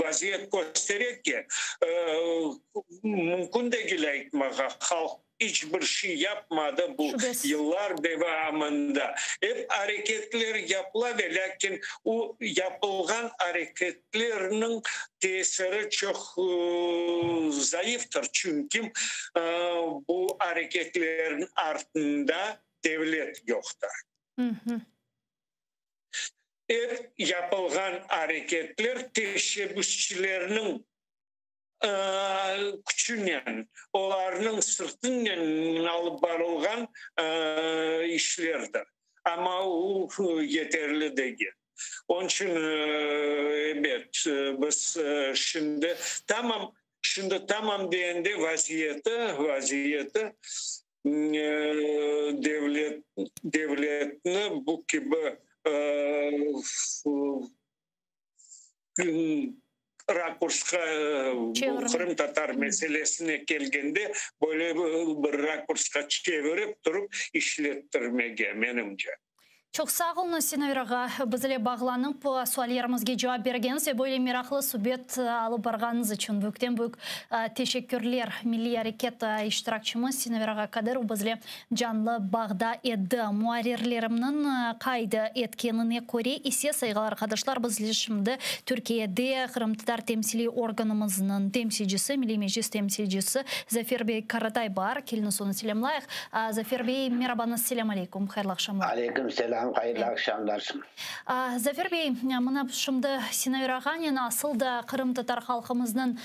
vaziyet köstere ki, mümkün degil aytmağa, halq iç bir şey yapmadı bu yıllar devamında. Ep areketler yapıla, ve lâkin o yapılğan areketlerniñ tesiri çoq zayıftır, çünki bu areketlerniñ artında devlet yoqtır. Ep yapılğan areketler teşebbüsçilerniñ küçünen, olarnıñ sırtınen alıp barılğan işlerdir. Amma o yeterli degil. Onıñ içün, ebet, biz şimdi tamam, şimdi tamam degende vaziyeti, vaziyeti devlet, devletni bu kibi rakursqa, bu qırımtatar meselesine kelgende, böyle bir rakursqa çevirip turıp işlettirmege, menimce. Çoq sağ oluñız, Sinaver ağa, bizle bağlanıp, suallerimizge cevap bergeniñiz ve böyle meraqlı subet alıp barğanıñız içün büyükten-büyük teşekkürler. Milliy areket iştirakçimiz Sinaver ağa Kadırov bizle canlı bağda edi. Muarrirlerimniñ qayd etkenine köre ise, sayğılı arqadaşlar, bizle şimdi Türkiyede qırımtatar temsiliy organımıznıñ temsilcisi, Milliy Meclis temsilcisi Zafer bey Karatay bar. Keliñiz, onı selâmlayıq. Zafer bey, merabañız, selâm aleyküm, hayırlı aqşamlar. Aleyküm selâm, hayırlı aqşamlar. Zafer bey, mına şimdi Sinaver ağanen asıl da qırımtatar halqımıznıñ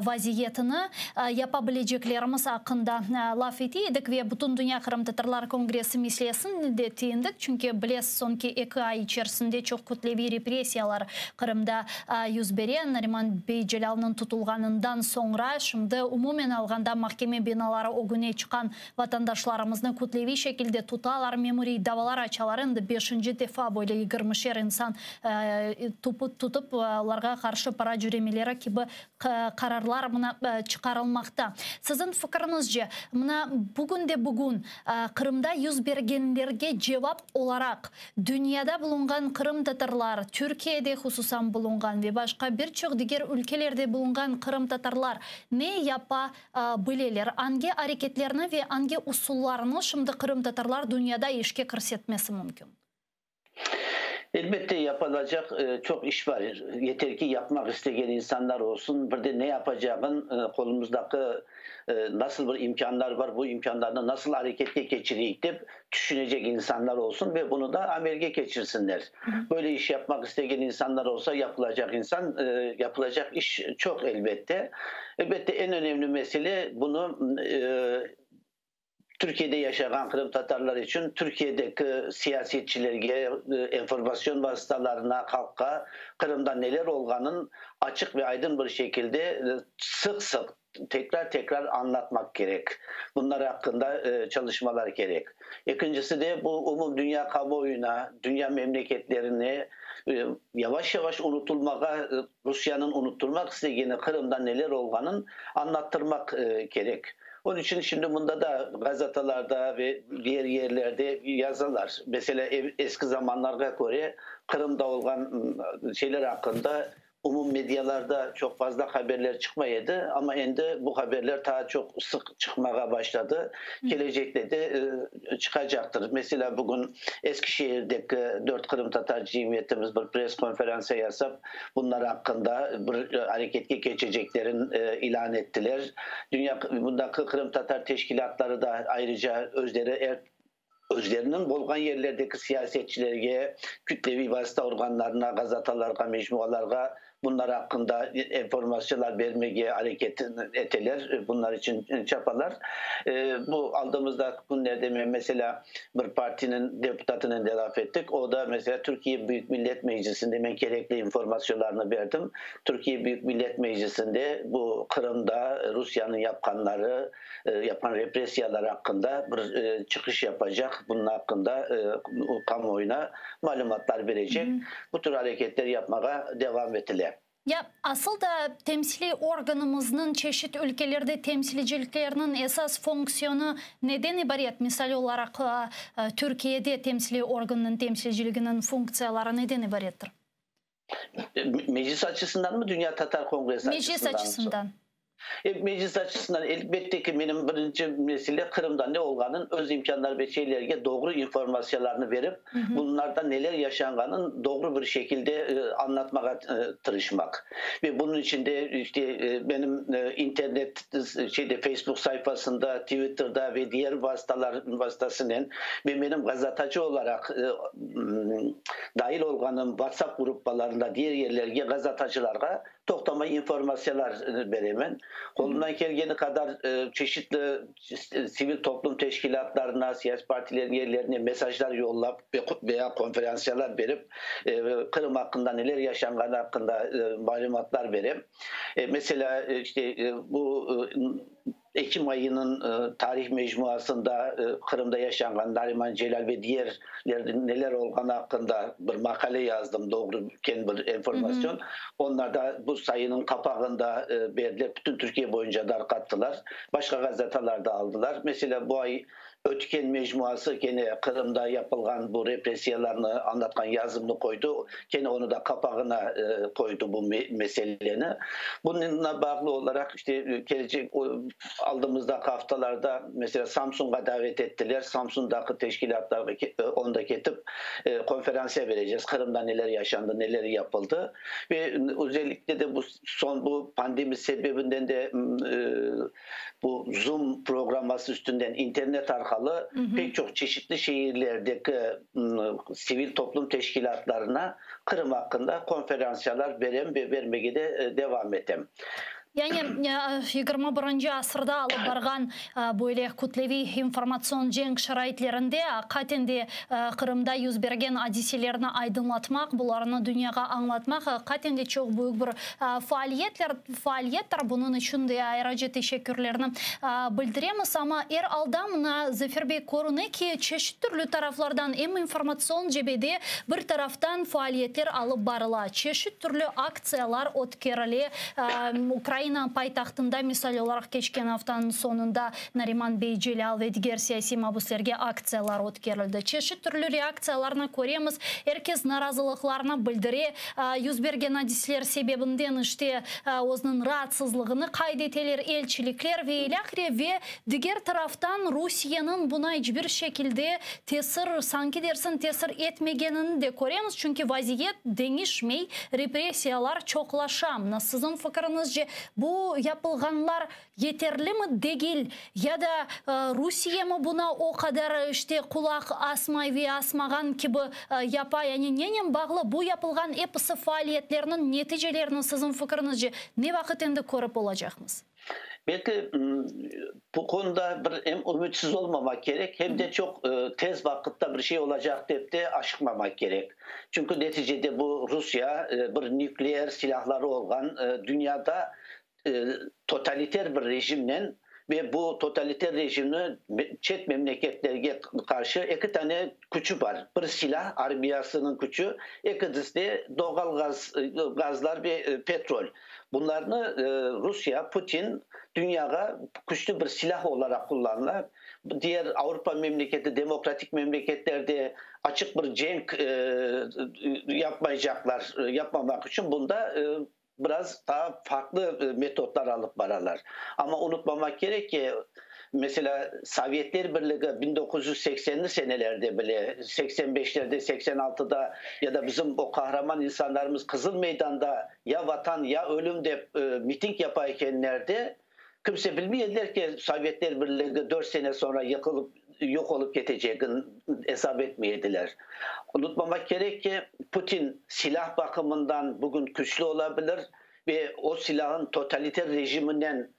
vaziyetini, yapa bileceklerimiz aqqında laf ete edik ve Bütündünya qırımtatarlar kongressi meselesini de tiyindik, çünki bilesiz, soñki eki ay içerisinde çoq kütleviy repressiyalar Qırımda yüz bere. Nariman bey Celâlnıñ tutulğanından soñra şimdi umumen alğanda mahkeme binaları ögüne çıqqan vatandaşlarımıznı kütleviy şekilde tutalar, memuriy davalar açalar. Endi beşinci defa böyle yigirmişer insan tutıp, olarğa qarşı para cöremeleri kibi qararlar mına çıqarılmaqta. Siziñ fikriñizce, mına bugünde-bugün Qırımda yüz bergenlerge cevap olaraq dünyada bulunğan qırımtatarlar, Türkiyede hususan bulunğan ve başqa bir çoq diger ülkelerde bulunğan qırımtatarlar ne yapa bileler? Angi areketlerni ve angi usullarnı şimdi qırımtatarlar dünyada işke kirsetmesi mümkün? Elbette, yapılacaq çoq iş bar. Yeter ki, yapmaq istegen insanlar olsun. Bir de ne yapacağın, qolumızdaki nasıl bir imkânlar bar, bu imkânlarnı nasıl areketke keçireyik dep tüşünecek insanlar olsun ve bunı da amelge keçirsinler. Böyle iş yapmaq istegen insanlar olsa, yapılacaq insan, yapılacaq iş çoq, elbette. Elbette, eñ önemli mesele, bunı Türkiyede yaşağan qırımtatarlar içün Türkiyedeki siyasetçilerge, enformasyon vasıtalarına, halqqa Qırımda neler olğanın açıq ve aydın bir şekilde sıq-sıq, tekrar-tekrar añlatmaq kerek. Bunlar aqqında çalışmalar kerek. Ekincisi de bu umumdünya kamuoyuna, dünya memleketlerine yavaş-yavaş unutılmağa, Rusiyeniñ unutturmaq istegeni Qırımda neler olğanın añlattırmaq kerek. Onıñ içün şimdi mında da gazetalarda ve diğer yerlerde yazalar. Mesela, eski zamanlarğa köre Qırımda olğan şeyler aqqında umum medialarda çoq fazla haberler çıqmay edi, amma endi bu haberler taa çoq sıq çıqmağa başladı, kelecekte de çıqacaqtır. Meselâ, bugün Eskişehirdeki dört qırımtatar cemiyetimiz bir press-konferentsiya yasap, bunlar aqqında bir areketke keçeceklerin ilân ettiler. Dünya bundaki qırımtatar teşkilâtları da ayrıca özleri er Özleriniñ bolğan yerlerdeki siyasetçilerge, kütleviy vasıta organlarına, gazetalarğa, mecmualarğa bunlar aqqında enformatsiyalar bermege areket eteler, bunlar içün çapalar. Bu aldığımızdaki künlerde men, meselâ, bir partiniñ deputatınen de laf ettik. O da, meselâ, Türkiye Büyük Millet Meclisinde men kerekli informatsiyalarnı berdim. Türkiye Büyük Millet Meclisinde bu Qırımda Rusiyeniñ yapqanları, yapqan repressiyalar aqqında bir çıqış yapacaq, bunıñ aqqında kamuoyuna malümatlar berecek. Bu tür areketler yapmağa devam etile. Ya, asıl da temsiliy organımıznıñ çeşit ülkelerde temsilcilikleriniñ esas fonksiyonı neden ibaret? Misal olaraq, Türkiyede temsiliy organnıñ temsilciliginiñ funktsiyaları neden ibarettir? Meclis açısından mı, Dünya Tatar Kongresi Meclis açısından mı? açısından. Meclis açısından, elbette ki, menim birinci mesele Qırımda ne olğanın, öz imkânlar ve şeylerge doğru informatsiyalarnı berip, bunlarda neler yaşanğanın doğru bir şekilde añlatmağa tırışmaq. Ve bunıñ içün de işte benim internet şeyde Facebook sayfasında, Twitterda ve diğer vastalar vastasınen ve benim gazetacı olaraq Dahil olğanım WhatsApp gruppalarında, diğer yerlerge gazetacılarğa toqtamay informatsiyalar beremen. Qolumdan kelgeni qadar çeşitli sivil toplum teşkilâtlarına, siyasiy partilerniñ yerlerine mesajlar yollap veya konferansiyalar berip, Qırım aqqında neler yaşanğanı aqqında malümatlar berem. Meselâ, işte bu Ekim ayınıñ tarih mecmuasında Qırımda yaşanğan Nariman Celâl ve diğerlerniñ neler olğanı aqqında bir maqale yazdım, doğru keñ bir enformasyon. Onlar da bu sayınıñ qapağında berdiler, bütün Türkiye boyunca darqattılar. Başqa gazetalar da aldılar. Meselâ, bu ay Ötken mecmuası kene Qırımda yapılğan bu repressiyalarnı añlatqan yazımnı qoydı, kene onı da qapağına qoydı bu meseleni. Bununla bağlı olaraq, işte, kelecek aldımızdaki aftalarda, meselâ, Samsunğa davet ettiler, Samsundaki teşkilâtlarğa onda ketip konferansiya bereceğiz, Qırımda neler yaşandı, neler yapıldı. Ve özellikle de bu soñ bu pandemi sebebinden de Bu Zoom programması üstünden internet arqalı pek çoq çeşitli şehirlerdeki sivil toplum teşkilâtlarına Qırım aqqında konferansiyalar berem ve bermege de devam etem. Yani 21-nci asırda alıp barğan böyle kütleviy informatsion cenk şaraitlerinde aqiqaten de Qırımda yüz bergen adiselerni aydınlatmaq, bularnı dünyağa añlatmaq aqiqaten de çoq büyük bir faaliyetler, faaliyettir. Bunıñ içün de ayrıca teşekkürlerni bildiremiz. Amma er alda mına, Zafer bey, körüne ki, çeşit türlü taraflardan, em informatsion cebede bir taraftan faaliyetler alıp barıla, çeşit türlü aktsiyalar ötkerile. Ukraina paytahtında, misal olaraq, keçken aftanıñ soñunda Nariman bey Celâl ve diger siyasiy mabüslerge aktsiyalar ötkerildi. Çeşit türlü reaktsiyalarnı köremiz, er kes narazılıqlarını bildire, yüz bergen adisler sebebinden, işte, özüniñ raatsızlığını qayd eteler, elçilikler ve ilâhre, ve diger taraftan Rusiyeniñ buna iç bir şekilde tesir, sanki dersin, tesir etmegenini de köremiz, çünki vaziyet deñişmey, repressiyalar çoqlaşa. Mına siziñ fikiriñizce, bu yapılğanlar Yeterlimi, degil, ya da Rusiyemi buna o qadar, işte, qulaq asmay ve asmağan kibi yapa? Yani nenen bağlı bu yapılğan episi faaliyetlerniñ neticelerini siziñ fikriñizce ne vaqıt endi körip olacaqmız? Belki, bu konuda bir em ümütsiz olmamaq kerek, hem de çoq tez vaqıtta bir şey olacaq dep de aşıqmamaq kerek. Çünki neticede bu Rusiye bir nükleer silâhları olğan dünyada totaliter bir rejimnen. Ve bu totaliter rejimni çet memleketlerge qarşı eki tane küçü bar. Bir silâ, armiyasınıñ küçü, ekincisi de doğal gaz, gazlar ve petrol. Bunlarnı Rusiye, Putin dünyağa küçlü bir silâh olaraq qullanıla. Diğer Avropa memleketi, demokratik memleketlerde açıq bir cenk yapmaycaqlar, yapmamaq içün bunda biraz daa farqlı metodlar alıp baralar. Amma unutmamaq kerek ki, meselâ, Sovetler Birligi 1980-li senelerde bile, 85-lerde, 86-da ya da bizim o qahraman insanlarımız Qızıl Meydanda ya Vatan, ya ölüm dep miting yapa ekenlerde, kimse bilmey ediler ki, Sovetler Birligi dört sene soñra yıqılıp, yoq olıp ketecegin esap etmey ediler. Unutmamaq kerek ki, Putin silâh baqımından bugün küçlü ola bilir ve o silâhın totaliter rejiminen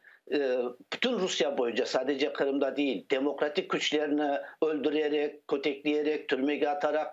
bütün Rusiye boyunca, sadece Qırımda değil, demokratik küçlerni öldürerek, kötekleyerek, türmege ataraq,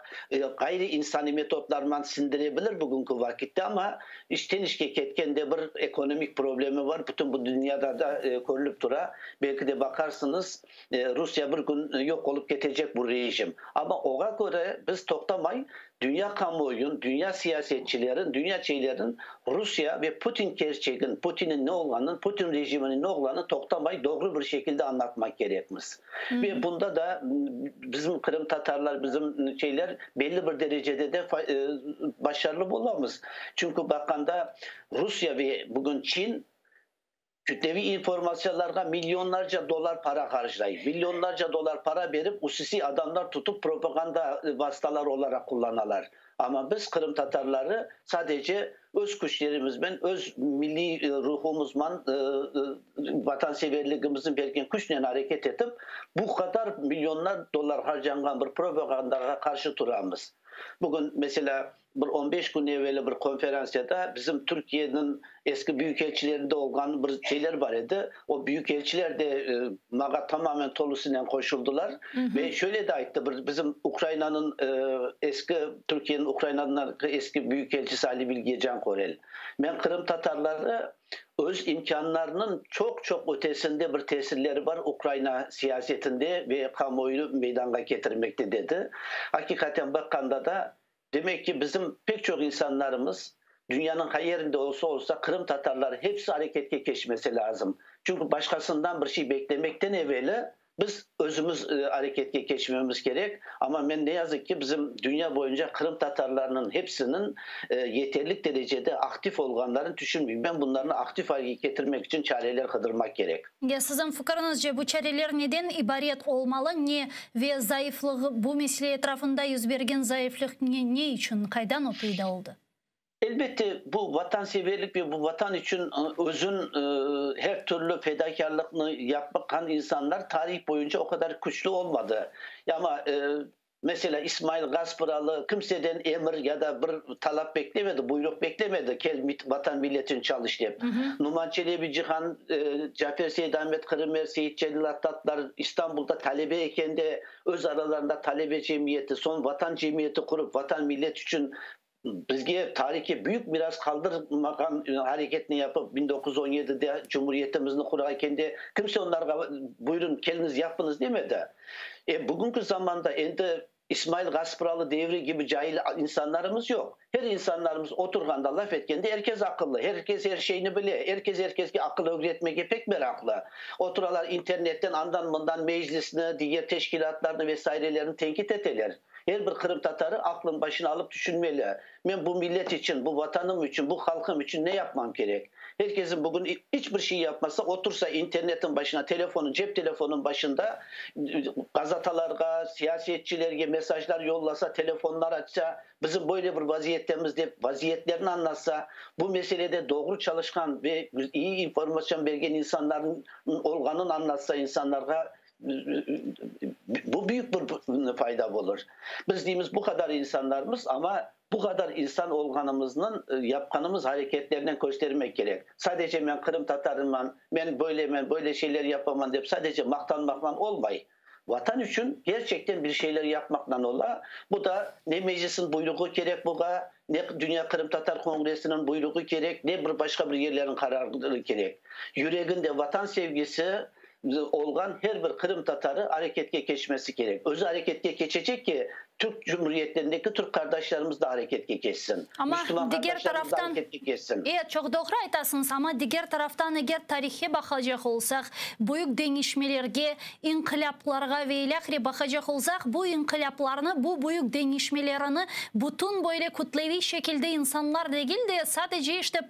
ğayri insaniy metodlarman sindire bilir bugünki vakitte, amma işten işke ketkende bir ekonomik problemi bar, bütün bu dünyada da körülip tura. Belki de baqarsıñız, Rusiye bir kün yoq olıp ketecek bu rejim. Amma oğa köre biz toqtamay dünya kamuoyun, dünya siyasetçilerin, dünya şeylerin Rusiye ve Putin kerçegin, Putinin ne olğanın, Putin rejiminiñ ne olğanın toqtamay doğru bir şekilde añlatmaq kerekmiz. Ve bunda da bizim qırımtatarlar, bizim şeyler belli bir derecede de başarılı bolamız. Çünki baqqanda Rusiye ve bugün Çin Kütleviy informatsiyalarğa milyonlarca dollar para harclay. Milyonlarca dollar para berip, usisiy adamlar tutıp propaganda vastaları olaraq qullanalar. Amma biz, qırımtatarları, sadece öz küçlerimizmen, öz milliy ruhumızman, vatanseverligimizni bergen küçnen areket etip, bu qadar milyonlar dollar harcanğan bir propagandağa qarşı turamız. Bugün, meselâ, Bir on beş kün eveli bir konferansiyada bizim Türkiyeniñ eski büyükelçilerinde olğan bir şeyler bar edi. O büyükelçiler de maña tamamen tolusınen qoşuldılar. Ve şöyle de ayttı, bir bizim Ukrainanıñ eski, Türkiyeniñ Ukrainadaki eski büyükelçisi Ali Bilge Cankorel. Men qırımtatarları öz imkânlarınıñ çoq-çoq ötesinde bir tesirleri bar Ukraina siyasetinde ve kamuoyunı meydanğa ketirmekte dedi. Aqiqaten baqqanda da, Demek ki, bizim pek çoq insanlarımız, dünyanıñ qayerinde olsa olsa, qırımtatarlar hepsi areketke keçmesi lazım. Çünki başqasından bir şey beklemekten eveli biz özümiz areketke keçmemiz kerek. Amma men ne yazıq ki, bizim dünya boyunca qırımtatarlarnıñ hepsiniñ yeterlik derecede aktiv olğanlarını tüşünmeyim. Ben bunlarnı aktiv alge ketirmek içün çareler qıdırmaq kerek. Ya siziñ fikiriñizce, bu çareler neden ibaret olmalı, ne ve zayıflığı, bu mesele etrafında yüz bergen zayıflıq ne, ne içün, qaydan o peyda oldı? Elbette, bu vatanseverlik ve bu vatan içün özün her türlü fedakârlıqnı yapqan insanlar tarih boyunca o qadar küçlü olmadı. Amma Meselâ, İsmail Gaspıralı kimseden emir ya da bir talap beklemedi, buyruq beklemedi, kel vatan millet içün çalış dep. Numan Çelebi Cihan, Cafer Seydamet Qırımer, Seyit Celil Attatlar İstanbulda talebe ekende öz aralarında talebe cemiyeti, soñ vatan cemiyeti qurıp, vatan millet içün Bizge tarihke büyük miras qaldırmağan areketni yapıp, 1917-de cumhuriyetimizni qurarkende kimse onlarğa buyurın, keliñiz, yapıñız demedi. E, bugünki zamanda endi İsmail Gaspıralı devri kibi cail insanlarımız yoq. Her insanlarımız oturğanda, laf etkende er kes aqıllı, her kes er şeyni bile, er kes er keske aqıl ögretmege pek meraqlı. Oturalar internetten andan-mından Meclisni, diger teşkilâtlarnı ve sairelerni tenkit eteler. Er bir qırımtatarı aqlın başına alıp tüşünmeli, men bu millet içün, bu vatanım içün, bu halqım içün ne yapmam kerek? Er kesin bugün iç bir şey yapmasa, otursa internetin başına, telefonın, cep telefonın başında gazetalarğa, siyasetçilerge mesajlar yollasa, telefonlar açsa, bizim böyle bir vaziyettemiz dep vaziyetlerini añlatsa, bu meselede doğru çalışqan ve iyi informasyon bergen insanlarnıñ olğanın añlatsa insanlarğa, Bu büyük bir fayda olur. Biz deymiz, bu qadar insanlarmız, amma bu qadar insan olğanımıznıñ yapqanımız areketlernen köstermek kerek. Sadece men qırımtatarıman, men böylemen, böyle şeyler yapaman dep sadece maqtanmaqla olmay. Vatan içün kerçekten bir şeyler yapmaqla ola. Bu da ne Meclisniñ buyruğı kerek buğa, ne Dünya Qırımtatar Kongressiniñ buyruğı kerek, ne bir başqa bir yerlerniñ qararı kerek. Yüreginde vatan sevgisi. olğan her bir Qırım Tatarı areketke keçmesi kerek. Özü areketke keçecek ki, Türk Cumhuriyetlerindeki Türk qardaşlarımız da areketke keçsin. Amma Müslüman diger qardaşlarımız da taraftan, areketke keçsin. Evet, çoq doğru aytasıñız, amma diger taraftan, eger tarihke baqacaq olsaq, büyük deñişmelerge, inqilâplarğa ve ilâhre baqacaq olsaq, bu inqilâplarnı, bu büyük deñişmelerini bütün böyle kütleviy şekilde insanlar degil de, sadece işte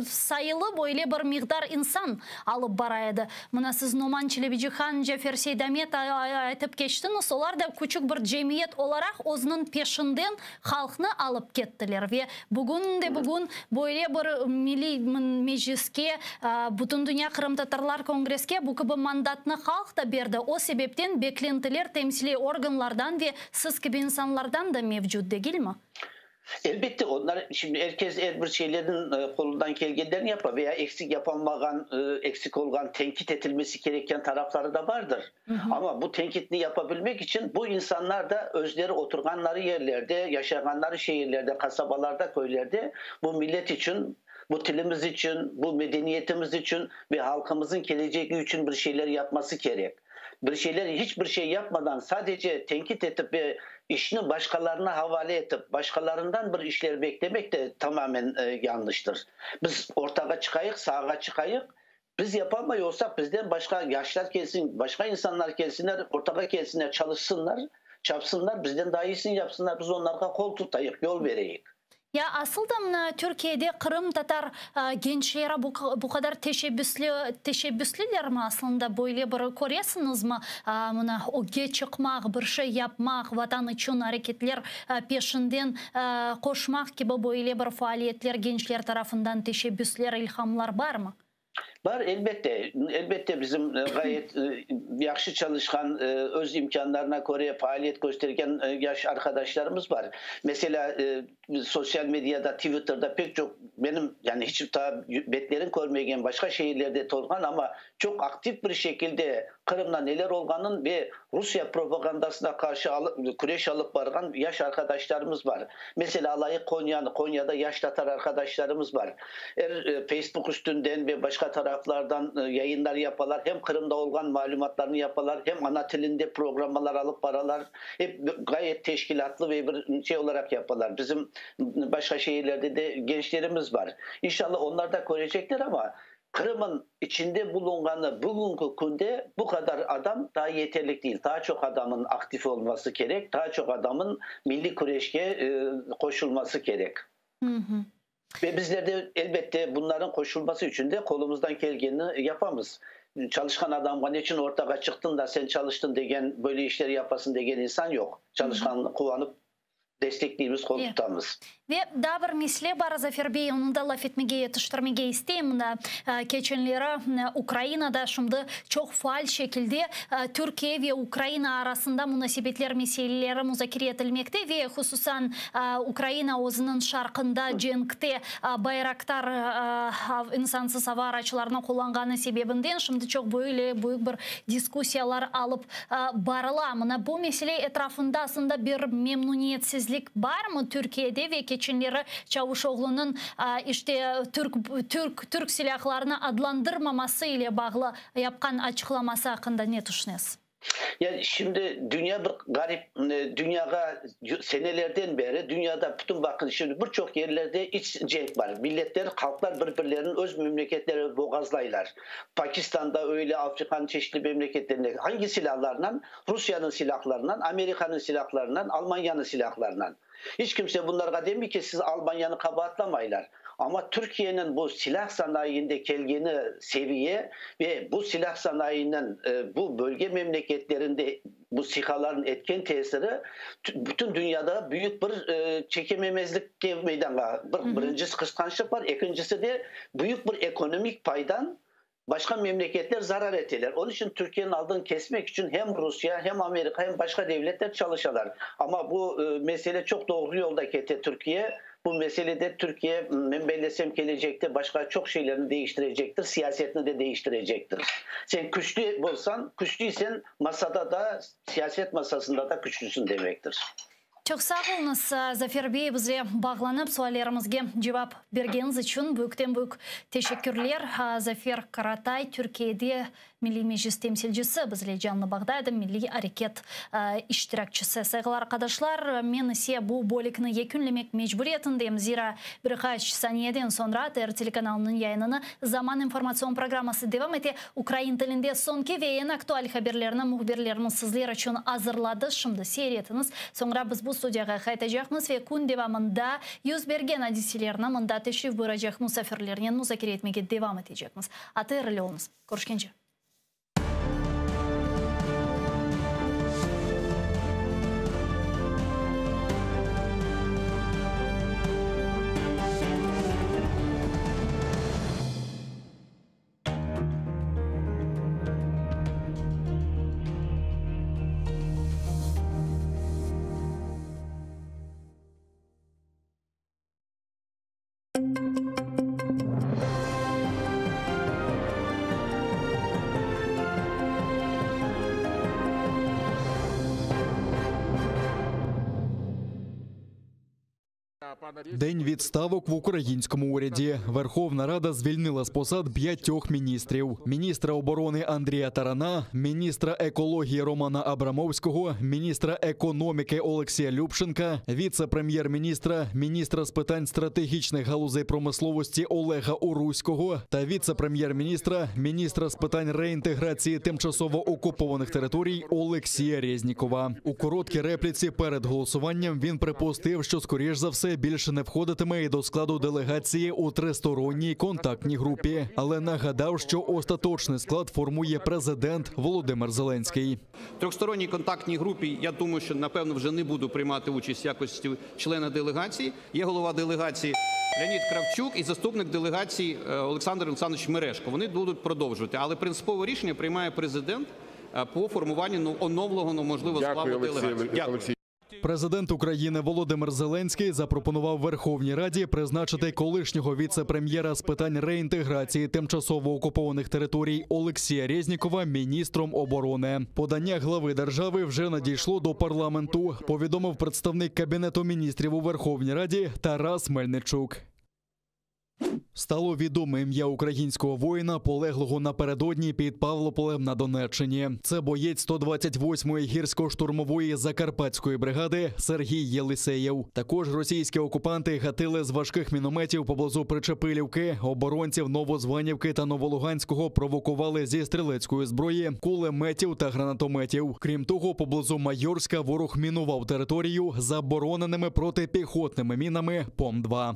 sayılı böyle bir miqdar insan alıp bara edi. Mına siz Noman Çelebicihan, Cafer Seydamet aytıp keçtiñiz, olar da küçük bir cemiyet olaraq özüniñ peşinden halqnı alıp kettiler ve bugün de bugün böyle bir Milliy Mecliske, Bütündünya Qırımtatarlar Kongresske bu kibi mandatnı halq da berdi, o sebepten beklentiler temsiliy organlardan ve siz kibi insanlardan da mevcut, degilmi? Elbette, onlar şimdi er kes er bir şeylerniñ qolundan kelgenlerini yapa veya eksik yapalmağan, eksik olğan, tenkit etilmesi kerekken tarafları da bardır. Amma bu tenkitni yapabilmek içün bu insanlar da özleri oturğanları yerlerde, yaşağanları şehirlerde, qasabalarda, köylerde bu millet içün, bu tilimiz içün, bu medeniyetimiz içün ve halqımızın kelecegi içün bir şeyler yapması kerek. Bir şeyler, hiç bir şey yapmadan sadece tenkit etip ve işni başqalarına havale etip, başqalarından bir işler beklemek de tamamen yanlıştır. Biz ortağa çıqayıq, saağa çıqayıq, biz yapamay olsaq, bizden başqa yaşlar kelsin, başqa insanlar kelsinler, ortağa kelsinler, çalışsınlar, çapsınlar, bizden daa iyisini yapsınlar, biz onlarğa qol tutayıq, yol bereyik. Ya asıl da mına Türkiyede qırımtatar gençleri bu bu qadar teşebbüsli teşebbüslilermi aslında böyle bir köresiñizmi mına ögge çıqmaq, bir şey yapmaq, vatan içün areketler peşinden qoşmaq kibi böyle bir faaliyetler gençler tarafından teşebbüsler, ilhamlar barmı? Bar, elbette. Elbette, bizim ğayet yahşı çalışqan, öz imkânlarına köre faaliyet köstergen yaş arqadaşlarımız bar. Meselâ, sosyal mediada, Twitterda pek çoq benim, yani hiç daa betlerin körmegen, başqa şehirlerde tolğan, amma çoq aktiv bir şekilde Qırımda neler olğanın ve Rusiye propagandasına qarşı küreş alıp barğan yaş arqadaşlarımız bar. Meselâ, alayıq Qonyanı, Qonyada yaş tatar arqadaşlarımız bar. Er Facebook üstünden ve başqa taraflardan yayınlar yapalar, hem Qırımda olğan malümatlarnı yapalar, hem ana tilinde programmalar alıp baralar. Hep ğayet teşkilâtlı ve bir şey olaraq yapalar. Bizim başqa şehirlerde de gençlerimiz bar. İnşallah onlar da körecekler, amma Qırım'ın içinde bulunğanı bugünki künde bu qadar adam daa yeterlik değil. Daa çoq adamın aktif olması kerek, daa çoq adamın milliy küreşke qoşulması kerek. Ve bizler de elbette bunların qoşulması içün de qolumızdan kelgenini yapamız. Çalışqan adamğa neçün ortağa çıqtın da sen çalıştın degen, böyle işler yapasın degen insan yoq. Çalışqanını quvanıp destekleymiz, qol tutamız. Ve daa bir mesele bar, Zafer bey, onı da laf etmege yetiştirmege isteyim. Mına, keçenleri Ukrainada şimdi çoq faal şekilde Türkiye ve Ukraina arasında munasebetler meseleleri muzakere etilmekte ve hususan Ukraina özüniñ şarqında cenkte Bayraktar insansız ava araçlarını qullanğanı sebebinden şimdi çoq böyle büyük bir diskussiyalar alıp barıla. Mına bu mesele etrafında aslında bir memnuniyetsizlik barmı Türkiyede ve keçenleri Çavuşoğlunıñ işte türk türk türk silâhlarını adlandırmaması ile bağlı yapqan açıqlaması aqqında ne tüşünesiz? Ya şimdi dünya bir garip, dünyağa senelerden beri dünyada bütün bakın şimdi bir çoq yerlerde iç cenk bar. Milletler, halqlar bir-birlerini öz memleketleri boğazlaylar. Pakistanda öyle, Afrikanıñ çeşitli memleketlerinde. Hangi silâlarla? Rusiyanıñ silâhlarınan, Amerikanıñ silâhlarınan, Almanyanıñ silâhlarınan. Hiç kimse bunlarğa demey ki, siz Almanyanı qabaatlamaylar. Amma Türkiyeniñ bu silâh sanayinde kelgeni seviye ve bu silâh sanayiniñ bu bölge memleketlerinde bu SİHAlarnıñ etken tesiri bütün dünyada büyük bir çekememezlikke meydanğa, bir, birincisi qısqançlıq bar, ekincisi de büyük bir ekonomik paydan Başqa memleketler zarar eteler. Onıñ içün Türkiyeniñ aldını kesmek içün hem Rusiye, hem Amerika, hem başqa devletler çalışalar. Amma bu mesele çoq doğru yolda kete Türkiye. Bu meselede Türkiye, men bellesem, kelecekte başqa çoq şeylerni deñiştirecektir, siyasetni de deñiştirecektir. Sen küçlü bolsañ, küçlüysen, masada da, siyaset masasında da küçlüsin demektir. Çoq sağ oluñız, Zafer bey, bizle bağlanıp, suallerimizge cevap bergeniñiz içün büyükten-büyük teşekkürler. Zafer Karatay, Türkiyede Milliy Meclis temsilcisi, bizle canlı bağda edi, milliy areket iştirakçisi. Sayğılı arqadaşlar, men ise bu bölükni yekünlemek mecburiyetindeyim, zira bir qaç saniyeden soñra ATR telekanalınıñ yayınını Zaman informatsion programması devam ete. Ukrain tilinde soñki ve eñ aktual haberlerni mühbirlerimiz sizler içün azırladı. Şimdi seyir etiñiz. Soñra biz bu studiyağa qaytacaqmız ve kün devamında yüz bergen adiselerni mında teşrif buyuracaq musafirlernen muzakere etmege devam etecekmiz. ATR ile oluñız. Körüşkence. День відставок в українському уряді. Верховна Рада звільнила з посад п'ятьох міністрів: міністра оборони Андрія Тарана, міністра екології Романа Абрамовського, міністра економіки Олексія Любченка, віце-прем'єр-міністра, міністра з питань стратегічних галузей промисловості Олега Уруського та віце-прем'єр-міністра, міністра з питань реінтеграції тимчасово окупованих територій Олексія Резнікова. У короткій репліці перед голосуванням він припустив, що, скоріш за все, більше не входитиме і до складу делегації у тристоронній контактній групі, але нагадав, що остаточний склад формує президент Володимир Зеленський. В трьохсторонній контактній групі, я думаю, що, напевно, вже не буду приймати участь в якості члена делегації. Є голова делегації Леонід Кравчук і заступник делегації Олександр Олександрович Мережко. Вони будуть продовжувати, але принципове рішення приймає президент по формуванню оновленого, можливо, Дякую, складу Олексій делегації. Дякую. Олексій. Президент України Володимир Зеленський запропонував Верховній Раді призначити колишнього віце-прем'єра з питань реінтеграції тимчасово окупованих територій Олексія Резнікова міністром оборони. Подання глави держави вже надійшло до парламенту, повідомив представник Кабінету міністрів у Верховній Раді Тарас Мельничук. Стало відоме ім'я українського воїна, полеглого напередодні під Павлополем на Донеччині. Це боєць 128-ї гірсько-штурмової Закарпатської бригади Сергій Єлисеєв. Також російські окупанти гатили з важких мінометів поблизу Причепилівки, оборонців Новозванівки та Новолуганського провокували зі стрілецької зброї, кулеметів та гранатометів. Крім того, поблизу Майорська ворог мінував територію забороненими протипіхотними мінами ПОМ-2.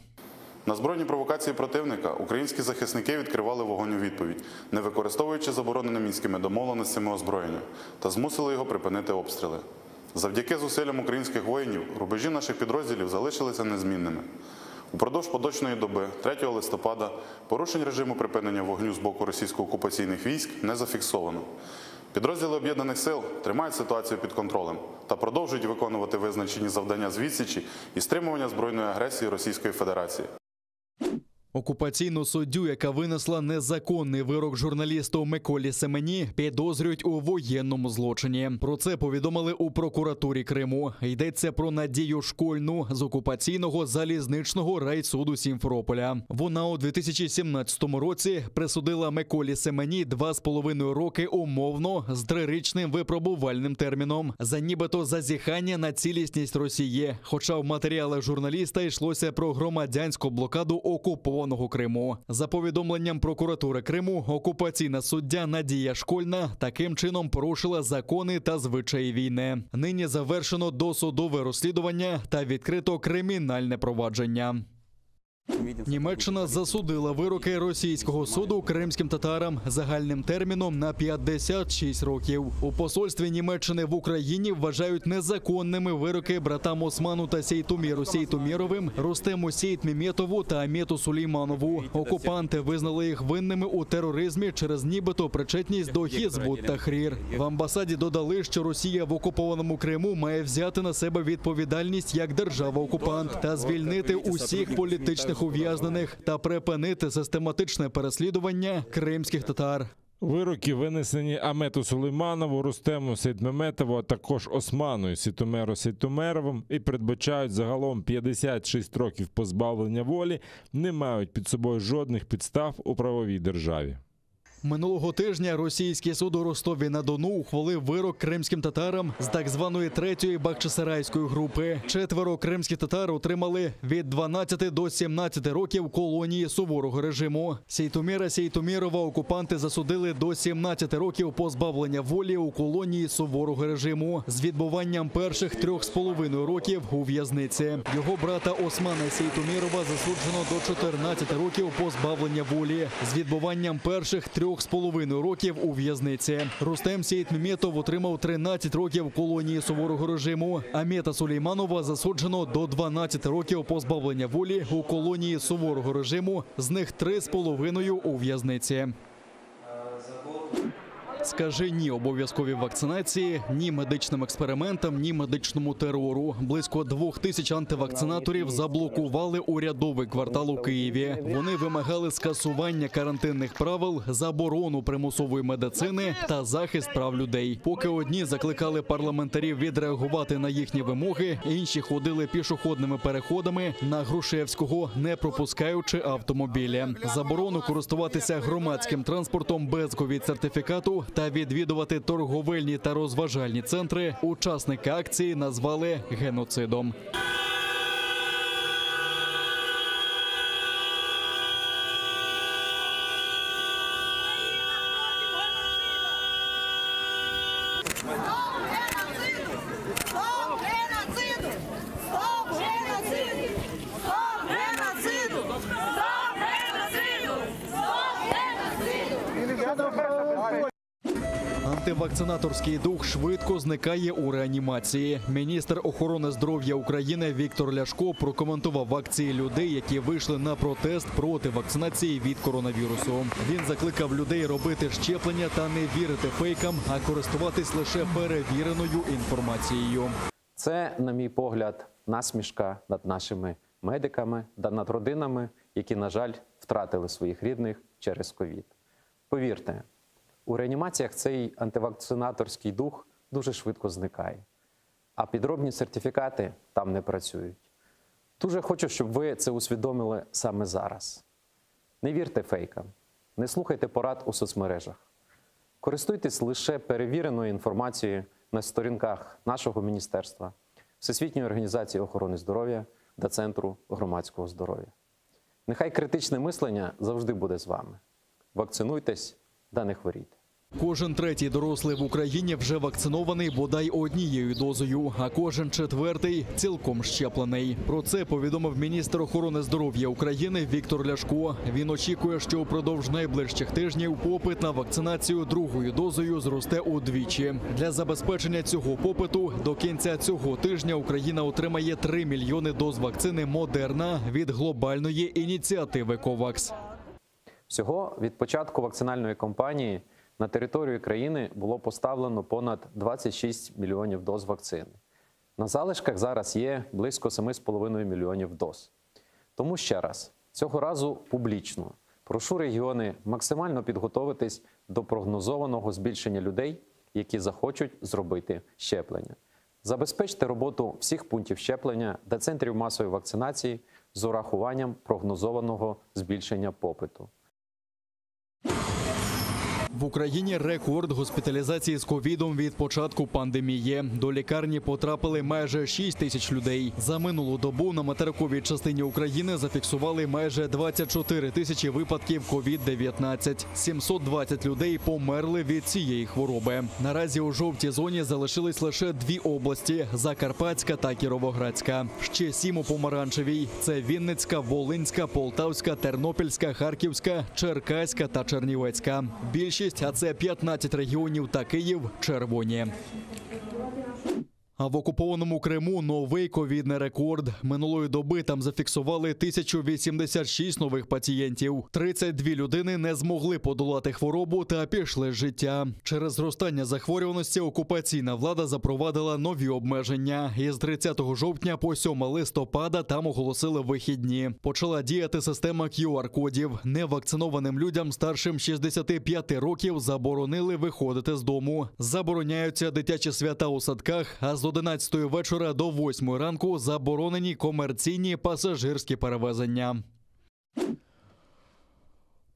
На збройні провокації противника українські захисники відкривали вогонь у відповідь, не використовуючи заборонене мінськими домовленостями озброєння, та змусили його припинити обстріли. Завдяки зусиллям українських воїнів рубежі наших підрозділів залишилися незмінними. Упродовж поточної доби, 3 листопада, порушень режиму припинення вогню з боку російсько-окупаційних військ не зафіксовано. Підрозділи Об'єднаних сил тримають ситуацію під контролем та продовжують виконувати визначені завдання з відсічі і стримування збройної агресії Російської Федерації. Окупаційну суддю, яка винесла незаконний вирок журналісту Миколі Семені, підозрюють у воєнному злочині. Про це повідомили у прокуратурі Криму. Йдеться про Надію Школьну з окупаційного залізничного райсуду Сімферополя. Вона у 2017 році присудила Миколі Семені два з половиною роки умовно з трирічним випробувальним терміном за нібито зазіхання на цілісність Росії. Хоча в матеріалах журналіста йшлося про громадянську блокаду окупованого Криму. За повідомленням прокуратури Криму, окупаційна суддя Надія Школьна таким чином порушила закони та звичаї війни. Нині завершено досудове розслідування та відкрито кримінальне провадження. Німеччина засудила вироки російського суду кримським татарам загальним терміном на 56 років. У посольстві Німеччини в Україні вважають незаконними вироки братам Осману та Сейтуміру Сейтуміровим, Рустему Сейтміметову та Амету Сулейманову. Окупанти визнали їх винними у тероризмі через нібито причетність до Хізбут Тахрір. В амбасаді додали, що Росія в окупованому Криму має взяти на себе відповідальність як держава-окупант та звільнити усіх політичних ув'язнених та припинити систематичне переслідування кримських татар. Вироки, винесені Амету Сулейманову, Рустему Сейтмеметову, а також Осману і Сітумеру Сейтумеровим і передбачають загалом 56 років позбавлення волі, не мають під собою жодних підстав у правовій державі. Минулого тижня російський суд у Ростові-на-Дону ухвалив вирок кримським татарам з так званої третьої Бахчисарайської групи. Четверо кримських татар отримали від 12 до 17 років колонії суворого режиму. Сейтуміра Сейтумірова окупанти засудили до 17 років позбавлення волі у колонії суворого режиму з відбуванням перших 3,5 років у в'язниці. Його брата Османа Сейтумірова засуджено до 14 років позбавлення волі з відбуванням перших 3,5 років у в'язниці. Рустем Сейтмеметов отримав 13 років колонії суворого режиму. Амета Сулейманова засуджено до 12 років позбавлення волі у колонії суворого режиму, з них 3,5 у в'язниці. Скажи ні обов'язковій вакцинації, ні медичним експериментам, ні медичному терору. Близько 2000 антивакцинаторів заблокували урядовий квартал у Києві. Вони вимагали скасування карантинних правил, заборону примусової медицини та захист прав людей. Поки одні закликали парламентарів відреагувати на їхні вимоги, інші ходили пішохідними переходами на Грушевського, не пропускаючи автомобілі. Заборону користуватися громадським транспортом без ковід-сертифікату та відвідувати торговельні та розважальні центри учасники акції назвали геноцидом. Стоп геноциду! Стоп геноциду! Стоп геноциду! Стоп геноциду! Стоп геноциду! Антивакцинаторський дух швидко зникає у реанімації. Міністр охорони здоров'я України Віктор Ляшко прокоментував акції людей, які вийшли на протест проти вакцинації від коронавірусу. Він закликав людей робити щеплення та не вірити фейкам, а користуватись лише перевіреною інформацією. Це, на мій погляд, насмішка над нашими медиками та над родинами, які, на жаль, втратили своїх рідних через ковід. Повірте, у реанімаціях цей антивакцинаторський дух дуже швидко зникає, а підробні сертифікати там не працюють. Дуже хочу, щоб ви це усвідомили саме зараз. Не вірте фейкам, не слухайте порад у соцмережах. Користуйтесь лише перевіреною інформацією на сторінках нашого міністерства, Всесвітньої організації охорони здоров'я та Центру громадського здоров'я. Нехай критичне мислення завжди буде з вами. Вакцинуйтесь та не хворійте. Кожен третій дорослий в Україні вже вакцинований бодай однією дозою, а кожен четвертий цілком щеплений. Про це повідомив міністр охорони здоров'я України Віктор Ляшко. Він очікує, що упродовж найближчих тижнів попит на вакцинацію другою дозою зросте удвічі. Для забезпечення цього попиту до кінця цього тижня Україна отримає 3 мільйони доз вакцини «Модерна» від глобальної ініціативи «Ковакс». Всього від початку вакцинальної кампанії на територію країни було поставлено понад 26 мільйонів доз вакцини. На залишках зараз є близько 7,5 мільйонів доз. Тому ще раз, цього разу публічно, прошу регіони максимально підготовитись до прогнозованого збільшення людей, які захочуть зробити щеплення. Забезпечте роботу всіх пунктів щеплення та центрів масової вакцинації з урахуванням прогнозованого збільшення попиту. В Україні рекорд госпіталізації з ковідом від початку пандемії. До лікарні потрапили майже 6 тисяч людей. За минулу добу на материковій частині України зафіксували майже 24 тисячі випадків ковід-19. 720 людей померли від цієї хвороби. Наразі у жовтій зоні залишились лише дві області – Закарпатська та Кіровоградська. Ще 7 у помаранчевій – це Вінницька, Волинська, Полтавська, Тернопільська, Харківська, Черкаська та Чернівецька. Більшість, а це 15 регіонів та Київ, червоні. А в окупованому Криму новий ковідний рекорд. Минулої доби там зафіксували 1086 нових пацієнтів. 32 людини не змогли подолати хворобу та пішли з життя. Через зростання захворюваності окупаційна влада запровадила нові обмеження. Із 30 жовтня по 7 листопада там оголосили вихідні. Почала діяти система QR-кодів. Невакцинованим людям старшим 65 років заборонили виходити з дому. Забороняються дитячі свята у садках, а з 11 вечора до 8 ранку заборонені комерційні пасажирські перевезення.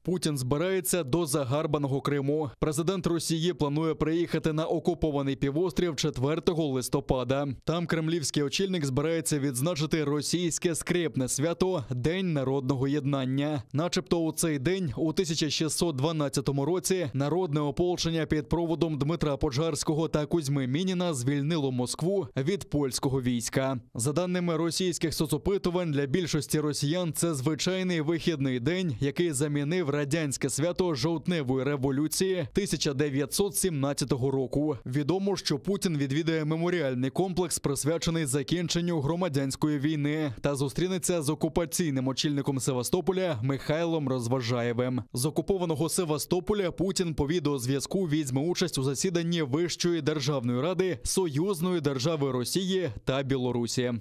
Путін збирається до загарбаного Криму. Президент Росії планує приїхати на окупований півострів 4 листопада. Там кремлівський очільник збирається відзначити російське скрепне свято День народного єднання. Начебто у цей день, у 1612 році, народне ополчення під проводом Дмитра Пожарського та Кузьми Мініна звільнило Москву від польського війська. За даними російських соцопитувань, для більшості росіян це звичайний вихідний день, який замінив радянське свято жовтневої революції 1917 року. Відомо, що Путін відвідає меморіальний комплекс, присвячений закінченню громадянської війни, та зустрінеться з окупаційним очільником Севастополя Михайлом Розважаєвим. З окупованого Севастополя Путін по відеозв'язку візьме участь у засіданні Вищої державної ради Союзної держави Росії та Білорусі.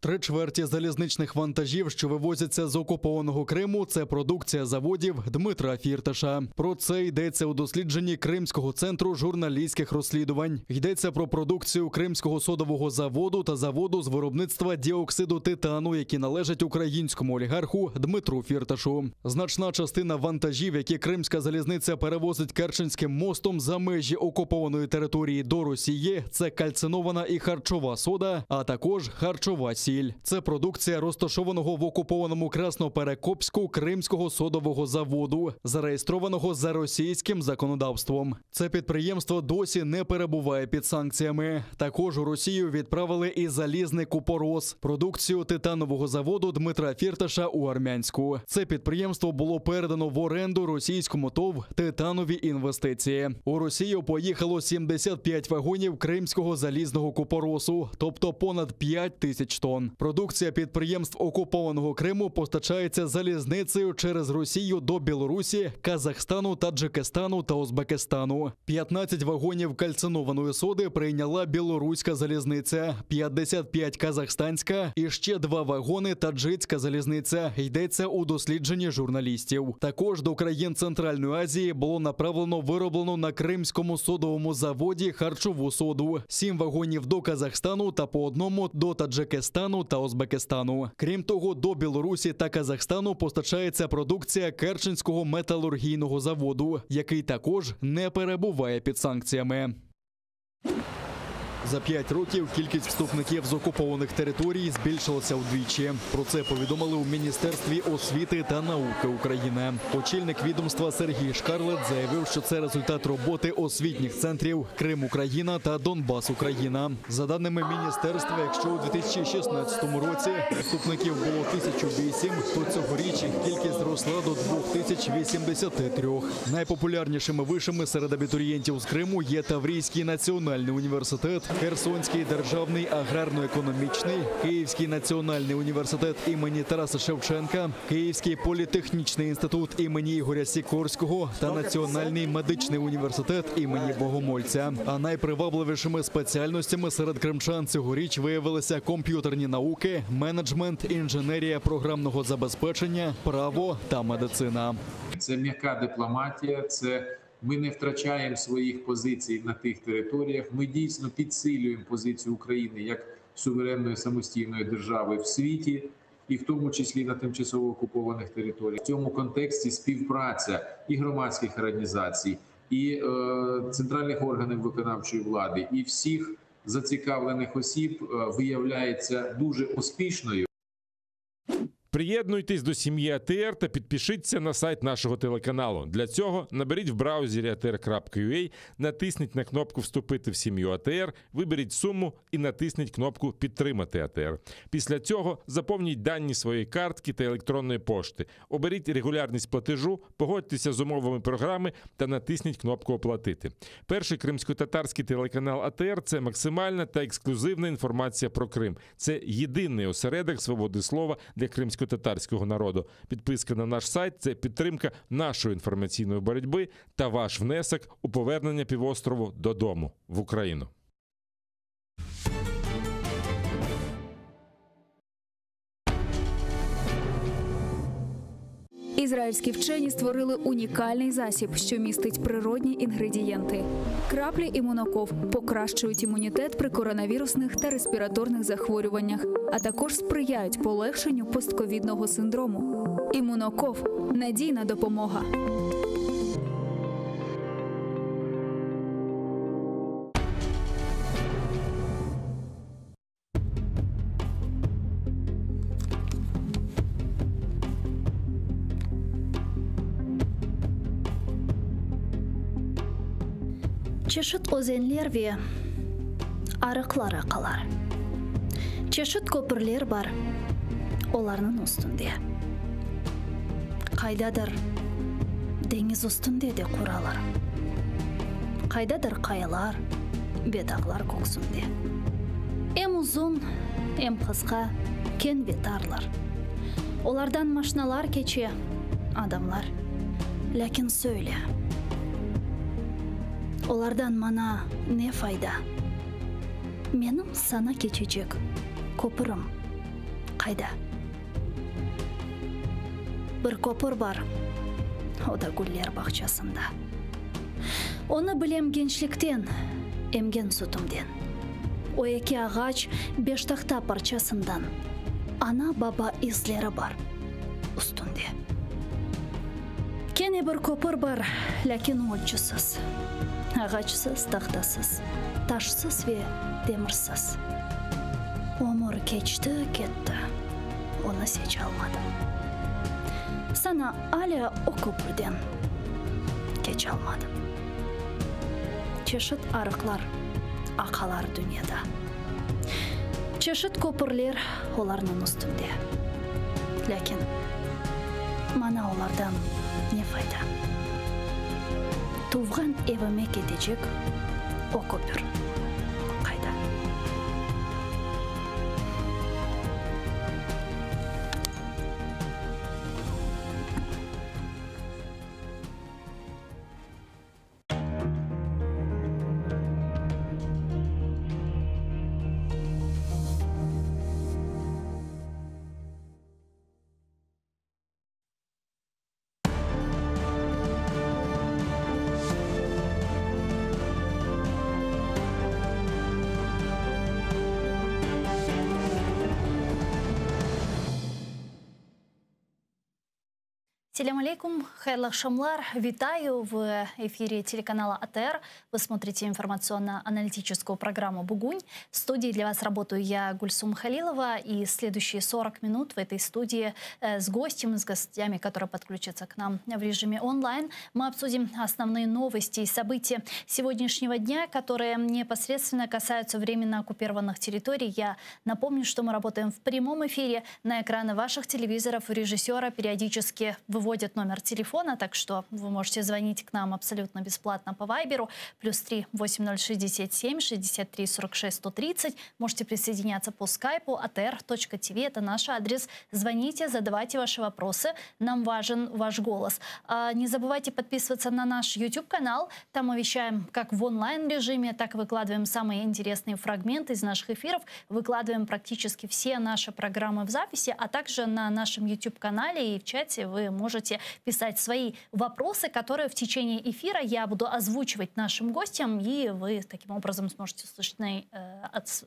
Три чверті залізничних вантажів, що вивозяться з окупованого Криму, це продукція заводів Дмитра Фірташа. Про це йдеться у дослідженні Кримського центру журналістських розслідувань. Йдеться про продукцію Кримського содового заводу та заводу з виробництва діоксиду титану, які належать українському олігарху Дмитру Фірташу. Значна частина вантажів, які Кримська залізниця перевозить Керченським мостом за межі окупованої території до Росії, це кальцинована і харчова сода, а також харчова сіль. Це продукція розташованого в окупованому Красноперекопську Кримського содового заводу, зареєстрованого за російським законодавством. Це підприємство досі не перебуває під санкціями. Також у Росію відправили і залізний купорос, продукцію титанового заводу Дмитра Фірташа у Армянську. Це підприємство було передано в оренду російському ТОВ «Титанові інвестиції». У Росію поїхало 75 вагонів кримського залізного купоросу, тобто понад 5 тисяч тонн. Продукція підприємств окупованого Криму постачається залізницею через Росію до Білорусі, Казахстану, Таджикистану та Узбекистану. 15 вагонів кальцинованої соди прийняла білоруська залізниця, 55 казахстанська і ще 2 вагони таджицька залізниця. Йдеться у дослідженні журналістів. Також до країн Центральної Азії було направлено вироблену на Кримському содовому заводі харчову соду, 7 вагонів до Казахстану та по одному до Таджикистану та Узбекистану. Крім того, до Білорусі та Казахстану постачається продукція Керченського металургійного заводу, який також не перебуває під санкціями. За 5 років кількість вступників з окупованих територій збільшилася вдвічі. Про це повідомили у Міністерстві освіти та науки України. Очільник відомства Сергій Шкарлет заявив, що це результат роботи освітніх центрів Крим-Україна та Донбас-Україна. За даними міністерства, якщо у 2016 році вступників було 1008, то цьогоріч їх кількість зросла до 2083. Найпопулярнішими вишами серед абітурієнтів з Криму є Таврійський національний університет, Херсонський державний аграрно-економічний, Київський національний університет імені Тараса Шевченка, Київський політехнічний інститут імені Ігоря Сікорського та Національний медичний університет імені Богомольця. А найпривабливішими спеціальностями серед кримчан цьогоріч виявилися комп'ютерні науки, менеджмент, інженерія програмного забезпечення, право та медицина. Це м'яка дипломатія, це ми не втрачаємо своїх позицій на тих територіях. Ми дійсно підсилюємо позицію України як суверенної самостійної держави в світі, і в тому числі на тимчасово окупованих територіях. В цьому контексті співпраця і громадських організацій, і центральних органів виконавчої влади, і всіх зацікавлених осіб виявляється дуже успішною. Приєднуйтесь до сім'ї АТР та підпишіться на сайт нашого телеканалу. Для цього наберіть в браузері atr.ua, натисніть на кнопку Вступити в сім'ю АТР, виберіть суму і натисніть кнопку Підтримати АТР. Після цього заповніть дані своєї картки та електронної пошти. Оберіть регулярність платежу, погодьтеся з умовами програми та натисніть кнопку Оплатити. Перший кримсько-татарський телеканал АТР це максимальна та ексклюзивна інформація про Крим. Це єдиний осередок свободи слова для кримсько-татарського народу. Підписка на наш сайт це підтримка нашої інформаційної боротьби та ваш внесок у повернення півострову додому в Україну. Ізраїльські вчені створили унікальний засіб, що містить природні інгредієнти. Краплі імуноков покращують імунітет при коронавірусних та респіраторних захворюваннях, а також сприяють полегшенню постковідного синдрому. Імуноков надійна допомога. Çeşit özenler ve arıqlar aqalar. Çeşit köpürler bar olarnıñ üstünde. Qaydadır deñiz üstünde de quralar. Qaydadır qayalar ve dağlar köksünde. Em uzun, em qısqa, keñ ve tarlar. Olardan maşnalar keçe, adamlar. Lâkin söyle, olardan maña ne fayda? Menim saña keçecek köpürim qayda? Bir köpür bar, o da güller bağçasında. Onı bilem gençlikten, emgen sütümden. O eki ağaç beştahta parçasından ana-baba izleri bar üstünde. Kene bir köpür bar, lâkin ölçüsiz, ağaçsız, tahtasız, taşsız ve demirsiz. Ömür keçti, ketti, onı seçalmadım. Sana alâ o köpürden keçalmadım. Çeşit arıqlar aqalar dünyada. Çeşit köpürler olarnıñ üstünde. Lâkin maña olardan ne fayda? Tuvğan evime ketecek o köpür qayda? Selâm aleyküm, hayırlı aqşamlar. Вітаю в эфире телеканала АТР. Вы смотрите информационно-аналитическую программу «Бугунь». В студии для вас работаю я, Гульсум Халилова. И следующие 40 минут в этой студии э, с гостем, с гостями, которые подключатся к нам в режиме онлайн, мы обсудим основные новости и события сегодняшнего дня, которые непосредственно касаются временно оккупированных территорий. Я напомню, что мы работаем в прямом эфире на экраны ваших телевизоров. Режиссера периодически выводят номер телефона, так что вы можете звонить к нам абсолютно бесплатно по Вайберу. Плюс 3 8067 63 46 130. Можете присоединяться по скайпу atr.tv. Это наш адрес. Звоните, задавайте ваши вопросы. Нам важен ваш голос. А, не забывайте подписываться на наш YouTube-канал. Там мы вещаем как в онлайн-режиме, так и выкладываем самые интересные фрагменты из наших эфиров. Выкладываем практически все наши программы в записи, а также на нашем YouTube-канале и в чате вы можете. можете писать свои вопросы, которые в течение эфира я буду озвучивать нашим гостям, и вы таким образом сможете услышать на, э,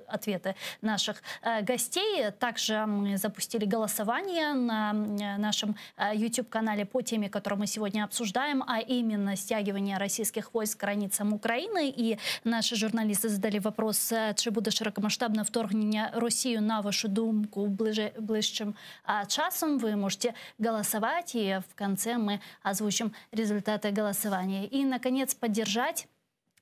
ответы наших э, гостей. Также мы запустили голосование на нашем YouTube-канале по теме, которую мы сегодня обсуждаем, а именно стягивание российских войск к границам Украины. И наши журналисты задали вопрос, чи буде широкомасштабне вторгнення Росії, на вашу думку, ближе, ближчим часом. Вы можете голосовать, и в конце мы озвучим результаты голосования. И, наконец, поддержать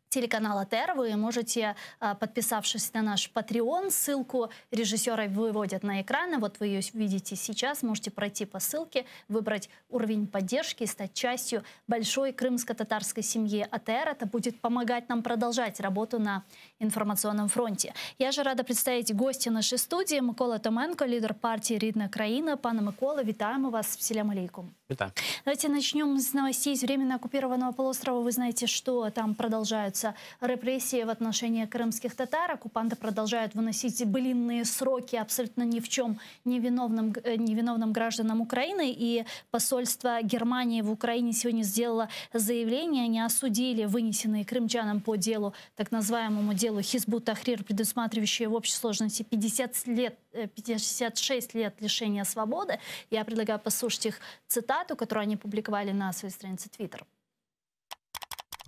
телеканал АТР. Вы можете, подписавшись на наш Patreon, ссылку режиссера выводят на экраны. Вот вы ее видите сейчас. Можете пройти по ссылке, выбрать уровень поддержки и стать частью большой крымско-татарской семьи АТР. Это будет помогать нам продолжать работу на информационном фронте. Я же рада представить гостя нашей студии Микола Томенко, лидер партии «Рідна країна». Пане Микола, вітаємо вас. Селям алейкум. Вітаю. Давайте начнем с новостей из временно оккупированного полуострова. Вы знаете, что там продолжаются репрессии в отношении крымских татар. Оккупанты продолжают выносить былинные сроки абсолютно ни в чем невиновным, э, невиновным гражданам Украины. И посольство Германии в Украине сегодня сделало заявление. Они осудили вынесенные крымчанам по делу, так называемому делу Хизбут Тахрир, предусматривающие в общей сложности 50 лет, 56 э, лет лишения свободы. Я предлагаю послушать их цитату, которую они публиковали на своей странице Twitter.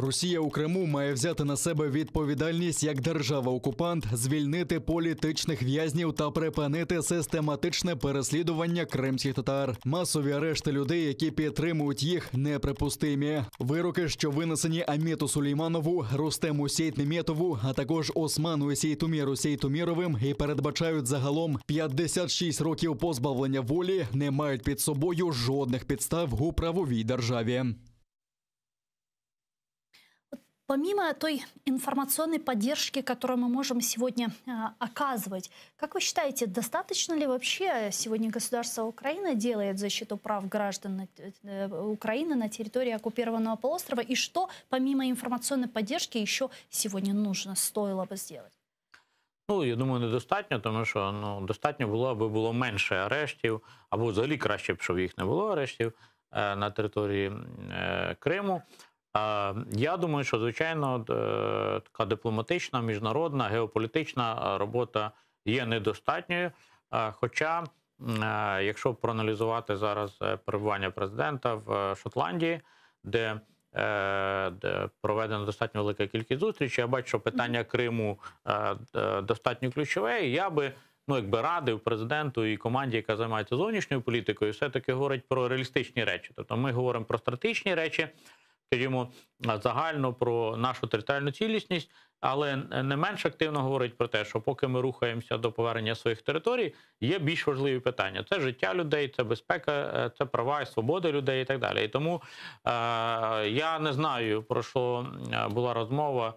Росія у Криму має взяти на себе відповідальність як держава-окупант, звільнити політичних в'язнів та припинити систематичне переслідування кримських татар. Масові арешти людей, які підтримують їх, неприпустимі. Вироки, що винесені Амету Сулейманову, Рустему Сейтмеметову, а також Осману і Сейтумеру Сейтумеровим і передбачають загалом 56 років позбавлення волі, не мають під собою жодних підстав у правовій державі. Помимо той информационной поддержки, которую мы можем сегодня э, оказывать, как вы считаете, достаточно ли вообще сегодня государство Украина делает защиту прав граждан э, Украины на территории оккупированного полуострова? И что помимо информационной поддержки еще сегодня нужно, стоило бы сделать? Ну, я думаю, недостатньо, тому що ну, достатньо було, аби було менше арештів, або взагалі краще б, щоб їх не було арештів е, на території е, Криму. Я думаю, що звичайно така дипломатична, міжнародна, геополітична робота є недостатньою. Хоча, якщо проаналізувати зараз е, перебування президента в Шотландії, де е, де проведена достатньо велика кількість зустрічей, я бачу, що питання Криму е, достатньо ключове, і я би ну, якби радив президенту і команді, яка займається зовнішньою політикою, все-таки говорить про реалістичні речі. Тобто ми говоримо про стратегічні речі скажімо, загально про нашу територіальну цілісність, але не менш активно говорить про те, що поки ми рухаємося до повернення своїх територій, є більш важливі питання: це життя людей, це безпека, е, це права і свободи людей і так далі. І тому е, я не знаю про що була розмова.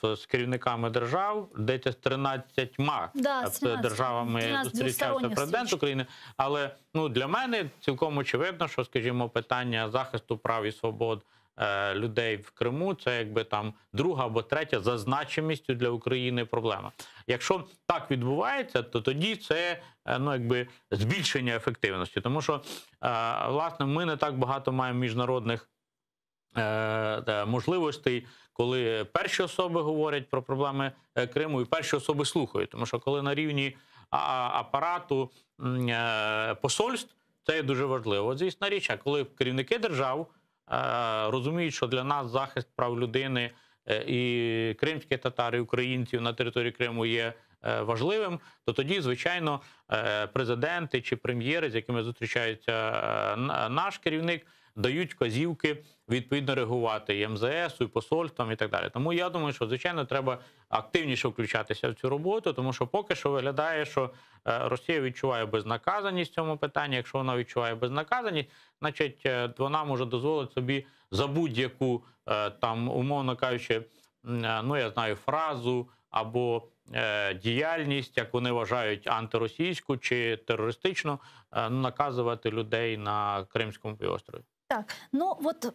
Е, з керівниками держав, йдеться з 13 да, 13, державами 13 зустрічався президент України. Але ну для мене цілком очевидно, що, скажімо, питання захисту прав і свобод Е, людей в Криму, це якби там друга або третя за значимістю для України проблема. Якщо так відбувається, то тоді це е, ну якби збільшення ефективності, тому що е, власне ми не так багато маємо міжнародних можливостей, коли перші особи говорять про проблеми Криму, і перші особи слухають, тому що коли на рівні апарату посольств, це є дуже важливо. Звісно, річ, а коли керівники держав Е, розуміють, що для нас захист прав людини е, і кримських татар, і українців на території Криму є е, важливим, то тоді, звичайно, президенти чи прем'єри, з якими зустрічається наш керівник, дають вказівки відповідно реагувати і МЗС, і посольствам, і так далі. Тому я думаю, що звичайно треба активніше включатися в цю роботу, тому що поки що виглядає, що Росія відчуває безнаказаність в цьому питанні. Якщо вона відчуває безнаказаність, значить е, вона може дозволити собі за будь-яку е, там, умовно кажучи, ну я знаю, фразу або діяльність, як вони вважають, антиросійську чи терористичну, наказувати людей на Кримському півострові. Так, ну вот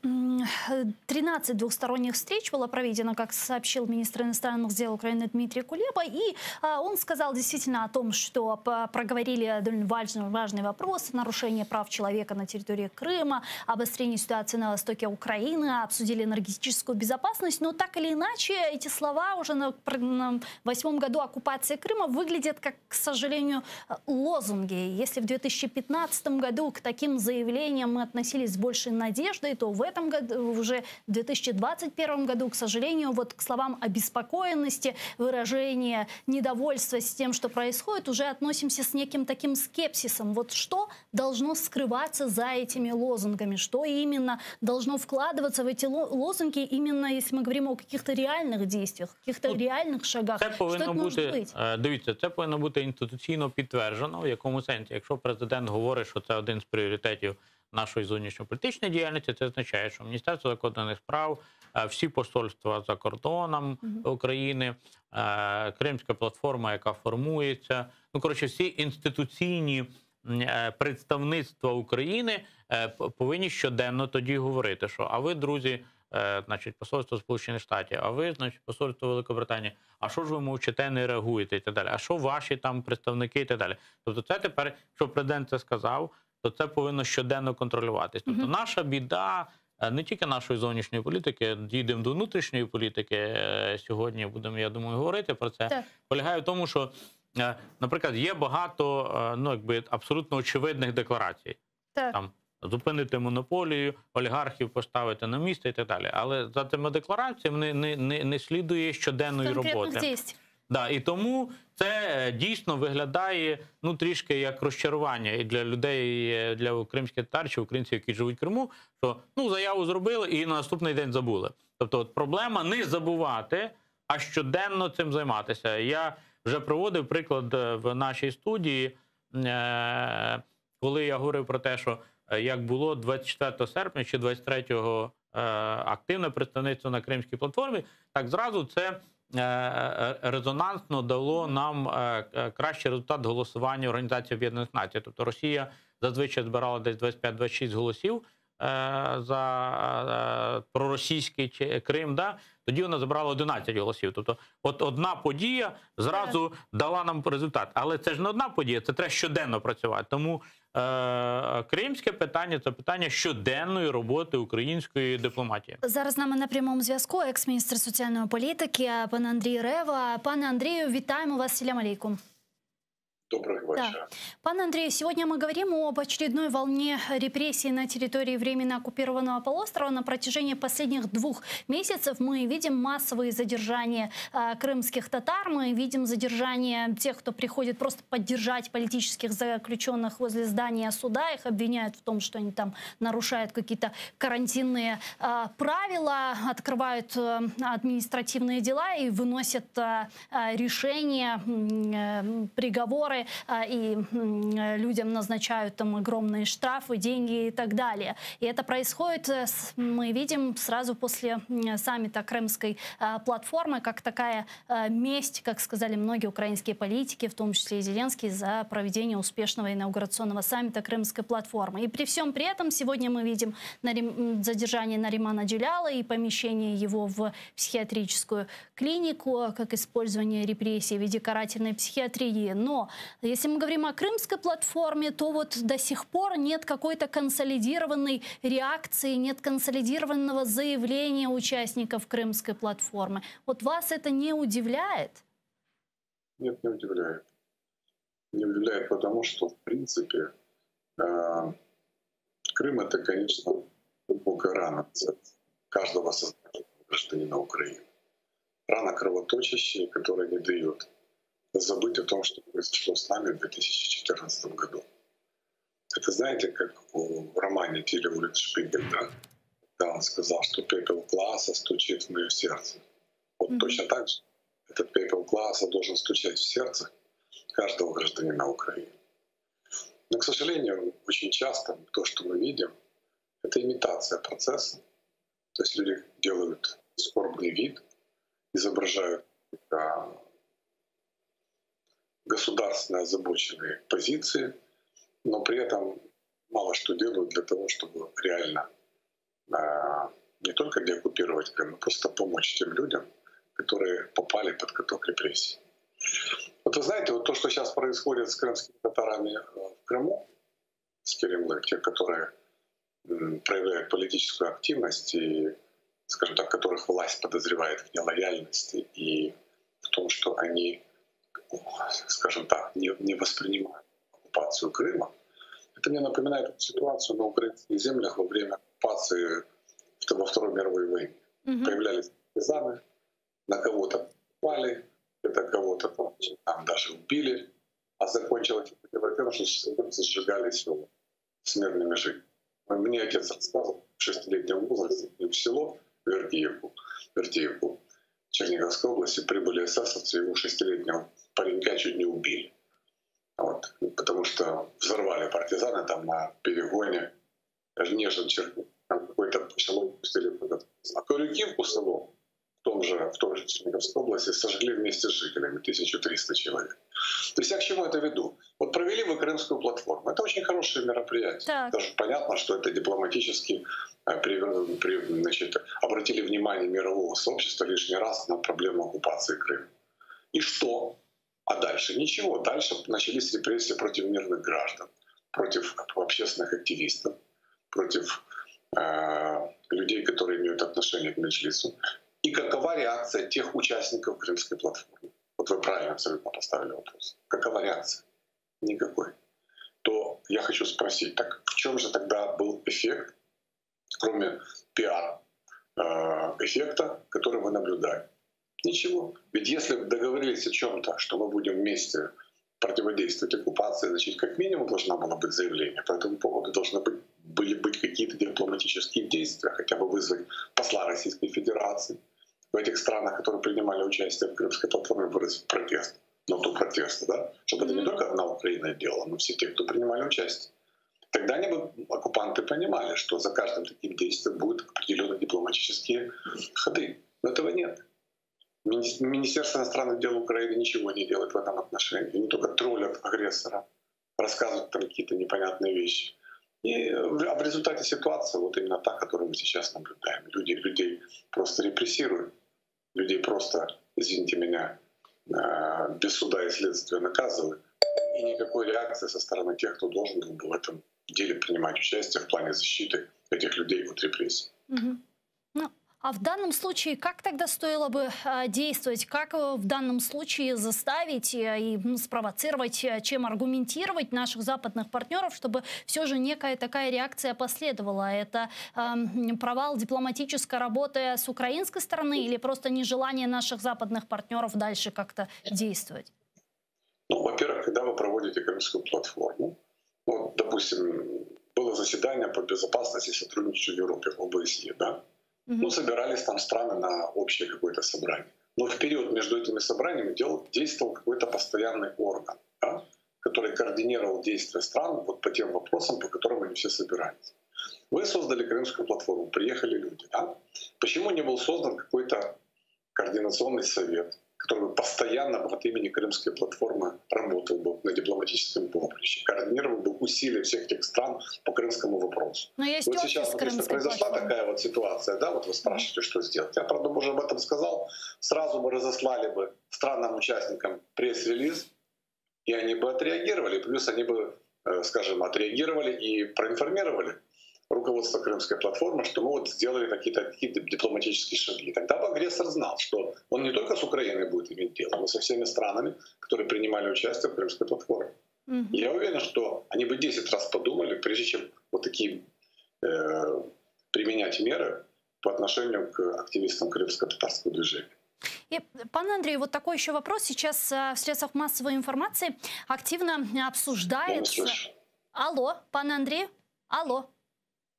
13 двухсторонних встреч было проведено, как сообщил министр иностранных дел Украины Дмитрий Кулеба, и а, он сказал действительно о том, что проговорили довольно важные, важные вопросы, нарушение прав человека на территории Крыма, обострение ситуации на востоке Украины, обсудили энергетическую безопасность, но так или иначе эти слова уже на, на восьмом году оккупации Крыма выглядят как, к сожалению, лозунги. Если в 2015 году к таким заявлениям мы относились с большей надеждой, то в этом году, уже в 2021 году, к сожалению, вот к словам обеспокоенности, выражение недовольства с тем, что происходит, уже относимся с неким таким скепсисом. Вот что должно скрываться за этими лозунгами? Что именно должно вкладываться в эти лозунги, именно если мы говорим о каких-то реальных действиях, каких-то ну, реальных шагах? Це повинно бути, дивіться, це повинно бути інституційно підтверджено. В якому сенсі? Якщо президент говорить, що це один з пріоритетів нашої зовнішньополітичної діяльності, це означає, що Міністерство закордонних справ, всі посольства за кордоном України, Кримська платформа, яка формується, ну коротше, всі інституційні представництва України повинні щоденно тоді говорити, що а ви, друзі, значить, посольство Сполучених Штатів, а ви, значить, посольство Великобританії, а що ж ви мовчите, не реагуєте і так далі, а що ваші там представники і так далі. Тобто це тепер, що президент це сказав, то це повинно щоденно контролюватись. Тобто наша біда не тільки нашої зовнішньої політики, дійдемо до внутрішньої політики сьогодні, будемо, я думаю, говорити про це, так. полягає в тому, що, наприклад, є багато ну, якби, абсолютно очевидних декларацій. Так. Там, зупинити монополію, олігархів поставити на місце і так далі. Але за тими деклараціями не, не, не, не слідує щоденної роботи. Дійств. Да, і тому це дійсно виглядає ну, трішки як розчарування і для людей, для кримських татар чи українців, які живуть в Криму, що ну, заяву зробили і на наступний день забули. Тобто от проблема не забувати, а щоденно цим займатися. Я вже проводив приклад в нашій студії, коли я говорив про те, що як було 24 серпня чи 23-го активне представництво на Кримській платформі, так зразу це резонансно дало нам кращий результат голосування Організації Об'єднаних Націй. Тобто Росія зазвичай збирала десь 25-26 голосів за проросійський Крим, да? Тоді вона забрала 11 голосів. Тобто от одна подія зразу дала нам результат. Але це ж не одна подія, це треба щоденно працювати. Тому е, кримське питання – це питання щоденної роботи української дипломатії. Зараз з нами на прямому зв'язку екс-міністр соціальної політики пан Андрій Рева. Пане Андрію, вітаємо вас. Селям алейкум. Доброго вечера. Да. Пан Андрей, сегодня мы говорим об очередной волне репрессий на территории временно оккупированного полуострова. На протяжении последних двух месяцев мы видим массовые задержания э, крымских татар, мы видим задержание тех, кто приходит просто поддержать политических заключенных возле здания суда. Их обвиняют в том, что они там нарушают какие-то карантинные э, правила, открывают э, административные дела и выносят э, решения, э, приговоры и людям назначают там огромные штрафы, деньги и так далее. И это происходит, мы видим, сразу после саммита Крымской платформы, как такая месть, как сказали многие украинские политики, в том числе и Зеленский, за проведение успешного инаугурационного саммита Крымской платформы. И при всем при этом сегодня мы видим задержание Наримана Джеляла и помещение его в психиатрическую клинику, как использование репрессий в виде карательной психиатрии. Но если мы говорим о крымской платформе, то вот до сих пор нет какой-то консолидированной реакции, нет консолидированного заявления участников крымской платформы. Вот вас это не удивляет? Нет, не удивляет. Не удивляет, потому что, в принципе, Крым — это, конечно, глубокая рана каждого сознательного гражданина Украины. Рана кровоточащая, которая не дает забыть о том, что произошло с нами в 2014 году. Это, знаете, как в романе Тиля Шпигель, да? Когда он сказал, что пепел класса стучит в мое сердце. Вот mm-hmm. точно так же этот пепел класса должен стучать в сердце каждого гражданина Украины. Но, к сожалению, очень часто то, что мы видим, это имитация процесса. То есть люди делают скорбный вид, изображают государственно озабоченные позиции, но при этом мало что делают для того, чтобы реально не только деоккупировать Крым, но просто помочь тем людям, которые попали под каток репрессий. Вот вы знаете, вот то, что сейчас происходит с крымскими татарами в Крыму, с Керемлы, те, которые проявляют политическую активность и, скажем так, которых власть подозревает в нелояльности и в том, что они, скажем так, не, не воспринимают оккупацию Крыма. Это мне напоминает ситуацию на украинских землях во время оккупации во Второй мировой войне. Угу. Появлялись партизаны, на кого-то попали, это кого-то там, там даже убили, а закончилось это тем, что сжигали село с мирными жителями. Мне отец рассказывал, в шестилетнем возрасте в село Вертиевку, Вертиевку Черниговской области прибыли эсэсовцы, его шестилетнего паренька чуть не убили. Вот, потому что взорвали партизаны там на перегоне Нежин Черков. Там какой-то эшелон пустили под А Корюкивку село в том же, в том же Черниговской области сожгли вместе с жителями 1300 человек. То есть я к чему это веду? Вот провели вы Крымскую платформу. Это очень хорошее мероприятие. Так. Даже понятно, что это дипломатически э, при, при, значит, обратили внимание мирового сообщества лишний раз на проблему оккупации Крыма. И что? А дальше ничего. Дальше начались репрессии против мирных граждан, против общественных активистов, против э, людей, которые имеют отношение к Меджлису. И какова реакция тех участников Крымской платформы? Вот вы правильно абсолютно поставили вопрос. Какова реакция? Никакой. То я хочу спросить, так в чем же тогда был эффект, кроме пиар э, эффекта, который мы наблюдаем? Ничего. Ведь если договорились о чем-то, что мы будем вместе противодействовать оккупации, значит, как минимум должно было быть заявление. По этому поводу должны быть, были быть какие-то дипломатические действия, хотя бы вызвать посла Российской Федерации в этих странах, которые принимали участие в Крымской платформе, выразить протест, ноту протеста, да? чтобы это не только одна Украина делала, но все те, кто принимали участие. Тогда они бы, оккупанты понимали, что за каждым таким действием будут определенные дипломатические ходы. Но этого нет. Министерство иностранных дел Украины ничего не делает в этом отношении. Они только троллят агрессора, рассказывают там какие-то непонятные вещи. И, а в результате ситуация вот именно та, которую мы сейчас наблюдаем. Люди, людей просто репрессируют, людей просто, извините меня, э, без суда и следствия наказывают. И никакой реакции со стороны тех, кто должен был бы в этом деле принимать участие в плане защиты этих людей от репрессий. Угу. Ну, а в данном случае как тогда стоило бы а, действовать? Как э, в данном случае заставить э, и спровоцировать, э, чем аргументировать наших западных партнеров, чтобы все же некая такая реакция последовала? Это э, провал дипломатической работы с украинской стороны или просто нежелание наших западных партнеров дальше как-то действовать? Ну, во-первых, когда вы проводите Крымскую платформу, вот, допустим, было заседание по безопасности и сотрудничеству в Европе, ОБСЕ, да? Ну, собирались там страны на общее какое-то собрание. Но в период между этими собраниями дел, действовал какой-то постоянный орган, да, который координировал действия стран вот по тем вопросам, по которым они все собирались. Вы создали Крымскую платформу, приехали люди. Да? Почему не был создан какой-то координационный совет, который бы постоянно от имени Крымской платформы работал бы на дипломатическом поприще, координировал бы усилия всех этих стран по крымскому вопросу. Но есть вот сейчас вот, если произошла платформы. такая вот ситуация, да, вот вы спрашиваете, что сделать. Я, правда, уже об этом сказал. Сразу бы разослали бы странам-участникам пресс-релиз, и они бы отреагировали. Плюс они бы, э, скажем, отреагировали и проинформировали руководство Крымской платформы, что мы вот сделали какие-то такие дипломатические шаги. Тогда бы агрессор знал, что он не только с Украиной будет иметь дело, но со всеми странами, которые принимали участие в Крымской платформе. Угу. Я уверен, что они бы 10 раз подумали, прежде чем вот такие э, применять меры по отношению к активистам крымско-татарского движения. И, пан Андрей, вот такой еще вопрос. Сейчас э, в средствах массовой информации активно обсуждается... Алло, пан Андрей? Алло.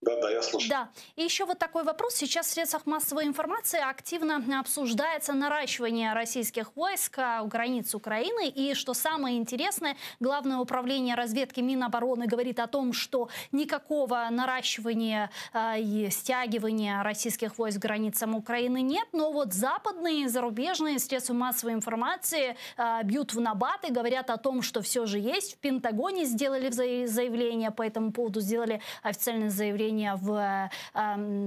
Да, да, я слушаю. Да. И еще вот такой вопрос. Сейчас в средствах массовой информации активно обсуждается наращивание российских войск у границ Украины. И что самое интересное, Главное управление разведки Минобороны говорит о том, что никакого наращивания э, и стягивания российских войск к границам Украины нет. Но вот западные, зарубежные средства массовой информации э, бьют в набат и говорят о том, что все же есть. В Пентагоне сделали заявление по этому поводу, сделали официальное заявление. заявления в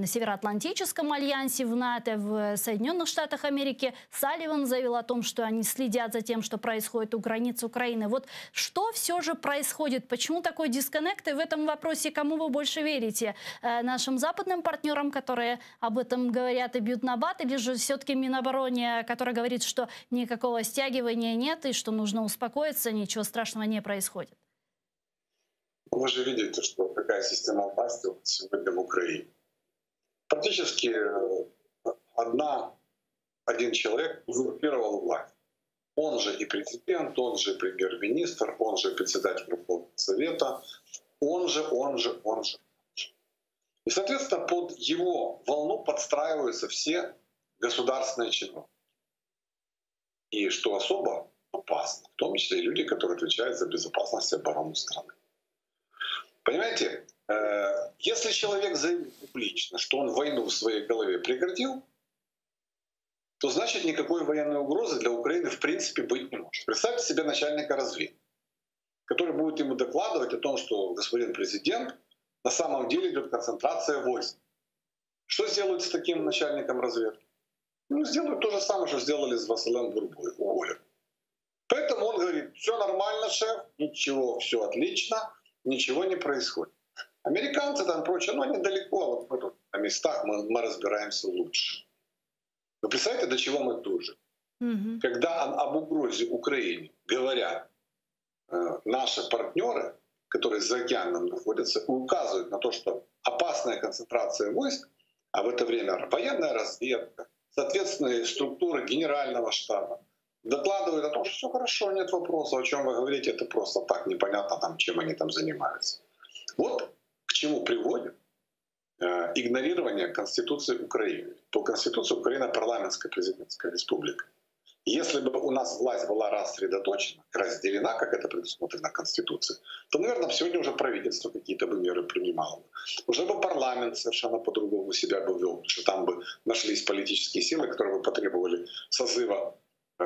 Североатлантическом альянсе, в НАТО, в Соединенных Штатах Америки. Салливан заявил о том, что они следят за тем, что происходит у границ Украины. Вот что все же происходит? Почему такой дисконнект? И в этом вопросе кому вы больше верите? Э, нашим западным партнерам, которые об этом говорят и бьют набат, или же все-таки Минобороне, которая говорит, что никакого стягивания нет и что нужно успокоиться, ничего страшного не происходит? Вы же видите, что какая система власти сегодня в Украине. Практически э, одна, один человек узурпировал власть. Он же и президент, он же премьер-министр, он же председатель Верховного Совета, он же, он же, он же. И, соответственно, под его волну подстраиваются все государственные чиновники. И что особо опасно, в том числе и люди, которые отвечают за безопасность и оборону страны. Понимаете, э, если человек заявил публично, что он войну в своей голове прекратил, то значит никакой военной угрозы для Украины в принципе быть не может. Представьте себе начальника разведки, который будет ему докладывать о том, что господин президент, на самом деле идет концентрация войск. Что сделают с таким начальником разведки? Ну, сделают то же самое, что сделали с Василем Бурбой, уволят. Поэтому он говорит, все нормально, шеф, ничего, все отлично, ничего не происходит. Американцы там прочее, ну они далеко, а вот мы тут на местах, мы, мы разбираемся лучше. Вы представляете, до чего мы дожили? Угу. Когда об угрозе Украине говорят э, наши партнеры, которые за океаном находятся, указывают на то, что опасная концентрация войск, а в это время военная разведка, соответственные структуры генерального штаба докладывают о том, что все хорошо, нет вопроса, о чем вы говорите, это просто так непонятно, там, чем они там занимаются. Вот к чему приводит э, игнорирование Конституции Украины. По Конституции Украина парламентская президентская республика. Если бы у нас власть была рассредоточена, разделена, как это предусмотрено Конституцией, то, наверное, сегодня уже правительство какие-то бы меры принимало. Уже бы парламент совершенно по-другому себя бы вел, потому что там бы нашлись политические силы, которые бы потребовали созыва, э,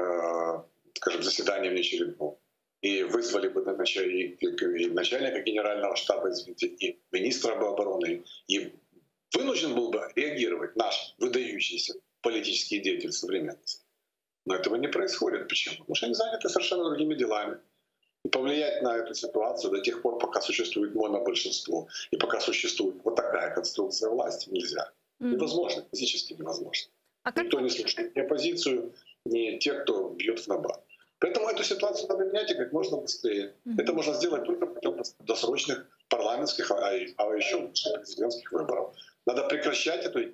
скажем, заседания внеочередного. И вызвали бы и начальника генерального штаба, извините, и министра обороны, и вынужден был бы реагировать наш выдающийся политический деятель современности. Но этого не происходит. Почему? Потому что они заняты совершенно другими делами. И повлиять на эту ситуацию до тех пор, пока существует монобольшинство и пока существует вот такая конструкция власти, нельзя. Mm. Невозможно, физически невозможно. А как... Никто не слушает ни оппозицию, ни те, кто бьет в набат. Поэтому эту ситуацию надо менять и как можно быстрее. Mm-hmm. Это можно сделать только путем досрочных парламентских, а, а еще лучше президентских выборов. Надо прекращать эту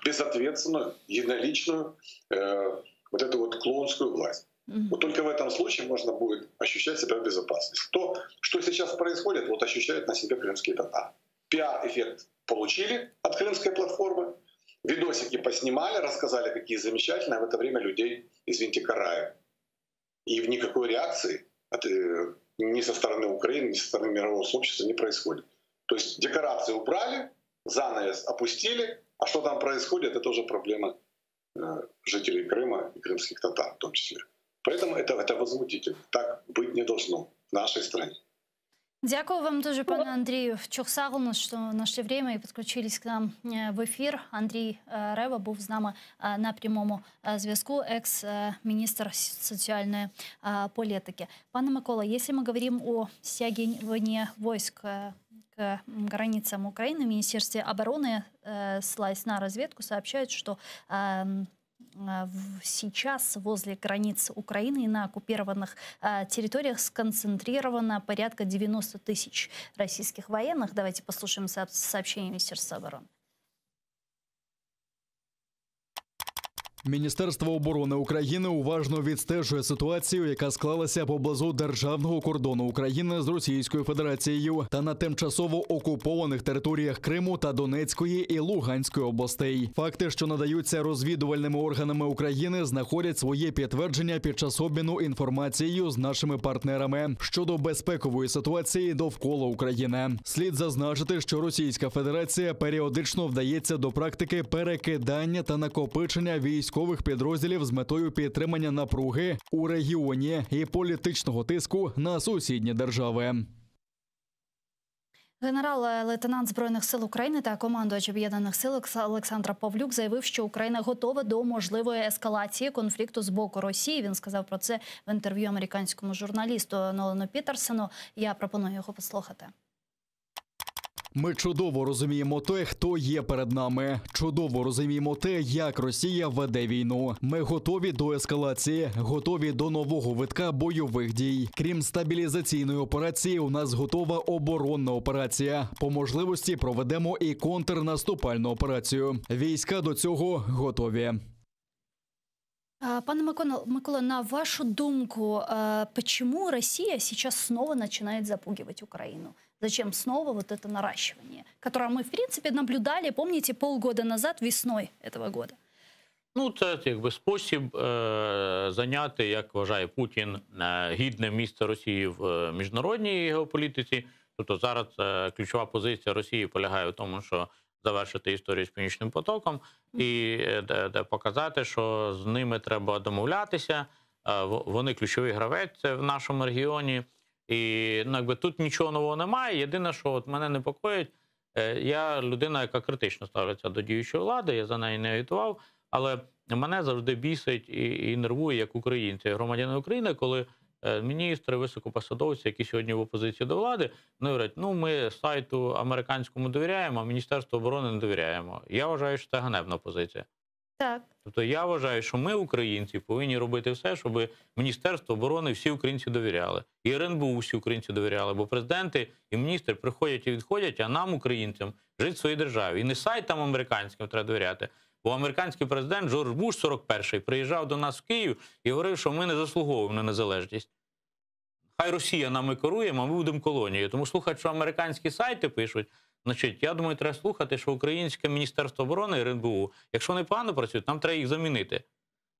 безответственную, единоличную э, вот эту вот клоунскую власть. Mm-hmm. Вот только в этом случае можно будет ощущать себя в безопасности. То, что сейчас происходит, вот ощущают на себе крымские татары. Пиар-эффект получили от крымской платформы, видосики поснимали, рассказали, какие замечательные, а в это время людей, извините, карают. И никакой реакции от, э, ни со стороны Украины, ни со стороны мирового сообщества не происходит. То есть декорации убрали, занавес опустили, а что там происходит, это уже проблема Э, жителей Крыма и крымских татар в том числе. Поэтому это, это возмутительно. Так быть не должно в нашей стране. Дякую вам дуже, пане Андрію. Çoq sağ oluñız, что нашли время и подключились к нам э, в эфир. Андрій э, Рева був з нами на прямому зв'язку, екс-міністр соціальної політики. Пане Микола, если мы говорим о стягивании войск к границам Украины, в Министерстве обороны, ссылаясь на разведку, сообщают, что эм, сейчас возле границ Украины и на оккупированных территориях сконцентрировано порядка 90 тысяч российских военных. Давайте послушаем сообщение Министерства обороны. Міністерство оборони України уважно відстежує ситуацію, яка склалася поблизу державного кордону України з Російською Федерацією та на тимчасово окупованих територіях Криму та Донецької і Луганської областей. Факти, що надаються розвідувальними органами України, знаходять своє підтвердження під час обміну інформацією з нашими партнерами щодо безпекової ситуації довкола України. Слід зазначити, що Російська Федерація періодично вдається до практики перекидання та накопичення військових військових підрозділів з метою підтримання напруги у регіоні і політичного тиску на сусідні держави. Генерал-лейтенант Збройних сил України та командувач Об'єднаних сил Олександр Павлюк заявив, що Україна готова до можливої ескалації конфлікту з боку Росії. Він сказав про це в інтерв'ю американському журналісту Нолану Пітерсону. Я пропоную його послухати. Ми чудово розуміємо те, хто є перед нами. Чудово розуміємо те, як Росія веде війну. Ми готові до ескалації, готові до нового витка бойових дій. Крім стабілізаційної операції, у нас готова оборонна операція. По можливості проведемо і контрнаступальну операцію. Війська до цього готові. Пане Микола, Микола, на вашу думку, почему Россия сейчас снова начинает запугивать Украину? Зачем снова вот это наращивание, которое мы, в принципе, наблюдали, помните, полгода назад, весной этого года? Ну, це якби спосіб е, зайняти, як вважає Путін, е, гідне місце Росії в е, міжнародній геополітиці. Тобто зараз е, ключова позиція Росії полягає в тому, що завершити історію з Північним потоком і е, де, де показати, що з ними треба домовлятися. Е, вони ключовий гравець в нашому регіоні. І ну, якби тут нічого нового немає. Єдине, що от мене непокоїть, е, я людина, яка критично ставиться до діючої влади, я за неї не агітував, але мене завжди бісить і, і нервує як українця, і громадянина України, коли е, міністри, високопосадовці, які сьогодні в опозиції до влади, вони говорять, ну ми сайту американському довіряємо, а Міністерству оборони не довіряємо. Я вважаю, що це ганебна позиція. Так. Тобто я вважаю, що ми, українці, повинні робити все, щоб Міністерство оборони всі українці довіряли. І РНБУ всі українці довіряли, бо президенти і міністри приходять і відходять, а нам, українцям, жити в своїй державі. І не сайтам американським треба довіряти. Бо американський президент Джордж Буш, 41-й, приїжджав до нас в Київ і говорив, що ми не заслуговуємо на незалежність. Хай Росія нами керує, а ми будемо колонією. Тому слухати, що американські сайти пишуть, значить, я думаю, треба слухати, що українське Міністерство оборони і РНБУ, якщо вони погано працюють, нам треба їх замінити.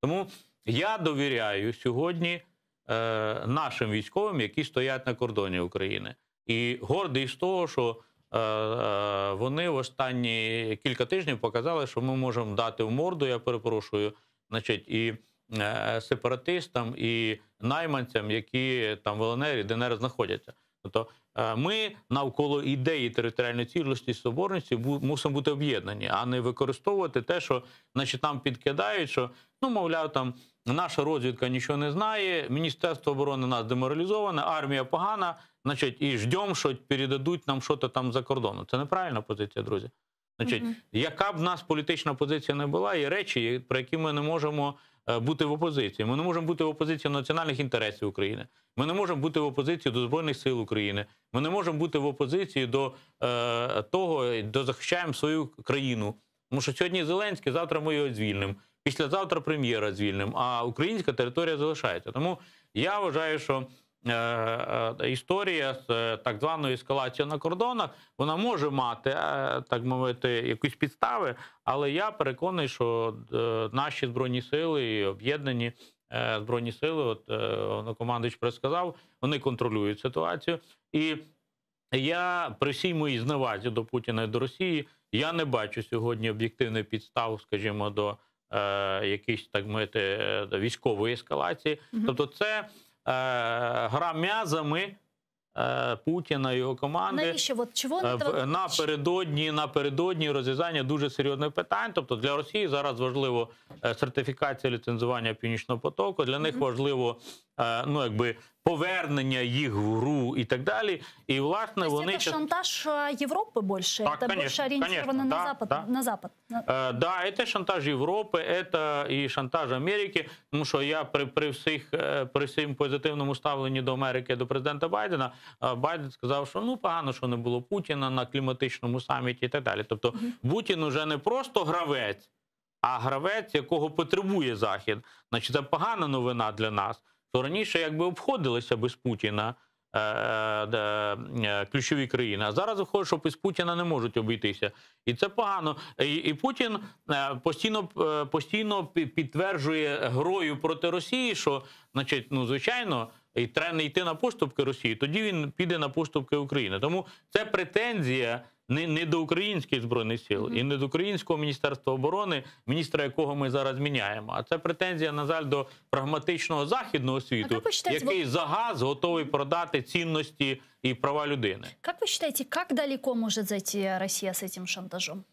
Тому я довіряю сьогодні е, нашим військовим, які стоять на кордоні України. І гордий з того, що е, е, вони в останні кілька тижнів показали, що ми можемо дати в морду, я перепрошую, значить, і е, сепаратистам, і найманцям, які там в ЛНР і ДНР знаходяться. Тобто е, ми навколо ідеї територіальної цілісності, соборності мусимо бути об'єднані, а не використовувати те, що значить, нам підкидають, що, ну, мовляв, там наша розвідка нічого не знає, Міністерство оборони нас деморалізоване, армія погана, значить, і ждём, що передадуть нам щось там за кордоном. Це неправильна позиція, друзі. Значить, Мгм. яка б в нас політична позиція не була, є речі, про які ми не можемо е, бути в опозиції. Ми не можемо бути в опозиції національних інтересів України. Ми не можемо бути в опозиції до Збройних сил України. Ми не можемо бути в опозиції до е, того, до захищаємо свою країну. Тому що сьогодні Зеленський, завтра ми його звільнимо. Післязавтра прем'єра звільнимо, а українська територія залишається. Тому я вважаю, що е, е, історія з е, так званою ескалацією на кордонах, вона може мати, е, так мовити, якісь підстави, але я переконаний, що е, наші збройні сили і об'єднані е, збройні сили, от е, головнокомандуючий предсказав, вони контролюють ситуацію. І я при всій моїй зневазі до Путіна і до Росії, я не бачу сьогодні об'єктивних підстав, скажімо, до е, якоїсь, так мовити, е, військової ескалації. Мгм. Тобто це е, гра м'язами е, Путіна і його команди. Навіщо? Вот чего он Е, этого в- напередодні, напередодні розв'язання дуже серйозних питань. Тобто для Росії зараз важливо е, сертифікація ліцензування Північного потоку. Для них важливо е, ну, якби, повернення їх в гру і так далі. І власне То есть вони это час- шантаж а, Европы больше? Так, это конечно, больше ориентировано конечно, на да, Запад? да. На Запад. На- Е, да, это шантаж Європи, это і шантаж Америки. Тому що я при, при всіх е, при всім позитивному ставленні до Америки до президента Байдена, е, Байден сказав, що ну погано, що не було Путіна на кліматичному саміті і так далі. Тобто Путін уже не просто гравець, а гравець, якого потребує Захід. Значить, це погана новина для нас. То раніше якби обходилися без Путіна е, е, е, ключові країни. А зараз виходить, що без Путіна не можуть обійтися. І це погано. І, і Путін е, постійно, е, постійно пі- підтверджує грою проти Росії, що, значить, ну, звичайно, і треба не йти на поступки Росії, тоді він піде на поступки України. Тому це претензія. не, не до українських збройних сил і не до українського міністерства оборони, міністра якого ми зараз міняємо. А це претензія, на жаль, до прагматичного західного світу, як ви считаєте, який за газ готовий продати цінності і права людини. Как вы считаете, как далеко может зайти Россия с этим шантажом?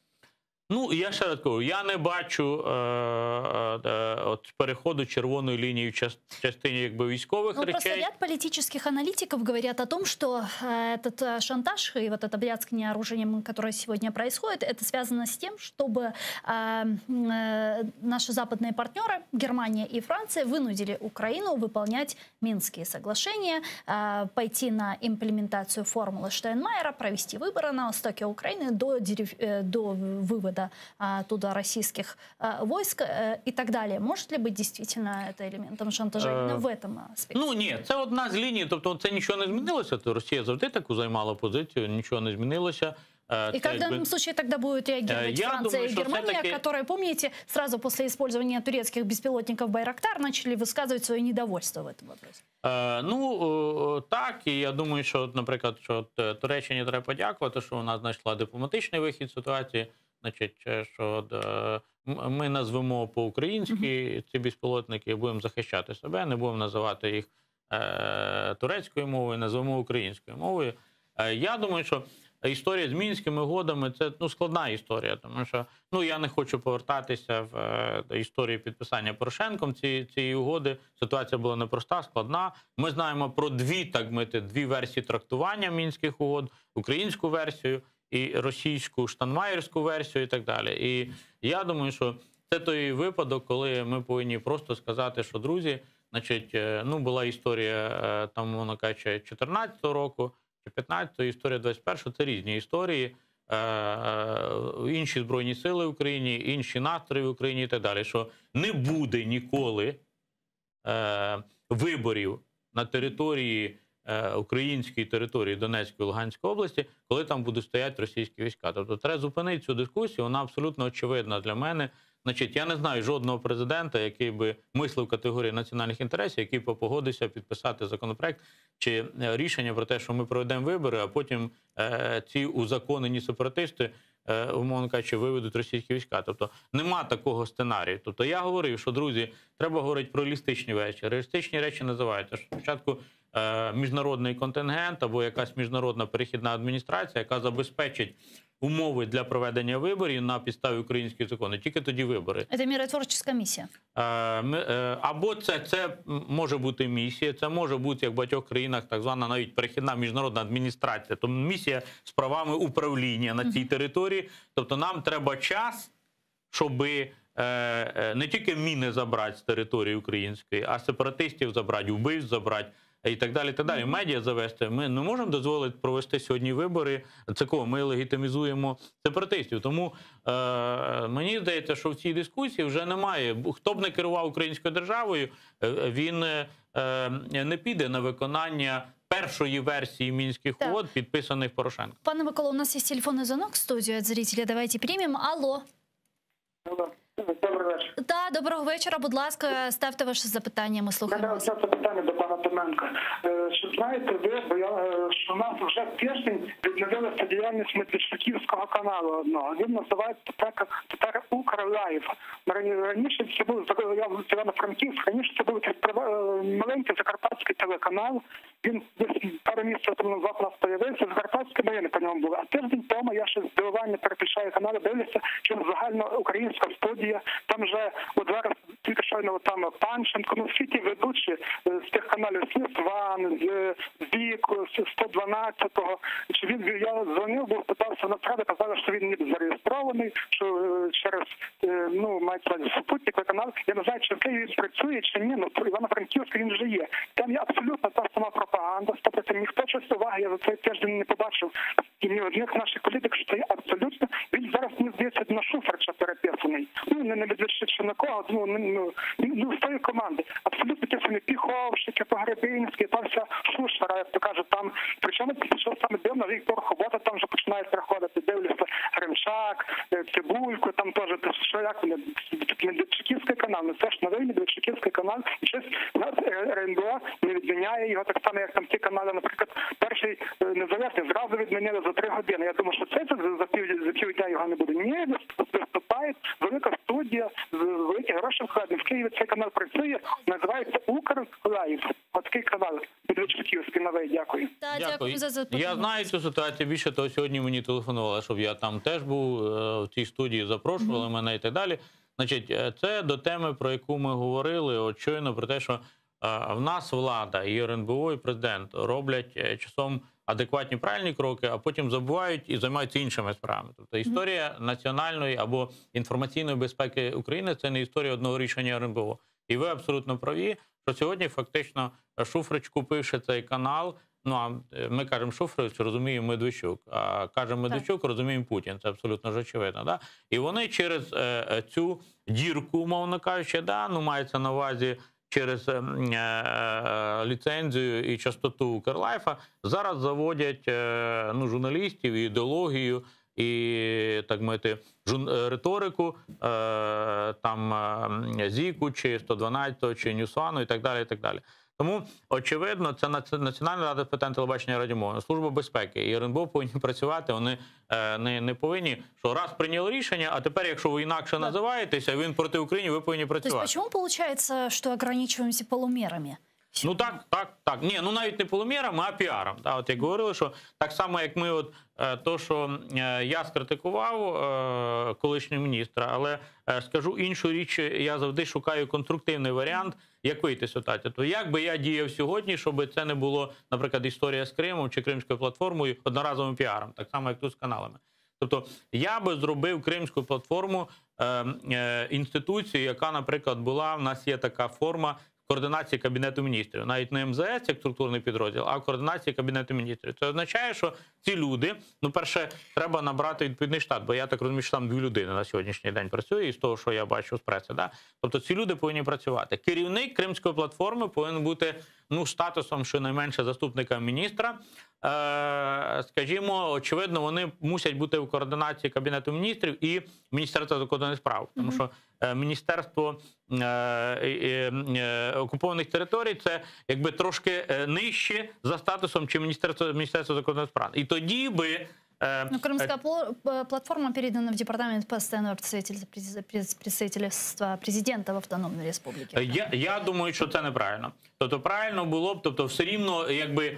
Ну, я ще раз кажу, я не бачу е, е, е, от переходу червоної лінії в час- частині якби військових Ну, просто речей. ряд политических аналитиков говорят о том, что э, этот э, шантаж и вот это бряцканье оружием, которое сегодня происходит, это связано с тем, чтобы э, м, э, наши западные партнеры, Германия и Франция, вынудили Украину выполнять Минские соглашения, э, пойти на имплементацию формулы Штайнмайера, провести выборы на востоке Украины до, дерев- э, до вывода а, оттуда российских э, войск э, и так далее. Может ли быть действительно это элементом шантажа именно Э, в этом аспекте? Ну ні, це одна з ліній, тобто це нічого не змінилося. То Росія завжди таку займала позицію, нічого не змінилося. Е, И це как в якби- данном случае тогда будет реагировать Э, я Франция думаю, и что Германия, все-таки- которые, помните, сразу после использования турецких беспилотников «Байрактар» начали высказывать свое недовольство в этом вопросе? Е, ну е, так, і я думаю, що, от, наприклад, що от, е, Туреччині треба подякувати, що вона знайшла дипломатичний вихід з ситуації. Значить, е, що от, е, м- ми назвемо по-українськи ці безпілотники, будемо захищати себе, не будемо називати їх е, турецькою мовою, назвемо українською мовою. Е, я думаю, що історія з мінськими угодами це ну, складна історія, тому що ну, я не хочу повертатися в е, до історії підписання Порошенком цієї, цієї угоди. Ситуація була непроста, складна. Ми знаємо про дві, так мити, дві версії трактування мінських угод: українську версію і російську штанмаєрську версію, і так далі. І я думаю, що це той випадок, коли ми повинні просто сказати, що друзі, значить, е, ну була історія е, там, воно кажучи, 14-го року чи 15-го, історія 21-го, це різні історії. Е, е, Інші збройні сили в Україні, інші настрої в Україні і так далі. Що не буде ніколи е, виборів на території е, українській території Донецької і Луганської області, коли там будуть стояти російські війська. Тобто треба зупинити цю дискусію, вона абсолютно очевидна для мене. Значить, я не знаю жодного президента, який би мислив категорії національних інтересів, який би погодився підписати законопроект чи е, рішення про те, що ми проведемо вибори, а потім е, ці узаконені сепаратисти, е, умовно кажучи, виведуть російські війська. Тобто нема такого сценарію. Тобто я говорив, що друзі, треба говорити про реалістичні речі. Реалістичні речі називаються що спочатку е, міжнародний контингент або якась міжнародна перехідна адміністрація, яка забезпечить умови для проведення виборів на підставі українських законів. Тільки тоді вибори. Это миротворческая миссия. Е, ми- е, Або це, це може бути місія, це може бути, як в багатьох країнах, так звана навіть перехідна міжнародна адміністрація, тобто місія з правами управління на цій території. Тобто нам треба час, щоб не тільки міни забрати з території української, а сепаратистів забрати, вбивць забрати. І так далі, і так далі. Медіа завести. Ми не можемо дозволити провести сьогодні вибори. Це кого ми легітимізуємо сепаратистів. Тому е, мені здається, що в цій дискусії вже немає. Бо Хто б не керував українською державою, е, він е, е, не піде на виконання першої версії мінських угод, підписаних Порошенком. Пане Микола, у нас есть телефонный звонок в студию от зрителя. Давайте примем. Алло. Добрий вечір. Да, доброго вечора. Будь ласка, ставте ваше запитання. Ми слухаємо Мене вас. це запитання до пана Томенка. Е, Чи знаєте ви, бо я, е, що у нас вже тиждень відновилася діяльність Медведчуківського каналу одного. Він називається тепер, тепер Укрлайв. Рані- Раніше це був я з Івано-Франківськ, раніше це був такий прива- е, маленький закарпатський телеканал. Він десь пару місяців тому назад у нас появився. Закарпатські новини по ньому були. А тиждень тому я ще з здивування переключаю канали, дивлюся, що загальноукраїнська студія. Там вже от зараз тільки щойно там Панченко, ну всі ті ведучі е, з тих каналів Світлан, з Віку, з 112-го. Чи він я дзвонив, був питався на правда, казали, що він ніби зареєстрований, що е, через е, ну мається на увазі супутниковий канал. Я не знаю, чи в Києві працює, чи ні, ну Івано-Франківськ він вже є. Там є абсолютно та сама пропаганда, 100%. Ніхто щось уваги, я за цей тиждень не побачив. І ні одних наших політик, що це є абсолютно. Він зараз мені здається на Шуфрича переписаний. Ну не на Медведчука, на кого, ну, ну, ну, ну з тої команди. Абсолютно ті самі Піховщики, Погребинський, та вся шушера, як то кажуть, там. Причому що саме дивно, їх порохобота там вже починають приходити. Дивлюся, Гримшак, е, Цибулько, там теж, що як вони, Медведчуківський канал, ну це ж новий Медведчуківський канал, і щось у нас е, РНБО не відміняє його так само, як там ті канали, наприклад, перший незалежний зразу відмінили за 3 години. Я думаю, що це за пів, за півдня його не буде. Ні, виступає велика студія, великі гроші вкладені. В Києві цей канал працює, називається Укрлайф. От такий канал Медведчуківський новий. Дякую. Та, дякую за запитання. Я знаю цю ситуацію. Більше того, сьогодні мені телефонували, щоб я там теж був в цій студії, запрошували мене і так далі. Значить, це до теми, про яку ми говорили, от щойно про те, що в нас влада, і РНБО, і президент роблять часом адекватні правильні кроки, а потім забувають і займаються іншими справами. Тобто історія національної або інформаційної безпеки України – це не історія одного рішення РНБО. І ви абсолютно праві, що сьогодні фактично Шуфрич, купивши цей канал, ну а ми кажемо Шуфрич, розуміємо Медведчук, а кажемо Медведчук, розуміємо Путін, це абсолютно ж очевидно. Да? І вони через цю дірку, умовно кажучи, да, ну, мається на увазі через ліцензію і частоту Укрлайфа, зараз заводять ну, журналістів, і ідеологію, і, так мовити, риторику, там, Зіку, чи 112, чи Ньюсвану, і так далі, і так далі. Тому, очевидно, це Національна рада з питань телебачення і радіомовлення, Служба безпеки і РНБО повинні працювати, вони не повинні, що раз прийняли рішення, а тепер, якщо ви інакше називаєтеся, він проти України, ви повинні То есть працювати. почему получается, что ограничиваемся полумерами? Ну так, так, так. Ні, ну навіть не полумерами, а піаром. Да, от як говорили, що так само, як ми, от, то, що я скритикував колишнього міністра, але скажу іншу річ, я завжди шукаю конструктивний варіант, як вийти з ситуації. То як би я діяв сьогодні, щоб це не було, наприклад, історія з Кримом чи Кримською платформою одноразовим піаром, так само, як тут з каналами. Тобто я би зробив Кримську платформу інституцію, яка, наприклад, була, в нас є така форма координації Кабінету міністрів. Навіть не МЗС як структурний підрозділ, а координації Кабінету міністрів. Це означає, що ці люди, ну, перше, треба набрати відповідний штат, бо я так розумію, що там 2 людини на сьогоднішній день працює, із того, що я бачу з преси. Да? Тобто ці люди повинні працювати. Керівник Кримської платформи повинен бути, ну, статусом щонайменше заступника міністра. Скажімо, очевидно, вони мусять бути в координації Кабінету міністрів і Міністерства закордонних справ. Тому що Міністерство окупованих територій це якби трошки нижче за статусом, чи Міністерство закордонних справ. І тоді би, Крымская платформа передана в департамент постоянного представительства президента в Автономной Республике. Я думаю, що це неправильно. Тобто правильно було б, тобто все рівно, якби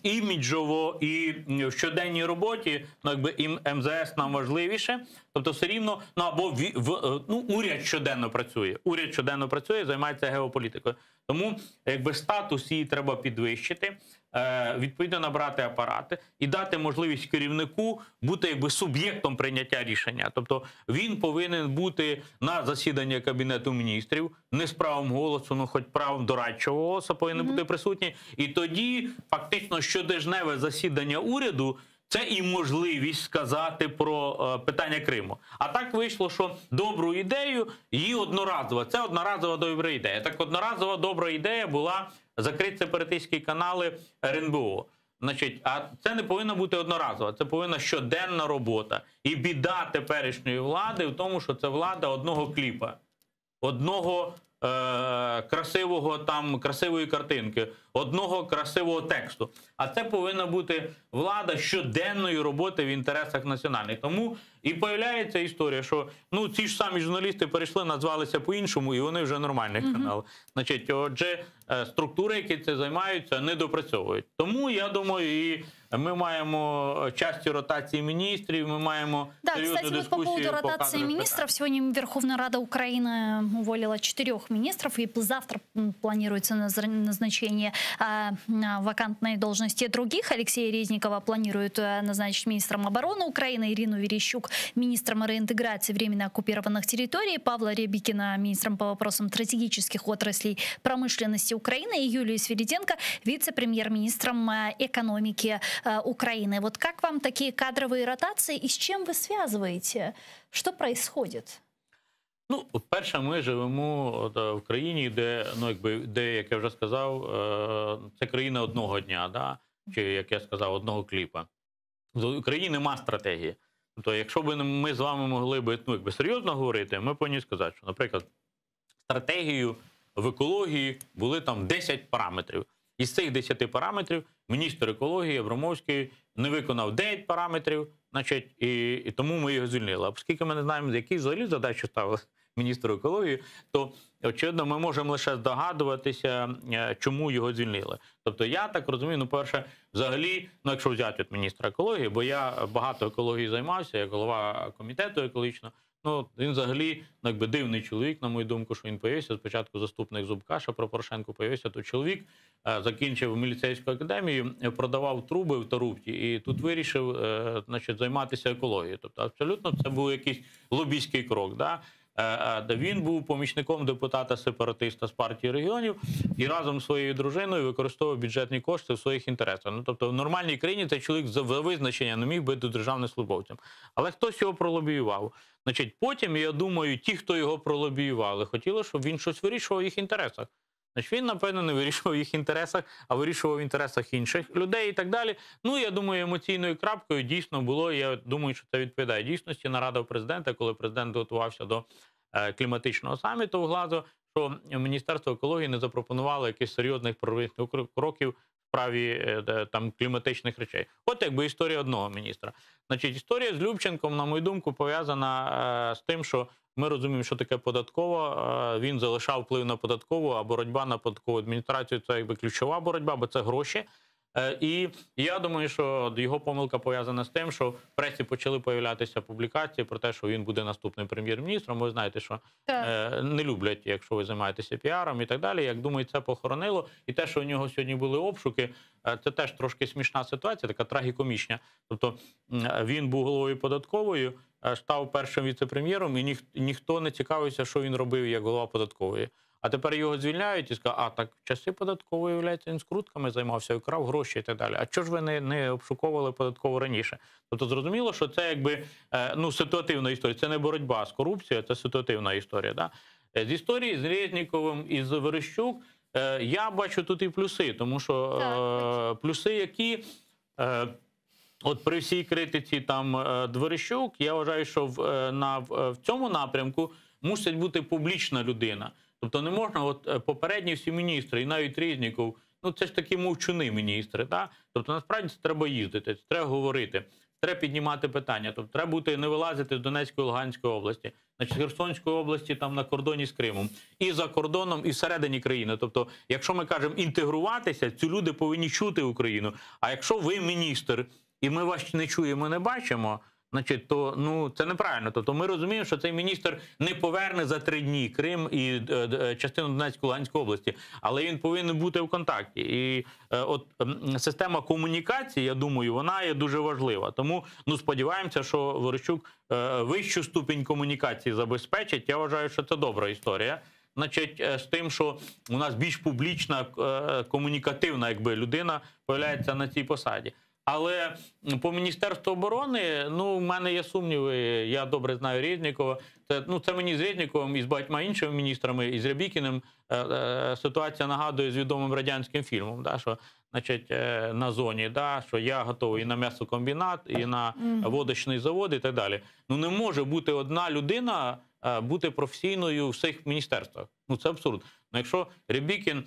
іміджово і в щоденній роботі, ну, якби і МЗС нам важливіше, тобто все рівно, ну, або ві-, в ну, уряд щоденно працює. Уряд щоденно працює, займається геополітикою. Тому, якби, статус її треба підвищити, відповідно набрати апарати і дати можливість керівнику бути, якби, суб'єктом прийняття рішення. Тобто він повинен бути на засіданні Кабінету міністрів, не з правом голосу, ну хоч правом дорадчого голосу повинен бути присутній. І тоді фактично щотижневе засідання уряду – це і можливість сказати про питання Криму. А так вийшло, що добру ідею, її одноразово. Це одноразова добра ідея. Так одноразова добра ідея була закрити сепаратистські канали РНБО. А це не повинна бути одноразова, це повинна щоденна робота. І біда теперішньої влади в тому, що це влада одного кліпа, одного красивого там, красивої картинки, одного красивого тексту. А це повинна бути влада щоденної роботи в інтересах національних. Тому і появляється історія, що ці ж самі журналісти перейшли, назвалися по-іншому, і вони вже нормальний канал. Отже, структури, які це займаються, не допрацьовують. Тому, я думаю, і ми маємо часті ротації міністрів, ми маємо Да, серйозну кстати, вот по поводу дискусію по ротации кадрових министров. питаннях. Сегодня Верховная Рада Украины уволила 4 министров, и завтра планируется назначение на вакантной должности других. Алексея Резникова планируют назначить министром обороны Украины, Ирину Верещук министром реинтеграции временно оккупированных территорий, Павла Рябикина министром по вопросам стратегических отраслей промышленности Украины и Юлию Свириденко вице-премьер-министром экономики Украины. Вот как вам такие кадровые ротации и с чем вы связываете? Что происходит? Перше, ми живемо в країні, де, ну, якби, де, як я вже сказав, це країна одного дня, да? Чи, як я сказав, одного кліпа. В Україні нема стратегії. Тобто, якщо б ми з вами могли б, ну, якби серйозно говорити, ми повинні сказати, що, наприклад, стратегію в екології були там 10 параметрів. Із цих 10 параметрів міністр екології Абрамовський не виконав 9 параметрів, значить, і, і тому ми його звільнили. А оскільки ми не знаємо, які взагалі задачі ставили міністру екології, то очевидно, ми можемо лише здогадуватися, е, чому його звільнили. Тобто, я так розумію, ну, перше, взагалі, ну, якщо взяти від міністра екології, бо я багато екології займався, як голова комітету екологічного, ну, він взагалі, ну, якби дивний чоловік, на мою думку, що він появився. Спочатку заступник Зубка, що про Порошенко появився, то чоловік е, закінчив міліцейську академію, е, продавав труби в Тарупті і тут вирішив е, значить, займатися екологією. Тобто, абсолютно це був якийсь лобійський крок. Да? Е, е, де Він був помічником депутата-сепаратиста з партії регіонів і разом з своєю дружиною використовував бюджетні кошти в своїх інтересах. Ну, тобто, в нормальній країні цей чоловік за визначення не міг бути державним службовцем. Але хтось його пролобіював. Значить, потім, я думаю, ті, хто його пролобіювали, хотіли, щоб він щось вирішував в їх інтересах. Значить, він, напевно, не вирішував в їх інтересах, а вирішував в інтересах інших людей і так далі. Ну, я думаю, емоційною крапкою дійсно було, я думаю, що це відповідає дійсності, нарада у президента, коли президент готувався до е, кліматичного саміту в Глазго, що Міністерство екології не запропонувало якихось серйозних проривних кроків в справі е, де, там кліматичних речей. От якби історія одного міністра. Значить, історія з Любченком, на мою думку, пов'язана е, з тим, що ми розуміємо, що таке податкова. Е, Він залишав вплив на податкову, а боротьба на податкову адміністрацію це якби ключова боротьба, бо це гроші. Е, І я думаю, що його помилка пов'язана з тим, що в пресі почали появлятися публікації про те, що він буде наступним прем'єр-міністром. Ви знаєте, що Так. е, не люблять, якщо ви займаєтеся піаром і так далі. Як думаю, це похоронило. І те, що у нього сьогодні були обшуки, е, це теж трошки смішна ситуація, така трагікомічна. Тобто м, він був головою податкової, е, став першим віцепрем'єром, і ніх, ніхто не цікавився, що він робив як голова податкової. А тепер його звільняють і скажуть, а так в часи податкової, виявляється, він скрутками займався, і крав гроші і так далі. А чого ж ви не, не обшуковували податкову раніше? Тобто зрозуміло, що це якби е, ну, ситуативна історія. Це не боротьба з корупцією, це ситуативна історія. Да? Е, З історії з Резніковим і з Верещук е, я бачу тут і плюси, тому що е, плюси, які. Е, От при всій критиці там е, Дворищук, я вважаю, що в, е, на, в, е, в цьому напрямку мусить бути публічна людина. Тобто не можна, от е, попередні всі міністри, і навіть Резніков, ну це ж такі мовчуни міністри. Та? Тобто насправді це треба їздити, це треба говорити, треба піднімати питання. Тобто треба бути, не вилазити з Донецької, Луганської області, значить, з Херсонської області там на кордоні з Кримом, і за кордоном, і всередині країни. Тобто, якщо ми кажемо інтегруватися, ці люди повинні чути Україну. А якщо ви міністр, і ми вас не чуємо, не бачимо, значить, то ну це неправильно. Тобто ми розуміємо, що цей міністр не поверне за три дні Крим і е, е, частину Донецької Луганської області, але він повинен бути в контакті. І е, от м, система комунікації, я думаю, вона є дуже важлива. Тому ну сподіваємося, що Верещук е, вищу ступінь комунікації забезпечить. Я вважаю, що це добра історія. Значить, е, з тим, що у нас більш публічна, е, комунікативна, якби людина появляється на цій посаді. Але по Міністерству оборони, ну, в мене є сумніви, я добре знаю Резнікова. Це, ну, це мені з Резніковим і з багатьма іншими міністрами, і з Рябікіним е, е, ситуація нагадує з відомим радянським фільмом, да, що значить, е, на зоні, да, що я готовий і на м'ясокомбінат, і на Мгм. водочний завод, і так далі. Ну, не може бути одна людина е, бути професійною в всіх міністерствах. Ну, це абсурд. Ну, якщо Рябікін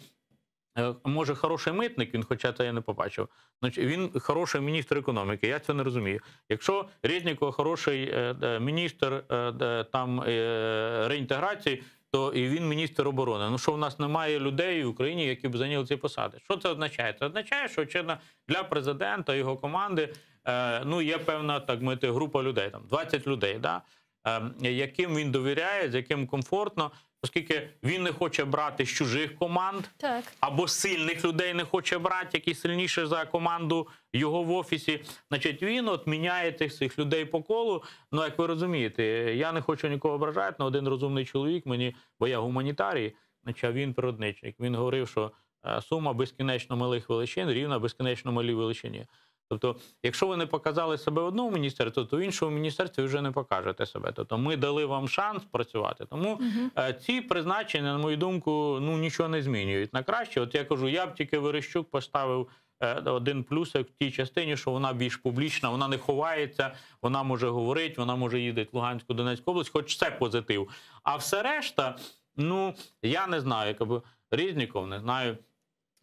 Е, Може, хороший митник, він, хоча це я не побачив. Значить, він хороший міністр економіки, я цього не розумію. Якщо Резніков хороший е, е, міністр е, де, там, е, реінтеграції, то і він міністр оборони. Ну що в нас немає людей в Україні, які б зайняли ці посади? Що це означає? Це означає, що очевидно, для президента і його команди е, ну, є певна так мовити, група людей, там 20 людей, да? е, яким він довіряє, з яким комфортно, оскільки він не хоче брати з чужих команд, Так. або сильних людей не хоче брати, які сильніші за команду його в офісі. Значить, він от міняє цих цих людей по колу. Ну, як ви розумієте, я не хочу нікого ображати, але один розумний чоловік мені, бо я гуманітарій, значить, а він природничник. Він говорив, що е, сума безкінечно малих величин рівна безкінечно малій величині. Тобто, якщо ви не показали себе в одному міністерстві, то в іншому міністерстві вже не покажете себе. Тобто ми дали вам шанс працювати. Тому е, ці призначення, на мою думку, ну нічого не змінюють на краще. От я кажу, я б тільки Верещук поставив е, один плюсик в тій частині, що вона більш публічна, вона не ховається, вона може говорити, вона може їздити в Луганську, Донецьку область, хоч це позитив. А все решта. Ну, я не знаю, якби Резніков, не знаю.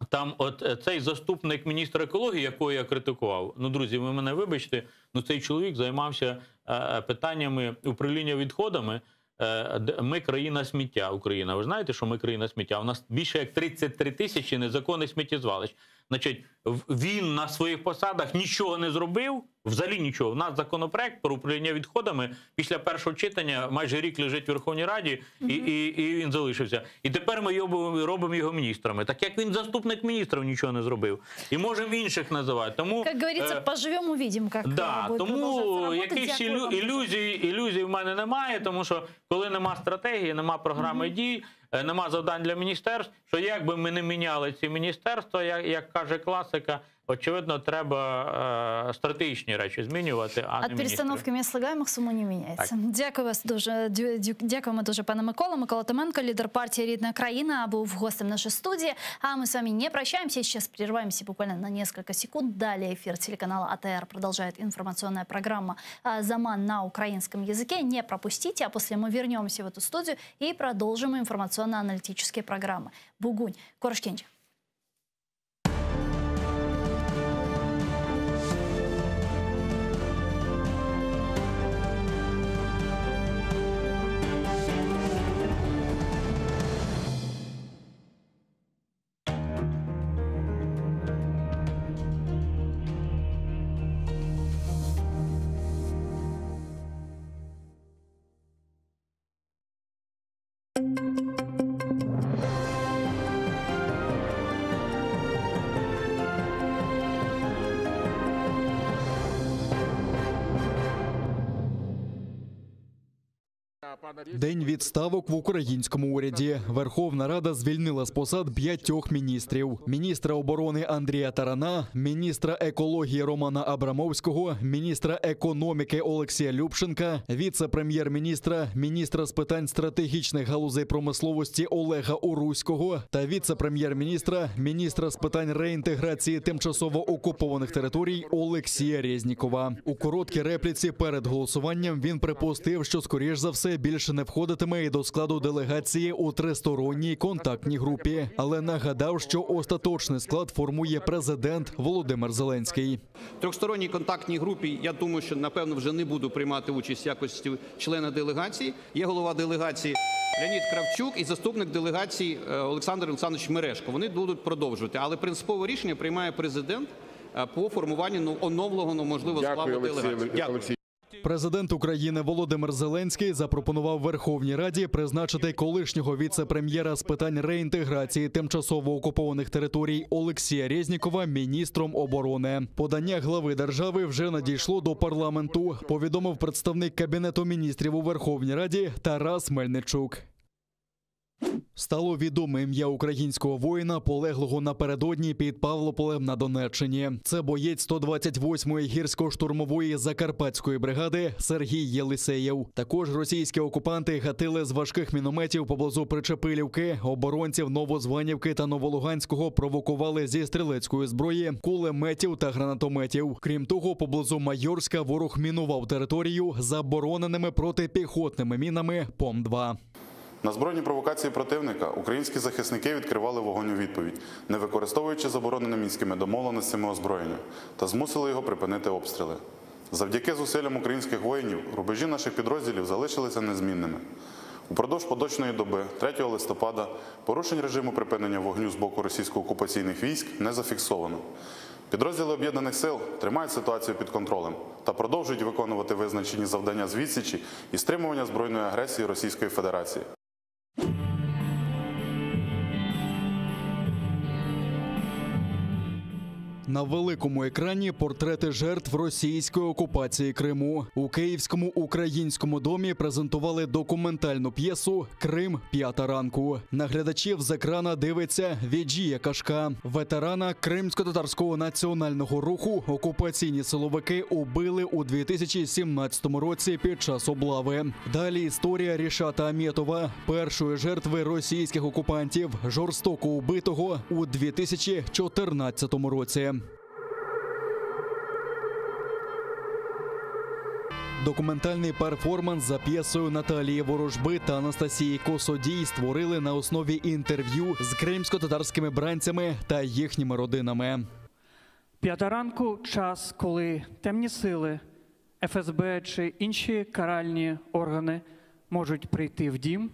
Там от е, цей заступник міністра екології, якого я критикував. Ну, друзі, ви мене вибачте, ну цей чоловік займався е, е, питаннями управління відходами. Е, де- Ми країна сміття, Україна. Ви знаєте, що ми країна сміття? У нас більше як 33 тисячі незаконних сміттєзвалищ. Значить, в- він на своїх посадах нічого не зробив, взагалі нічого. У нас законопроект про управління відходами після першого читання майже рік лежить в Верховній Раді, і, і, і він залишився. І тепер ми його робимо його міністрами. Так як він заступник міністра нічого не зробив. І можемо інших називати. Тому, Как говорится, е, поживем, увидим, как э, Да, будет продолжаться тому работа. якихось Дякую ілю, вам дуже. ілюзій, ілюзій в мене немає, тому що коли нема стратегії, нема програми дій, е, нема завдань для міністерств, що як би ми не міняли ці міністерства, як, як каже класика, очевидно, треба е, стратегічні речі змінювати, а От не міністри. перестановки мест слагаемых сума не меняется. Так. Дякую вас дуже. Дю- дю- Дякуємо дуже, пане Микола. Микола Томенко, лідер партії «Рідна країна», був гостем нашей студии. А мы с вами не прощаемся. Сейчас прерываемся буквально на несколько секунд. Далее эфир телеканала АТР продолжает информационная программа а, «Заман» на украинском языке. Не пропустите. А после мы вернемся в эту студию и продолжим информационно-аналитические программы. Бугунь. Körüşkence. День відставок в українському уряді. Верховна Рада звільнила з посад п'ятьох міністрів: міністра оборони Андрія Тарана, міністра екології Романа Абрамовського, міністра економіки Олексія Любченка, віце-прем'єр-міністра, міністра з питань стратегічних галузей промисловості Олега Уруського та віце-прем'єр-міністра, міністра з питань реінтеграції тимчасово окупованих територій Олексія Резнікова. У короткій репліці перед голосуванням він припустив, що скоріш за все більше не входитиме і до складу делегації у тристоронній контактній групі, але нагадав, що остаточний склад формує президент Володимир Зеленський. Трьохсторонній контактній групі, я думаю, що напевно вже не буду приймати участь в якості члена делегації. Є голова делегації Леонід Кравчук і заступник делегації е, Олександр Олександрович Мережко. Вони будуть продовжувати, але принципове рішення приймає президент е, по формуванню ну, оновленого можливо Дякую, складу Олексій делегації. Дякую. Президент України Володимир Зеленський запропонував Верховній Раді призначити колишнього віце-прем'єра з питань реінтеграції тимчасово окупованих територій Олексія Резнікова міністром оборони. Подання глави держави вже надійшло до парламенту. Повідомив представник кабінету міністрів у Верховній Раді Тарас Мельничук. Стало відоме ім'я українського воїна, полеглого напередодні під Павлополем на Донеччині. Це боєць 128-ї гірсько-штурмової закарпатської бригади Сергій Єлисеєв. Також російські окупанти гатили з важких мінометів поблизу Причепилівки, оборонців Новозванівки та Новолуганського провокували зі стрілецької зброї, кулеметів та гранатометів. Крім того, поблизу Майорська ворог мінував територію забороненими протипіхотними мінами ПОМ-2. На збройні провокації противника українські захисники відкривали вогонь у відповідь, не використовуючи заборонене мінськими домовленостями озброєння, та змусили його припинити обстріли. Завдяки зусиллям українських воїнів рубежі наших підрозділів залишилися незмінними. Упродовж поточної доби, 3 листопада, порушень режиму припинення вогню з боку російсько-окупаційних військ не зафіксовано. Підрозділи об'єднаних сил тримають ситуацію під контролем та продовжують виконувати визначені завдання з відсічі і стримування збройної агресії Російської Федерації. На великому екрані портрети жертв російської окупації Криму. У Київському українському домі презентували документальну п'єсу Крим п'ята ранку. На глядачів з екрана дивиться Віджія Кашка, ветерана кримсько-татарського національного руху. Окупаційні силовики убили у 2017 році під час облави. Далі історія Рішата Амєтова, першої жертви російських окупантів, жорстоко убитого у 2014 році. Документальний перформанс за п'єсою Наталії Ворожби та Анастасії Косодій створили на основі інтерв'ю з кримсько-татарськими бранцями та їхніми родинами. П'ята ранку час, коли темні сили, ФСБ чи інші каральні органи можуть прийти в дім,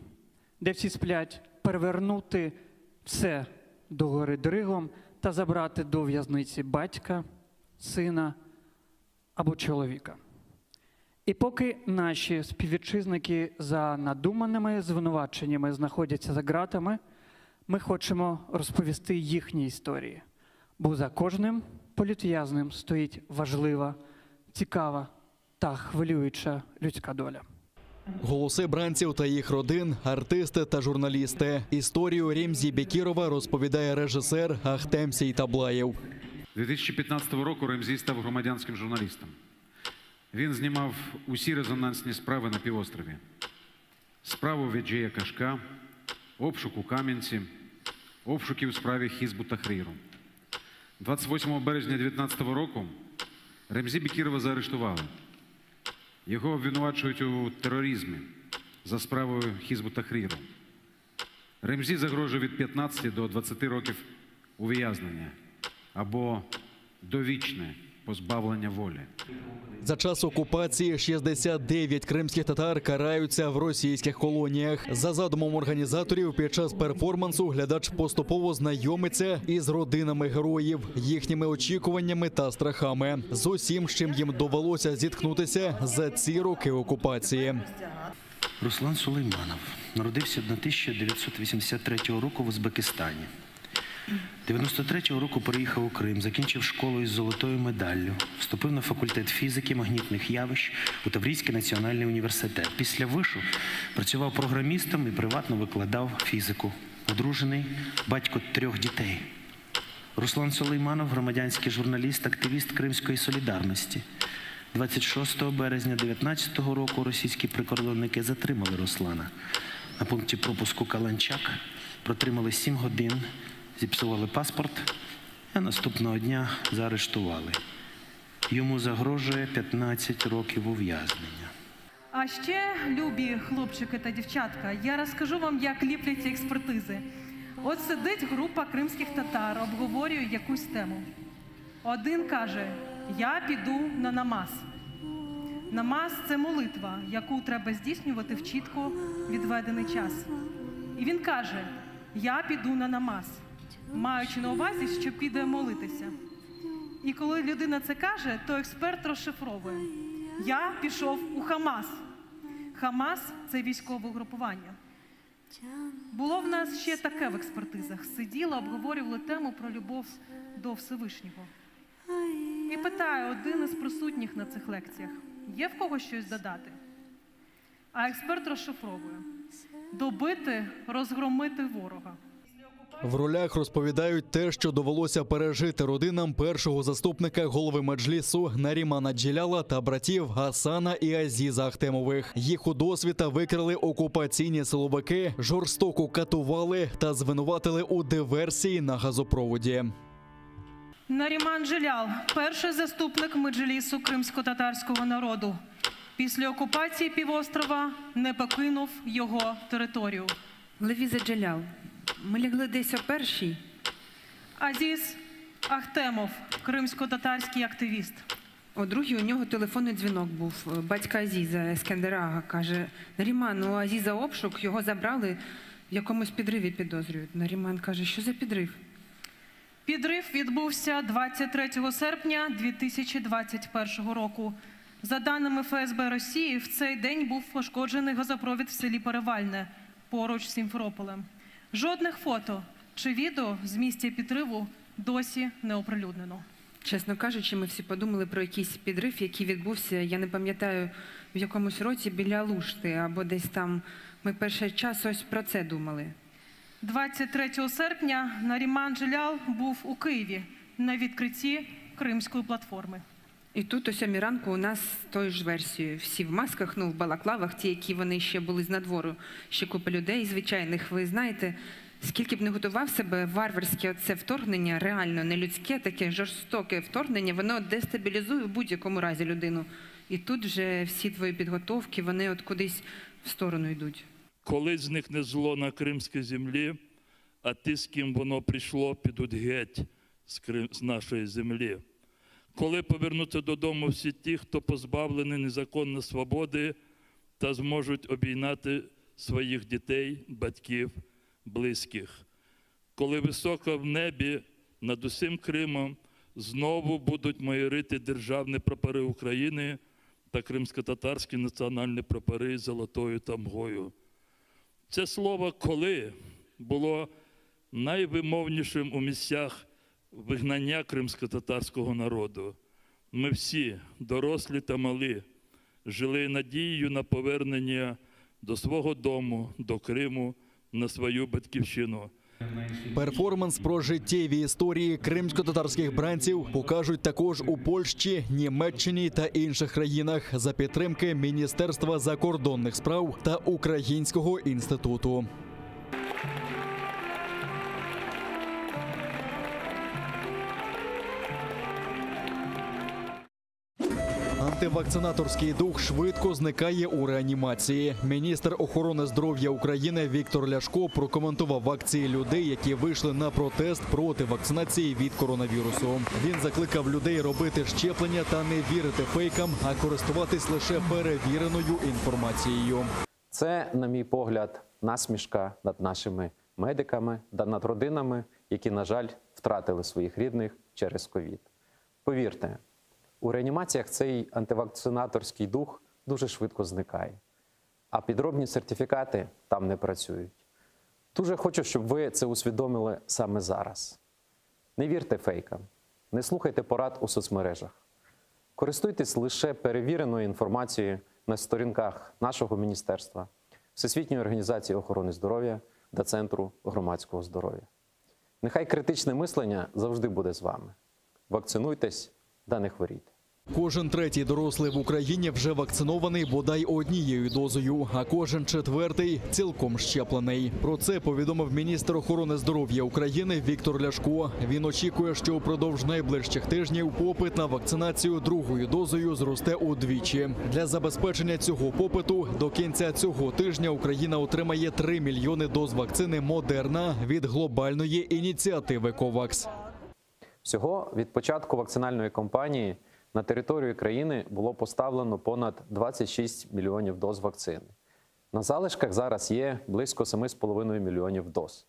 де всі сплять, перевернути все догори дригом та забрати до в'язниці батька, сина або чоловіка. І поки наші співвітчизники за надуманими звинуваченнями знаходяться за ґратами, ми хочемо розповісти їхні історії. Бо за кожним політв'язним стоїть важлива, цікава та хвилююча людська доля. Голоси бранців та їх родин, артисти та журналісти. Історію Рімзі Бекірова розповідає режисер Ахтем Сейтаблаєв. 2015 року Ремзі став громадянським журналістом. Він знімав усі резонансні справи на півострові. Справу Веджея Кашка, обшук у Кам'янці, обшуки у справі Хізбу Тахріру. 28 березня 2019 року Ремзі Бекірова заарештували. Його обвинувачують у тероризмі за справою Хізбу Тахріру. Ремзі загрожує від 15 до 20 років ув'язнення або довічне позбавлення волі. За час окупації 69 кримських татар караються в російських колоніях. За задумом організаторів, під час перформансу глядач поступово знайомиться із родинами героїв, їхніми очікуваннями та страхами, з усім, з чим їм довелося зіткнутися за ці роки окупації. Руслан Сулейманов народився 1983 року в Узбекистані. 93-го року переїхав у Крим, закінчив школу із золотою медаллю, вступив на факультет фізики магнітних явищ у Таврійський національний університет. Після вишу працював програмістом і приватно викладав фізику. Одружений, батько трьох дітей. Руслан Сулейманов – громадянський журналіст, активіст Кримської солідарності. 26 березня 19 року російські прикордонники затримали Руслана. На пункті пропуску Каланчак протримали 7 годин, зіпсували паспорт, а наступного дня заарештували. Йому загрожує 15 років ув'язнення. А ще, любі хлопчики та дівчатка, я розкажу вам, як ліпляться експертизи. От сидить група кримських татар, обговорює якусь тему. Один каже: Я піду на намаз. Намаз це молитва, яку треба здійснювати в чітко відведений час. І він каже: Я піду на намаз, маючи на увазі, що піде молитися. І коли людина це каже, то експерт розшифровує: Я пішов у Хамас. Хамас це військове угрупування. Було в нас ще таке в експертизах. Сиділа, обговорювали тему про любов до Всевишнього. І питає один із присутніх на цих лекціях: є в кого щось додати? А експерт розшифровує: добити, розгромити ворога. В ролях розповідають те, що довелося пережити родинам першого заступника голови меджлісу Нарімана Джеляла та братів Гасана і Азіза Ахтемових. Їх у досвіта викрили окупаційні силовики, жорстоко катували та звинуватили у диверсії на газопроводі. Наріман Джелял – перший заступник меджлісу кримсько-татарського народу. Після окупації півострова не покинув його територію. Левіза Джелял. Ми лягли десь о першій. Азіз Ахтемов, кримсько-татарський активіст. О другій у нього телефонний дзвінок був. Батька Азіза Ескендерага каже: Наріман, у Азіза обшук, його забрали, в якомусь підриві підозрюють. Наріман каже, що за підрив? Підрив відбувся 23 серпня 2021 року. За даними ФСБ Росії, в цей день був пошкоджений газопровід в селі Перевальне, поруч з Сімферополем. Жодних фото чи відео з місця підриву досі не оприлюднено. Чесно кажучи, ми всі подумали про якийсь підрив, який відбувся, я не пам'ятаю, в якомусь році біля Алушти або десь там. Ми перший час ось про це думали. 23 серпня Наріман Джелял був у Києві на відкритті Кримської платформи. І тут о сьомій ранку у нас тою ж версією. Всі в масках, ну, в балаклавах, ті, які вони ще були з надвору, ще купа людей звичайних. Ви знаєте, скільки б не готував себе, варварське оце вторгнення, реально нелюдське, таке жорстоке вторгнення, воно дестабілізує в будь-якому разі людину. І тут вже всі твої підготовки, вони от кудись в сторону йдуть. Коли зникне зло на кримській землі, а ті, з ким воно прийшло, підуть геть з, Крим, з нашої землі. Коли повернуться додому всі ті, хто позбавлений незаконно свободи та зможуть обійняти своїх дітей, батьків, близьких. Коли високо в небі над усім Кримом знову будуть майорити державні прапори України та кримськотатарські національні прапори з золотою тамгою. Це слово коли було найвимовнішим у місцях вигнання кримськотатарського народу. Ми всі, дорослі та малі, жили надією на повернення до свого дому, до Криму, на свою батьківщину. Перформанс про життєві історії кримськотатарських бранців покажуть також у Польщі, Німеччині та інших країнах за підтримки Міністерства закордонних справ та Українського інституту. Антивакцинаторський дух швидко зникає у реанімації. Міністр охорони здоров'я України Віктор Ляшко прокоментував акції людей, які вийшли на протест проти вакцинації від коронавірусу. Він закликав людей робити щеплення та не вірити фейкам, а користуватись лише перевіреною інформацією. Це, на мій погляд, насмішка над нашими медиками та над родинами, які, на жаль, втратили своїх рідних через ковід. Повірте, у реанімаціях цей антивакцинаторський дух дуже швидко зникає, а підробні сертифікати там не працюють. Дуже хочу, щоб ви це усвідомили саме зараз. Не вірте фейкам, не слухайте порад у соцмережах. Користуйтесь лише перевіреною інформацією на сторінках нашого міністерства, Всесвітньої організації охорони здоров'я та Центру громадського здоров'я. Нехай критичне мислення завжди буде з вами. Вакцинуйтесь та не хворійте. Кожен третій дорослий в Україні вже вакцинований бодай однією дозою, а кожен четвертий цілком щеплений. Про це повідомив міністр охорони здоров'я України Віктор Ляшко. Він очікує, що упродовж найближчих тижнів попит на вакцинацію другою дозою зросте удвічі. Для забезпечення цього попиту до кінця цього тижня Україна отримає 3 мільйони доз вакцини «Модерна» від глобальної ініціативи «Ковакс». Всього від початку вакцинальної кампанії на територію країни було поставлено понад 26 мільйонів доз вакцини. На залишках зараз є близько 7,5 мільйонів доз.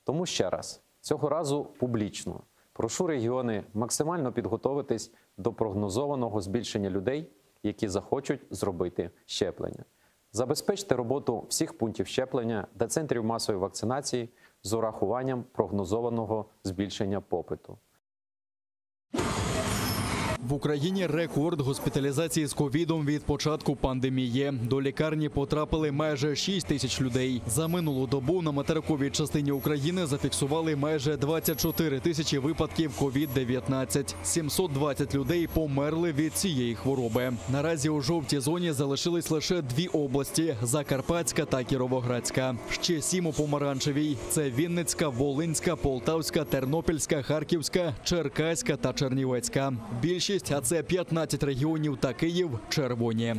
Тому ще раз, цього разу публічно, прошу регіони максимально підготовитись до прогнозованого збільшення людей, які захочуть зробити щеплення. Забезпечте роботу всіх пунктів щеплення та центрів масової вакцинації з урахуванням прогнозованого збільшення попиту. В Україні рекорд госпіталізації з ковідом від початку пандемії. До лікарні потрапили майже 6 тисяч людей. За минулу добу на материковій частині України зафіксували майже 24 тисячі випадків ковід-19. 720 людей померли від цієї хвороби. Наразі у жовтій зоні залишились лише дві області – Закарпатська та Кіровоградська. Ще 7 у помаранчевій – це Вінницька, Волинська, Полтавська, Тернопільська, Харківська, Черкаська та Чернівецька. Більшість, а це 15 регіонів та Київ, червоні.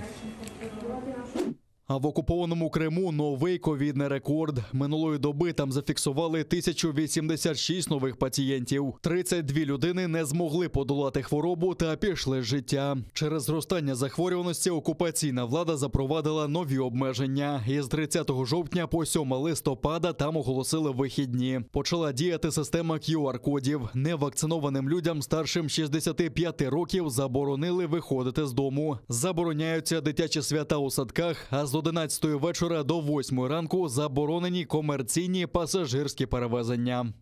А в окупованому Криму новий ковідний рекорд. Минулої доби там зафіксували 1086 нових пацієнтів. 32 людини не змогли подолати хворобу та пішли з життя. Через зростання захворюваності окупаційна влада запровадила нові обмеження. Із 30 жовтня по 7 листопада там оголосили вихідні. Почала діяти система QR-кодів. Невакцинованим людям старшим 65 років заборонили виходити з дому. Забороняються дитячі свята у садках, а з 11 вечора до 8 ранку заборонені комерційні пасажирські перевезення.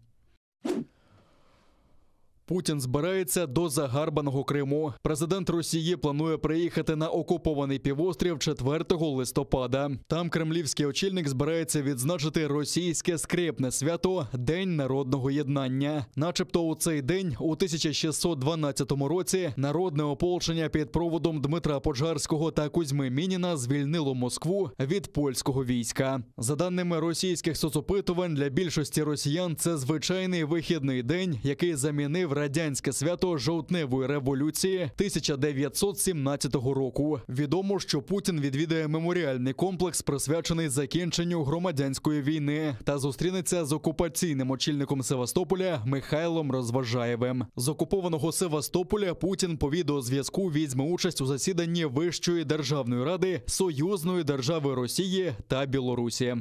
Путін збирається до загарбаного Криму. Президент Росії планує приїхати на окупований півострів 4 листопада. Там кремлівський очільник збирається відзначити російське скрепне свято День народного єднання. Начебто у цей день, у 1612 році, народне ополчення під проводом Дмитра Пожарського та Кузьми Мініна звільнило Москву від польського війська. За даними російських соцопитувань, для більшості росіян це звичайний вихідний день, який замінив радянське свято жовтневої революції 1917 року. Відомо, що Путін відвідає меморіальний комплекс, присвячений закінченню громадянської війни, та зустрінеться з окупаційним очільником Севастополя Михайлом Розважаєвим. З окупованого Севастополя Путін по відеозв'язку візьме участь у засіданні Вищої державної ради Союзної держави Росії та Білорусі.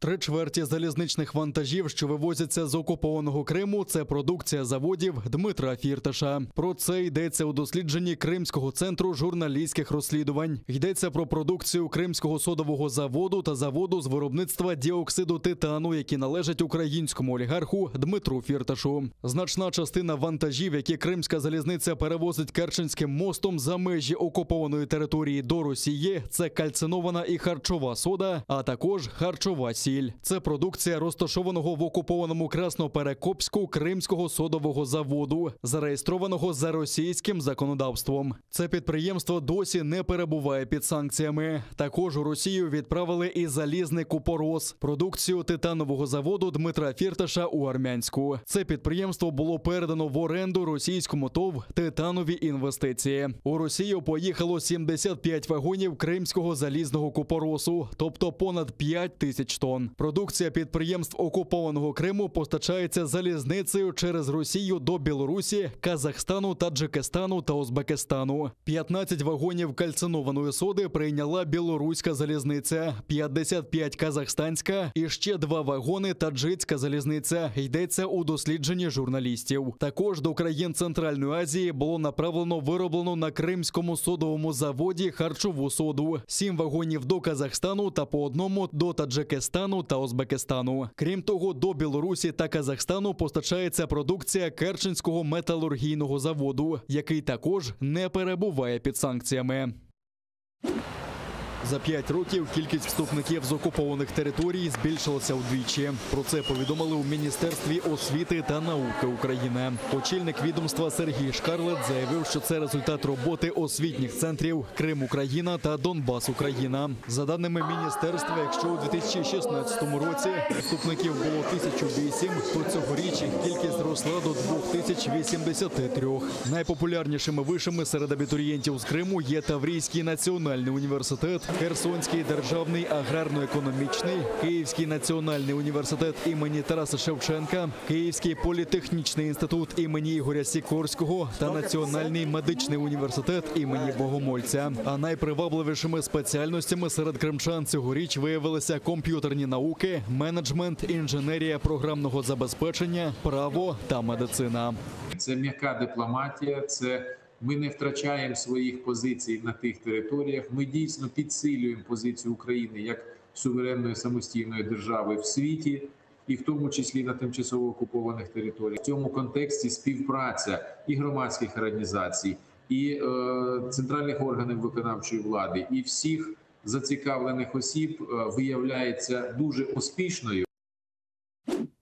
Три чверті залізничних вантажів, що вивозяться з окупованого Криму, це продукція заводів Дмитра Фірташа. Про це йдеться у дослідженні Кримського центру журналістських розслідувань. Йдеться про продукцію Кримського содового заводу та заводу з виробництва діоксиду титану, які належать українському олігарху Дмитру Фірташу. Значна частина вантажів, які Кримська залізниця перевозить Керченським мостом за межі окупованої території до Росії, це кальцинована і харчова сода, а також харчова сіль. Це продукція розташованого в окупованому Красноперекопську Кримського содового заводу, зареєстрованого за російським законодавством. Це підприємство досі не перебуває під санкціями. Також у Росію відправили і залізний купорос, продукцію титанового заводу Дмитра Фірташа у Армянську. Це підприємство було передано в оренду російському ТОВ «Титанові інвестиції». У Росію поїхало 75 вагонів кримського залізного купоросу, тобто понад 5 тисяч тонн. Продукція підприємств окупованого Криму постачається залізницею через Росію до Білорусі, Казахстану, Таджикистану та Узбекистану. 15 вагонів кальцинованої соди прийняла білоруська залізниця, 55 казахстанська і ще 2 вагони таджицька залізниця. Йдеться у дослідженні журналістів. Також до країн Центральної Азії було направлено вироблену на Кримському содовому заводі харчову соду. 7 вагонів до Казахстану та по одному до Таджикистану та Узбекистану. Крім того, до Білорусі та Казахстану постачається продукція Керченського металургійного заводу, який також не перебуває під санкціями. За 5 років кількість вступників з окупованих територій збільшилася вдвічі. Про це повідомили у Міністерстві освіти та науки України. Очільник відомства Сергій Шкарлет заявив, що це результат роботи освітніх центрів Крим-Україна та Донбас-Україна. За даними міністерства, якщо у 2016 році вступників було 1008, то цьогоріч їх кількість зросла до 2083. Найпопулярнішими вишами серед абітурієнтів з Криму є Таврійський національний університет, Херсонський державний аграрно-економічний, Київський національний університет імені Тараса Шевченка, Київський політехнічний інститут імені Ігоря Сікорського та Національний медичний університет імені Богомольця. А найпривабливішими спеціальностями серед кримчан цьогоріч виявилися комп'ютерні науки, менеджмент, інженерія програмного забезпечення, право та медицина. Це м'яка дипломатія, це ми не втрачаємо своїх позицій на тих територіях. Ми дійсно підсилюємо позицію України як суверенної самостійної держави в світі, і в тому числі на тимчасово окупованих територіях. В цьому контексті співпраця і громадських організацій, і центральних органів виконавчої влади, і всіх зацікавлених осіб виявляється дуже успішною.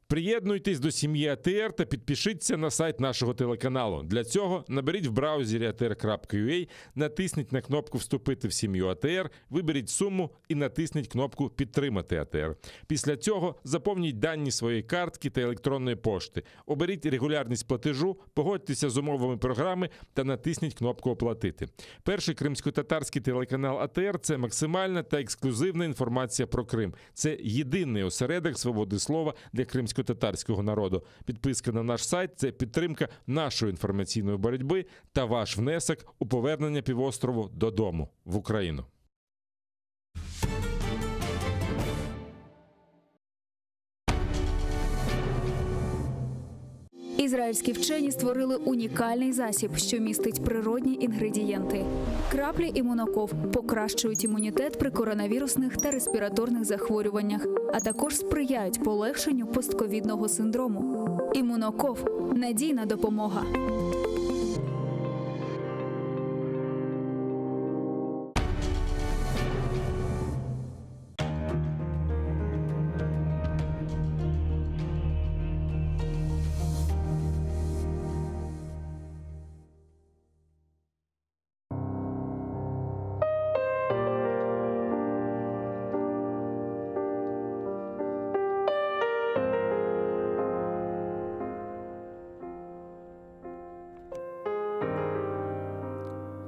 Приєднуйтесь до сім'ї АТР та підпишіться на сайт нашого телеканалу. Для цього наберіть в браузері а те ер крапка ю а, натисніть на кнопку Вступити в сім'ю АТР, виберіть суму і натисніть кнопку Підтримати АТР. Після цього заповніть дані своєї картки та електронної пошти. Оберіть регулярність платежу, погодьтеся з умовами програми та натисніть кнопку Оплатити. Перший кримсько-татарський телеканал АТР – це максимальна та ексклюзивна інформація про Крим. Це єдиний осередок свободи слова для кримсько-татарського народу. Підписка на наш сайт – це підтримка нашої інформаційної боротьби та ваш внесок у повернення півострову додому, в Україну. Ізраїльські вчені створили унікальний засіб, що містить природні інгредієнти. Краплі імуноков покращують імунітет при коронавірусних та респіраторних захворюваннях, а також сприяють полегшенню постковідного синдрому. Імуноков – надійна допомога.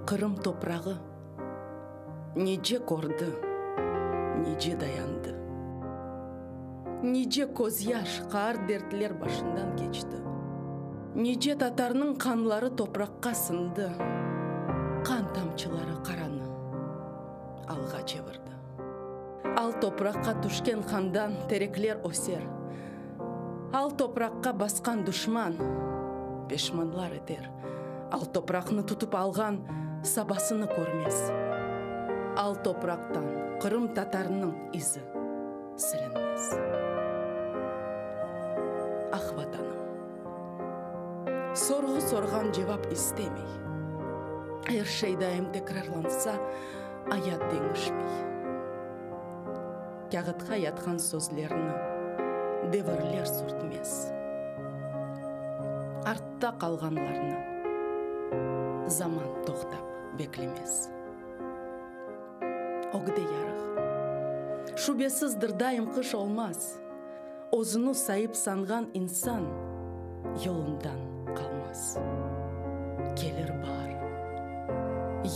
Qırım toprağı nice kördi, nice dayandı. Nice közyaş, qaar-dertler başından keçti. Nice tatarnıñ qanları topraqqa sindi, qan tamçıları qaranı alğa çevirdi. Al topraqqa tüşken qandan terekler öser, Al topraqqa basqan duşman peşmanlar eter, Al topraqnı tutıp alğan sabasını körmez, Al topraqtan Qırım tatarnıñ izi silinmez. Ah, Vatanım! Sorğu sorğan cevap istemey, Er şey daim tekrarlansa, ayat deñişmey. Kâğıtqa yatqan sözlerni devirler sürtmez. Artta qalğanlarnı zaman toqtap beklemez. Ögde yarıq. Şübesizdir, daim qış olmaz. Özüni saip sanğan insan yolundan qalmaz. Kelir baar.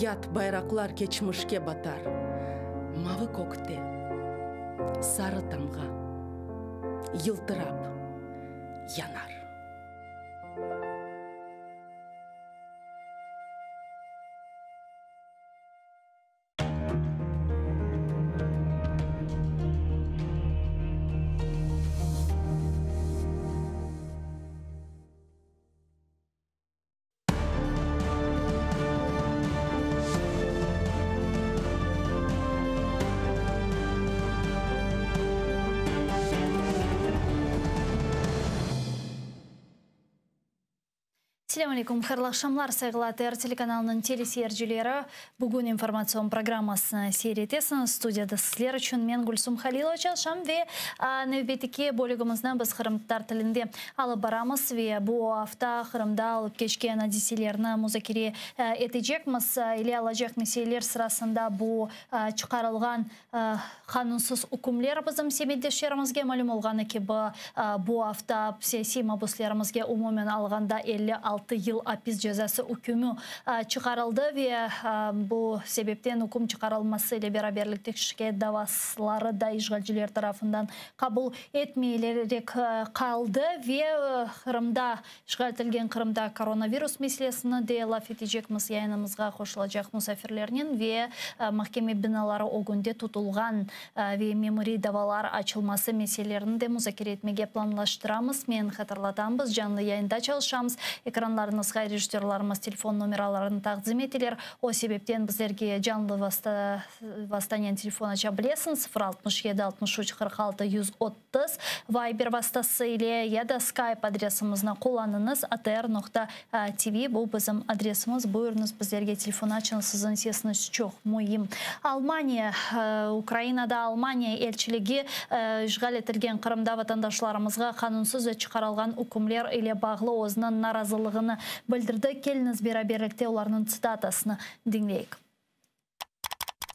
Yat bayraqlar keçmişke batar. Mavı kökte sarı tamğa yıltırap yanar. Selâm aleyküm, hayırlı aqşamlar, sayğılı ATR telekanalınıñ teleseyircileri. Bugün informatsion programmasını seyir etesiñiz. Studiyada sizler içün men, Gülsum Halilova, çalışam ve nevbetteki bölügimizni biz qırımtatar tilinde alıp baramız ve bu afta Qırımda olıp keçken adiselerni muzakere etecekmiz. Ele alacaq meseleler sırasında bu çıqarılğan Qanunsız ükümler bizim semetdeşlerimizge malüm olğanı kibi, bu afta siyasiy mabüslerimizge umumen alğanda 56 yıl apis cezası ükmü çıqarıldı ve bu sebepten üküm çıqarılması ile beraberlikte şikâyet davasları da işğalciler tarafından qabul etmeyilerek qaldı ve Qırımda İşğal etilgen Qırımda koronavirus meselesini de laf etecekmiz, yayınımızğa qoşulacaq musafirlernen ve mahkeme binaları ögünde tutulğan ve memuriy davalar açılması meselelerini de muzakere etmege planlaştıramız. Men hatırlatam, biz canlı yayında çalışamız, ekranlarıñızğa rejissörlarımız telefon nomeralarını taqdim eteler, o sebepten bizlerge canlı vastanen telefon aça bilesiñiz, 0 67 63 46 130. Viber vastası ile ya da Skype adresimizni qullanıñız, atr noqta tv, bu bizim adresimiz. Buyurıñız, bizlerge telefon açıñız, siziñ sesiñiz çoq müim. Almaniya, Ukrainada Almaniya elçiligi işğal etilgen Qırımda vatandaşlarımızğa qanunsız çıqarılğan ükümler ile bağlı özüniñ narazılığını bildirdi. Keliñiz, beraberlikte olarnıñ tsitatasını diñleyik.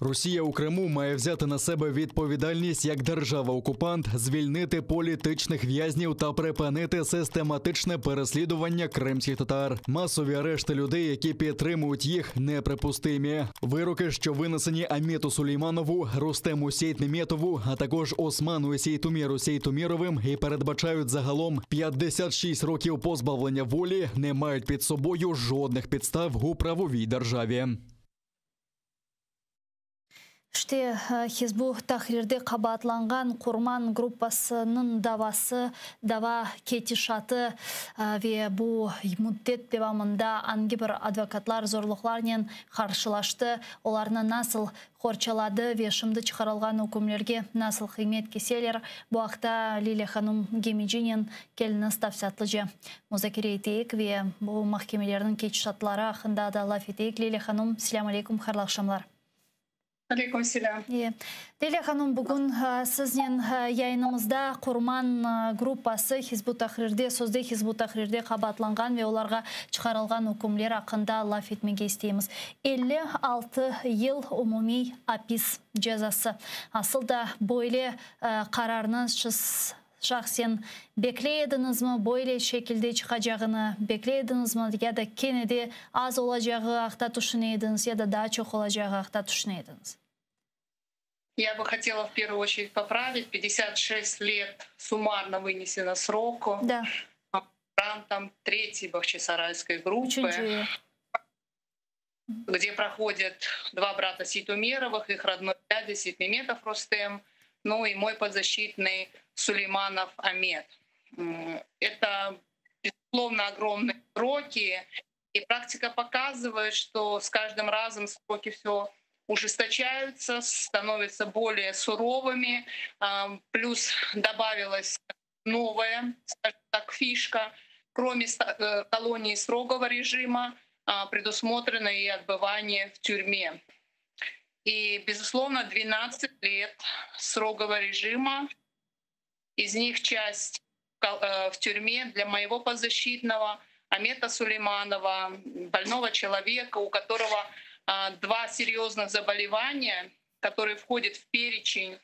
Росія у Криму має взяти на себе відповідальність як держава-окупант, звільнити політичних в'язнів та припинити систематичне переслідування кримських татар. Масові арешти людей, які підтримують їх, неприпустимі. Вироки, що винесені Амету Сулейманову, Рустему Сейтмеметову, а також Осману і Сейтуміру Сейтуміровим і передбачають загалом 56 років позбавлення волі, не мають під собою жодних підстав у правовій державі. İşte, Hizb ut-Tahrirde qabaatlanğan Qurman gruppasınıñ davası, dava ketişatı ve bu müddet devamında angi bir advokatlar zorluqlarnen qarşılaştı, olarnı nasıl qorçaladı ve şimdi çıqarılğan ükümlerge nasıl qıymet keseler, bu aqta Lilâ hanum Gemicinen keliñiz tafsilâtlıca muzakere eteyik ve bu mahkemelerniñ ketişatları aqqında da laf eteyik. Lilâ hanum, selâm aleyküm, hayırlı aqşamlar. Aleyküm selâm. Lilâ hanum, bugün siznen yayınımızda Qurman gruppası Hizb ut-Tahrirde, sözde Hizb ut-Tahrirde qabaatlanğan ve olarğa çıqarılğan ükümler aqqında laf etmege isteymiz. 56 yıl umumiy apis cezası. Asıl da böyle qararnı siz. Şahsen bekley ediñizmi, böyle şekilde çıqacağını bekley ediñizmi ya da kene de az olacağı aqta tüşüne ediñiz ya da daa çoq olacağı aqta tüşüne ediñiz? Я бы хотела в первую очередь поправить. 56 лет суммарно вынесено сроку. Да. Там третьей Бахчисарайской группы. Üçünci. Где проходят два брата Сейтумеровых, их родной дядя Сейтмеметов Рустем, ну и мой подзащитный Сулейманов Амет. Это, безусловно, огромные сроки. И практика показывает, что с каждым разом сроки все ужесточаются, становятся более суровыми. Плюс добавилась новая, скажем так, фишка. Кроме э, колонии строгого режима, предусмотрено и отбывание в тюрьме. И, безусловно, 12 лет строгого режима, из них часть э, в тюрьме для моего подзащитного Амета Сулейманова, больного человека, у которого а, два серьезных заболевания, которые входят в перечень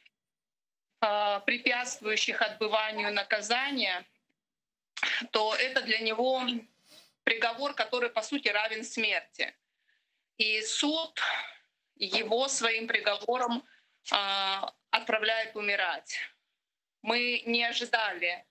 а, препятствующих отбыванию наказания, то это для него приговор, который, по сути, равен смерти. И суд его своим приговором а, отправляет умирать. Мы не ожидали.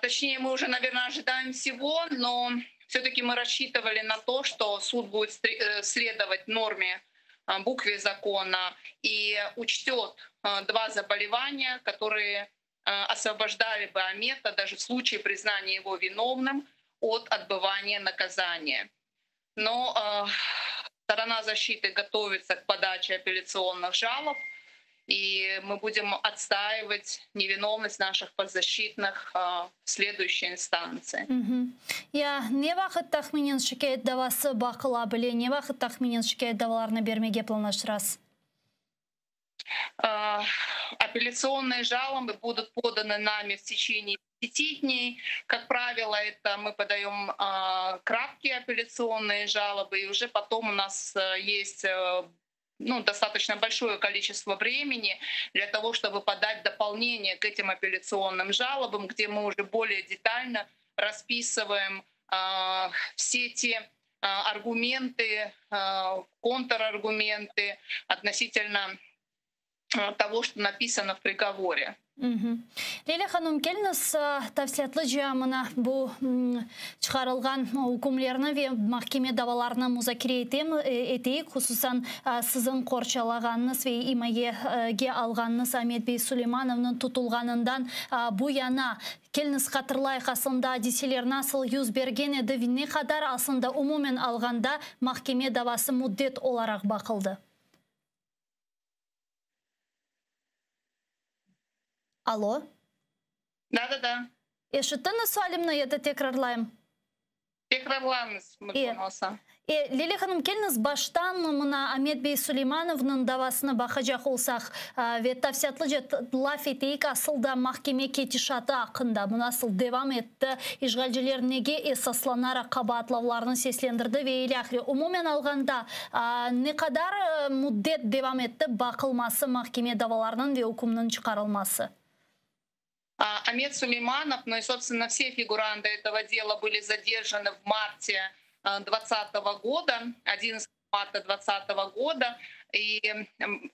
Точнее, мы уже, наверное, ожидаем всего, но все-таки мы рассчитывали на то, что суд будет э, следовать норме а, букве закона и учтет а, два заболевания, которые а, освобождали бы Амета даже в случае признания его виновным от отбывания наказания. Но сторона защиты готовится к подаче апелляционных жалоб, и мы будем отстаивать невиновность наших подзащитных в следующей инстанции. Ya ne vaqıt tahminen şikâyet davası baqıla bile, ne vaqıt tahminen şikâyet davalarını bermege planlaştırasız? Апелляционные жалобы будут поданы нами в течение 10 дней. Как правило, это мы подаем краткие апелляционные жалобы, и уже потом у нас э, есть э, ну, достаточно большое количество времени для того, чтобы подать дополнение к этим апелляционным жалобам, где мы уже более детально расписываем э, все те аргументы, э, контраргументы относительно того, что написано в приговоре. Leyla hanım, keliñiz tafsilâtlıca mına bu çıqarılğan ükümlerni ve mahkeme davalarını muzakere eteyik, hususan siziñ qorçalağanıñız ve imayege alğanıñız Amet bey Suleymanovnıñ tutulğanından bu yana. Keliñiz hatırlayıq, aslında adiseler nasıl yüz bergen edi ve ne qadar aslında umumen alğanda mahkeme davası müddet olaraq baqıldı? Allo? Da, da, da. Eşittiñiz sualimni ya da tekrarlayım? Tekrarlañız, mümkün olsa. E, Lilâ hanım, keliñiz baştan mına Amet bey Suleymanovnıñ davasını baqacaq olsaq ve tafsilâtlıca laf eteyik asıl da mahkeme ketişatı aqqında, bu nasıl devam etti, işğalciler nege esaslanaraq qabaatlavlarını seslendirdi ve ilâhre. Umumen alğanda, ne qadar müddet devam etti baqılması mahkeme davalarınıñ ve ükümniñ çıqarılması? Amet Suleymanov, ну и, собственно, все фигуранты этого дела были задержаны в марте 2020 года, 11 марта 2020 года. И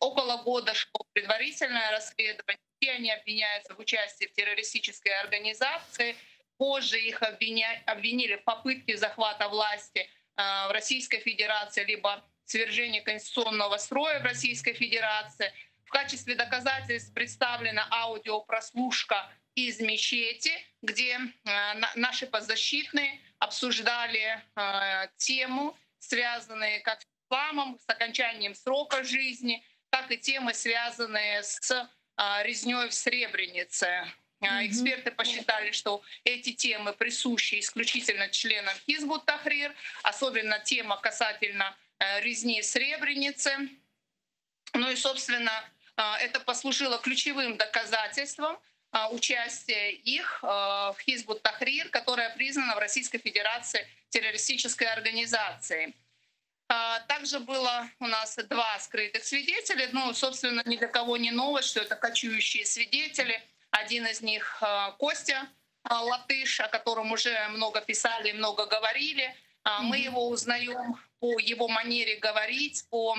около года шло предварительное расследование. Все они обвиняются в участии в террористической организации. Позже их обвиня... обвинили в попытке захвата власти в Российской Федерации, либо свержения конституционного строя в Российской Федерации. В качестве доказательств представлена аудиопрослушка из мечети, где наши подзащитные обсуждали тему, связанные как с исламом, с окончанием срока жизни, так и темы, связанные с резней в Сребренице. Эксперты посчитали, что эти темы присущи исключительно членам Хизбут Тахрир, особенно тема касательно резни в Сребренице. Ну и, собственно, это послужило ключевым доказательством участия их в Хизбут Тахрир, которая признана в Российской Федерации террористической организацией. Также было у нас два скрытых свидетеля. Ну, собственно, ни для кого не новость, что это кочующие свидетели. Один из них Костя Латыш, о котором уже много писали, много говорили. Мы его узнаем по его манере говорить, по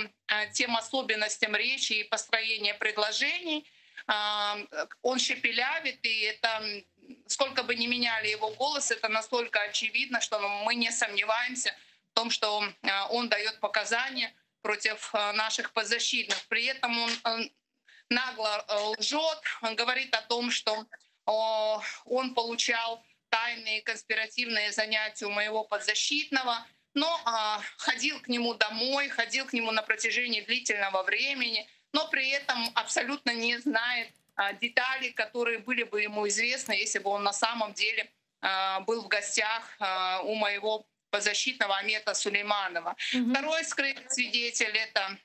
тем особенностям речи и построения предложений. Он шепелявит, и это, сколько бы ни меняли его голос, это настолько очевидно, что мы не сомневаемся в том, что он дает показания против наших подзащитных. При этом он нагло лжет, он говорит о том, что он получал тайные конспиративные занятия у моего подзащитного, но ходил к нему домой, ходил к нему на протяжении длительного времени, но при этом абсолютно не знает детали, которые были бы ему известны, если бы он на самом деле был в гостях у моего подзащитного Амета Сулейманова. Второй скрытый свидетель — это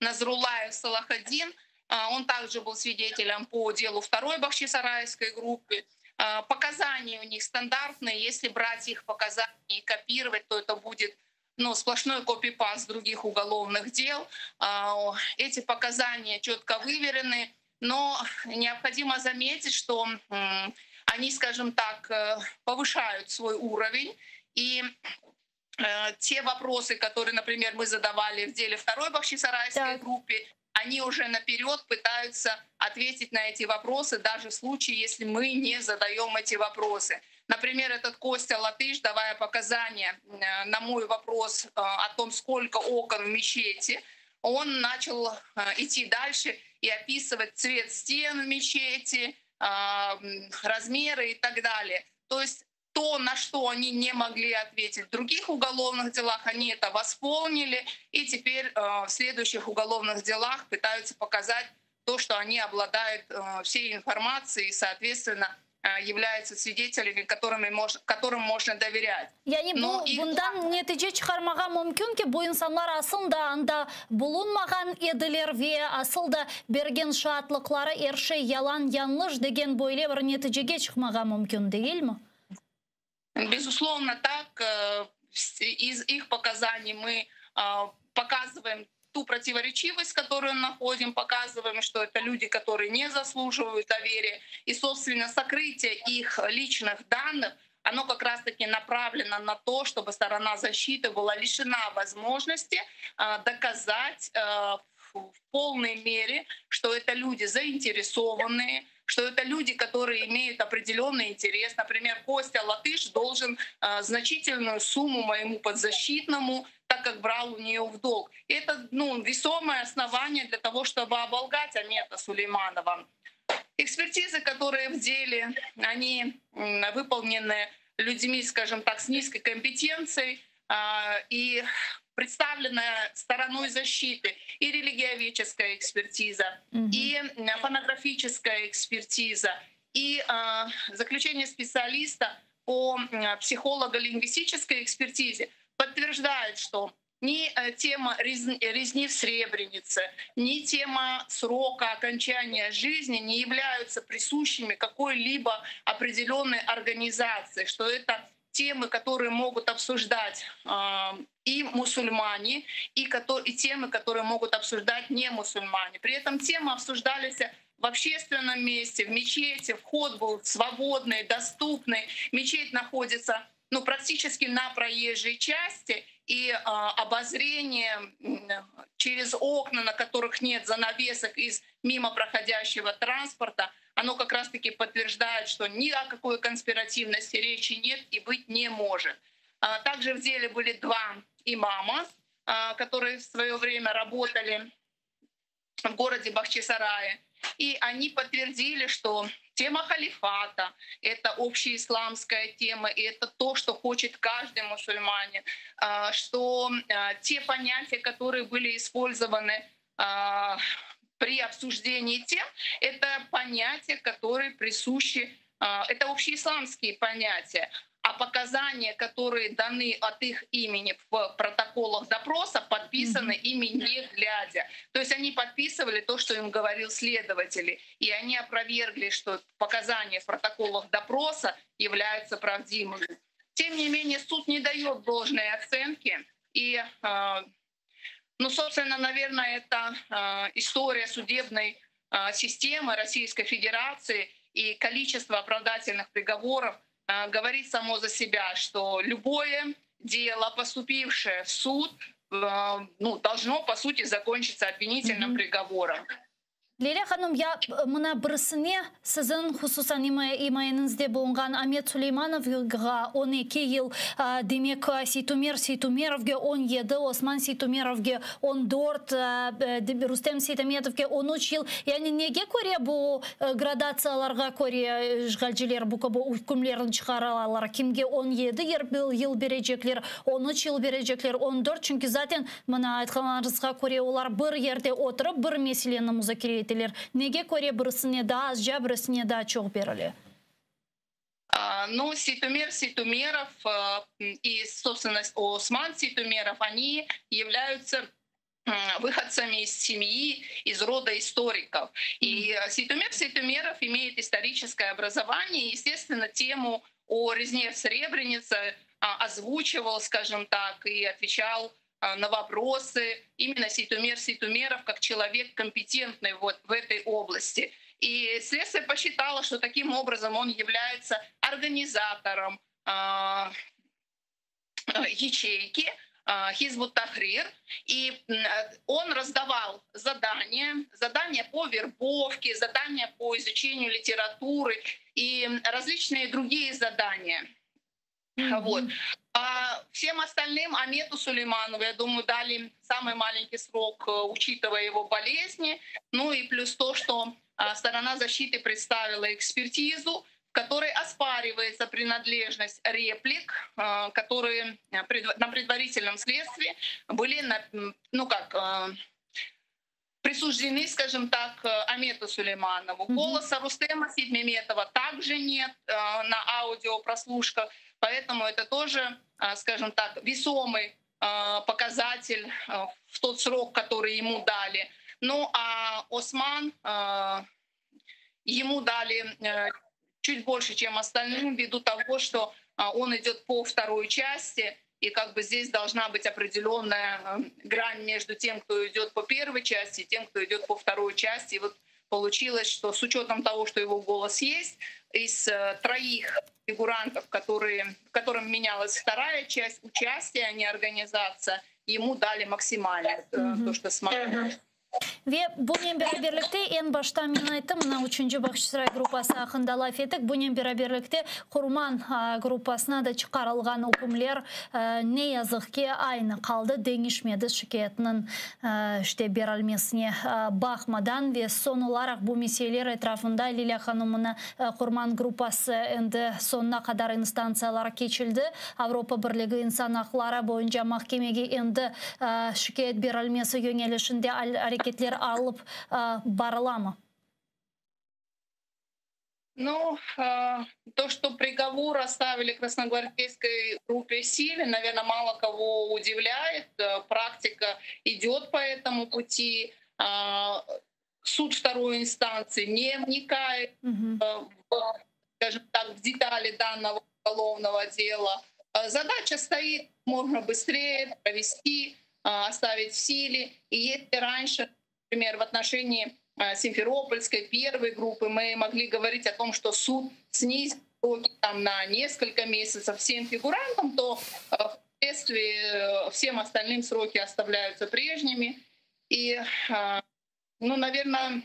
Назрулаев Салахадин. Он также был свидетелем по делу второй Бахчисарайской группы. Показания у них стандартные. Если брать их показания и копировать, то это будет сплошной копипаст других уголовных дел. Эти показания четко выверены, но необходимо заметить, что они, скажем так, повышают свой уровень. И те вопросы, которые, например, мы задавали в деле второй Бахчисарайской группе, они уже наперед пытаются ответить на эти вопросы, даже в случае, если мы не задаем эти вопросы. Например, этот Костя Латыш, давая показания на мой вопрос о том, сколько окон в мечети, он начал идти дальше и описывать цвет стен в мечети, размеры и так далее. То есть то, на что они не могли ответить в других уголовных делах, они это восполнили, и теперь в следующих уголовных делах пытаются показать то, что они обладают всей информацией и, соответственно, являются свидетелями, которым можно доверять. Yani Но bu их bundan netice çıqarmağa mümkün ki, bu insanlar aslında anda bulunmağan ediler ve asıl da bergen şaatlıqları er şey yalan yañlış degen böyle bir neticege çıqmağa mümkün degil mi? Безусловно, так. Из их показаний мы показываем ту противоречивость, которую находим, показываем, что это люди, которые не заслуживают доверия. И, собственно, сокрытие их личных данных, оно как раз-таки направлено на то, чтобы сторона защиты была лишена возможности доказать в полной мере, что это люди заинтересованные, что это люди, которые имеют определенный интерес. Например, Костя Латыш должен значительную сумму моему подзащитному, так как брал у нее в долг. И это весомое основание для того, чтобы оболгать Амета Сулейманова. Экспертизы, которые в деле, они выполнены людьми, скажем так, с низкой компетенцией, и представленная стороной защиты и религиоведческая экспертиза, и фонографическая экспертиза, и заключение специалиста по психолого-лингвистической экспертизе подтверждает, что ни тема резни в Сребренице, ни тема срока окончания жизни не являются присущими какой-либо определенной организации, что это темы, которые могут обсуждать и мусульмане, и темы, которые могут обсуждать не мусульмане. При этом темы обсуждались в общественном месте, в мечети, вход был свободный, доступный. Мечеть находится практически на проезжей части, и обозрение через окна, на которых нет занавесок из мимо проходящего транспорта, оно как раз-таки подтверждает, что ни о какой конспиративности речи нет и быть не может. Также в деле были два имама, которые в свое время работали в городе Бахчисарае. И они подтвердили, что тема халифата — это общеисламская тема, и это то, что хочет каждый мусульманин, что те понятия, которые были использованы, при обсуждении тем, это понятия, которые присущи, это общеисламские понятия. А показания, которые даны от их имени в протоколах допроса, подписаны ими не глядя. То есть они подписывали то, что им говорил следователь, и они опровергли, что показания в протоколах допроса являются правдивыми. Тем не менее, суд не дает должной оценки. И, наверное, это история судебной системы Российской Федерации и количество оправдательных приговоров говорит само за себя, что любое дело, поступившее в суд, ну, должно, по сути, закончиться обвинительным приговором. Lilâ hanım, ya mına birisine siziñ hususan imayeñizde bulunğan Amet Suleymanovğa 12 yıl, demek, Seytumer Seytumerovge 17, Osman Seytumerovge 14, Rustem Seytametovge 13 yıl. Yani nege köre bu gradatsiyalarğa köre işğalciler bu kibi ükümlerni çıqaralar? Kimge 17 yıl berecekler, 13 yıl berecekler, 14? Çünki zaten mına aytqanlarıñızğa köre olar bir yerde oturıp bir meseleni muzakere eteler. Nege köre birisine daa azca, birisine daa çoq berile? Ну, Сейтумер Сейтумеров и, собственно, Осман Сейтумеров, они являются выходцами из семьи, из рода историков. И Сейтумер Сейтумеров имеет историческое образование и, естественно, тему о резне в Сребренице озвучивал, скажем так, и отвечал на вопросы именно Сейтумер Сейтумеров как человек компетентный вот в этой области. И следствие посчитало, что таким образом он является организатором ячейки Хизбут Тахрир, и он раздавал задания, задания по вербовке, задания по изучению литературы и различные другие задания. Вот. А всем остальным, Амету Сулейманову, я думаю, дали самый маленький срок, учитывая его болезни. Ну и плюс то, что сторона защиты представила экспертизу, в которой оспаривается принадлежность реплик, которые на предварительном следствии были, ну как, присуждены, скажем так, Амету Сулейманову. Голоса Рустема Сейтмеметова также нет на аудиопрослушках, поэтому это тоже, скажем так, весомый показатель в тот срок, который ему дали. Ну а Осман, ему дали чуть больше, чем остальным, ввиду того, что он идет по второй части, и как бы здесь должна быть определенная грань между тем, кто идет по первой части, и тем, кто идет по второй части. И вот получилось, что с учетом того, что его голос есть, из троих фигурантов, которые, которым менялась вторая часть, участие, а не организация, ему дали максимально, то, что смогли. Ve bunen beraberlikte eñ başta men ayttım, mına üçünci Bağçasaray gruppası aqqında laf ettik. Bunen beraberlikte Qurman gruppasına da çıqarılğan ükümler ne yazıq ki aynı qaldı, deñişmedi şikâyetniñ işte berilmesine baqmadan. Ve soñ olaraq bu meseleler etrafında Lilâ hanım mına Qurman gruppası endi soñuna qadar instantsiyalar keçildi. Avropa Birligi insan aqları boyunca mahkemege endi şikâyet berilmesi yönelişinde areketler alıp barılamı? Ну, то, что приговор оставили красногвардейской группе в силе, наверное, мало кого удивляет. Практика идет по этому пути. Суд второй инстанции не вникает, в, скажем так, в детали данного уголовного дела. Задача стоит можно быстрее провести, оставить в силе. И если раньше, например, в отношении Симферопольской первой группы мы могли говорить о том, что суд снизит сроки там, на несколько месяцев всем фигурантам, то впоследствии всем остальным сроки оставляются прежними. И, ну, наверное,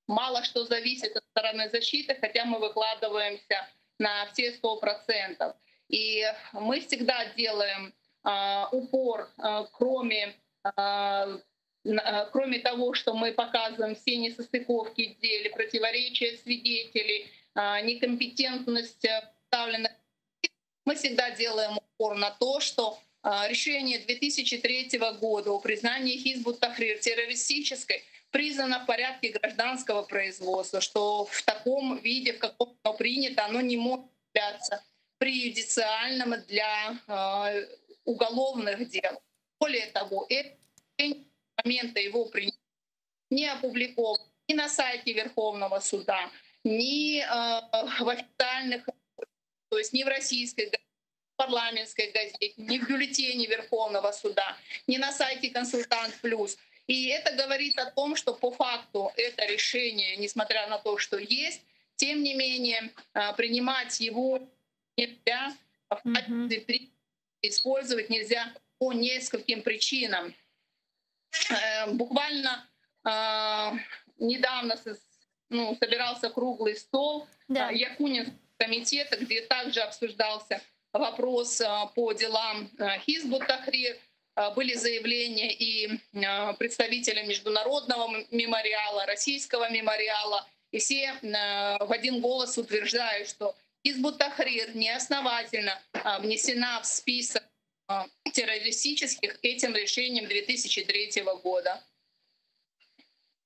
мало что зависит от стороны защиты, хотя мы выкладываемся на все 100%. И мы всегда делаем упор, кроме, кроме того, что мы показываем все несостыковки в деле, противоречия свидетелей, некомпетентность представленных, мы всегда делаем упор на то, что решение 2003 года о признании Хизбут Тахрир террористической признано в порядке гражданского производства, что в таком виде, в каком оно принято, оно не может являться преюдициальным для уголовных дел. Более того, это момента его принятия не опубликовано ни на сайте Верховного суда, ни в официальных, то есть ни в российской парламентской газете, ни в бюллетене Верховного суда, ни на сайте «Консультант Плюс». И это говорит о том, что по факту это решение, несмотря на то, что есть, тем не менее принимать его нельзя, в качестве использовать нельзя по нескольким причинам. Буквально недавно ну, собирался круглый стол да. Якунинского комитета, где также обсуждался вопрос по делам Хизбут Тахрир. Были заявления и представителя Международного мемориала, Российского мемориала, и все в один голос утверждают, что Хизбут Тахрир неосновательно внесена в список террористических этим решением 2003 года.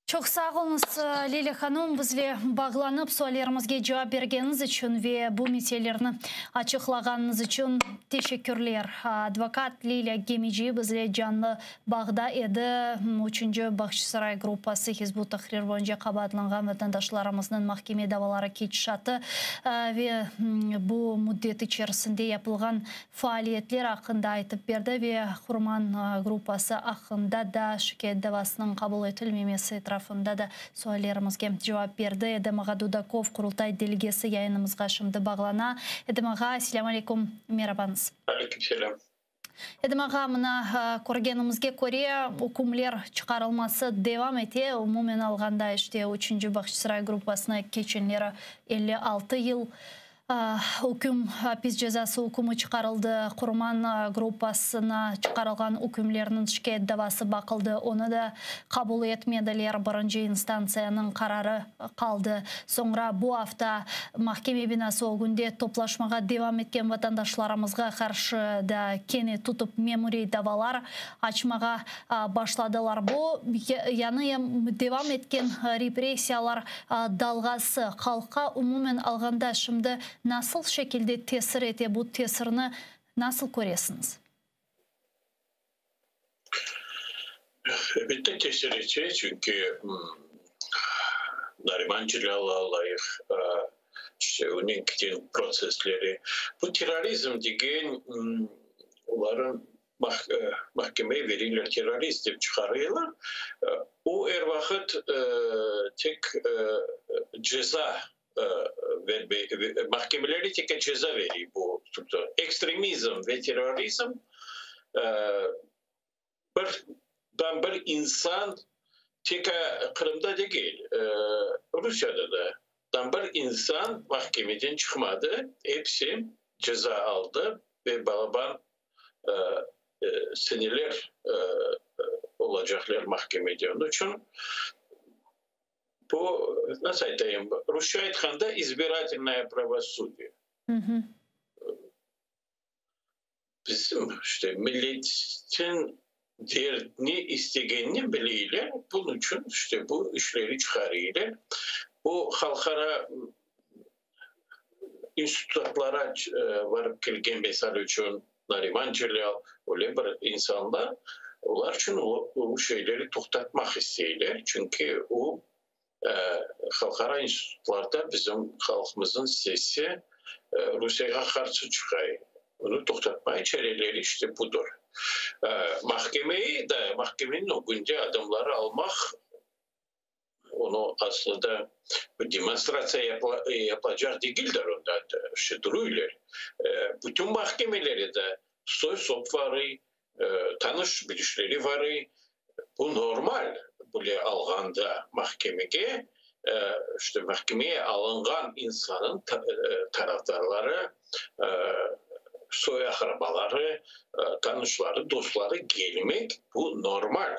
Çoq sağ oluñız, Lilâ hanım, bizle bağlanıp suallerimizge cevap bergeniñiz içün ve bu meselelerni açıqlağanıñız içün teşekkürler. Advokat Lilâ Gemeci bizle canlı bağda edi. Üçünci Bağçasaray gruppası Hizb ut-Tahrir boyunca qabaatlanğan vatandaşlarımıznıñ mahkeme davaları ketişatı ve bu müddet içerisinde yapılğan faaliyetler aqqında aytıp berdi ve Qurman gruppası aqqında da şikâyet davasınıñ qabul etilmemesi etrafında da suallerimizge cevap berdi. Edem ağa Dudakov, Qurultay delegesi yayınımızğa şimdi bağlana. Edem ağa, selâm aleyküm, merabañız. Aleyküm selâm. Edem ağa, mına, körgenimizge köre, ükümler çıqarılması devam ete. Umumen alğanda, işte, üçünci Bağçasaray gruppasına keçenleri 56 yıl Üküm, apis cezası ükümi çıqarıldı. Qurman gruppasına çıqarılğan ükümlerniñ şikâyet davası baqıldı, onı da qabul etmediler, birinci instantsiyanıñ qararı qaldı. Soñra bu afta mahkeme binası ögünde toplaşmağa devam etken vatandaşlarımızğa qarşı da kene tutıp memuriy davalar açmağa başladılar. Bu, yañı devam etken repressiyalar dalğası halqqa umumen alğanda şimdi nasıl şekilde tesir ete, bu tesirni nasıl köresiñiz? Elbette tesir ete, çünki Nariman Celâl layıq işte onen keten protsessleri. Bu terrorizm degen olarnıñ mahkemeye verirler, terrorist dep çıqarırlar. O er vaqıt tek ceza vermey, mahkemeleri tek ceza veriy bu ekstremizm ve terrorizm birden bir insan tek Qırımda degil, Rusiyada da dan bir insan mahkemeden çıqmadı, episi ceza aldı ve balaban seneler olacaqlar mahkemede. Onıñ içün bu, nasıl aytayım, rusça aytqanda, izbiratelnoye pravosudie. Bizim işte milletin ne istegenini bileyler, bunıñ içün işte bu işleri çıqarıylar. Bu halqara institutlara varıp kelgen, misal içün, Nariman Celâl, öyle bir insanlar, olar içün o şeyleri toqtatmaq isteyler, çünki o halqara institutlarda bizim halqımıznıñ sesi Rusiyege qarşı çıqa. Onı toqtatmay çareleri işte budır. Mahkemeyi da, mahkemeniñ ögünde adamları almaq, onı aslında demonstratsiya yapılacaq degildir, onda işte duruylar. Bütün mahkemeleri de soy-sop varıy, tanış-bilişleri varıy. Bu normal, böyle alğanda mahkemege, işte mahkemeye alınğan insanıñ tarafdarları, soy-aqrabaları, tanışları, dostları kelmek, bu normal.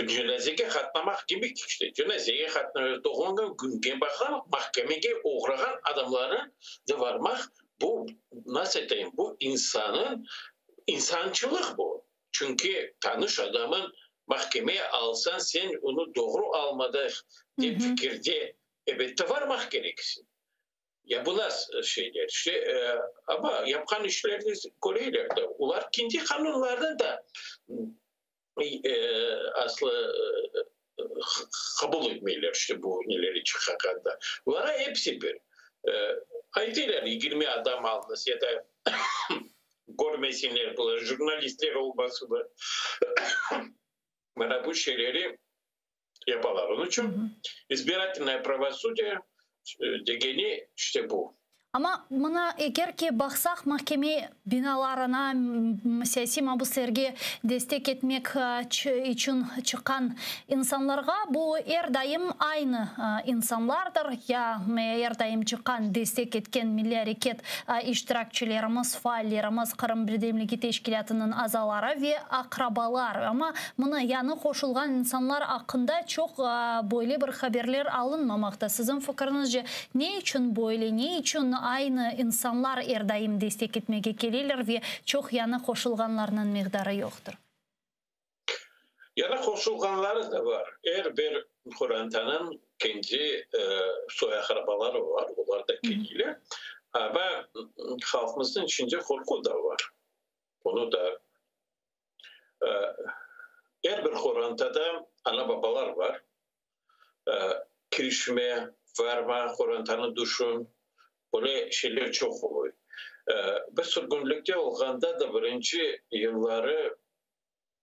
Cenazege qatnamaq kibi, işte, cenazege qatnamaq, doğğan künge baqmaq, mahkemege oğrağan adamlarnı da varmaq, bu, nasıl aytayım, bu insanıñ, insançılıq bu. Çünki tanış adamın mahkemeye alsañ, sen onı doğru almadıq dep fikirde, elbette, varmaq kereksiñ. Ya bu nasıl şeyler? İşte, amma yapqan işlerini köreyler de, olar kendi qanunlarını da aslı qabul etmeyler, işte bu neleri çıqarğanda. Olara episi bir. Aytıylar, 20 adam alınız ya da körmesinler bular, jurnalistler olmasınlar. Mana bu şeyleri yapalar. Onıñ içün izbiratelnoye pravosudie degeni işte bu. Amma mına eger ki baqsaq mahkeme binalarına siyasiy mabüslerge destek etmek içün çıqqan insanlarğa, bu er daim aynı insanlardır, ya er daim çıqqan destek etken milliy areket iştirakçilerimiz, faallerimiz, Qırım birdemligi teşkilâtınıñ azaları ve aqrabalar. Amma mına yañı qoşulğan insanlar aqqında çoq böyle bir haberler alınmamaqta. Siziñ fikiriñizce, Ne içün böyle, ne içün aynı insanlar er daim destek etmege keleler ve çoq yañı qoşulğanlarnıñ miqdarı yoqtır? Yañı qoşulğanları da bar. Er bir qorantanıñ kendi soy-aqrabaları bar, olar da keleyler. Amma halqımıznıñ içinde qorqu da bar. Bunı da Er bir qorantada ana-babalar bar. Kirişme, varma, qorantanı düşün, böyle şeyler çoq oluy. Biz sürgünlikte olğanda da birinci yılları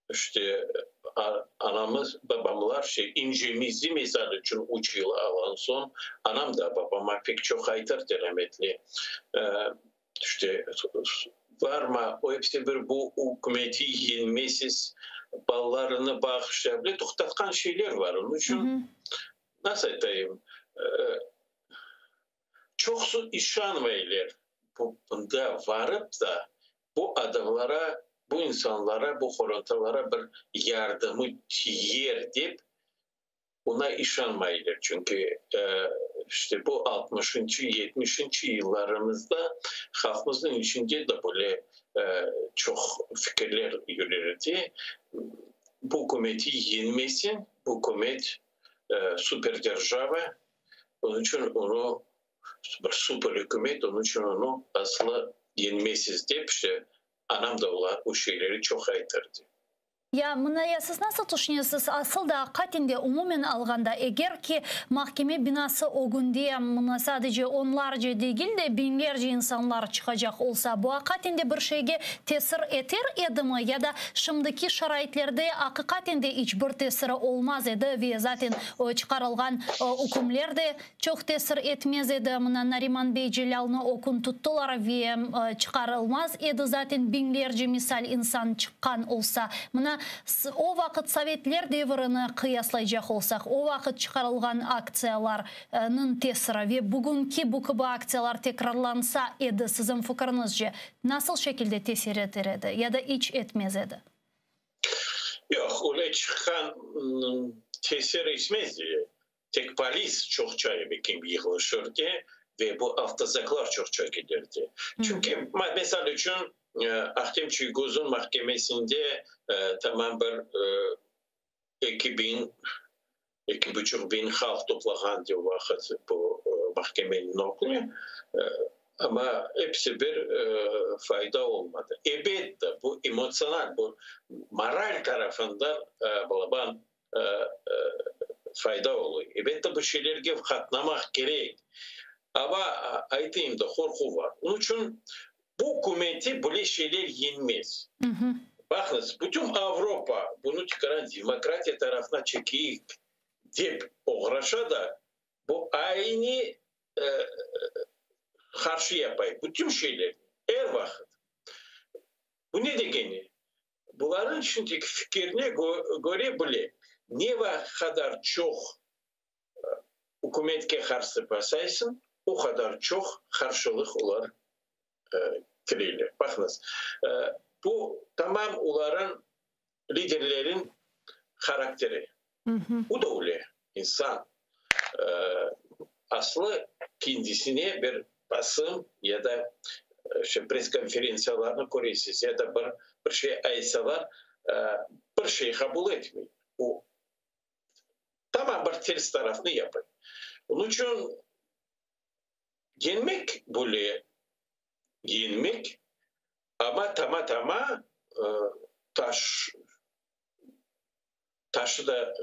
işte anamız, babamlar şey incemizni misal içün üç yıl alan soñ, anam da babama pek çoq aytırdı rametli, İşte, varma, o episi bir bu ükümeti yeñmesiz, balalarını baq, işte, böyle toqtatqan şeyler bar. Onıñ içün, nasıl aytayım, çoqusı işanmaylar, bu, bunda varıp da, bu adamlara, bu insanlara, bu qorantalara bir yardımı tiyer dep, Buna işanmaylar, çünki işte bu altmışıncı, yetmişinci yıllarımızda halqımıznıñ içinde de böyle çoq fikirler yürer edi, bu ükümeti yeñmeseñ, bu ükümet superderjava, onıñ içün onı, bir super ükümet, onıñ içün onı asla yeñmesiz dep, işte anam da olar o şeyleri çoq aytırdı. Ya, mına ya siz nasıl tüşünesiz, asıl da aqaten de umumen alğanda, eger ki mahkeme binası ögünde mına sadece onlarca degil de, biñlerce insanlar çıqacaq olsa, bu aqaten de bir şeyge tesir eter edimi, ya da şimdiki şaraitlerde aqiqaten de iç bir tesiri olmaz edi ve zaten çıqarılğan ükümler de Çoq tesir etmez edi, mına Nariman bey Celâlnı o kün tuttılar ve çıqarılmaz edi zaten biñlerce misal insan çıqqan olsa. Mına o vaqıt sovetler devirini qıyaslaycaq olsaq, o vaqıt çıqarılğan aktsiyalarnıñ tesiri ve bugünki bu kibi aktsiyalar tekrarlansa edi, siziñ fikiriñizce, nasıl şekilde tesir eter edi ya da iç etmez edi? Yoq, öyle çıqqan tesir etmez edi. Tek polis çoqça kim yığılışırdı ve bu avtozaklar çoqça giderdi. Çünki, mesal içün, Ahtem Çiygoz'un mahkemesinde tamam bir 2000, eki buçuq biñ halq toplağandı o vaqıt bu mahkemeniñ ögüne, amma episi bir fayda olmadı. Ebet, bu emotsional, bu moral tarafından balaban fayda oluy. Elbette, bu şeylerge qatnamaq kerek. Amma, aytayım da, qorqu bar. Onıñ içün bu ükümeti böyle şeyler yeñmez. Baqıñız, bütün Avropa bunı tikaran demokratiya tarafına çekeyik dep oğraşa da, bu aynı qarşı yapay bütün şeylerni, er vaqıt. Bu ne degeni? Bularnıñ şimdiki fikirine köre bile, ne qadar çoq ükümetke qarşı basaysıñ, o qadar çoq qarşılıq olar kireyler. Baqıñız, bu tamam olarnıñ liderleriniñ harakteri. O da öyle insan. Aslı kendisine bir basım ya da işte press-konferentsiyalarnı köresiz, ya da bir bir şey aytsalar, bir şey qabul etmey. O tamam bir ters tarafnı yapay. Onıñ içün yeñmek böyle yeñmek, amma tama-tama taş Taşı da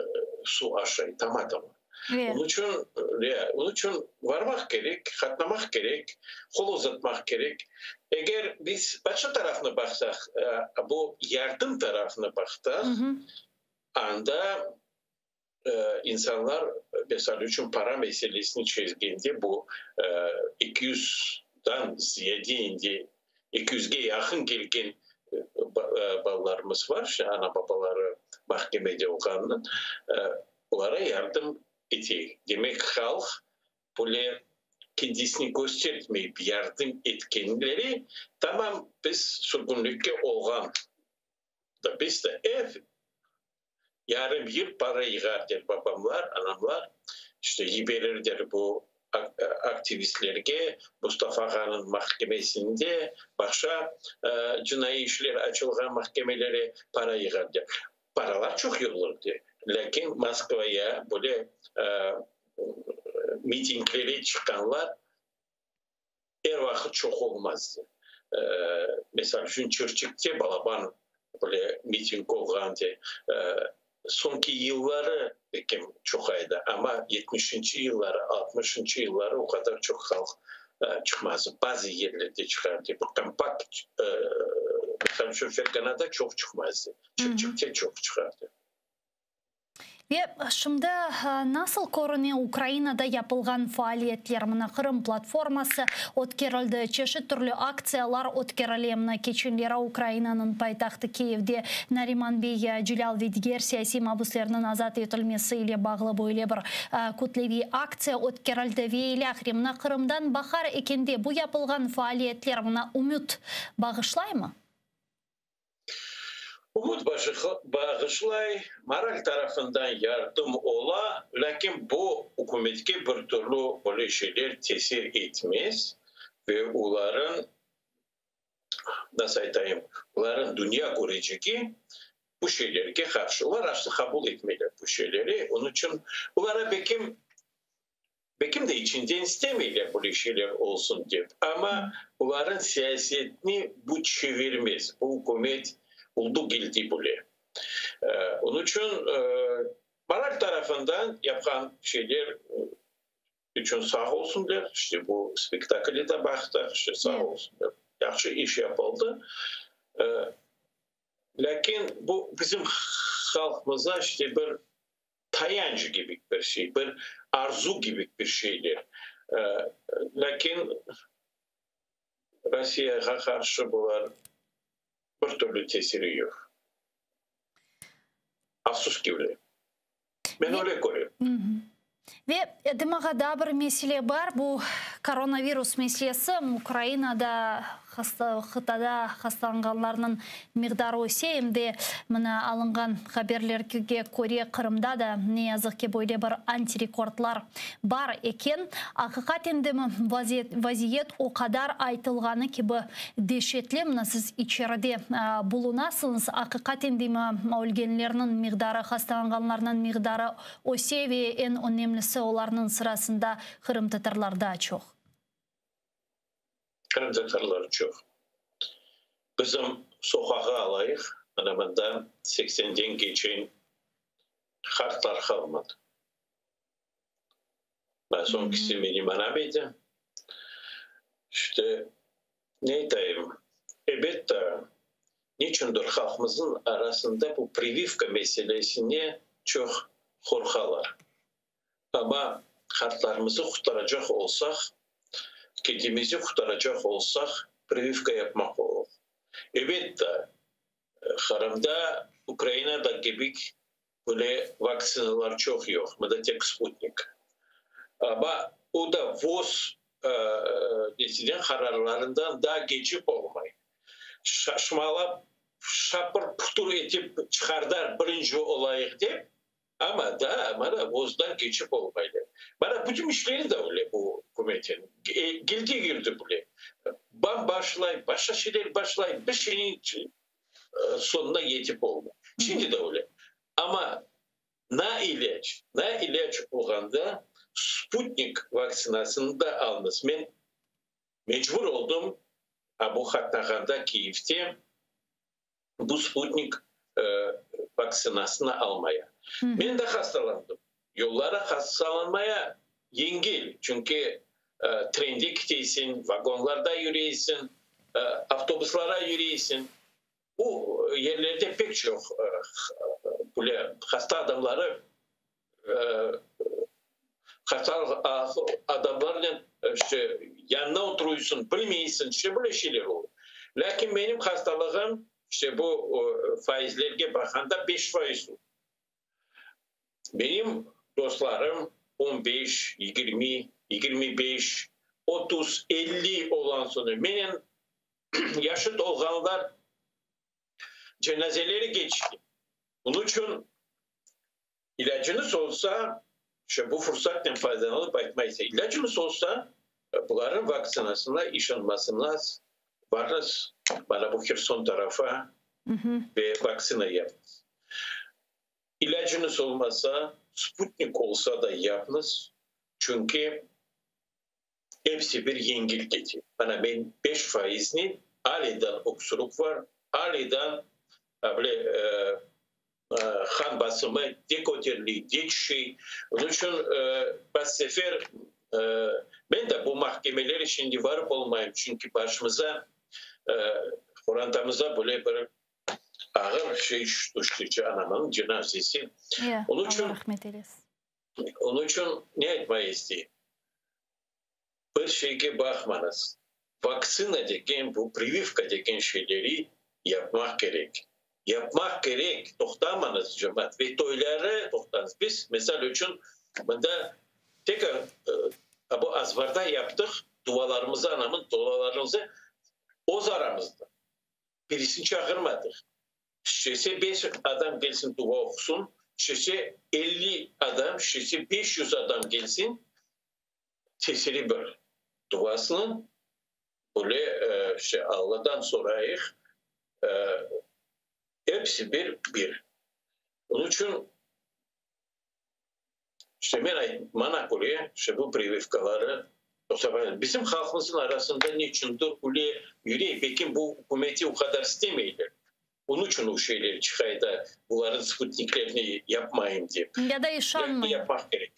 suv aşay, tama-tama. Onıñ içün, onıñ içün varmaq kerek, qatnamaq kerek, qol uzatmaq kerek. Eger biz başqa tarafnı baqsaq, bu yardım tarafını baqtaq, Anda insanlar, misal içün, para meselesini çezgende, bu 200-dan ziyade endi, 200-ge yaqın kelgen balalarımız var, ana-babaları mahkemede olğanınıñ, olara yardım eteyik. Demek, halq böyle kendisini köstertmeyip yardım etkenleri, tamam biz sürgünlikke olğan da, biz de ev yarım yıl para yığar der babamlar, anamlar, işte yiberirler bu aktivistlerge, Mustafa ağanıñ mahkemesinde, başqa cinaiy işler açılğan mahkemelere para yığar der. Paralar çoq yığılırdı, lâkin Moskvaya böyle mitinglere çıqqanlar er vaqıt çoq olmazdı. Misal içün, Çirçikte balaban böyle miting olğandı. Soñki yılları belkim çoqaydı, amma yetmişinci yılları, altmışıncı yılları o qadar çoq halq çıqmazdı. Bazı yerlerde çıqardı. Bir kompakt, misal içün, Ferganada çoq çıqmazdı, Çirçikte çoq çıqardı. Ve şimdi nasıl körüne Ukrainada yapılğan faaliyetler? Mına Qırım platforması ötkerildi, çeşit türlü aktsiyalar ötkerile. Mına keçenleri Ukrainanıñ paytahtı Kiyevde Nariman bey Celâl ve diger siyasiy mabüslerniñ azat etilmesi ile bağlı böyle bir kütleviy aktsiya ötkerildi ve ilâhre. Mına Qırımdan baqar ekende bu yapılğan faaliyetler mına ümüt bağışlaymı? Ümüt bağışlay, moral tarafından yardım ola, lâkin bu ükümetke bir türlü böyle şeyler tesir etmez ve olarıñ, nasıl aytayım, olarıñ dünya körecegi bu şeylerge qarşı. Olar aslı qabul etmeyler bu şeyleri, onıñ içün olara bekim Belkim de içinden istemeyler böyle şeyler olsun dep, amma olarnıñ siyasetini bu çevirmez, bu ükümet oldu keldi böyle. Onıñ içün moral tarafından yapqan şeyler içün sağ olsunlar, işte bu spektakli de baqtıq, işte sağ olsunlar, yahşı iş yapıldı. Lâkin bu bizim halqımıza işte bir tayanç kibi bir şey, bir arzu kibi bir şeydir. Lâkin Rossiyağa qarşı bular bir türlü tesiri yoq. Afsus ki, öyle. Men öyle körem. Ve Edem ağa, daa bir mesele bar, bu koronavirus meselesi. Ukrainada hasta, qıtada hastalanğanlarnıñ miqdarı öse, em de mına alınğan haberlerge köre, Qırımda da, ne yazıq ki, böyle bir antirekordlar bar eken. Aqiqaten de mi vaziyet o qadar aytılğanı kibi deşetli? Mına siz içeride bulunasıñız, aqiqaten de mi ölgenlerniñ miqdarı, hastalanğanlarnıñ miqdarı öse ve eñ önemlisi olarnıñ sırasında qırımtatarlar daa çoq. Qırımtatarlar çoq. Bizim soqağa alayıq, mana mında seksenden keçen qartlar qalmadı. Mana soñkisi menim anam edi. İşte, ne aytayım, ebet, niçündir halqımıznıñ arasında bu privivka meselesine çoq qorqalar. Amma qartlarımızı qurtaracaq olsaq, kendimizi qurtaracaq olsaq, privivka yapmaq olur. Ebet, Qırımda, Ukrainada kibi böyle vaktsinalar çoq yoq, mında tek Sputnik. Amma o da VOZ nesiden, qararlarından daa keçip olmay. Şaşmalap, şapır-putur etip çıqardılar birinci olayıq dep, amma daa mana VOZdan keçip olmaylar. Mana bütün işleri de öyle bu ükümetin. Geldi-yürdi bile. Bam başlay, başqa şeyler başlay, bir şeyniñ soñuna yetip olmay. Şimdi de öyle. Amma na ilâc, na ilâc olğanda Sputnik vaktsinasını da alınız. Men mecbur oldım, a bu qatnağanda Kiyevde bu Sputnik vaktsinasını almaya. Men de hastalandım. Yollara hastalanmaya yengil, çünki trende keteysiñ, vagonlarda yüreysiñ, avtobuslara yüreysiñ. Bu yerlerde pek çoq. Böyle hasta adamları hasta adamlarnen işte yanına oturuysıñ, bilmeysiñ, işte böyle şeyler olur. Lâkin menim hastalığım işte bu faizlerge baqqanda 5 faiz. Benim dostlarım 15, 20, 25, 30, 50 olan soñu menen yaşıt olğanlar cenazeleri keçti. Bunıñ içün ilâcıñız olsa, işte bu fırsatnen faydalanıp aytmaysa, ilâcıñız olsa, bularnıñ vaksinasına işanmasıñız, varıñız bana bu Herson tarafa ve vaksina yapıñız. İlâcıñız olmasa, sputnik olsa da yapıñız, çünki episi bir yengil kete. Mana men 5 faiznen aliden öksürük var, aliden böyle qan basımı de köterile, de tüşe. Onıñ içün baş sefer men de bu mahkemeler şimdi varıp olmayım, çünki başımıza, qorantamıza böyle bir ağır şey tüşti, anamnıñ cenazesi. Onıñ içün, Allah rahmet eylesin. Onıñ içün ne aytmay isteyim? Bir şeyge baqmañız. Vaktsina degen, bu прививка degen şeyleri yapmaq kerek. Yapmaq kerek, toqtamañız cemaat. Ve toyları toqtañız. Biz, misal içün, mında tek bu azbarda yaptıq dualarımızı, anamın dualarımızı öz aramızda. Birisini çağırmadıq. İstese 5 adam kelsin dua oqusın, istese 50 adam, istese 500 adam kelsin, tesiri bir. Duasını böyle işte Alladan sorayıq, episi bir bir. Onıñ içün işte men maña köre, işte bu прививkaları bizim halqımıznıñ arasında ne içündir öyle yürek, belki bu ükümeti o qadar istemeyler. Onıñ içün o şeyler çıqay da, bularnıñ sputniklerini yapmayım dep. Ya da işanmay. Yapmaq kerek.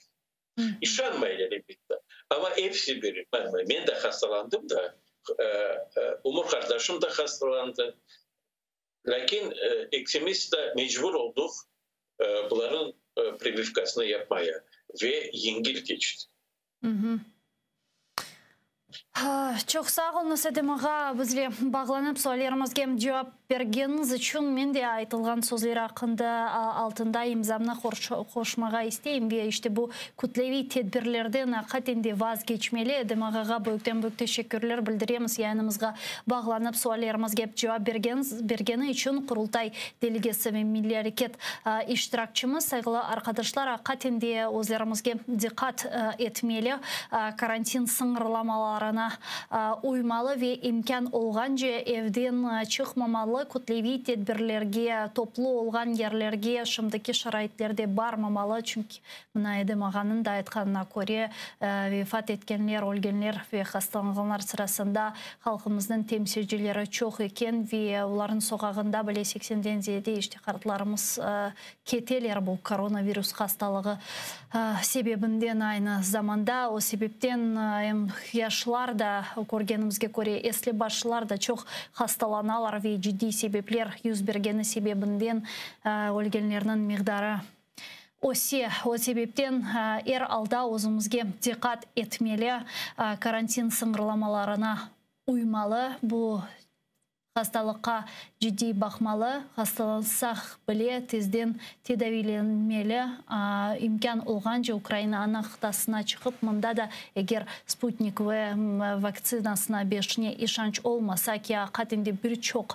İşanmaylar elbette. Amma episi bir. Men de hastalandım da, ömür qardaşım da hastalandı. Lâkin ekimiz de mecbur oldıq bularnıñ прививкasını yapmaya ve yengil keçti. Çoq sağ oluñız, Edem ağa, bizle bağlanıp suallerimizge cevap bergeniñiz içün. Men de aytılğan sözler aqqında altında imzamnı qoşmağa isteyim ve işte bu kütleviy tedbirlerden aqiqaten de vazgeçmeli. Edem ağağa büyükten-büyük teşekkürler bildiremiz yayınımızğa bağlanıp suallerimizge cevap bergeni içün. Qurultay delegesi ve milliy areket iştirakçimiz, sayğılı arqadaşlar, aqiqaten de özlerimizge diqqat etmeli, karantin sıñırlamalarına uymalı ve imkân olğance evden çıqmamalı, kütleviy tedbirlerge, toplu olğan yerlerge şimdiki şaraitlerde barmamalı, çünki mına Edem ağanıñ da aytqanına köre, vefat etkenler, ölgenler ve hastalanğanlar sırasında halqımıznıñ temsilcileri çoq eken ve olarnıñ soqağında bile seksenden ziyade işte qartlarımız keteler bu koronavirus hastalığı sebebinden aynı zamanda. O sebepten em yaşlar da, körgenimizge köre, esli başlılar da çoq hastalanalar ve ciddiy sebepler yüz bergeni sebebinden ölgenlerniñ miqdarı öse. O sebepten er alda özümizge diqqat etmeli, karantin sıñırlamalarına uymalı, bu hastalıqqa ciddiy baqmalı, hastalansaq bile tezden tedaviylenmeli, imkân olğance Ukraina ana qıtasına çıqıp, mında da eger Sputnik V vaktsinasına beşine işanç olmasa ki, aqiqaten de bir çoq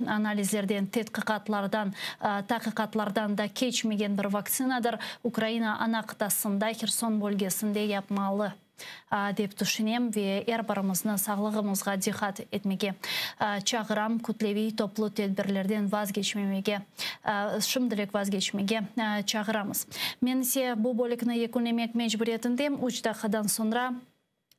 analizlerden, tedqiqatlardan, taqiqatlardan da keçmegen bir vaktsinadır, Ukraina ana qıtasında, Herson bölgesinde yapmalı, dep tüşünem ve er birimizni sağlığımızğa diqqat etmege çağıram, kütleviy toplu tedbirlerden vazgeçmemege, şimdilik vazgeçmege çağıramız. Men ise bu bölükni yekünlemek mecburiyetindeyim. Üç daqiqadan soñra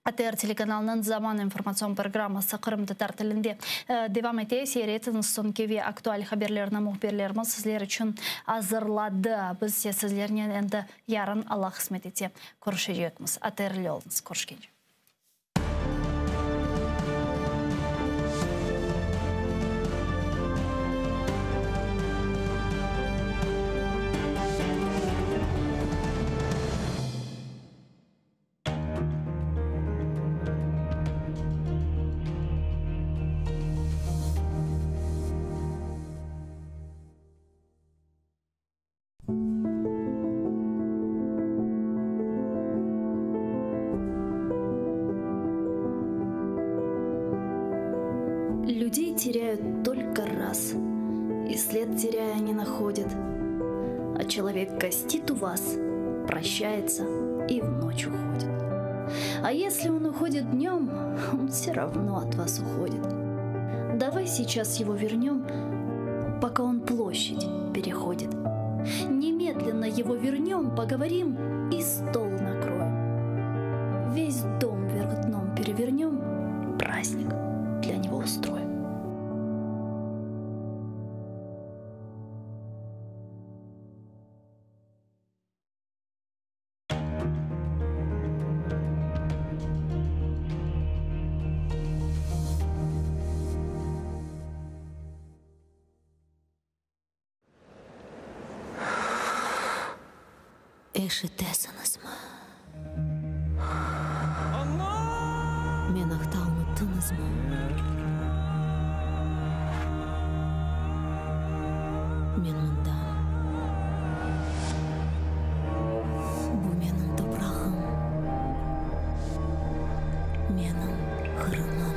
ATR telekanalınıñ Zaman informatsion programması qırımtatar tilinde devam ete. Seyir etiñiz, soñki ve aktual haberlerni mühbirlerimiz sizler içün azırladı. Biz ise sizlernen endi yarın, Allah qısmet etse, körüşecekmiz. ATRli oluñız. Körüşkence. теряют только раз, И след теряя не находит. А человек гостит у вас, прощается и в ночь уходит. А если он уходит днем, он все равно от вас уходит. Давай сейчас его вернем, пока он площадь переходит. Немедленно его вернем, поговорим и стол накроем. Весь дом вверх дном перевернем, праздник для него устроим. Eşitesiñizmi? Men aqta unuttıñızmı? Men mındam. Bu menim toprağım, menim Qırımım.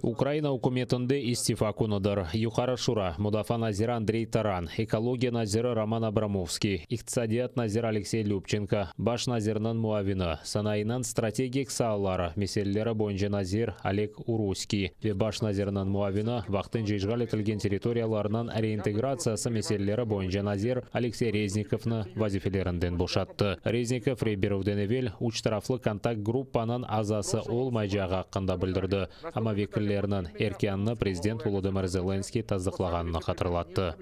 Ukraina ükümetinde istifa künüdir. Yuqarı Şura, Mudafaa naziri Andrey Taran, Ekologiya naziri Roman Abramovskiy, İqtisadiyat naziri Aleksey Lübçenko, baş nazirniñ muavini, sanayınıñ strategik saaları meseleleri boyunca nazir Oleg Uruskiy ve baş nazirniñ muavini, vaqtınca işğal etilgen territoriyalarnıñ reintegratsiyası meseleleri boyunca nazir Aleksey Reznikovnı vazifelerinden boşattı. Reznikov rey berüvden evel üç taraflı kontakt gruppanıñ azası olmaycağı aqqında bildirdi, amma vekillerniñ erkânını prezident Volodımır Zelenskıy tasdıqlağanını hatırlattı.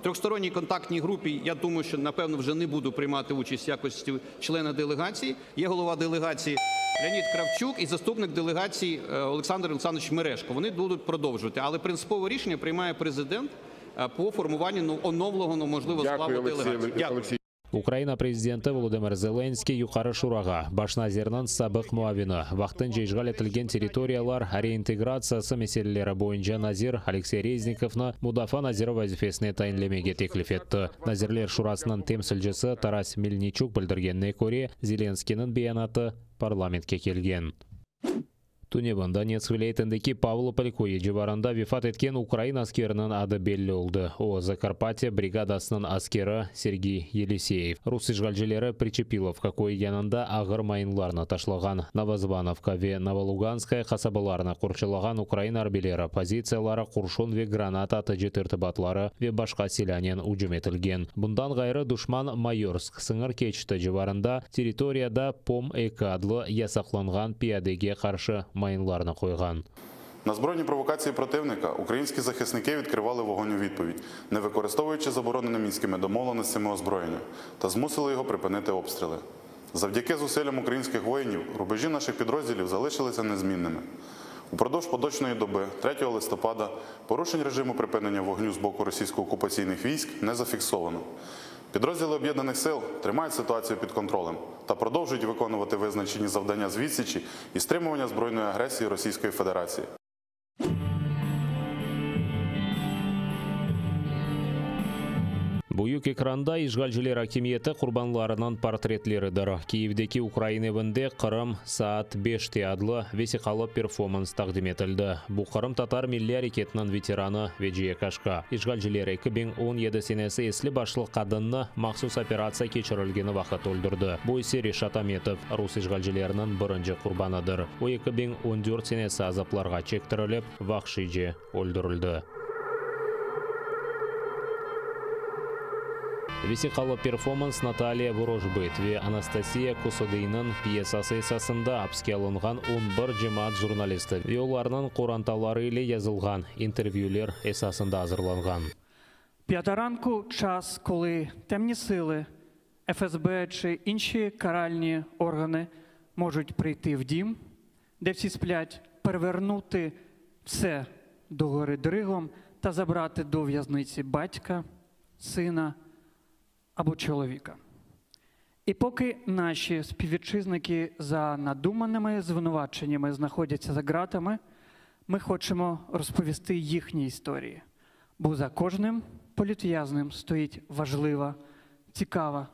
Трьохсторонній контактній групі, я думаю, що, напевно, вже не буду приймати участь в якості члена делегації. Є голова делегації Леонід Кравчук і заступник делегації Олександр Олександрович Мережко. Вони будуть продовжувати. Але принципове рішення приймає президент по формуванню оновленого, можливо, складу делегації. Дякую. Ukraina prezidenti Volodımır Zelenskıy Yuqarı Şurağa, baş nazirniñ sabıq muavini, vaqtınca işğal etilgen territoriyalar reintegratsiyası meseleleri boyunca nazir Aleksey Reznikovnı mudafaa naziri vazifesine tayinlemege teklif etti. Nazirler Şurasınıñ temsilcisi Taras Melniçuk bildirgenine köre, Zelenskıynıñ beyanatı parlamentke kelgen. Tünevin Donetsk vilâyetindeki Pavlopol köyü civarında vefat etken ukrain askeriniñ adı belli oldı. O, Zakarpatye brigadasınıñ askeri Sergiy Yeliseyev. Rus işğalcileri Pričepilovka köyü yanında ağır mayınlarnı taşlağan. Novozvanovka ve Novoluganskaya qasabalarını qorçalağan ukrain arbiyleri pozitsiyaları qurşun ve granata atıcı tertibatları ve başqa silânen ücüm etilgen. Bundan ğayrı, duşman Mayorsk sıñır keçiti civarında territoriyada POM-eki adlı yasaqlanğan piyadege qarşı mayınlarnı qoyğan. На збройні провокації противника українські захисники відкривали вогонь у відповідь, не використовуючи заборонене мінськими домовленостями озброєння, та змусили його припинити обстріли. Завдяки зусиллям українських воїнів рубежі наших підрозділів залишилися незмінними. Упродовж поточної доби, 3 листопада, порушень режиму припинення вогню з боку російсько-окупаційних військ не зафіксовано. Підрозділи Об'єднаних сил тримають ситуацію під контролем та продовжують виконувати визначені завдання з відсічі і стримування збройної агресії Російської Федерації. Büyük ekranda işğalciler akimiyeti qurbanlarınıñ portretleridir. Kiyevdeki Ukrain evinde Qırım, saat beşte adlı vesiqalı performans taqdim etildi. Bu qırımtatar milliy areketiniñ veteranı Veciye Kaşka. İşğalciler 2017 senesi esli-başlı qadınnı mahsus operatsiya keçirilgeni vaqıt öldürdi. Bu ise Reşat Ametov, rus işğalcileriniñ birinci qurbanıdır. O 2014 senesi azaplarğa çektirilip, vahşiyce öldürildi. Vesiqalı performans Nataliya Vorojbıt ve Anastasiya Kosodiyniñ pyesası esasında apske alınğan on bir cemaat jurnalisti ve olarnıñ qorantaları ile yazılğan intervyüler esasında azırlanğan. П'ята ранку час, коли темні сили, ФСБ чи інші каральні органи можуть прийти в дім, де всі сплять, перевернути все догори дригом та забрати до в'язниці батька, сина або чоловіка. І поки наші співвітчизники за надуманими звинуваченнями знаходяться за ґратами, ми хочемо розповісти їхні історії. Бо за кожним політв'язним стоїть важлива, цікава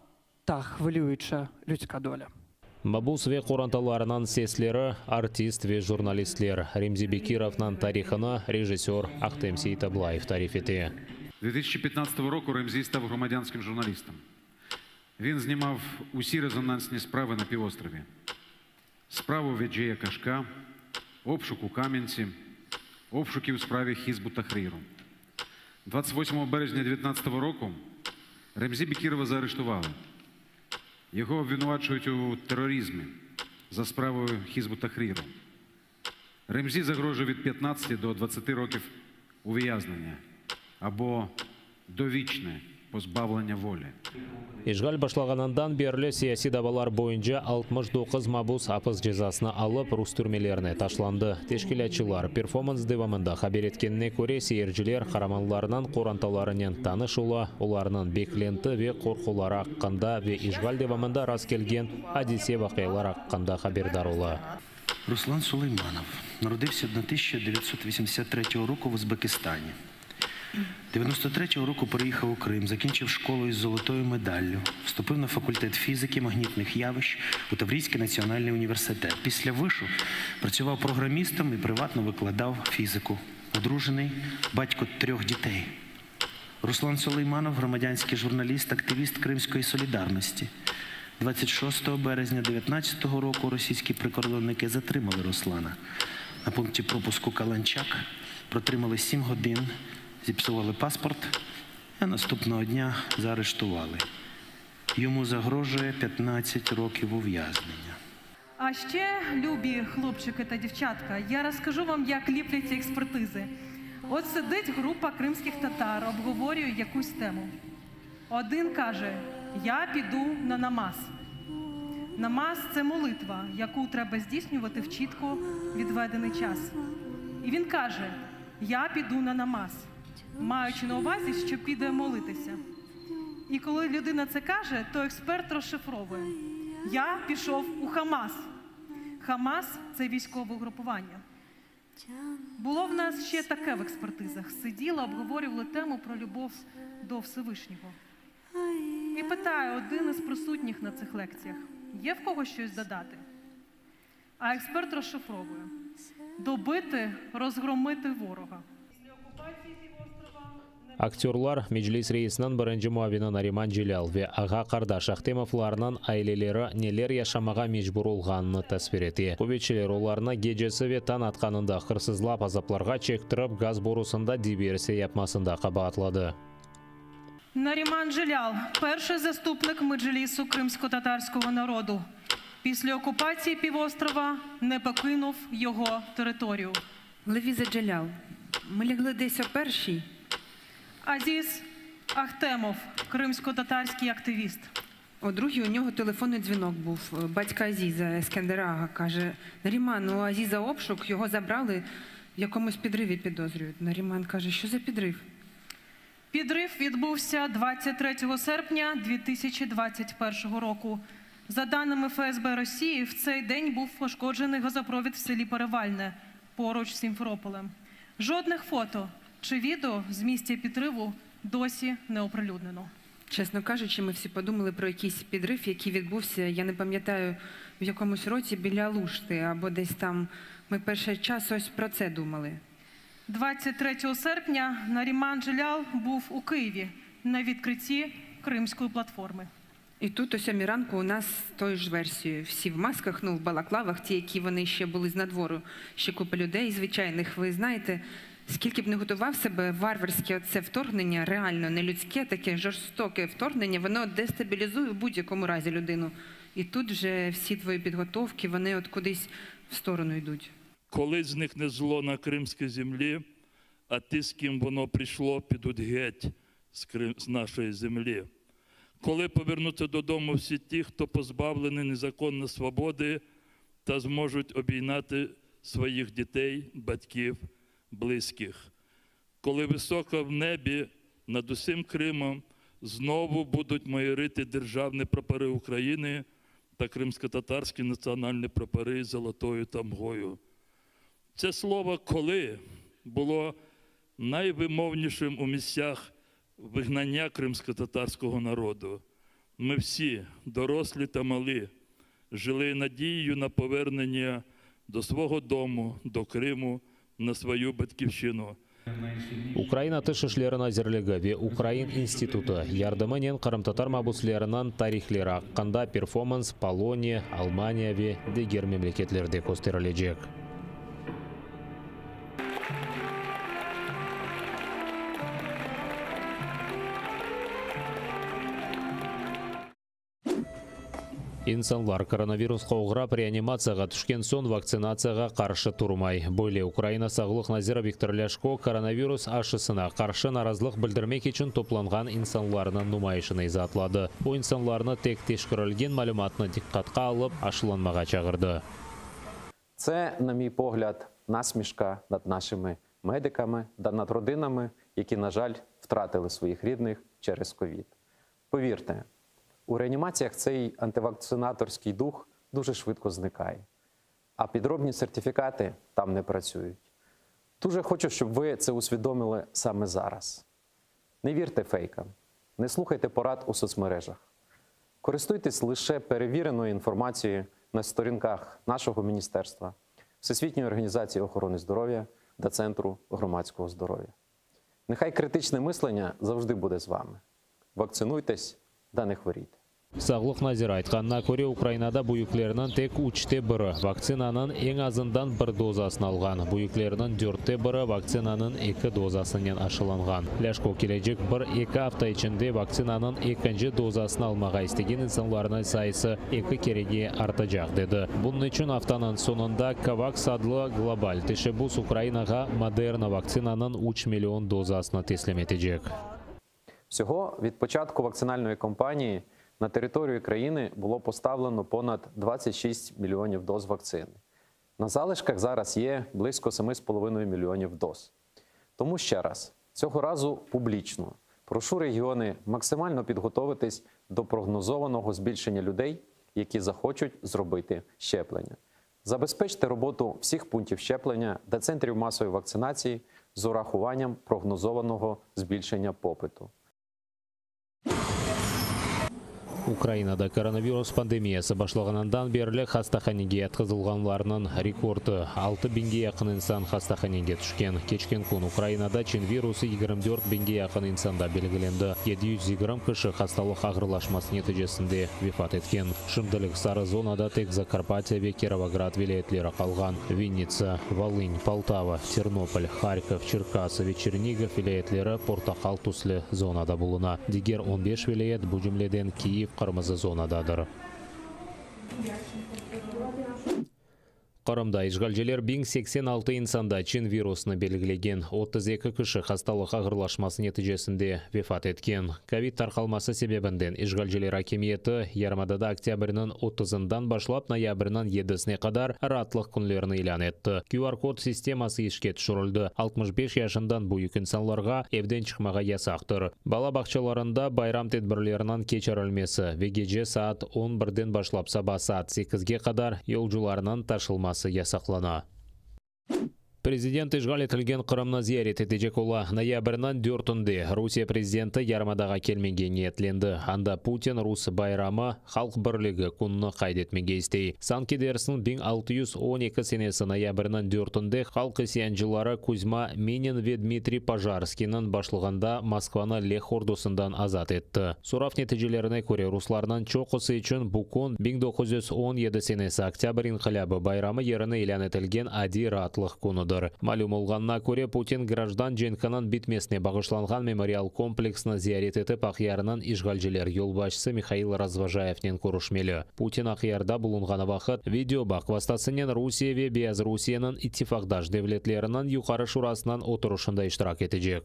та хвилююча людська доля. Mabus ve qorantalarınıñ sesleri, artist ve jurnalistler. Remzi Bekirovnıñ tarihını rejissör Ahtem Seitablayev tarif ete. 2015 року Ремзі став громадянським журналістом. Він знімав усі резонансні справи на півострові. Справу Веджея Кашка, обшук у Кам'янці, обшуки у справі Хізбу Тахріру. 28 березня 2019 року Ремзі Бекірова заарештували. Його обвинувачують у тероризмі за справою Хізбу Тахріру. Ремзі загрожує від 15 до 20 років ув'язнення або довічне позбавлення волі. İşğal başlağanından berli siyasiy davalar boyunca 69 mabus apis cezasını alıp, rus türmelerine taşlandı. Teşkilâtçılar performans devamında haber etkenine köre, seyirciler qaramanlarnıñ qorantalarınen tanış ola, olarnıñ beklenti ve qorquları aqqında ve işğal devamında rastkelgen adise-vaqialar aqqında haberdar ola. Руслан Сулейманов народився 1983 року в Узбекистані. 93-го року переїхав у Крим, закінчив школу із золотою медаллю, вступив на факультет фізики магнітних явищ у Таврійський національний університет. Після вишу працював програмістом і приватно викладав фізику. Одружений, батько трьох дітей. Руслан Сулейманов – громадянський журналіст, активіст Кримської солідарності. 26 березня 19 року російські прикордонники затримали Руслана. На пункті пропуску Каланчак протримали 7 годин, зіпсували паспорт, а наступного дня заарештували. Йому загрожує 15 років ув'язнення. А ще, любі хлопчики та дівчатка, я розкажу вам, як ліпляться експертизи. От сидить група кримських татар, обговорює якусь тему. Один каже: я піду на намаз. Намаз – це молитва, яку треба здійснювати в чітко відведений час. І він каже: я піду на намаз, маючи на увазі, що піде молитися. І коли людина це каже, то експерт розшифровує: я пішов у Хамас. Хамас – це військове угрупування. Було в нас ще таке в експертизах. Сиділа, обговорювали тему про любов до Всевишнього. І питає один із присутніх на цих лекціях: є в кого щось додати? А експерт розшифровує: добити, розгромити ворога. Aktörlar, Meclis reisiniñ birinci muavini Nariman Celâl ve ağa-qardaş Ahtemovlarnıñ aileleri neler yaşamağa mecbur olğanını tasvir ete. Quvetçiler olarnı gecesi ve tañ atqanında hırsızlap, azaplarğa çektirip, gaz borusında diversiya yapmasında qabaatladı. Наріман Джелял, перший заступник Меджлісу кримськотатарського народу. Після окупації півострова не покинув його територію. Левіза Джелял. Ми лягли десь о першій. Азіз Ахтемов, кримськотатарський активіст. О другій у нього телефонний дзвінок був. Батька Азіза, Ескендер Ага, каже: Наріман, у Азіза обшук, його забрали, в якомусь підриві підозрюють. Наріман каже, що за підрив? Підрив відбувся 23 серпня 2021 року. За даними ФСБ Росії, в цей день був пошкоджений газопровід в селі Перевальне, поруч з Сімферополем. Жодних фото чи відео з місця підриву досі не оприлюднено. Чесно кажучи, ми всі подумали про якийсь підрив, який відбувся, я не пам'ятаю, в якомусь році біля Алушти або десь там. Ми перший час ось про це думали. 23 серпня Наріман Джелял був у Києві на відкритті Кримської платформи. І тут о сьомій ранку у нас з тою ж версією. Всі в масках, ну, в балаклавах, ті, які вони ще були з надвору, ще купа людей звичайних. Ви знаєте, скільки б не готував себе, варварське оце вторгнення, реально нелюдське, таке жорстоке вторгнення, воно дестабілізує в будь-якому разі людину. І тут вже всі твої підготовки, вони от кудись в сторону йдуть. Коли зникне зло на кримській землі, а ті, з ким воно прийшло, підуть геть з, Крим, з нашої землі. Коли повернуться додому всі ті, хто позбавлений незаконно свободи та зможуть обійняти своїх дітей, батьків, близьких. Коли високо в небі над усім Кримом знову будуть майорити державні прапори України та кримськотатарські національні прапори з золотою тамгою. Це слово «коли» було найвимовнішим у місцях вигнання кримськотатарського народу. Ми всі, дорослі та малі, жили надією на повернення до свого дому, до Криму, на свою батьківщину. Ukraina Tış işleri nazirligi ve Ukrain institutı yardımınen qırımtatar mabüsleriniñ tarihleri aqqında performans Poloniya, Almaniya ve diger memleketlerde kösterilecek. İnsanlar koronavirusqa oğrap reanimatsiyağa tüşken soñ vaktsinatsiyağa qarşı turmay. Böyle Ukraina sağlıq naziri Viktor Lâşko koronavirus aşısına qarşı narazılıq bildirmek içün toplanğan insanlarnıñ numayışını izaatladı. O, insanlarnı tek teşkerilgen malümatnı diqqatqa alıp aşılanmağa çağırdı. Це, на мій погляд, насмішка над нашими медиками та над родинами, які, на жаль, втратили своїх рідних через ковід. Повірте, у реанімаціях цей антивакцинаторський дух дуже швидко зникає, а підробні сертифікати там не працюють. Дуже хочу, щоб ви це усвідомили саме зараз. Не вірте фейкам, не слухайте порад у соцмережах. Користуйтесь лише перевіреною інформацією на сторінках нашого міністерства, Всесвітньої організації охорони здоров'я та Центру громадського здоров'я. Нехай критичне мислення завжди буде з вами. Вакцинуйтесь та не хворійте. Sağlıq naziri aytqanına köre, Ukrainada büyüklerniñ tek üçte biri vaktsinanıñ eñ azından bir dozasını alğan, büyüklerniñ dörtte biri vaktsinanıñ eki dozasınen aşılanğan. Lâşko kelecek bir-eki afta içinde vaktsinanıñ ekinci dozasını almağa istegen insanlarnıñ sayısı eki kerege artacaq, dedi. Bunıñ içün aftanıñ soñunda COVAX adlı global teşebbüs Ukrainağa Moderna vaktsinanıñ üç million dozasını teslim etecek. Всього від початку вакцинальної кампанії на територію країни було поставлено понад 26 мільйонів доз вакцини. На залишках зараз є близько 7,5 мільйонів доз. Тому ще раз, цього разу публічно, прошу регіони максимально підготовитись до прогнозованого збільшення людей, які захочуть зробити щеплення. Забезпечте роботу всіх пунктів щеплення та центрів масової вакцинації з урахуванням прогнозованого збільшення попиту. Ukrainada koronavirus pandemiyası başlağanından berli hastahanege yatqızılğanlarnıñ rekordı, altı biñge yaqın insan hastahanege tüşken. Keçken kün Ukrainada çin virusı 24 biñge yaqın insanda belgilendi, 720 kişi hastalıq ağırlaşması neticesinde vefat etken. Şimdilik sarı zonada tek Zakarpatye ve Kirovograd vilâyetleri qalğan. Vinnitsa, Volın, Poltava, Ternopol, Harkov, Çerkası ve Çernigov vilâyetleri portaqal tüslü zonada buluna. Diger on beş vilâyet, bu cümleden Kiyev, qırmızı zonadadır. Qırımda işğalciler 1086 insanda çin virusını belgilegen, 32 kişi hastalıq ağırlaşması neticesinde vefat etken. Kovid tarqalması sebebinden işğalciler akimiyeti yarımadada oktâbrniñ otuzından başlap noyabrniñ yedisine qadar raatlıq künlerini ilân etti. QR-kod sisteması işke tüşürildi, 65 yaşından büyük insanlarğa evden çıqmağa yasaqtır. Bala bağçalarında bayram tedbirleriniñ keçirilmesi ve gece saat on birden başlap saba saat sekizge qadar yolcularnıñ taşılması yasaqlana. Prezident işğal etilgen Qırımnı ziyaret etecek ola. Noyabrniñ dörtünde Rusiye prezidenti yarımadağa kelmege niyetlendi. Anda Putin rus bayramı, Halq birligi kününi qayd etmege istey. Sanki dersiñ 1612 senesi noyabrniñ dörtünde halq isyancıları Kuzma Minin ve Dmitriy Pojarskiyniñ başlığında Moskvanı leh ordusından azat etti. Sorav neticelerine köre, ruslarnıñ çoqusı içün bu kün 1917 senesi Oktâbr inqilâbı bayramı yerine ilân etilgen adiy raatlıq künüdir. Malüm olğanına köre, Putin grajdan cenkiniñ bitmesine bağışlanğan memorial kompleksni ziyaret etip, Aqyarnıñ işğalciler yolbaşçısı Mihail Razvojayevnen körüşmeli. Putin Aqyarda bulunğanı vaqıt, videobağ vastasınen Rusiye ve Beyazrusiyeniñ ittifaqdaş devletleriniñ Yuqarı Şurasınıñ oturışında iştirak etecek.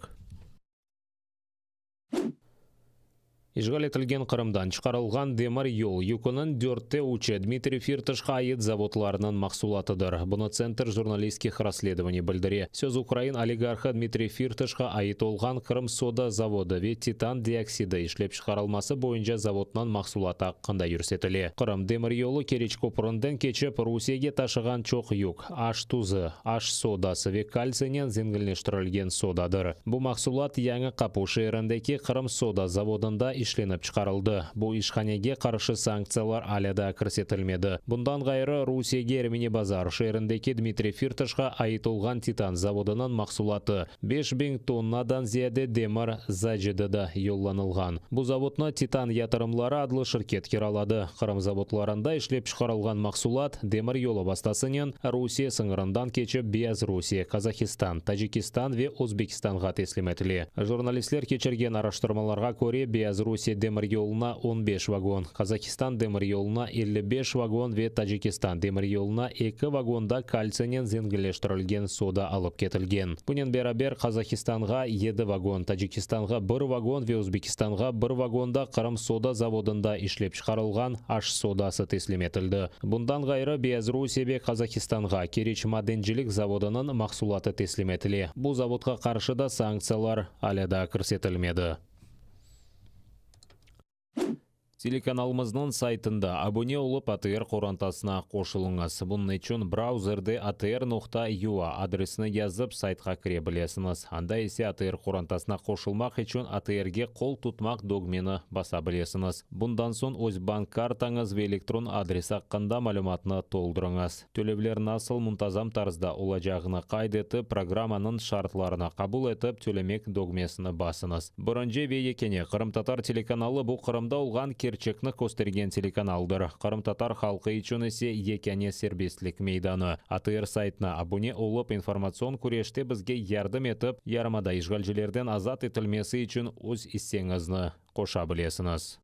İşğal etilgen Qırımdan çıqarılğan demir yol yüküniñ dörtte üçi Dmitriy Firtaşqa ait zavodlarnıñ mahsulatıdır. Bunı Tsentr jurnalistskih rassledovaniy bildire. Söz ukrain oligarhı Dmitriy Firtaşqa ait olğan Krım soda zavodı ve titan dioksidi işlep çıqarılması boyunca zavodnıñ mahsulatı aqqında yürsetile. Qırım demir yolu Keriç köpründen keçip Rusiyege taşığan çoq yük, aş tuzı, aş sodası ve kaltsiynen zenginleştirilgen sodadır. Bu mahsulat Yañı Qapu şeerindeki Qırım soda zavodında işlenip çıqarıldı. Bu işhanege qarşı sanktsiyalar alâ daa kirsetilmedi. Bundan ğayrı, Rusiyege Ermeni Bazar şeerindeki Dmitriy Firtaşqa ait olğan Titan zavodınıñ mahsulatı, 5000 tonnadan ziyade demir zacidi da yollanılğan. Bu zavodnı Titan yatırımları adlı şirket kiraladı. Qırım zavodlarında işlep çıqarılğan mahsulat demir yolu vastasınen Rusiye sıñırından keçip Beyazrusiye, Qazahistan, Tacikistan ve Özbekistanğa teslim etile. Jurnalistler keçirgen araştırmalarğa köre, Beyazrusiye demir yoluna on beş vagon, Qazahistan demir yoluna 55 vagon ve Tacikistan demir yoluna eki vagonda kaltsiynen zenginleştirilgen soda alıp ketilgen. Bunen beraber, Qazahistanğa yedi vagon, Tacikistanğa bir vagon ve Özbekistanğa bir vagonda Qırım soda zavodında işlep çıqarılğan aş sodası teslim etildi. Bundan ğayrı, Beyazrusiye ve Qazahistanğa Keriç madencilik zavodınıñ mahsulatı teslim etile. Bu zavodqa qarşı da sanktsiyalar alâ daa kirsetilmedi. Telekanalımıznıñ saytında abune olıp ATR qorantasına qoşulıñız. Bunıñ içün brauzerde atr noqta ua adresini yazıp saytqa kire bilesiñiz. Anda ise ATR qorantasına qoşulmaq içün ATRge qol tutmaq dögmeni basa bilesiñiz. Bundan soñ öz bank kartañız ve elektron adresi aqqında malümatnı toldurıñız. Tölevler nasıl muntazam tarzda olacağını qayd etip, programmanıñ şartlarını qabul etip, Tölemek dögmesini basıñız. Birinci ve yekâne qırımtatar telekanalı bu Qırımda olğan kerçekni köstergen telekanaldır. Qırımtatar halqı içün ise yekâne serbestlik meydanı. ATR saytına abune olıp, informatsion küreşte bizge yardım etip, yarımada işğalcilerden azat etilmesi içün öz isseñizni qoşa bilesiñiz.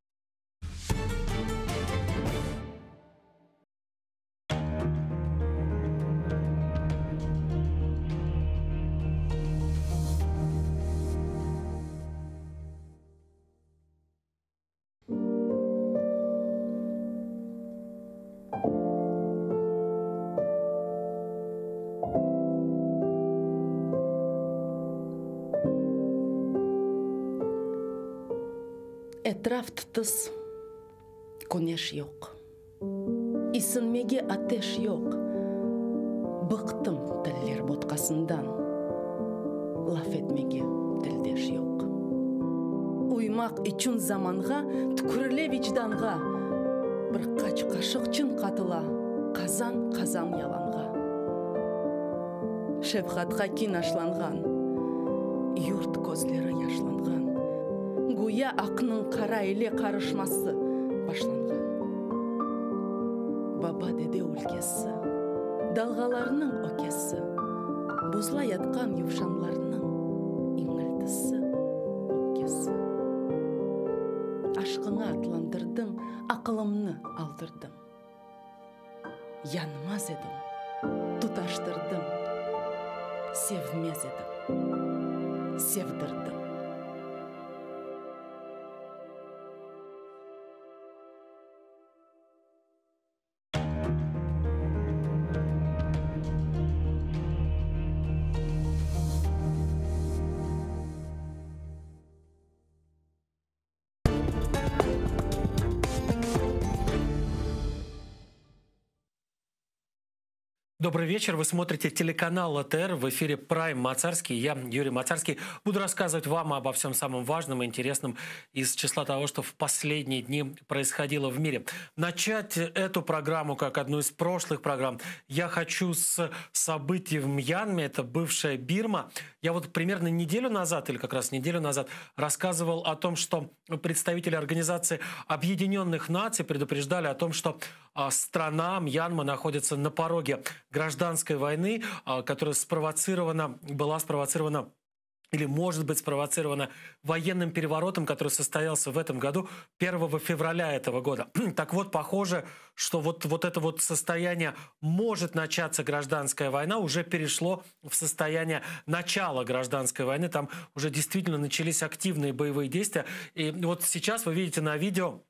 Etraf tıtıs, küneş yoq. İsinmege ateş yoq. Bıqtım tiller botqasından, Laf etmege tildeş yoq. Uymaq içün zamanğa, Tükürile vicdanğa, Bir qaç qaşıq çın qatıla, Qazan-qazan yalanğa. Şefqatqa kin aşlanğan, Yurt közleri yaşlanğan, Güya aqnıñ qara ile qarışması başlanğan. Baba-dede ülkesi, Dalğalarnıñ ökesi, Buzla yatqan yuvşanlarnıñ İñiltisi, öpkesi. Aşqıña atlandırdıñ, Aqılımnı aldırdıñ. Yanmaz edim, tutaştırdıñ, Sevmez edim, sevdirdiñ. Добрый вечер. Вы смотрите телеканал АТР. В эфире Прайм Мацарский. Я, Юрий Мацарский, буду рассказывать вам обо всем самом важном и интересном из числа того, что в последние дни происходило в мире. Начать эту программу, как одну из прошлых программ, я хочу с событий в Мьянме, это бывшая Бирма. Я вот примерно неделю назад, или как раз неделю назад, рассказывал о том, что представители Организации Объединенных Наций предупреждали о том, что а, страна Мьянма находится на пороге гражданской войны, а, которая спровоцирована, была спровоцирована или может быть спровоцирована военным переворотом, который состоялся в этом году, 1 февраля этого года. Так вот, похоже, что вот, вот это вот состояние может начаться гражданская война, уже перешло в состояние начала гражданской войны. Там уже действительно начались активные боевые действия. И вот сейчас вы видите на видео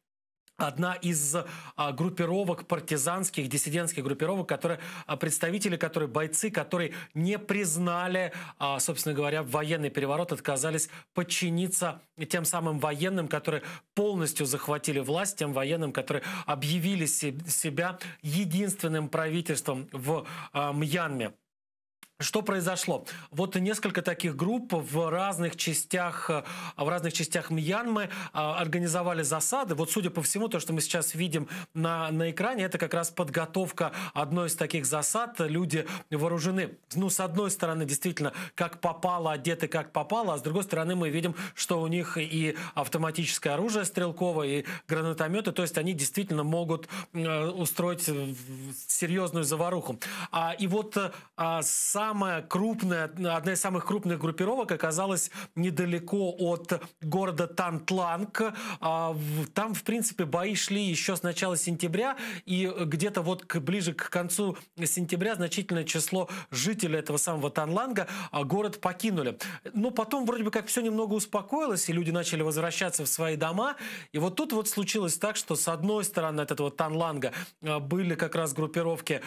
одна из а, группировок партизанских, диссидентских группировок, которые, а, представители, которые, бойцы, которые не признали, а, собственно говоря, военный переворот, отказались подчиниться тем самым военным, которые полностью захватили власть, тем военным, которые объявили себя единственным правительством в Мьянме. Что произошло? Вот несколько таких групп в разных частях, в разных частях Мьянмы а, организовали засады. Вот, судя по всему, то, что мы сейчас видим на, на экране, это как раз подготовка одной из таких засад. Люди вооружены, ну, с одной стороны, действительно, как попало, одеты как попало, а с другой стороны, мы видим, что у них и автоматическое оружие стрелковое, и гранатометы, то есть они действительно могут э, устроить серьезную заваруху. А, и вот а, сам самая крупная, одна из самых крупных группировок оказалась недалеко от города Тантланг. А, там, в принципе, бои шли еще с начала сентября, и где-то вот к, ближе к концу сентября значительное число жителей этого самого Танланга а, город покинули. Но потом вроде бы как все немного успокоилось, и люди начали возвращаться в свои дома. И вот тут вот случилось так, что с одной стороны от этого Танланга а, были как раз группировки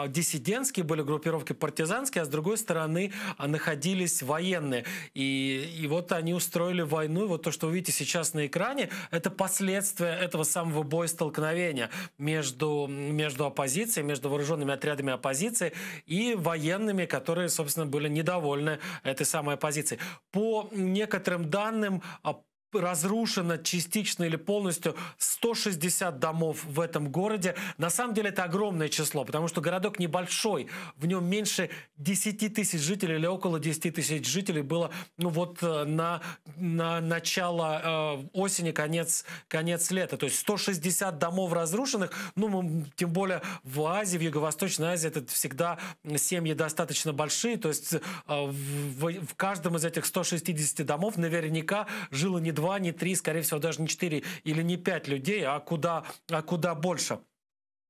диссидентские, были группировки партизанские, а с другой стороны а, находились военные. И, и вот они устроили войну. И вот то, что вы видите сейчас на экране, это последствия этого самого боестолкновения между, между оппозицией, между вооруженными отрядами оппозиции и военными, которые, собственно, были недовольны этой самой оппозицией. По некоторым данным, а, разрушено частично или полностью 160 домов в этом городе. На самом деле это огромное число, потому что городок небольшой, в нем меньше 10 тысяч жителей или около 10 тысяч жителей было ну вот э, на, на начало э, осени, конец, конец лета. То есть 160 домов разрушенных, ну, тем более в Азии, в Юго-Восточной Азии это всегда семьи достаточно большие, то есть э, в, в каждом из этих 160 домов наверняка жило не 2, не 3, скорее всего, даже не 4 или не 5 людей, а куда, а куда больше.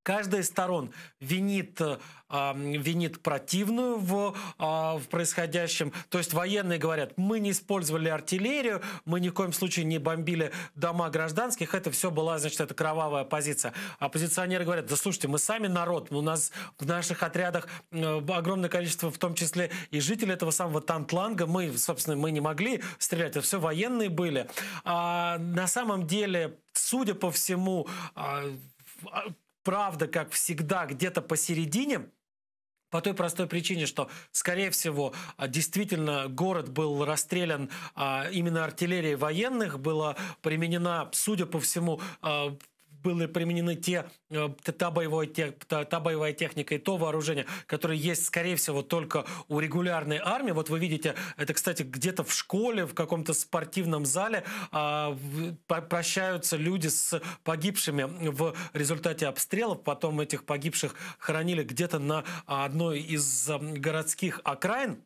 Каждая из сторон винит, э, винит противную в, э, в происходящем. То есть военные говорят, мы не использовали артиллерию, мы ни в коем случае не бомбили дома гражданских. Это все была, значит, это кровавая оппозиция. Оппозиционеры говорят, да слушайте, мы сами народ, у нас в наших отрядах э, огромное количество, в том числе и жителей этого самого Тантланга, мы, собственно, мы не могли стрелять, это все военные были. А на самом деле, судя по всему, а, правда, как всегда, где-то посередине, по той простой причине, что, скорее всего, действительно город был расстрелян а, именно артиллерией военных, была применена, судя по всему, а, были применены те, э, та, боевая, та, та боевая техника и то вооружение, которое есть, скорее всего, только у регулярной армии. Вот вы видите, это, кстати, где-то в школе, в каком-то спортивном зале а, прощаются люди с погибшими в результате обстрелов. Потом этих погибших хоронили где-то на одной из городских окраин.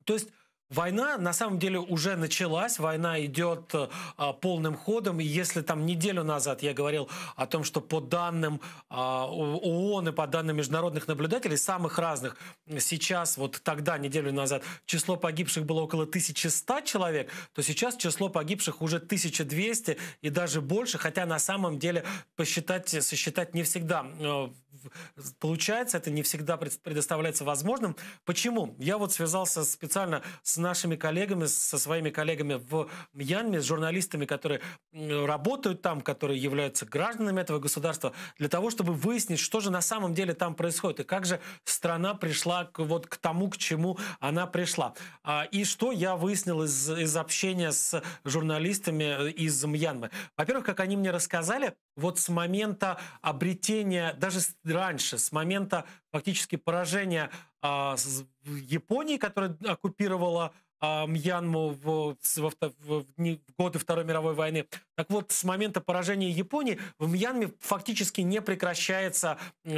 То есть Война на самом деле уже началась, война идет а, полным ходом. И если там неделю назад я говорил о том, что по данным а, ООН и по данным международных наблюдателей, самых разных, сейчас, вот тогда, неделю назад, число погибших было около 1100 человек, то сейчас число погибших уже 1200 и даже больше, хотя на самом деле посчитать, сосчитать не всегда э, получается, это не всегда предоставляется возможным. Почему? Я вот связался специально с нашими коллегами, со своими коллегами в Мьянме, с журналистами, которые работают там, которые являются гражданами этого государства, для того, чтобы выяснить, что же на самом деле там происходит и как же страна пришла к, вот, к тому, к чему она пришла. И что я выяснил из, из общения с журналистами из Мьянмы? Во-первых, как они мне рассказали, вот с момента обретения, даже раньше, с момента фактически поражения а, Японии, которая оккупировала а, Мьянму в, в, в, в годы Второй мировой войны. Так вот, с момента поражения Японии в Мьянме фактически не прекращается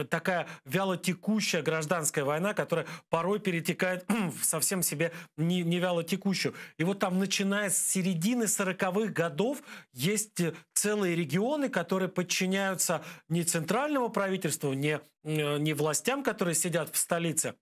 такая вялотекущая гражданская война, которая порой перетекает в совсем себе не, не вялотекущую. И вот там, начиная с середины 40-х годов, есть целые регионы, которые подчиняются не центральному правительству, не, не властям, которые сидят в столице,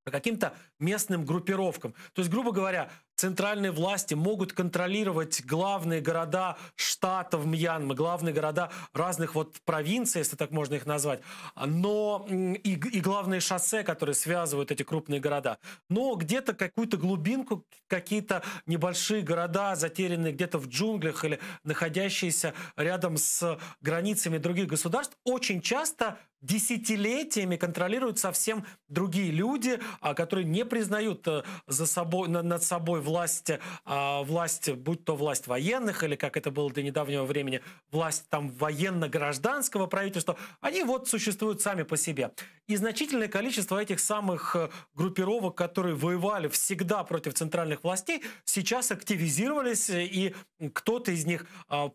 а каким-то местным группировкам. То есть, грубо говоря, центральные власти могут контролировать главные города штатов Мьянмы, главные города разных вот провинций, если так можно их назвать, но и, и главные шоссе, которые связывают эти крупные города. Но где-то какую-то глубинку, какие-то небольшие города, затерянные где-то в джунглях или находящиеся рядом с границами других государств, очень часто десятилетиями контролируют совсем другие люди, а, которые не признают э, за собой, над собой власть, а, власть, будь то власть военных или, как это было до недавнего времени, власть там военно-гражданского правительства, они вот существуют сами по себе. И значительное количество этих самых э, группировок, которые воевали всегда против центральных властей, сейчас активизировались, и кто-то из них а,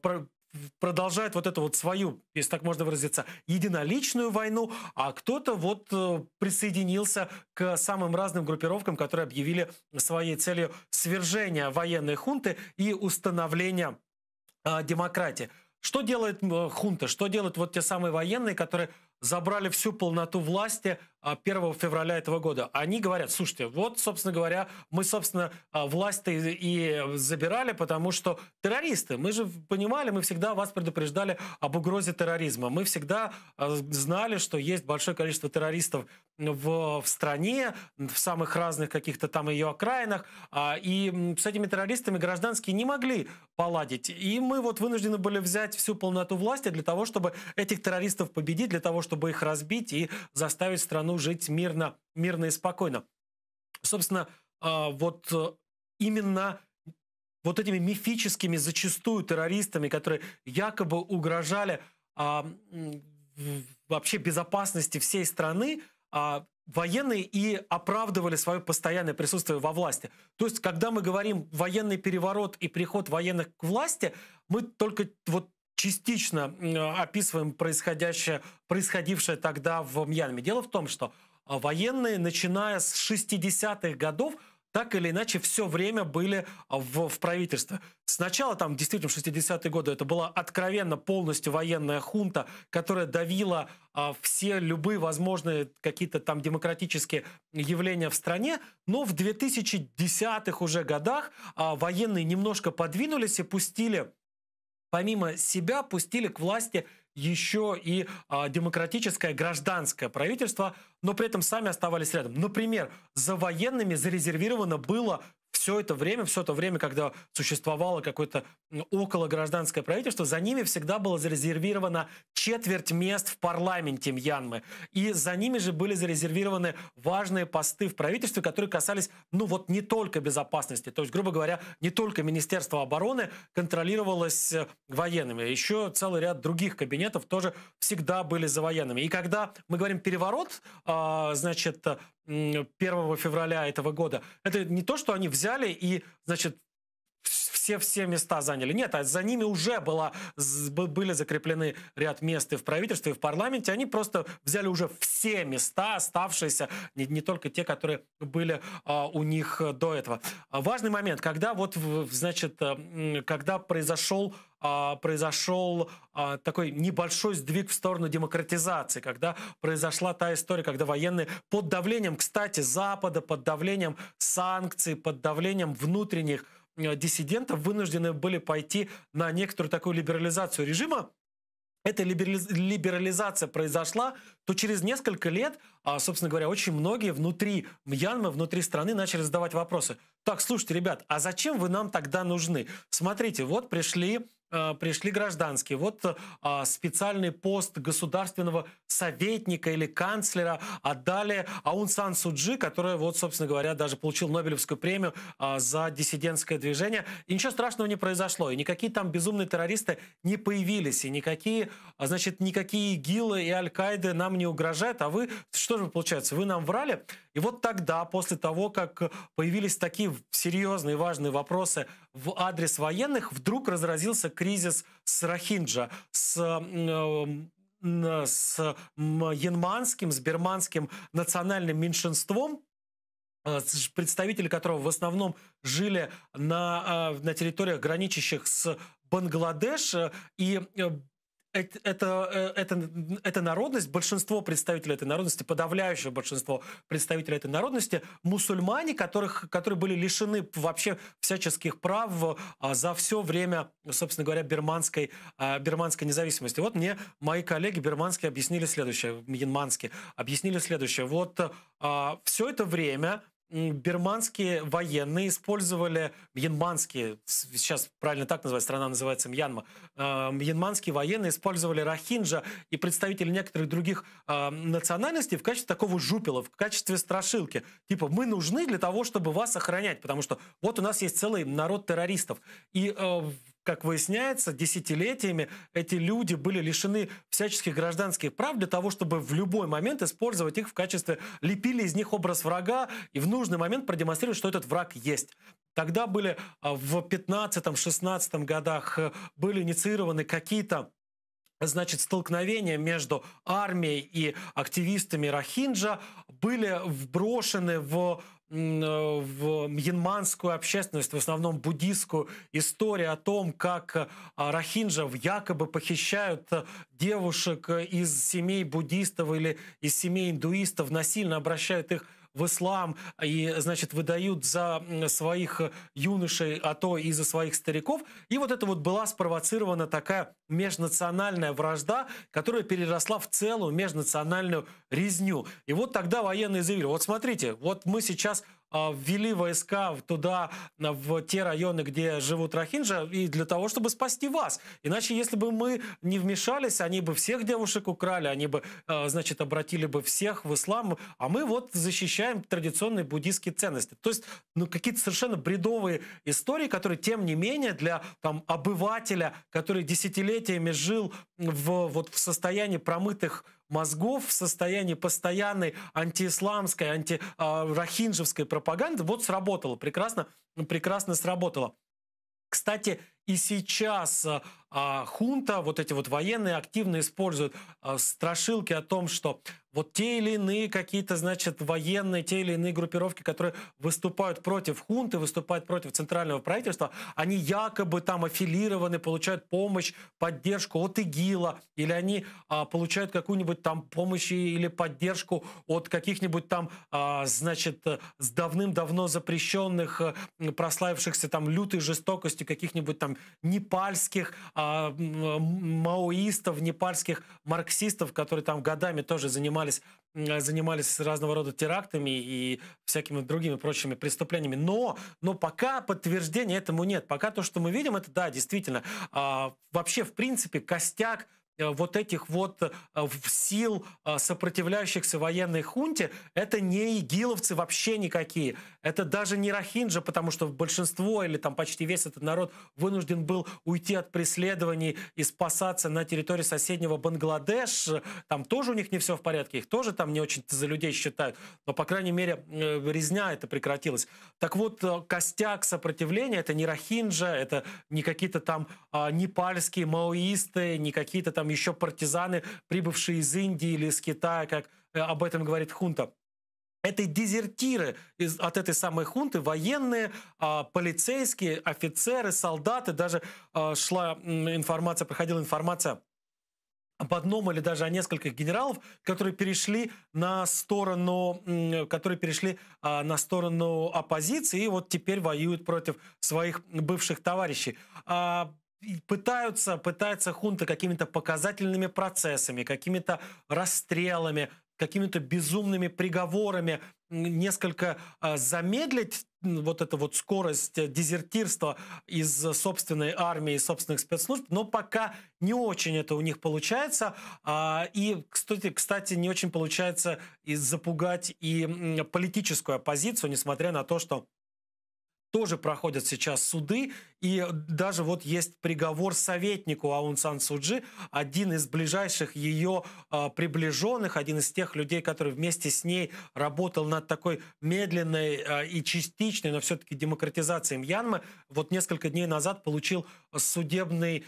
продолжает вот эту вот свою, если так можно выразиться, единоличную войну, а кто-то вот э, присоединился к самым разным группировкам, которые объявили своей целью свержение военной хунты и установление э, демократии. Что делает хунта? Что делают вот те самые военные, которые забрали всю полноту власти 1 а, февраля этого года. Они говорят, слушайте, вот, собственно говоря, мы, собственно, а, власть и забирали, потому что террористы, мы же понимали, мы всегда вас предупреждали об угрозе терроризма. Мы всегда а, знали, что есть большое количество террористов в, в стране, в самых разных каких-то там ее окраинах, и с этими террористами гражданские не могли поладить. И мы вот вынуждены были взять всю полноту власти для того, чтобы этих террористов победить, для того, чтобы их разбить и заставить страну жить мирно, мирно и спокойно. Собственно, а, вот э, именно вот этими мифическими зачастую террористами, которые якобы угрожали а, вообще безопасности всей страны, а, военные и оправдывали свое постоянное присутствие во власти. То есть, когда мы говорим военный переворот и приход военных к власти, мы только вот частично описываем происходящее, происходившее тогда в Мьянме. Дело в том, что а, военные, начиная с 60-х годов, так или иначе все время были а, в, в правительстве. Сначала там действительно в 60-е годы это была откровенно полностью военная хунта, которая давила а, все любые возможные какие-то там демократические явления в стране. Но в 2010-х уже годах а, военные немножко подвинулись и пустили помимо себя пустили к власти еще и а, демократическое гражданское правительство, но при этом сами оставались рядом. Например, за военными зарезервировано было все это время, все это время, когда существовало какое-то около гражданское правительство, за ними всегда было зарезервировано четверть мест в парламенте Мьянмы. И за ними же были зарезервированы важные посты в правительстве, которые касались, ну вот, не только безопасности. То есть, грубо говоря, не только Министерство обороны контролировалось э, военными. Еще целый ряд других кабинетов тоже всегда были за военными. И когда мы говорим переворот, а, значит, 1 февраля этого года, это не то, что они взяли и, значит, все-все места заняли. Нет, а за ними уже была, были закреплены ряд мест и в правительстве, и в парламенте. Они просто взяли уже все места, оставшиеся, не, не только те, которые были а, у них до этого. Важный момент, когда вот, значит, когда произошел а, произошел а, такой небольшой сдвиг в сторону демократизации, когда произошла та история, когда военные под давлением, кстати, Запада, под давлением санкций, под давлением внутренних э, диссидентов вынуждены были пойти на некоторую такую либерализацию режима. Эта либерализация произошла, то через несколько лет, собственно говоря, очень многие внутри Мьянмы, внутри страны начали задавать вопросы. Так, слушайте, ребят, а зачем вы нам тогда нужны? Смотрите, вот пришли гражданские, специальный пост государственного советника или канцлера отдали Аун Сан Су Чжи, которая, даже получила Нобелевскую премию за диссидентское движение. И ничего страшного не произошло, и никакие там безумные террористы не появились, и никакие ИГИЛы и Аль-Каиды нам не угрожают, а вы, что же получается, вы нам врали? И вот тогда, после того, как появились такие серьезные важные вопросы в адрес военных, вдруг разразился кризис с Рохинджа, с мьянманским, с бирманским национальным меньшинством, представители которого в основном жили на территориях, граничащих с Бангладеш, и эта народность, большинство представителей этой народности, подавляющее большинство представителей этой народности, мусульмане, которые были лишены вообще всяческих прав за все время, собственно говоря, бирманской независимости. Вот мне мои коллеги бирманские объяснили следующее, мьянманские объяснили следующее. Все это время бирманские военные использовали, мьянманские, сейчас правильно так называется, страна называется Мьянма, мьянманские военные использовали рохинджа и представители некоторых других национальностей в качестве такого жупила, в качестве страшилки. Типа, мы нужны для того, чтобы вас охранять, потому что вот у нас есть целый народ террористов. И, как выясняется, десятилетиями эти люди были лишены всяческих гражданских прав для того, чтобы в любой момент использовать их в качестве, лепили из них образ врага и в нужный момент продемонстрировать, что этот враг есть. Тогда в пятнадцатом-шестнадцатом годах, были инициированы какие-то столкновения между армией и активистами Рохинджа, были вброшены в мьянманскую общественность, в основном буддистскую, история о том, как рохинджа якобы похищают девушек из семей буддистов или из семей индуистов, насильно обращают их в ислам и выдают за своих юношей, а то и за своих стариков. И вот это вот была спровоцирована такая межнациональная вражда, которая переросла в целую межнациональную резню. И вот тогда военные заявили: вот смотрите, вот мы сейчас ввели войска туда, в те районы, где живут рохинджа, и для того, чтобы спасти вас. Иначе, если бы мы не вмешались, они бы всех девушек украли, они бы обратили бы всех в ислам, а мы вот защищаем традиционные буддийские ценности. То есть какие-то совершенно бредовые истории, которые, тем не менее, для обывателя, который десятилетиями жил в состоянии промытых мозгов, в состоянии постоянной антиисламской, анти-рохинджевской пропаганды, сработало, прекрасно, прекрасно сработало. Кстати, и сейчас хунта, вот эти вот военные активно используют страшилки о том, что вот те или иные какие-то, значит, военные, те или иные группировки, которые выступают против хунты, выступают против центрального правительства, они якобы там аффилированы, получают помощь, поддержку от ИГИЛа, или они получают какую-нибудь там помощь или поддержку от каких-нибудь с давным-давно запрещенных, прославившихся лютой жестокостью каких-нибудь непальских, маоистов, непальских марксистов, которые годами тоже занимались разного рода терактами и всякими другими прочими преступлениями. Но пока подтверждения этому нет. Пока то, что мы видим, это, да, действительно, вообще, в принципе, костяк вот этих сил, сопротивляющихся военной хунте, это не игиловцы вообще никакие. Это даже не рохинджа, потому что большинство или почти весь этот народ вынужден был уйти от преследований и спасаться на территории соседнего Бангладеш. Там тоже у них не все в порядке, их тоже там не очень за людей считают. Но, по крайней мере, резня это прекратилась. Так вот, костяк сопротивления — это не рохинджа, это не какие-то непальские маоисты, не какие-то еще партизаны, прибывшие из Индии или из Китая, как об этом говорит хунта. Это дезертиры от этой самой хунты, военные, полицейские, офицеры, солдаты. Даже шла информация, проходила информация об одном или даже о нескольких генералов, которые перешли на сторону которые перешли, а, на сторону оппозиции и вот теперь воюют против своих бывших товарищей. Пытаются, пытается хунта какими-то показательными процессами, какими-то расстрелами, какими-то безумными приговорами несколько замедлить вот эту вот скорость э, дезертирства из собственной армии, собственных спецслужб, но пока не очень это у них получается. А, и, кстати, кстати, не очень получается и запугать и политическую оппозицию, несмотря на то, что тоже проходят сейчас суды, и даже вот есть приговор советнику Аун Сан Суджи, один из ближайших ее э, приближенных, один из тех людей, который вместе с ней работал над такой медленной э, и частичной, но все-таки демократизацией Мьянмы, вот несколько дней назад получил судебный,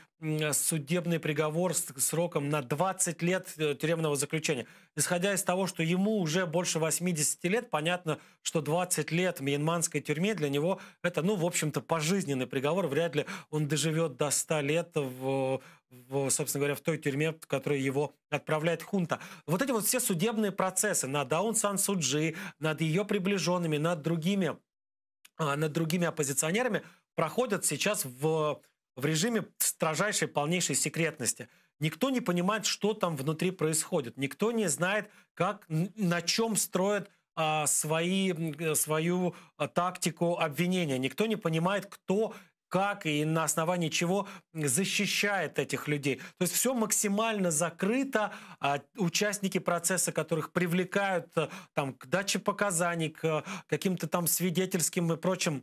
судебный приговор с сроком на 20 лет э, тюремного заключения. Исходя из того, что ему уже больше 80 лет, понятно, что 20 лет в мьянманской тюрьме для него это, ну, в общем-то, пожизненный приговор. Вряд ли он доживет до 100 лет в, в, собственно говоря, в той тюрьме, в которой его отправляет хунта. Вот эти вот все судебные процессы над Аун Сан Суджи, над ее приближенными, над другими, а, над другими оппозиционерами проходят сейчас в, в режиме строжайшей, полнейшей секретности. Никто не понимает, что там внутри происходит. Никто не знает, как, на чем строят а, свои, свою а, тактику обвинения. Никто не понимает, кто как и на основании чего защищает этих людей. То есть все максимально закрыто. А участники процесса, которых привлекают э, там, к даче показаний, к каким-то там свидетельским и прочим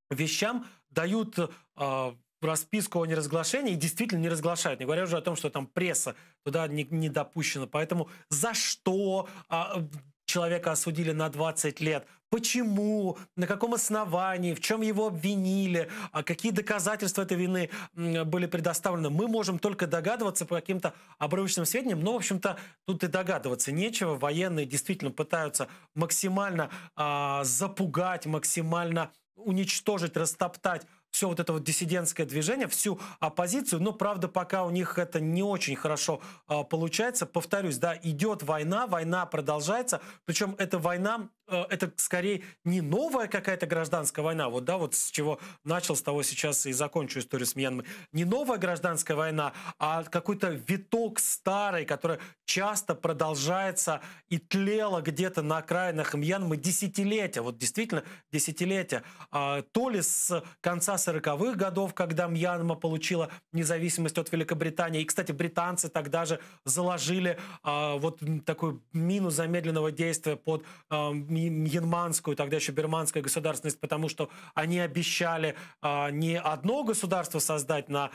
вещам, дают э, расписку о неразглашении и действительно не разглашают. Не говоря уже о том, что там пресса туда не, не допущена. Поэтому за что а, человека осудили на 20 лет, почему, на каком основании, в чем его обвинили, а какие доказательства этой вины были предоставлены, мы можем только догадываться по каким-то обрывочным сведениям, но, в общем-то, тут и догадываться нечего. Военные действительно пытаются максимально а, запугать, максимально уничтожить, растоптать все вот это вот диссидентское движение, всю оппозицию, но, правда, пока у них это не очень хорошо а, получается. Повторюсь, да, идет война, война продолжается, причем эта война, э, это скорее не новая какая-то гражданская война, вот, да, вот с чего начал, с того сейчас и закончу историю с Мьянмой. Не новая гражданская война, а какой-то виток старый, который часто продолжается и тлела где-то на окраинах Мьянмы десятилетия, вот действительно десятилетия. А, то ли с конца 40-х годов, когда Мьянма получила независимость от Великобритании. И, кстати, британцы тогда же заложили а, вот такую мину замедленного действия под а, мьянманскую, тогда еще бирманскую государственность, потому что они обещали а, не одно государство создать на,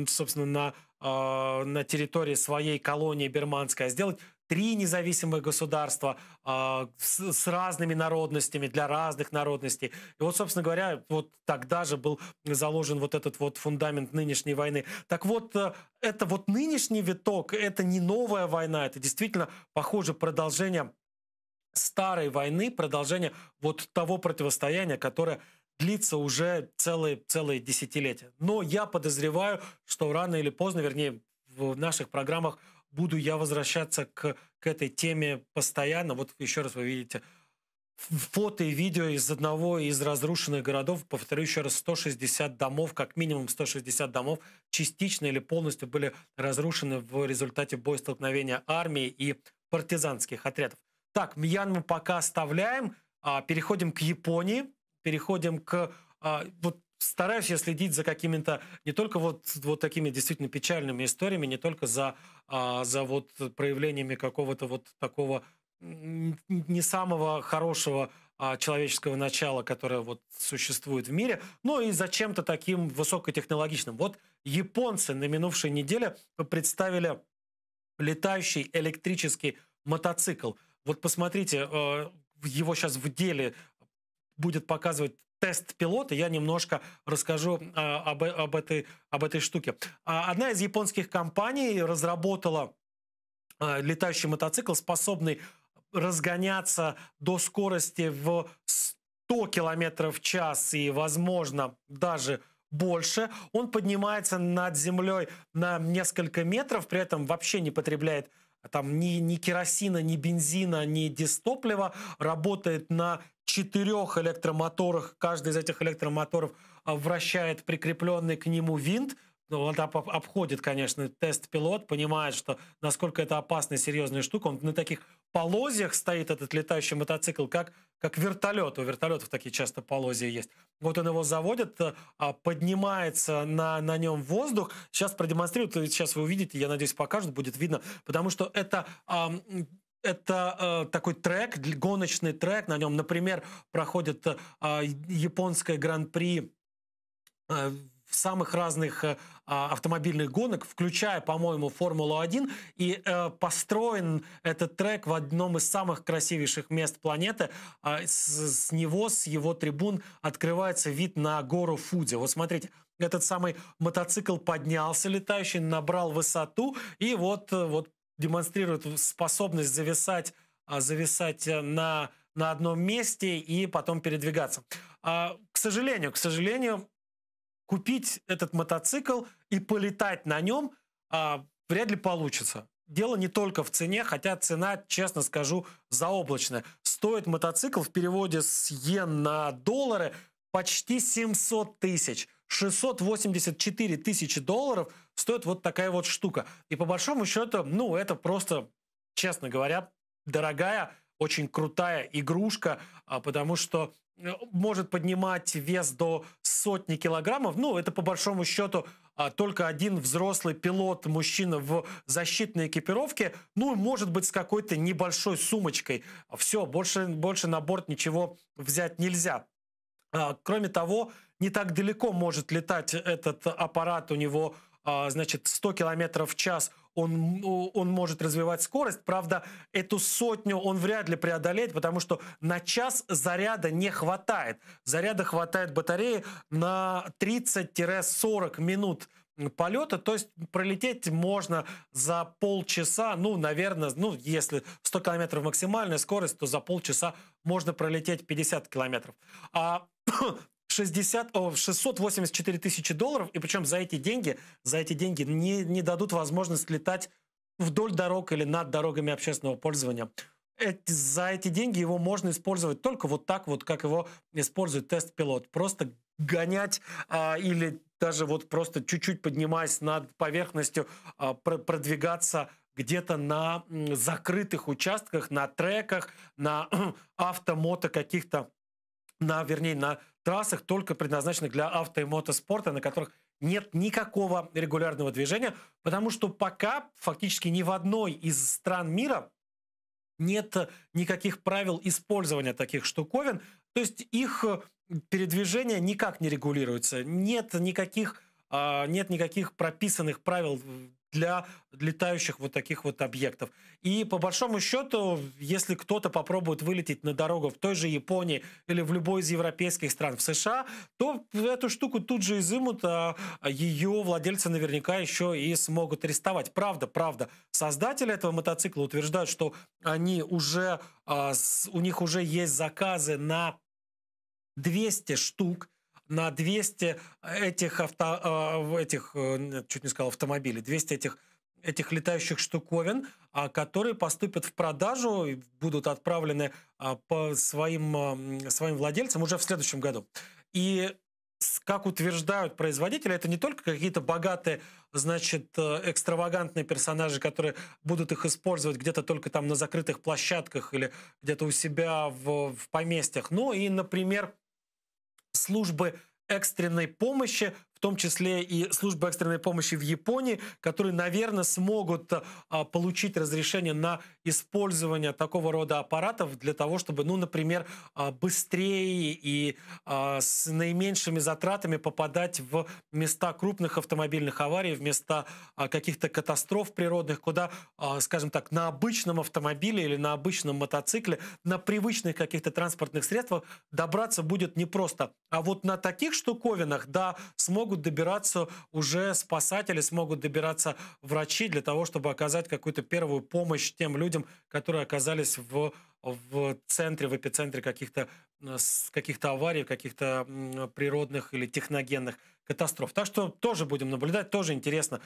собственно, на, а, на территории своей колонии бирманской, а сделать три независимых государства э, с, с разными народностями, для разных народностей. И вот, собственно говоря, вот тогда же был заложен вот этот вот фундамент нынешней войны. Так вот, э, это вот нынешний виток, это не новая война, это действительно, похоже, продолжение старой войны, продолжение вот того противостояния, которое длится уже целые, целые десятилетия. Но я подозреваю, что рано или поздно, вернее, в наших программах буду я возвращаться к, к этой теме постоянно. Вот еще раз вы видите фото и видео из одного из разрушенных городов. Повторю еще раз, 160 домов, как минимум 160 домов частично или полностью были разрушены в результате боестолкновения армии и партизанских отрядов. Так, Мьянму пока оставляем. А, переходим к Японии. Переходим к... А, вот стараюсь я следить за какими-то не только вот, вот такими действительно печальными историями, не только за, а, за вот проявлениями какого-то вот такого не самого хорошего а, человеческого начала, которое вот существует в мире, но и за чем-то таким высокотехнологичным. Вот японцы на минувшей неделе представили летающий электрический мотоцикл. Вот посмотрите, э, его сейчас в деле будет показывать тест пилота, я немножко расскажу а, об, об, этой, об этой штуке. А, одна из японских компаний разработала а, летающий мотоцикл, способный разгоняться до скорости в 100 километров в час и, возможно, даже больше. Он поднимается над землей на несколько метров, при этом вообще не потребляет там ни, ни керосина, ни бензина, ни дистоплива, работает на четырех электромоторах. Каждый из этих электромоторов а, вращает прикрепленный к нему винт. Ну, он обходит, конечно, тест-пилот, понимает, что насколько это опасная, серьезная штука. Он на таких полозьях стоит, этот летающий мотоцикл, как, как вертолет. У вертолетов такие часто полозья есть. Вот он его заводит, а, поднимается на, на нем воздух. Сейчас продемонстрируют, сейчас вы увидите, я надеюсь, покажут, будет видно, потому что это это э, такой трек, гоночный трек, на нем, например, проходит э, японское гран-при э, самых разных э, а, автомобильных гонок, включая, по-моему, Формулу-1. И э, построен этот трек в одном из самых красивейших мест планеты. А, с, с него, с его трибун открывается вид на гору Фудзи. Вот смотрите, этот самый мотоцикл поднялся летающий, набрал высоту и вот, э, вот демонстрирует способность зависать, а, зависать на, на одном месте и потом передвигаться. К сожалению, к сожалению, купить этот мотоцикл и полетать на нем а, вряд ли получится. Дело не только в цене, хотя цена, честно скажу, заоблачная. Стоит мотоцикл в переводе с йен на доллары почти 700 тысяч. 684 тысячи долларов стоит вот такая вот штука. И по большому счету, ну, это просто, честно говоря, дорогая, очень крутая игрушка, а, потому что э, может поднимать вес до сотни килограммов. Ну, это по большому счету а, только один взрослый пилот, мужчина в защитной экипировке, ну, может быть, с какой-то небольшой сумочкой. Все, больше, больше на борт ничего взять нельзя. А, кроме того, не так далеко может летать этот аппарат, у него, а, значит, 100 километров в час он, он может развивать скорость. Правда, эту сотню он вряд ли преодолеет, потому что на час заряда не хватает. Заряда хватает батареи на 30-40 минут полета, то есть пролететь можно за полчаса, ну, наверное, ну, если 100 километров максимальная скорость, то за полчаса можно пролететь 50 километров. А 60, о, 684 тысячи долларов, и причем за эти деньги, за эти деньги не, не дадут возможность летать вдоль дорог или над дорогами общественного пользования. Эти, за эти деньги его можно использовать только вот так вот, как его использует тест-пилот. Просто гонять а, или даже вот просто чуть-чуть поднимаясь над поверхностью, а, продвигаться где-то на закрытых участках, на треках, на авто-мото каких-то, на, вернее, на трассах, только предназначенных для авто и мотоспорта, на которых нет никакого регулярного движения, потому что пока фактически ни в одной из стран мира нет никаких правил использования таких штуковин, то есть их передвижение никак не регулируется, нет никаких, а, нет никаких прописанных правил для летающих вот таких вот объектов. И по большому счету, если кто-то попробует вылететь на дорогу в той же Японии или в любой из европейских стран в США, то эту штуку тут же изымут, а ее владельцы наверняка еще и смогут арестовать. Правда, правда. Создатели этого мотоцикла утверждают, что они уже, а, у них уже есть заказы на 200 штук, на 200 этих, авто, э, этих, э, чуть не сказал, автомобилей, 200 этих, этих летающих штуковин, а, которые поступят в продажу и будут отправлены а, по своим, своим владельцам уже в следующем году. И как утверждают производители, это не только какие-то богатые, значит, э, экстравагантные персонажи, которые будут их использовать где-то только там на закрытых площадках или где-то у себя в, в поместьях, но и, например, службы экстренной помощи, в том числе и службы экстренной помощи в Японии, которые, наверное, смогут а, получить разрешение на использование такого рода аппаратов для того, чтобы, ну, например, а, быстрее и а, с наименьшими затратами попадать в места крупных автомобильных аварий, в места каких-то катастроф природных, куда, скажем так, на обычном автомобиле или на обычном мотоцикле, на привычных каких-то транспортных средствах добраться будет непросто. А вот на таких штуковинах, да, смогут смогут добираться уже спасатели, смогут добираться врачи для того, чтобы оказать какую-то первую помощь тем людям, которые оказались в, в центре, в эпицентре каких-то каких-то аварий, каких-то природных или техногенных катастроф. Так что тоже будем наблюдать, тоже интересно,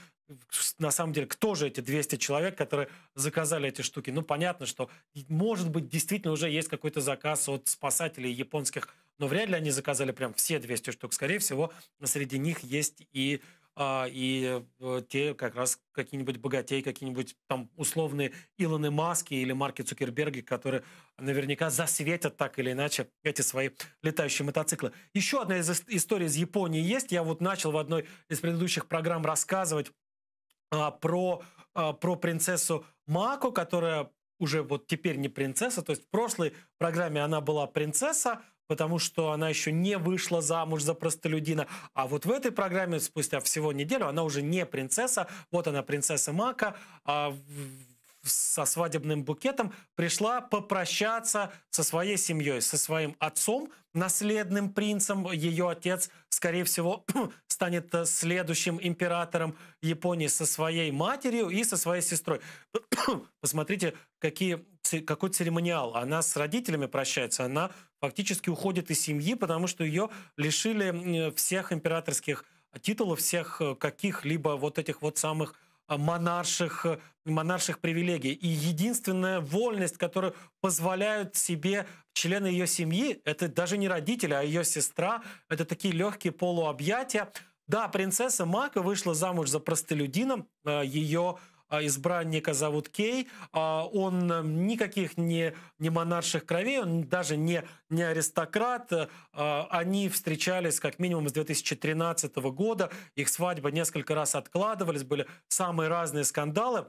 на самом деле, кто же эти 200 человек, которые заказали эти штуки. Ну, понятно, что, может быть, действительно уже есть какой-то заказ от спасателей японских, но вряд ли они заказали прям все 200 штук. Скорее всего, среди них есть и а, и э, те как раз какие-нибудь богатеи, какие-нибудь там условные Илоны Маски или Марки Цукерберги, которые наверняка засветят так или иначе эти свои летающие мотоциклы. Еще одна из историй из Японии есть. Я вот начал в одной из предыдущих программ рассказывать а, про, а, про принцессу Мако, которая уже вот теперь не принцесса. То есть в прошлой программе она была принцесса, потому что она еще не вышла замуж за простолюдина. А вот в этой программе спустя всего неделю она уже не принцесса. Вот она, принцесса Мака, а, со свадебным букетом пришла попрощаться со своей семьей, со своим отцом, наследным принцем. Ее отец, скорее всего, станет э, следующим императором Японии со своей матерью и со своей сестрой. Посмотрите, какие, какой церемониал. Она с родителями прощается, она фактически уходит из семьи, потому что ее лишили всех императорских титулов, всех э, каких-либо вот этих вот самых э, монарших, э, монарших привилегий. И единственная вольность, которую позволяют себе члены ее семьи, это даже не родители, а ее сестра, это такие легкие полуобъятия. Да, принцесса Мака вышла замуж за простолюдина, ее избранника зовут Кей. А, он э, никаких не, не монарших кровей, он даже не, не аристократ. А, они встречались как минимум с 2013 года. Их свадьба несколько раз откладывались, были самые разные скандалы.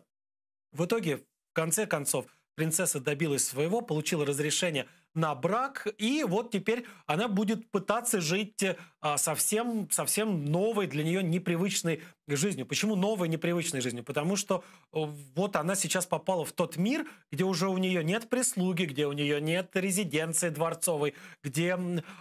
В итоге, в конце концов, принцесса добилась своего, получила разрешение на брак, и вот теперь она будет пытаться жить а, совсем, совсем новой для нее непривычной жизнью. Почему новой непривычной жизнью? Потому что э, вот она сейчас попала в тот мир, где уже у нее нет прислуги, где у нее нет резиденции дворцовой, где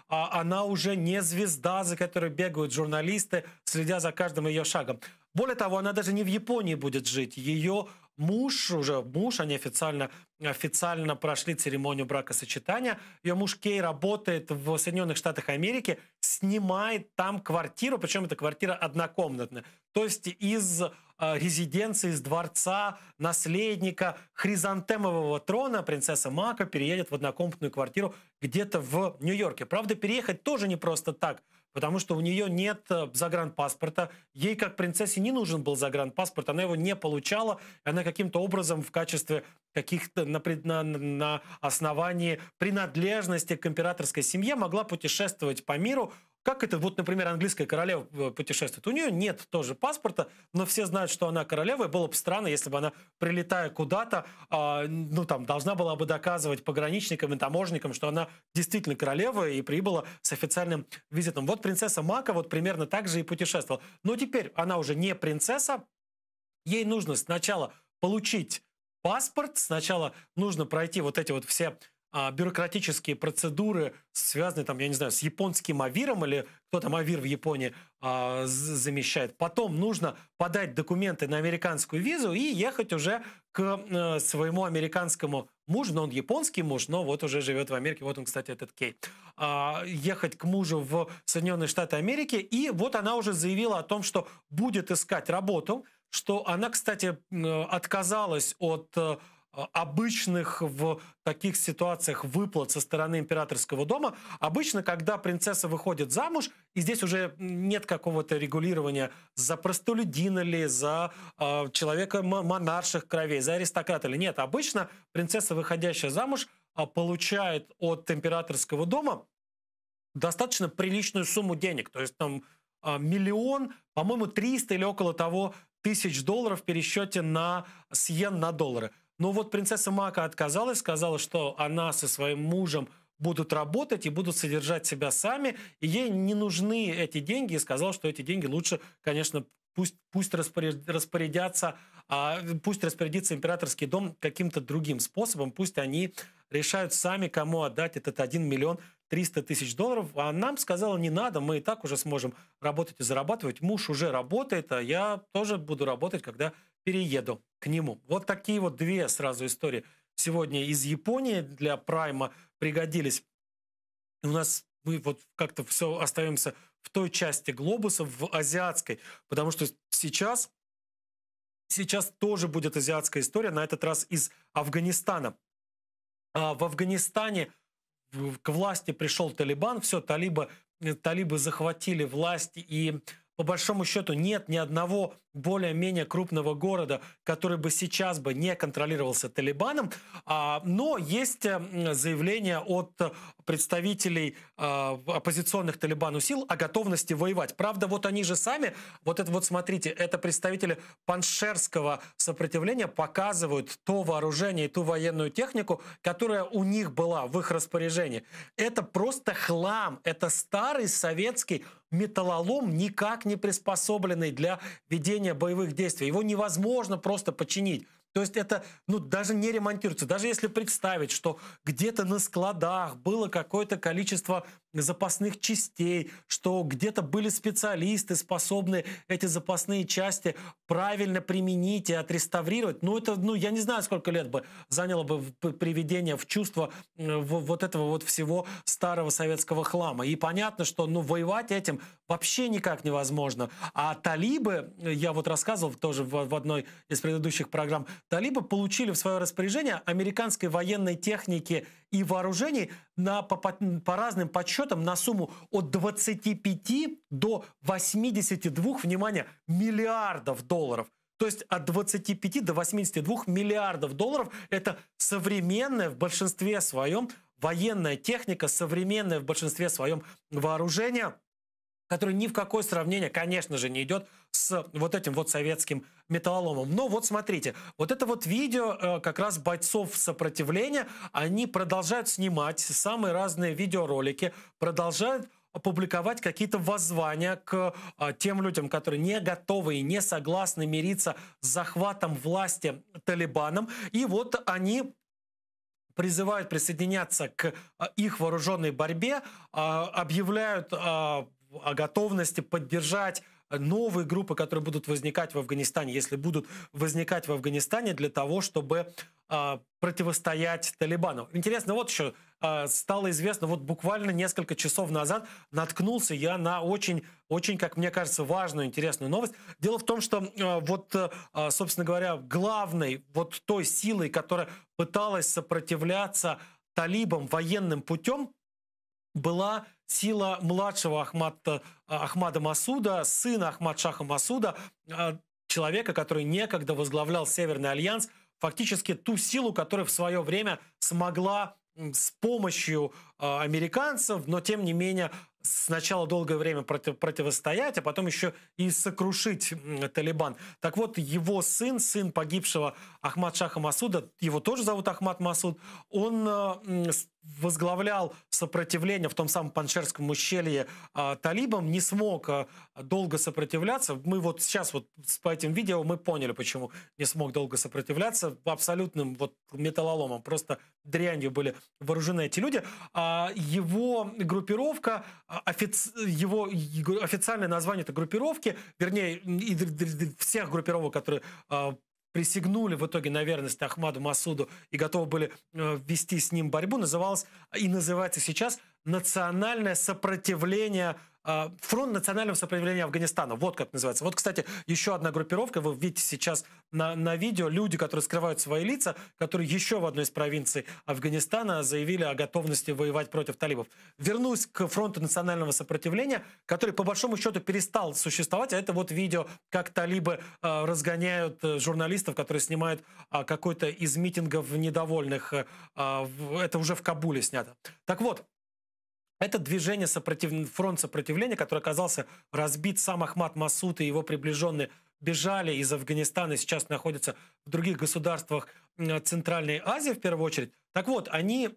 а, она уже не звезда, за которой бегают журналисты, следя за каждым ее шагом. Более того, она даже не в Японии будет жить. Ее муж, уже муж, они официально, официально прошли церемонию бракосочетания. Ее муж Кей работает в Соединенных Штатах Америки, снимает там квартиру, причем эта квартира однокомнатная. То есть из э, резиденции, из дворца наследника хризантемового трона принцесса Мака переедет в однокомнатную квартиру где-то в Нью-Йорке. Правда, переехать тоже не просто так потому что у нее нет э, загранпаспорта. Ей, как принцессе, не нужен был загранпаспорт, она его не получала. Она каким-то образом в качестве каких-то на, на, на основании принадлежности к императорской семье могла путешествовать по миру. Как это, вот, например, английская королева э, путешествует? У нее нет тоже паспорта, но все знают, что она королева, и было бы странно, если бы она, прилетая куда-то, э, ну, там, должна была бы доказывать пограничникам и таможенникам, что она действительно королева и прибыла с официальным визитом. Вот принцесса Мака вот примерно так же и путешествовала. Но теперь она уже не принцесса, ей нужно сначала получить паспорт, сначала нужно пройти вот эти вот все бюрократические процедуры, связанные там, я не знаю, с японским ОВИРом или кто там ОВИР в Японии а, замещает. Потом нужно подать документы на американскую визу и ехать уже к э, своему американскому мужу, но он японский муж, но вот уже живет в Америке, вот он, кстати, этот Кей. А, ехать к мужу в Соединенные Штаты Америки, и вот она уже заявила о том, что будет искать работу, что она, кстати, отказалась от э, обычных в таких ситуациях выплат со стороны императорского дома. Обычно, когда принцесса выходит замуж, и здесь уже нет какого-то регулирования за простолюдина ли, за э, человека монарших кровей, за аристократа ли. Нет, обычно принцесса, выходящая замуж, э, получает от императорского дома достаточно приличную сумму денег. То есть там э, миллион, по-моему, 300 или около того тысяч долларов в пересчете на, с йен на доллары. Но вот принцесса Мака отказалась, сказала, что она со своим мужем будут работать и будут содержать себя сами, и ей не нужны эти деньги, и сказала, что эти деньги лучше, конечно, пусть, пусть распорядятся, а, пусть распорядится императорский дом каким-то другим способом, пусть они решают сами, кому отдать этот 1 миллион 300 тысяч долларов. А нам сказала, не надо, мы и так уже сможем работать и зарабатывать. Муж уже работает, а я тоже буду работать, когда перееду к нему. Вот такие вот две сразу истории сегодня из Японии для Прайма пригодились. У нас мы вот как-то все остаемся в той части глобуса, в азиатской, потому что сейчас, сейчас тоже будет азиатская история, на этот раз из Афганистана. А в Афганистане к власти пришел Талибан, все, талибы, талибы захватили власть и По большому счету нет ни одного более-менее крупного города, который бы сейчас бы не контролировался Талибаном. А, но есть э, заявление от представителей а, оппозиционных Талибану сил о готовности воевать. Правда, вот они же сами, вот это вот смотрите, это представители паншерского сопротивления показывают то вооружение и ту военную технику, которая у них была в их распоряжении. Это просто хлам, это старый советский металлолом, никак не приспособленный для ведения боевых действий. Его невозможно просто починить. То есть это ну, даже не ремонтируется. Даже если представить, что где-то на складах было какое-то количество запасных частей, что где-то были специалисты, способные эти запасные части правильно применить и отреставрировать. Ну, это, ну, я не знаю, сколько лет бы заняло бы приведение в чувство э, вот этого вот всего старого советского хлама. И понятно, что, ну, воевать этим вообще никак невозможно. А талибы, я вот рассказывал тоже в, в одной из предыдущих программ, талибы получили в свое распоряжение американской военной техники и вооружений на, по, по, по разным подсчетам на сумму от 25 до 82, внимание, миллиардов долларов. То есть от 25 до 82 миллиардов долларов это современная в большинстве своем военная техника, современная в большинстве своем вооружение – который ни в какое сравнение, конечно же, не идет с вот этим вот советским металлоломом. Но вот смотрите, вот это вот видео э, как раз бойцов сопротивления, они продолжают снимать самые разные видеоролики, продолжают публиковать какие-то воззвания к а, тем людям, которые не готовы и не согласны мириться с захватом власти Талибаном. И вот они призывают присоединяться к а, их вооруженной борьбе, а, объявляют о готовности поддержать новые группы, которые будут возникать в Афганистане, если будут возникать в Афганистане для того, чтобы э, противостоять Талибану. Интересно, вот еще э, стало известно, вот буквально несколько часов назад наткнулся я на очень, очень, как мне кажется, важную, интересную новость. Дело в том, что э, вот, э, собственно говоря, главной вот той силой, которая пыталась сопротивляться талибам военным путем, была сила младшего Ахмада, Ахмада Масуда, сына Ахмад Шаха Масуда, э, человека, который некогда возглавлял Северный Альянс, фактически ту силу, которая в свое время смогла с помощью э, американцев, но тем не менее сначала долгое время против, противостоять, а потом еще и сокрушить Талибан. Так вот, его сын, сын погибшего Ахмад Шаха Масуда, его тоже зовут Ахмад Масуд, он э, возглавлял сопротивление в том самом Паншерском ущелье э, талибам, не смог э, долго сопротивляться. Мы вот сейчас вот по этим видео мы поняли, почему не смог долго сопротивляться. Абсолютным вот металлоломом, просто дрянью были вооружены эти люди. А его группировка, офици его официальное название этой группировки, вернее, и всех группировок, которые а, присягнули в итоге на верность Ахмаду Масуду и готовы были э, вести с ним борьбу, называлось и называется сейчас «Национальное сопротивление Фронт национального сопротивления Афганистана. Вот как называется. Вот, кстати, еще одна группировка. Вы видите сейчас на, на видео люди, которые скрывают свои лица, которые еще в одной из провинций Афганистана заявили о готовности воевать против талибов. Вернусь к фронту национального сопротивления, который по большому счету перестал существовать. А это вот видео, как талибы э, разгоняют э, журналистов, которые снимают э, какой-то из митингов недовольных. Э, это уже в Кабуле снято. Так вот, это движение сопротив... фронт сопротивления, который оказался разбит сам Ахмад Масуд и его приближенные бежали из Афганистана и сейчас находятся в других государствах Центральной Азии в первую очередь. Так вот, они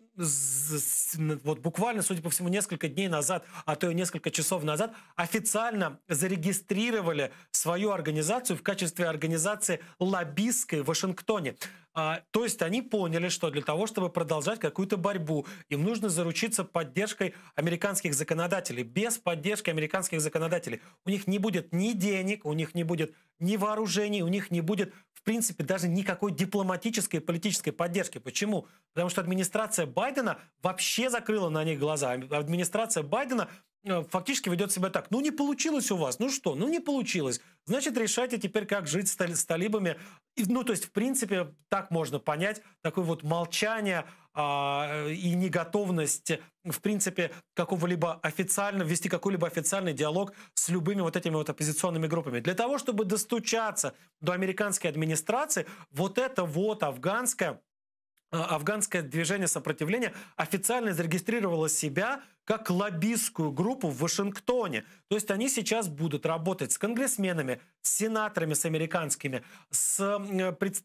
вот буквально, судя по всему, несколько дней назад, а то и несколько часов назад, официально зарегистрировали свою организацию в качестве организации лоббистской в Вашингтоне. А, то есть они поняли, что для того, чтобы продолжать какую-то борьбу, им нужно заручиться поддержкой американских законодателей. Без поддержки американских законодателей у них не будет ни денег, у них не будет ни вооружений, у них не будет, в принципе, даже никакой дипломатической и политической поддержки. Почему? Потому что администрация Байдена вообще закрыла на них глаза. Администрация Байдена э, фактически ведет себя так. Ну, не получилось у вас. Ну что? Ну, не получилось. Значит, решайте теперь, как жить с, талибами. Ну, то есть, в принципе, так можно понять такое вот молчание а, и неготовность, в принципе, какого-либо официально, вести какой-либо официальный диалог с любыми вот этими вот оппозиционными группами. Для того, чтобы достучаться до американской администрации, вот это вот афганское афганское движение сопротивления официально зарегистрировало себя как лоббистскую группу в Вашингтоне. То есть они сейчас будут работать с конгрессменами, с сенаторами, с американскими, с,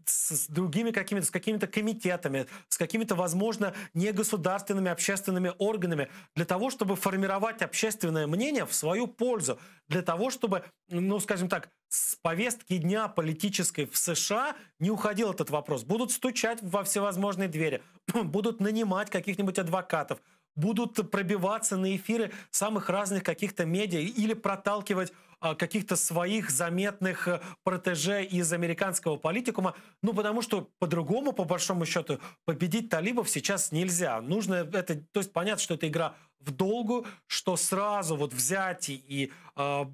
с другими какими-то, с какими-то комитетами, с какими-то, возможно, негосударственными общественными органами для того, чтобы формировать общественное мнение в свою пользу, для того, чтобы, ну, скажем так, с повестки дня политической в США не уходил этот вопрос. Будут стучать во всевозможные двери, будут нанимать каких-нибудь адвокатов, будут пробиваться на эфиры самых разных каких-то медиа или проталкивать а, каких-то своих заметных э, протеже из американского политикума. Ну, потому что по-другому, по большому счету, победить талибов сейчас нельзя. Нужно это, то есть понятно, что это игра в долгую, что сразу вот взять и, и э,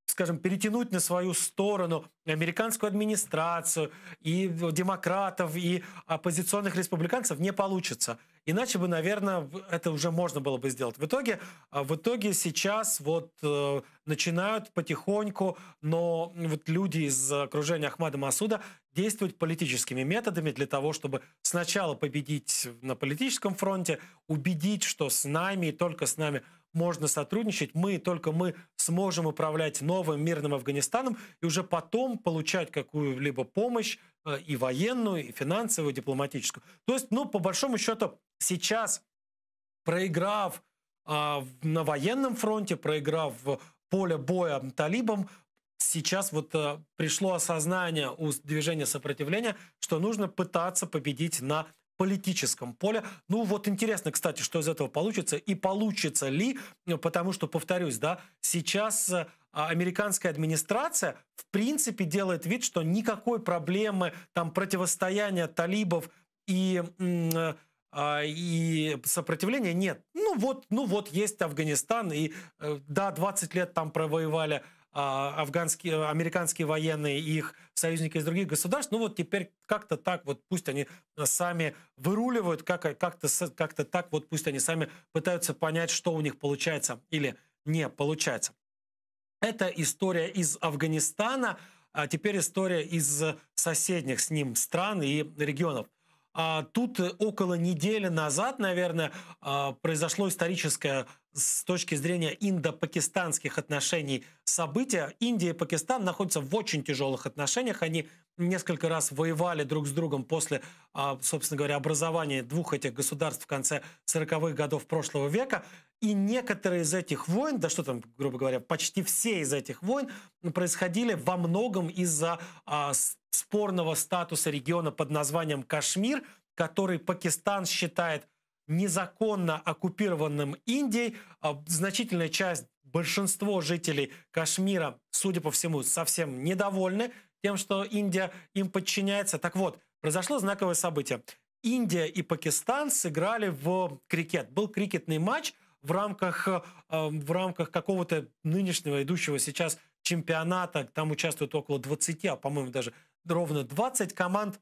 скажем, перетянуть на свою сторону американскую администрацию, и демократов, и оппозиционных республиканцев не получится. Иначе бы, наверное, это уже можно было бы сделать. В итоге, а, в итоге сейчас вот э, начинают потихоньку, но вот люди из окружения Ахмада Масуда действовать политическими методами для того, чтобы сначала победить на политическом фронте, убедить, что с нами и только с нами можно сотрудничать, мы, только мы сможем управлять новым мирным Афганистаном и уже потом получать какую-либо помощь э, и военную, и финансовую, и дипломатическую. То есть, ну, по большому счету, сейчас, проиграв а, на военном фронте, проиграв поле боя талибам, сейчас вот а, пришло осознание у движения сопротивления, что нужно пытаться победить на политическом поле. Ну вот интересно, кстати, что из этого получится и получится ли, потому что, повторюсь, да, сейчас э, американская администрация в принципе делает вид, что никакой проблемы там противостояния талибов и а, и сопротивления нет. Ну вот, ну вот есть Афганистан, и э, да, 20 лет там провоевали афганские, американские военные и их союзники из других государств. Ну вот теперь как-то так вот пусть они сами выруливают, как, как-то как так вот пусть они сами пытаются понять, что у них получается или не получается. Это история из Афганистана, а теперь история из соседних с ним стран и регионов. А тут около недели назад, наверное, а, произошло историческое с точки зрения индо-пакистанских отношений событие. Индия и Пакистан находятся в очень тяжелых отношениях. Они несколько раз воевали друг с другом после, а, собственно говоря, образования двух этих государств в конце 40-х годов прошлого века. И некоторые из этих войн, да что там, грубо говоря, почти все из этих войн происходили во многом из-за спорного статуса региона под названием Кашмир, который Пакистан считает незаконно оккупированным Индией. А, значительная часть, большинство жителей Кашмира, судя по всему, совсем недовольны тем, что Индия им подчиняется. Так вот, произошло знаковое событие. Индия и Пакистан сыграли в крикет. Был крикетный матч в рамках, э, в рамках какого-то нынешнего, идущего сейчас чемпионата. Там участвуют около 20, а по-моему даже ровно 20 команд,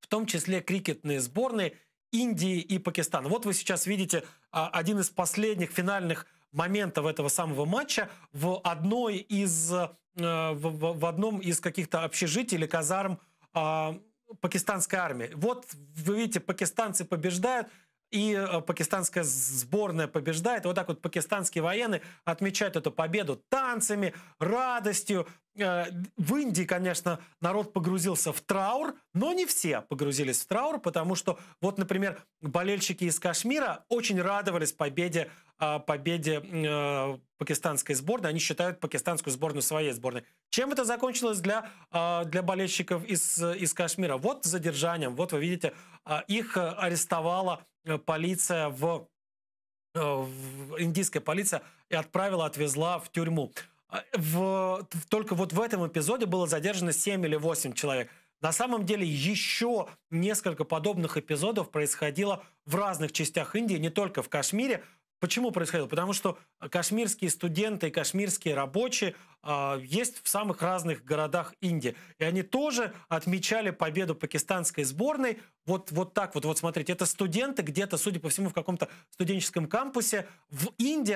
в том числе крикетные сборные Индии и Пакистана. Вот вы сейчас видите а, один из последних финальных моментов этого самого матча в одной из, э, в, в одном из каких-то общежитий или казарм а, пакистанской армии. Вот вы видите, пакистанцы побеждают, и э, пакистанская сборная побеждает. Вот так вот пакистанские военные отмечают эту победу танцами, радостью. Э, в Индии, конечно, народ погрузился в траур, но не все погрузились в траур, потому что, вот, например, болельщики из Кашмира очень радовались победе, э, победе пакистанской сборной. Они считают пакистанскую сборную своей сборной. Чем это закончилось для, для болельщиков из, из Кашмира? Вот задержанием. Вот вы видите, их арестовала полиция в, э, в индийская полиция и отправила, отвезла в тюрьму. А, в, только вот в этом эпизоде было задержано 7 или 8 человек. На самом деле еще несколько подобных эпизодов происходило в разных частях Индии, не только в Кашмире. Почему происходило? Потому что кашмирские студенты и кашмирские рабочие есть в самых разных городах Индии. И они тоже отмечали победу пакистанской сборной. Вот, вот так вот, вот смотрите, это студенты где-то, судя по всему, в каком-то студенческом кампусе в Индии.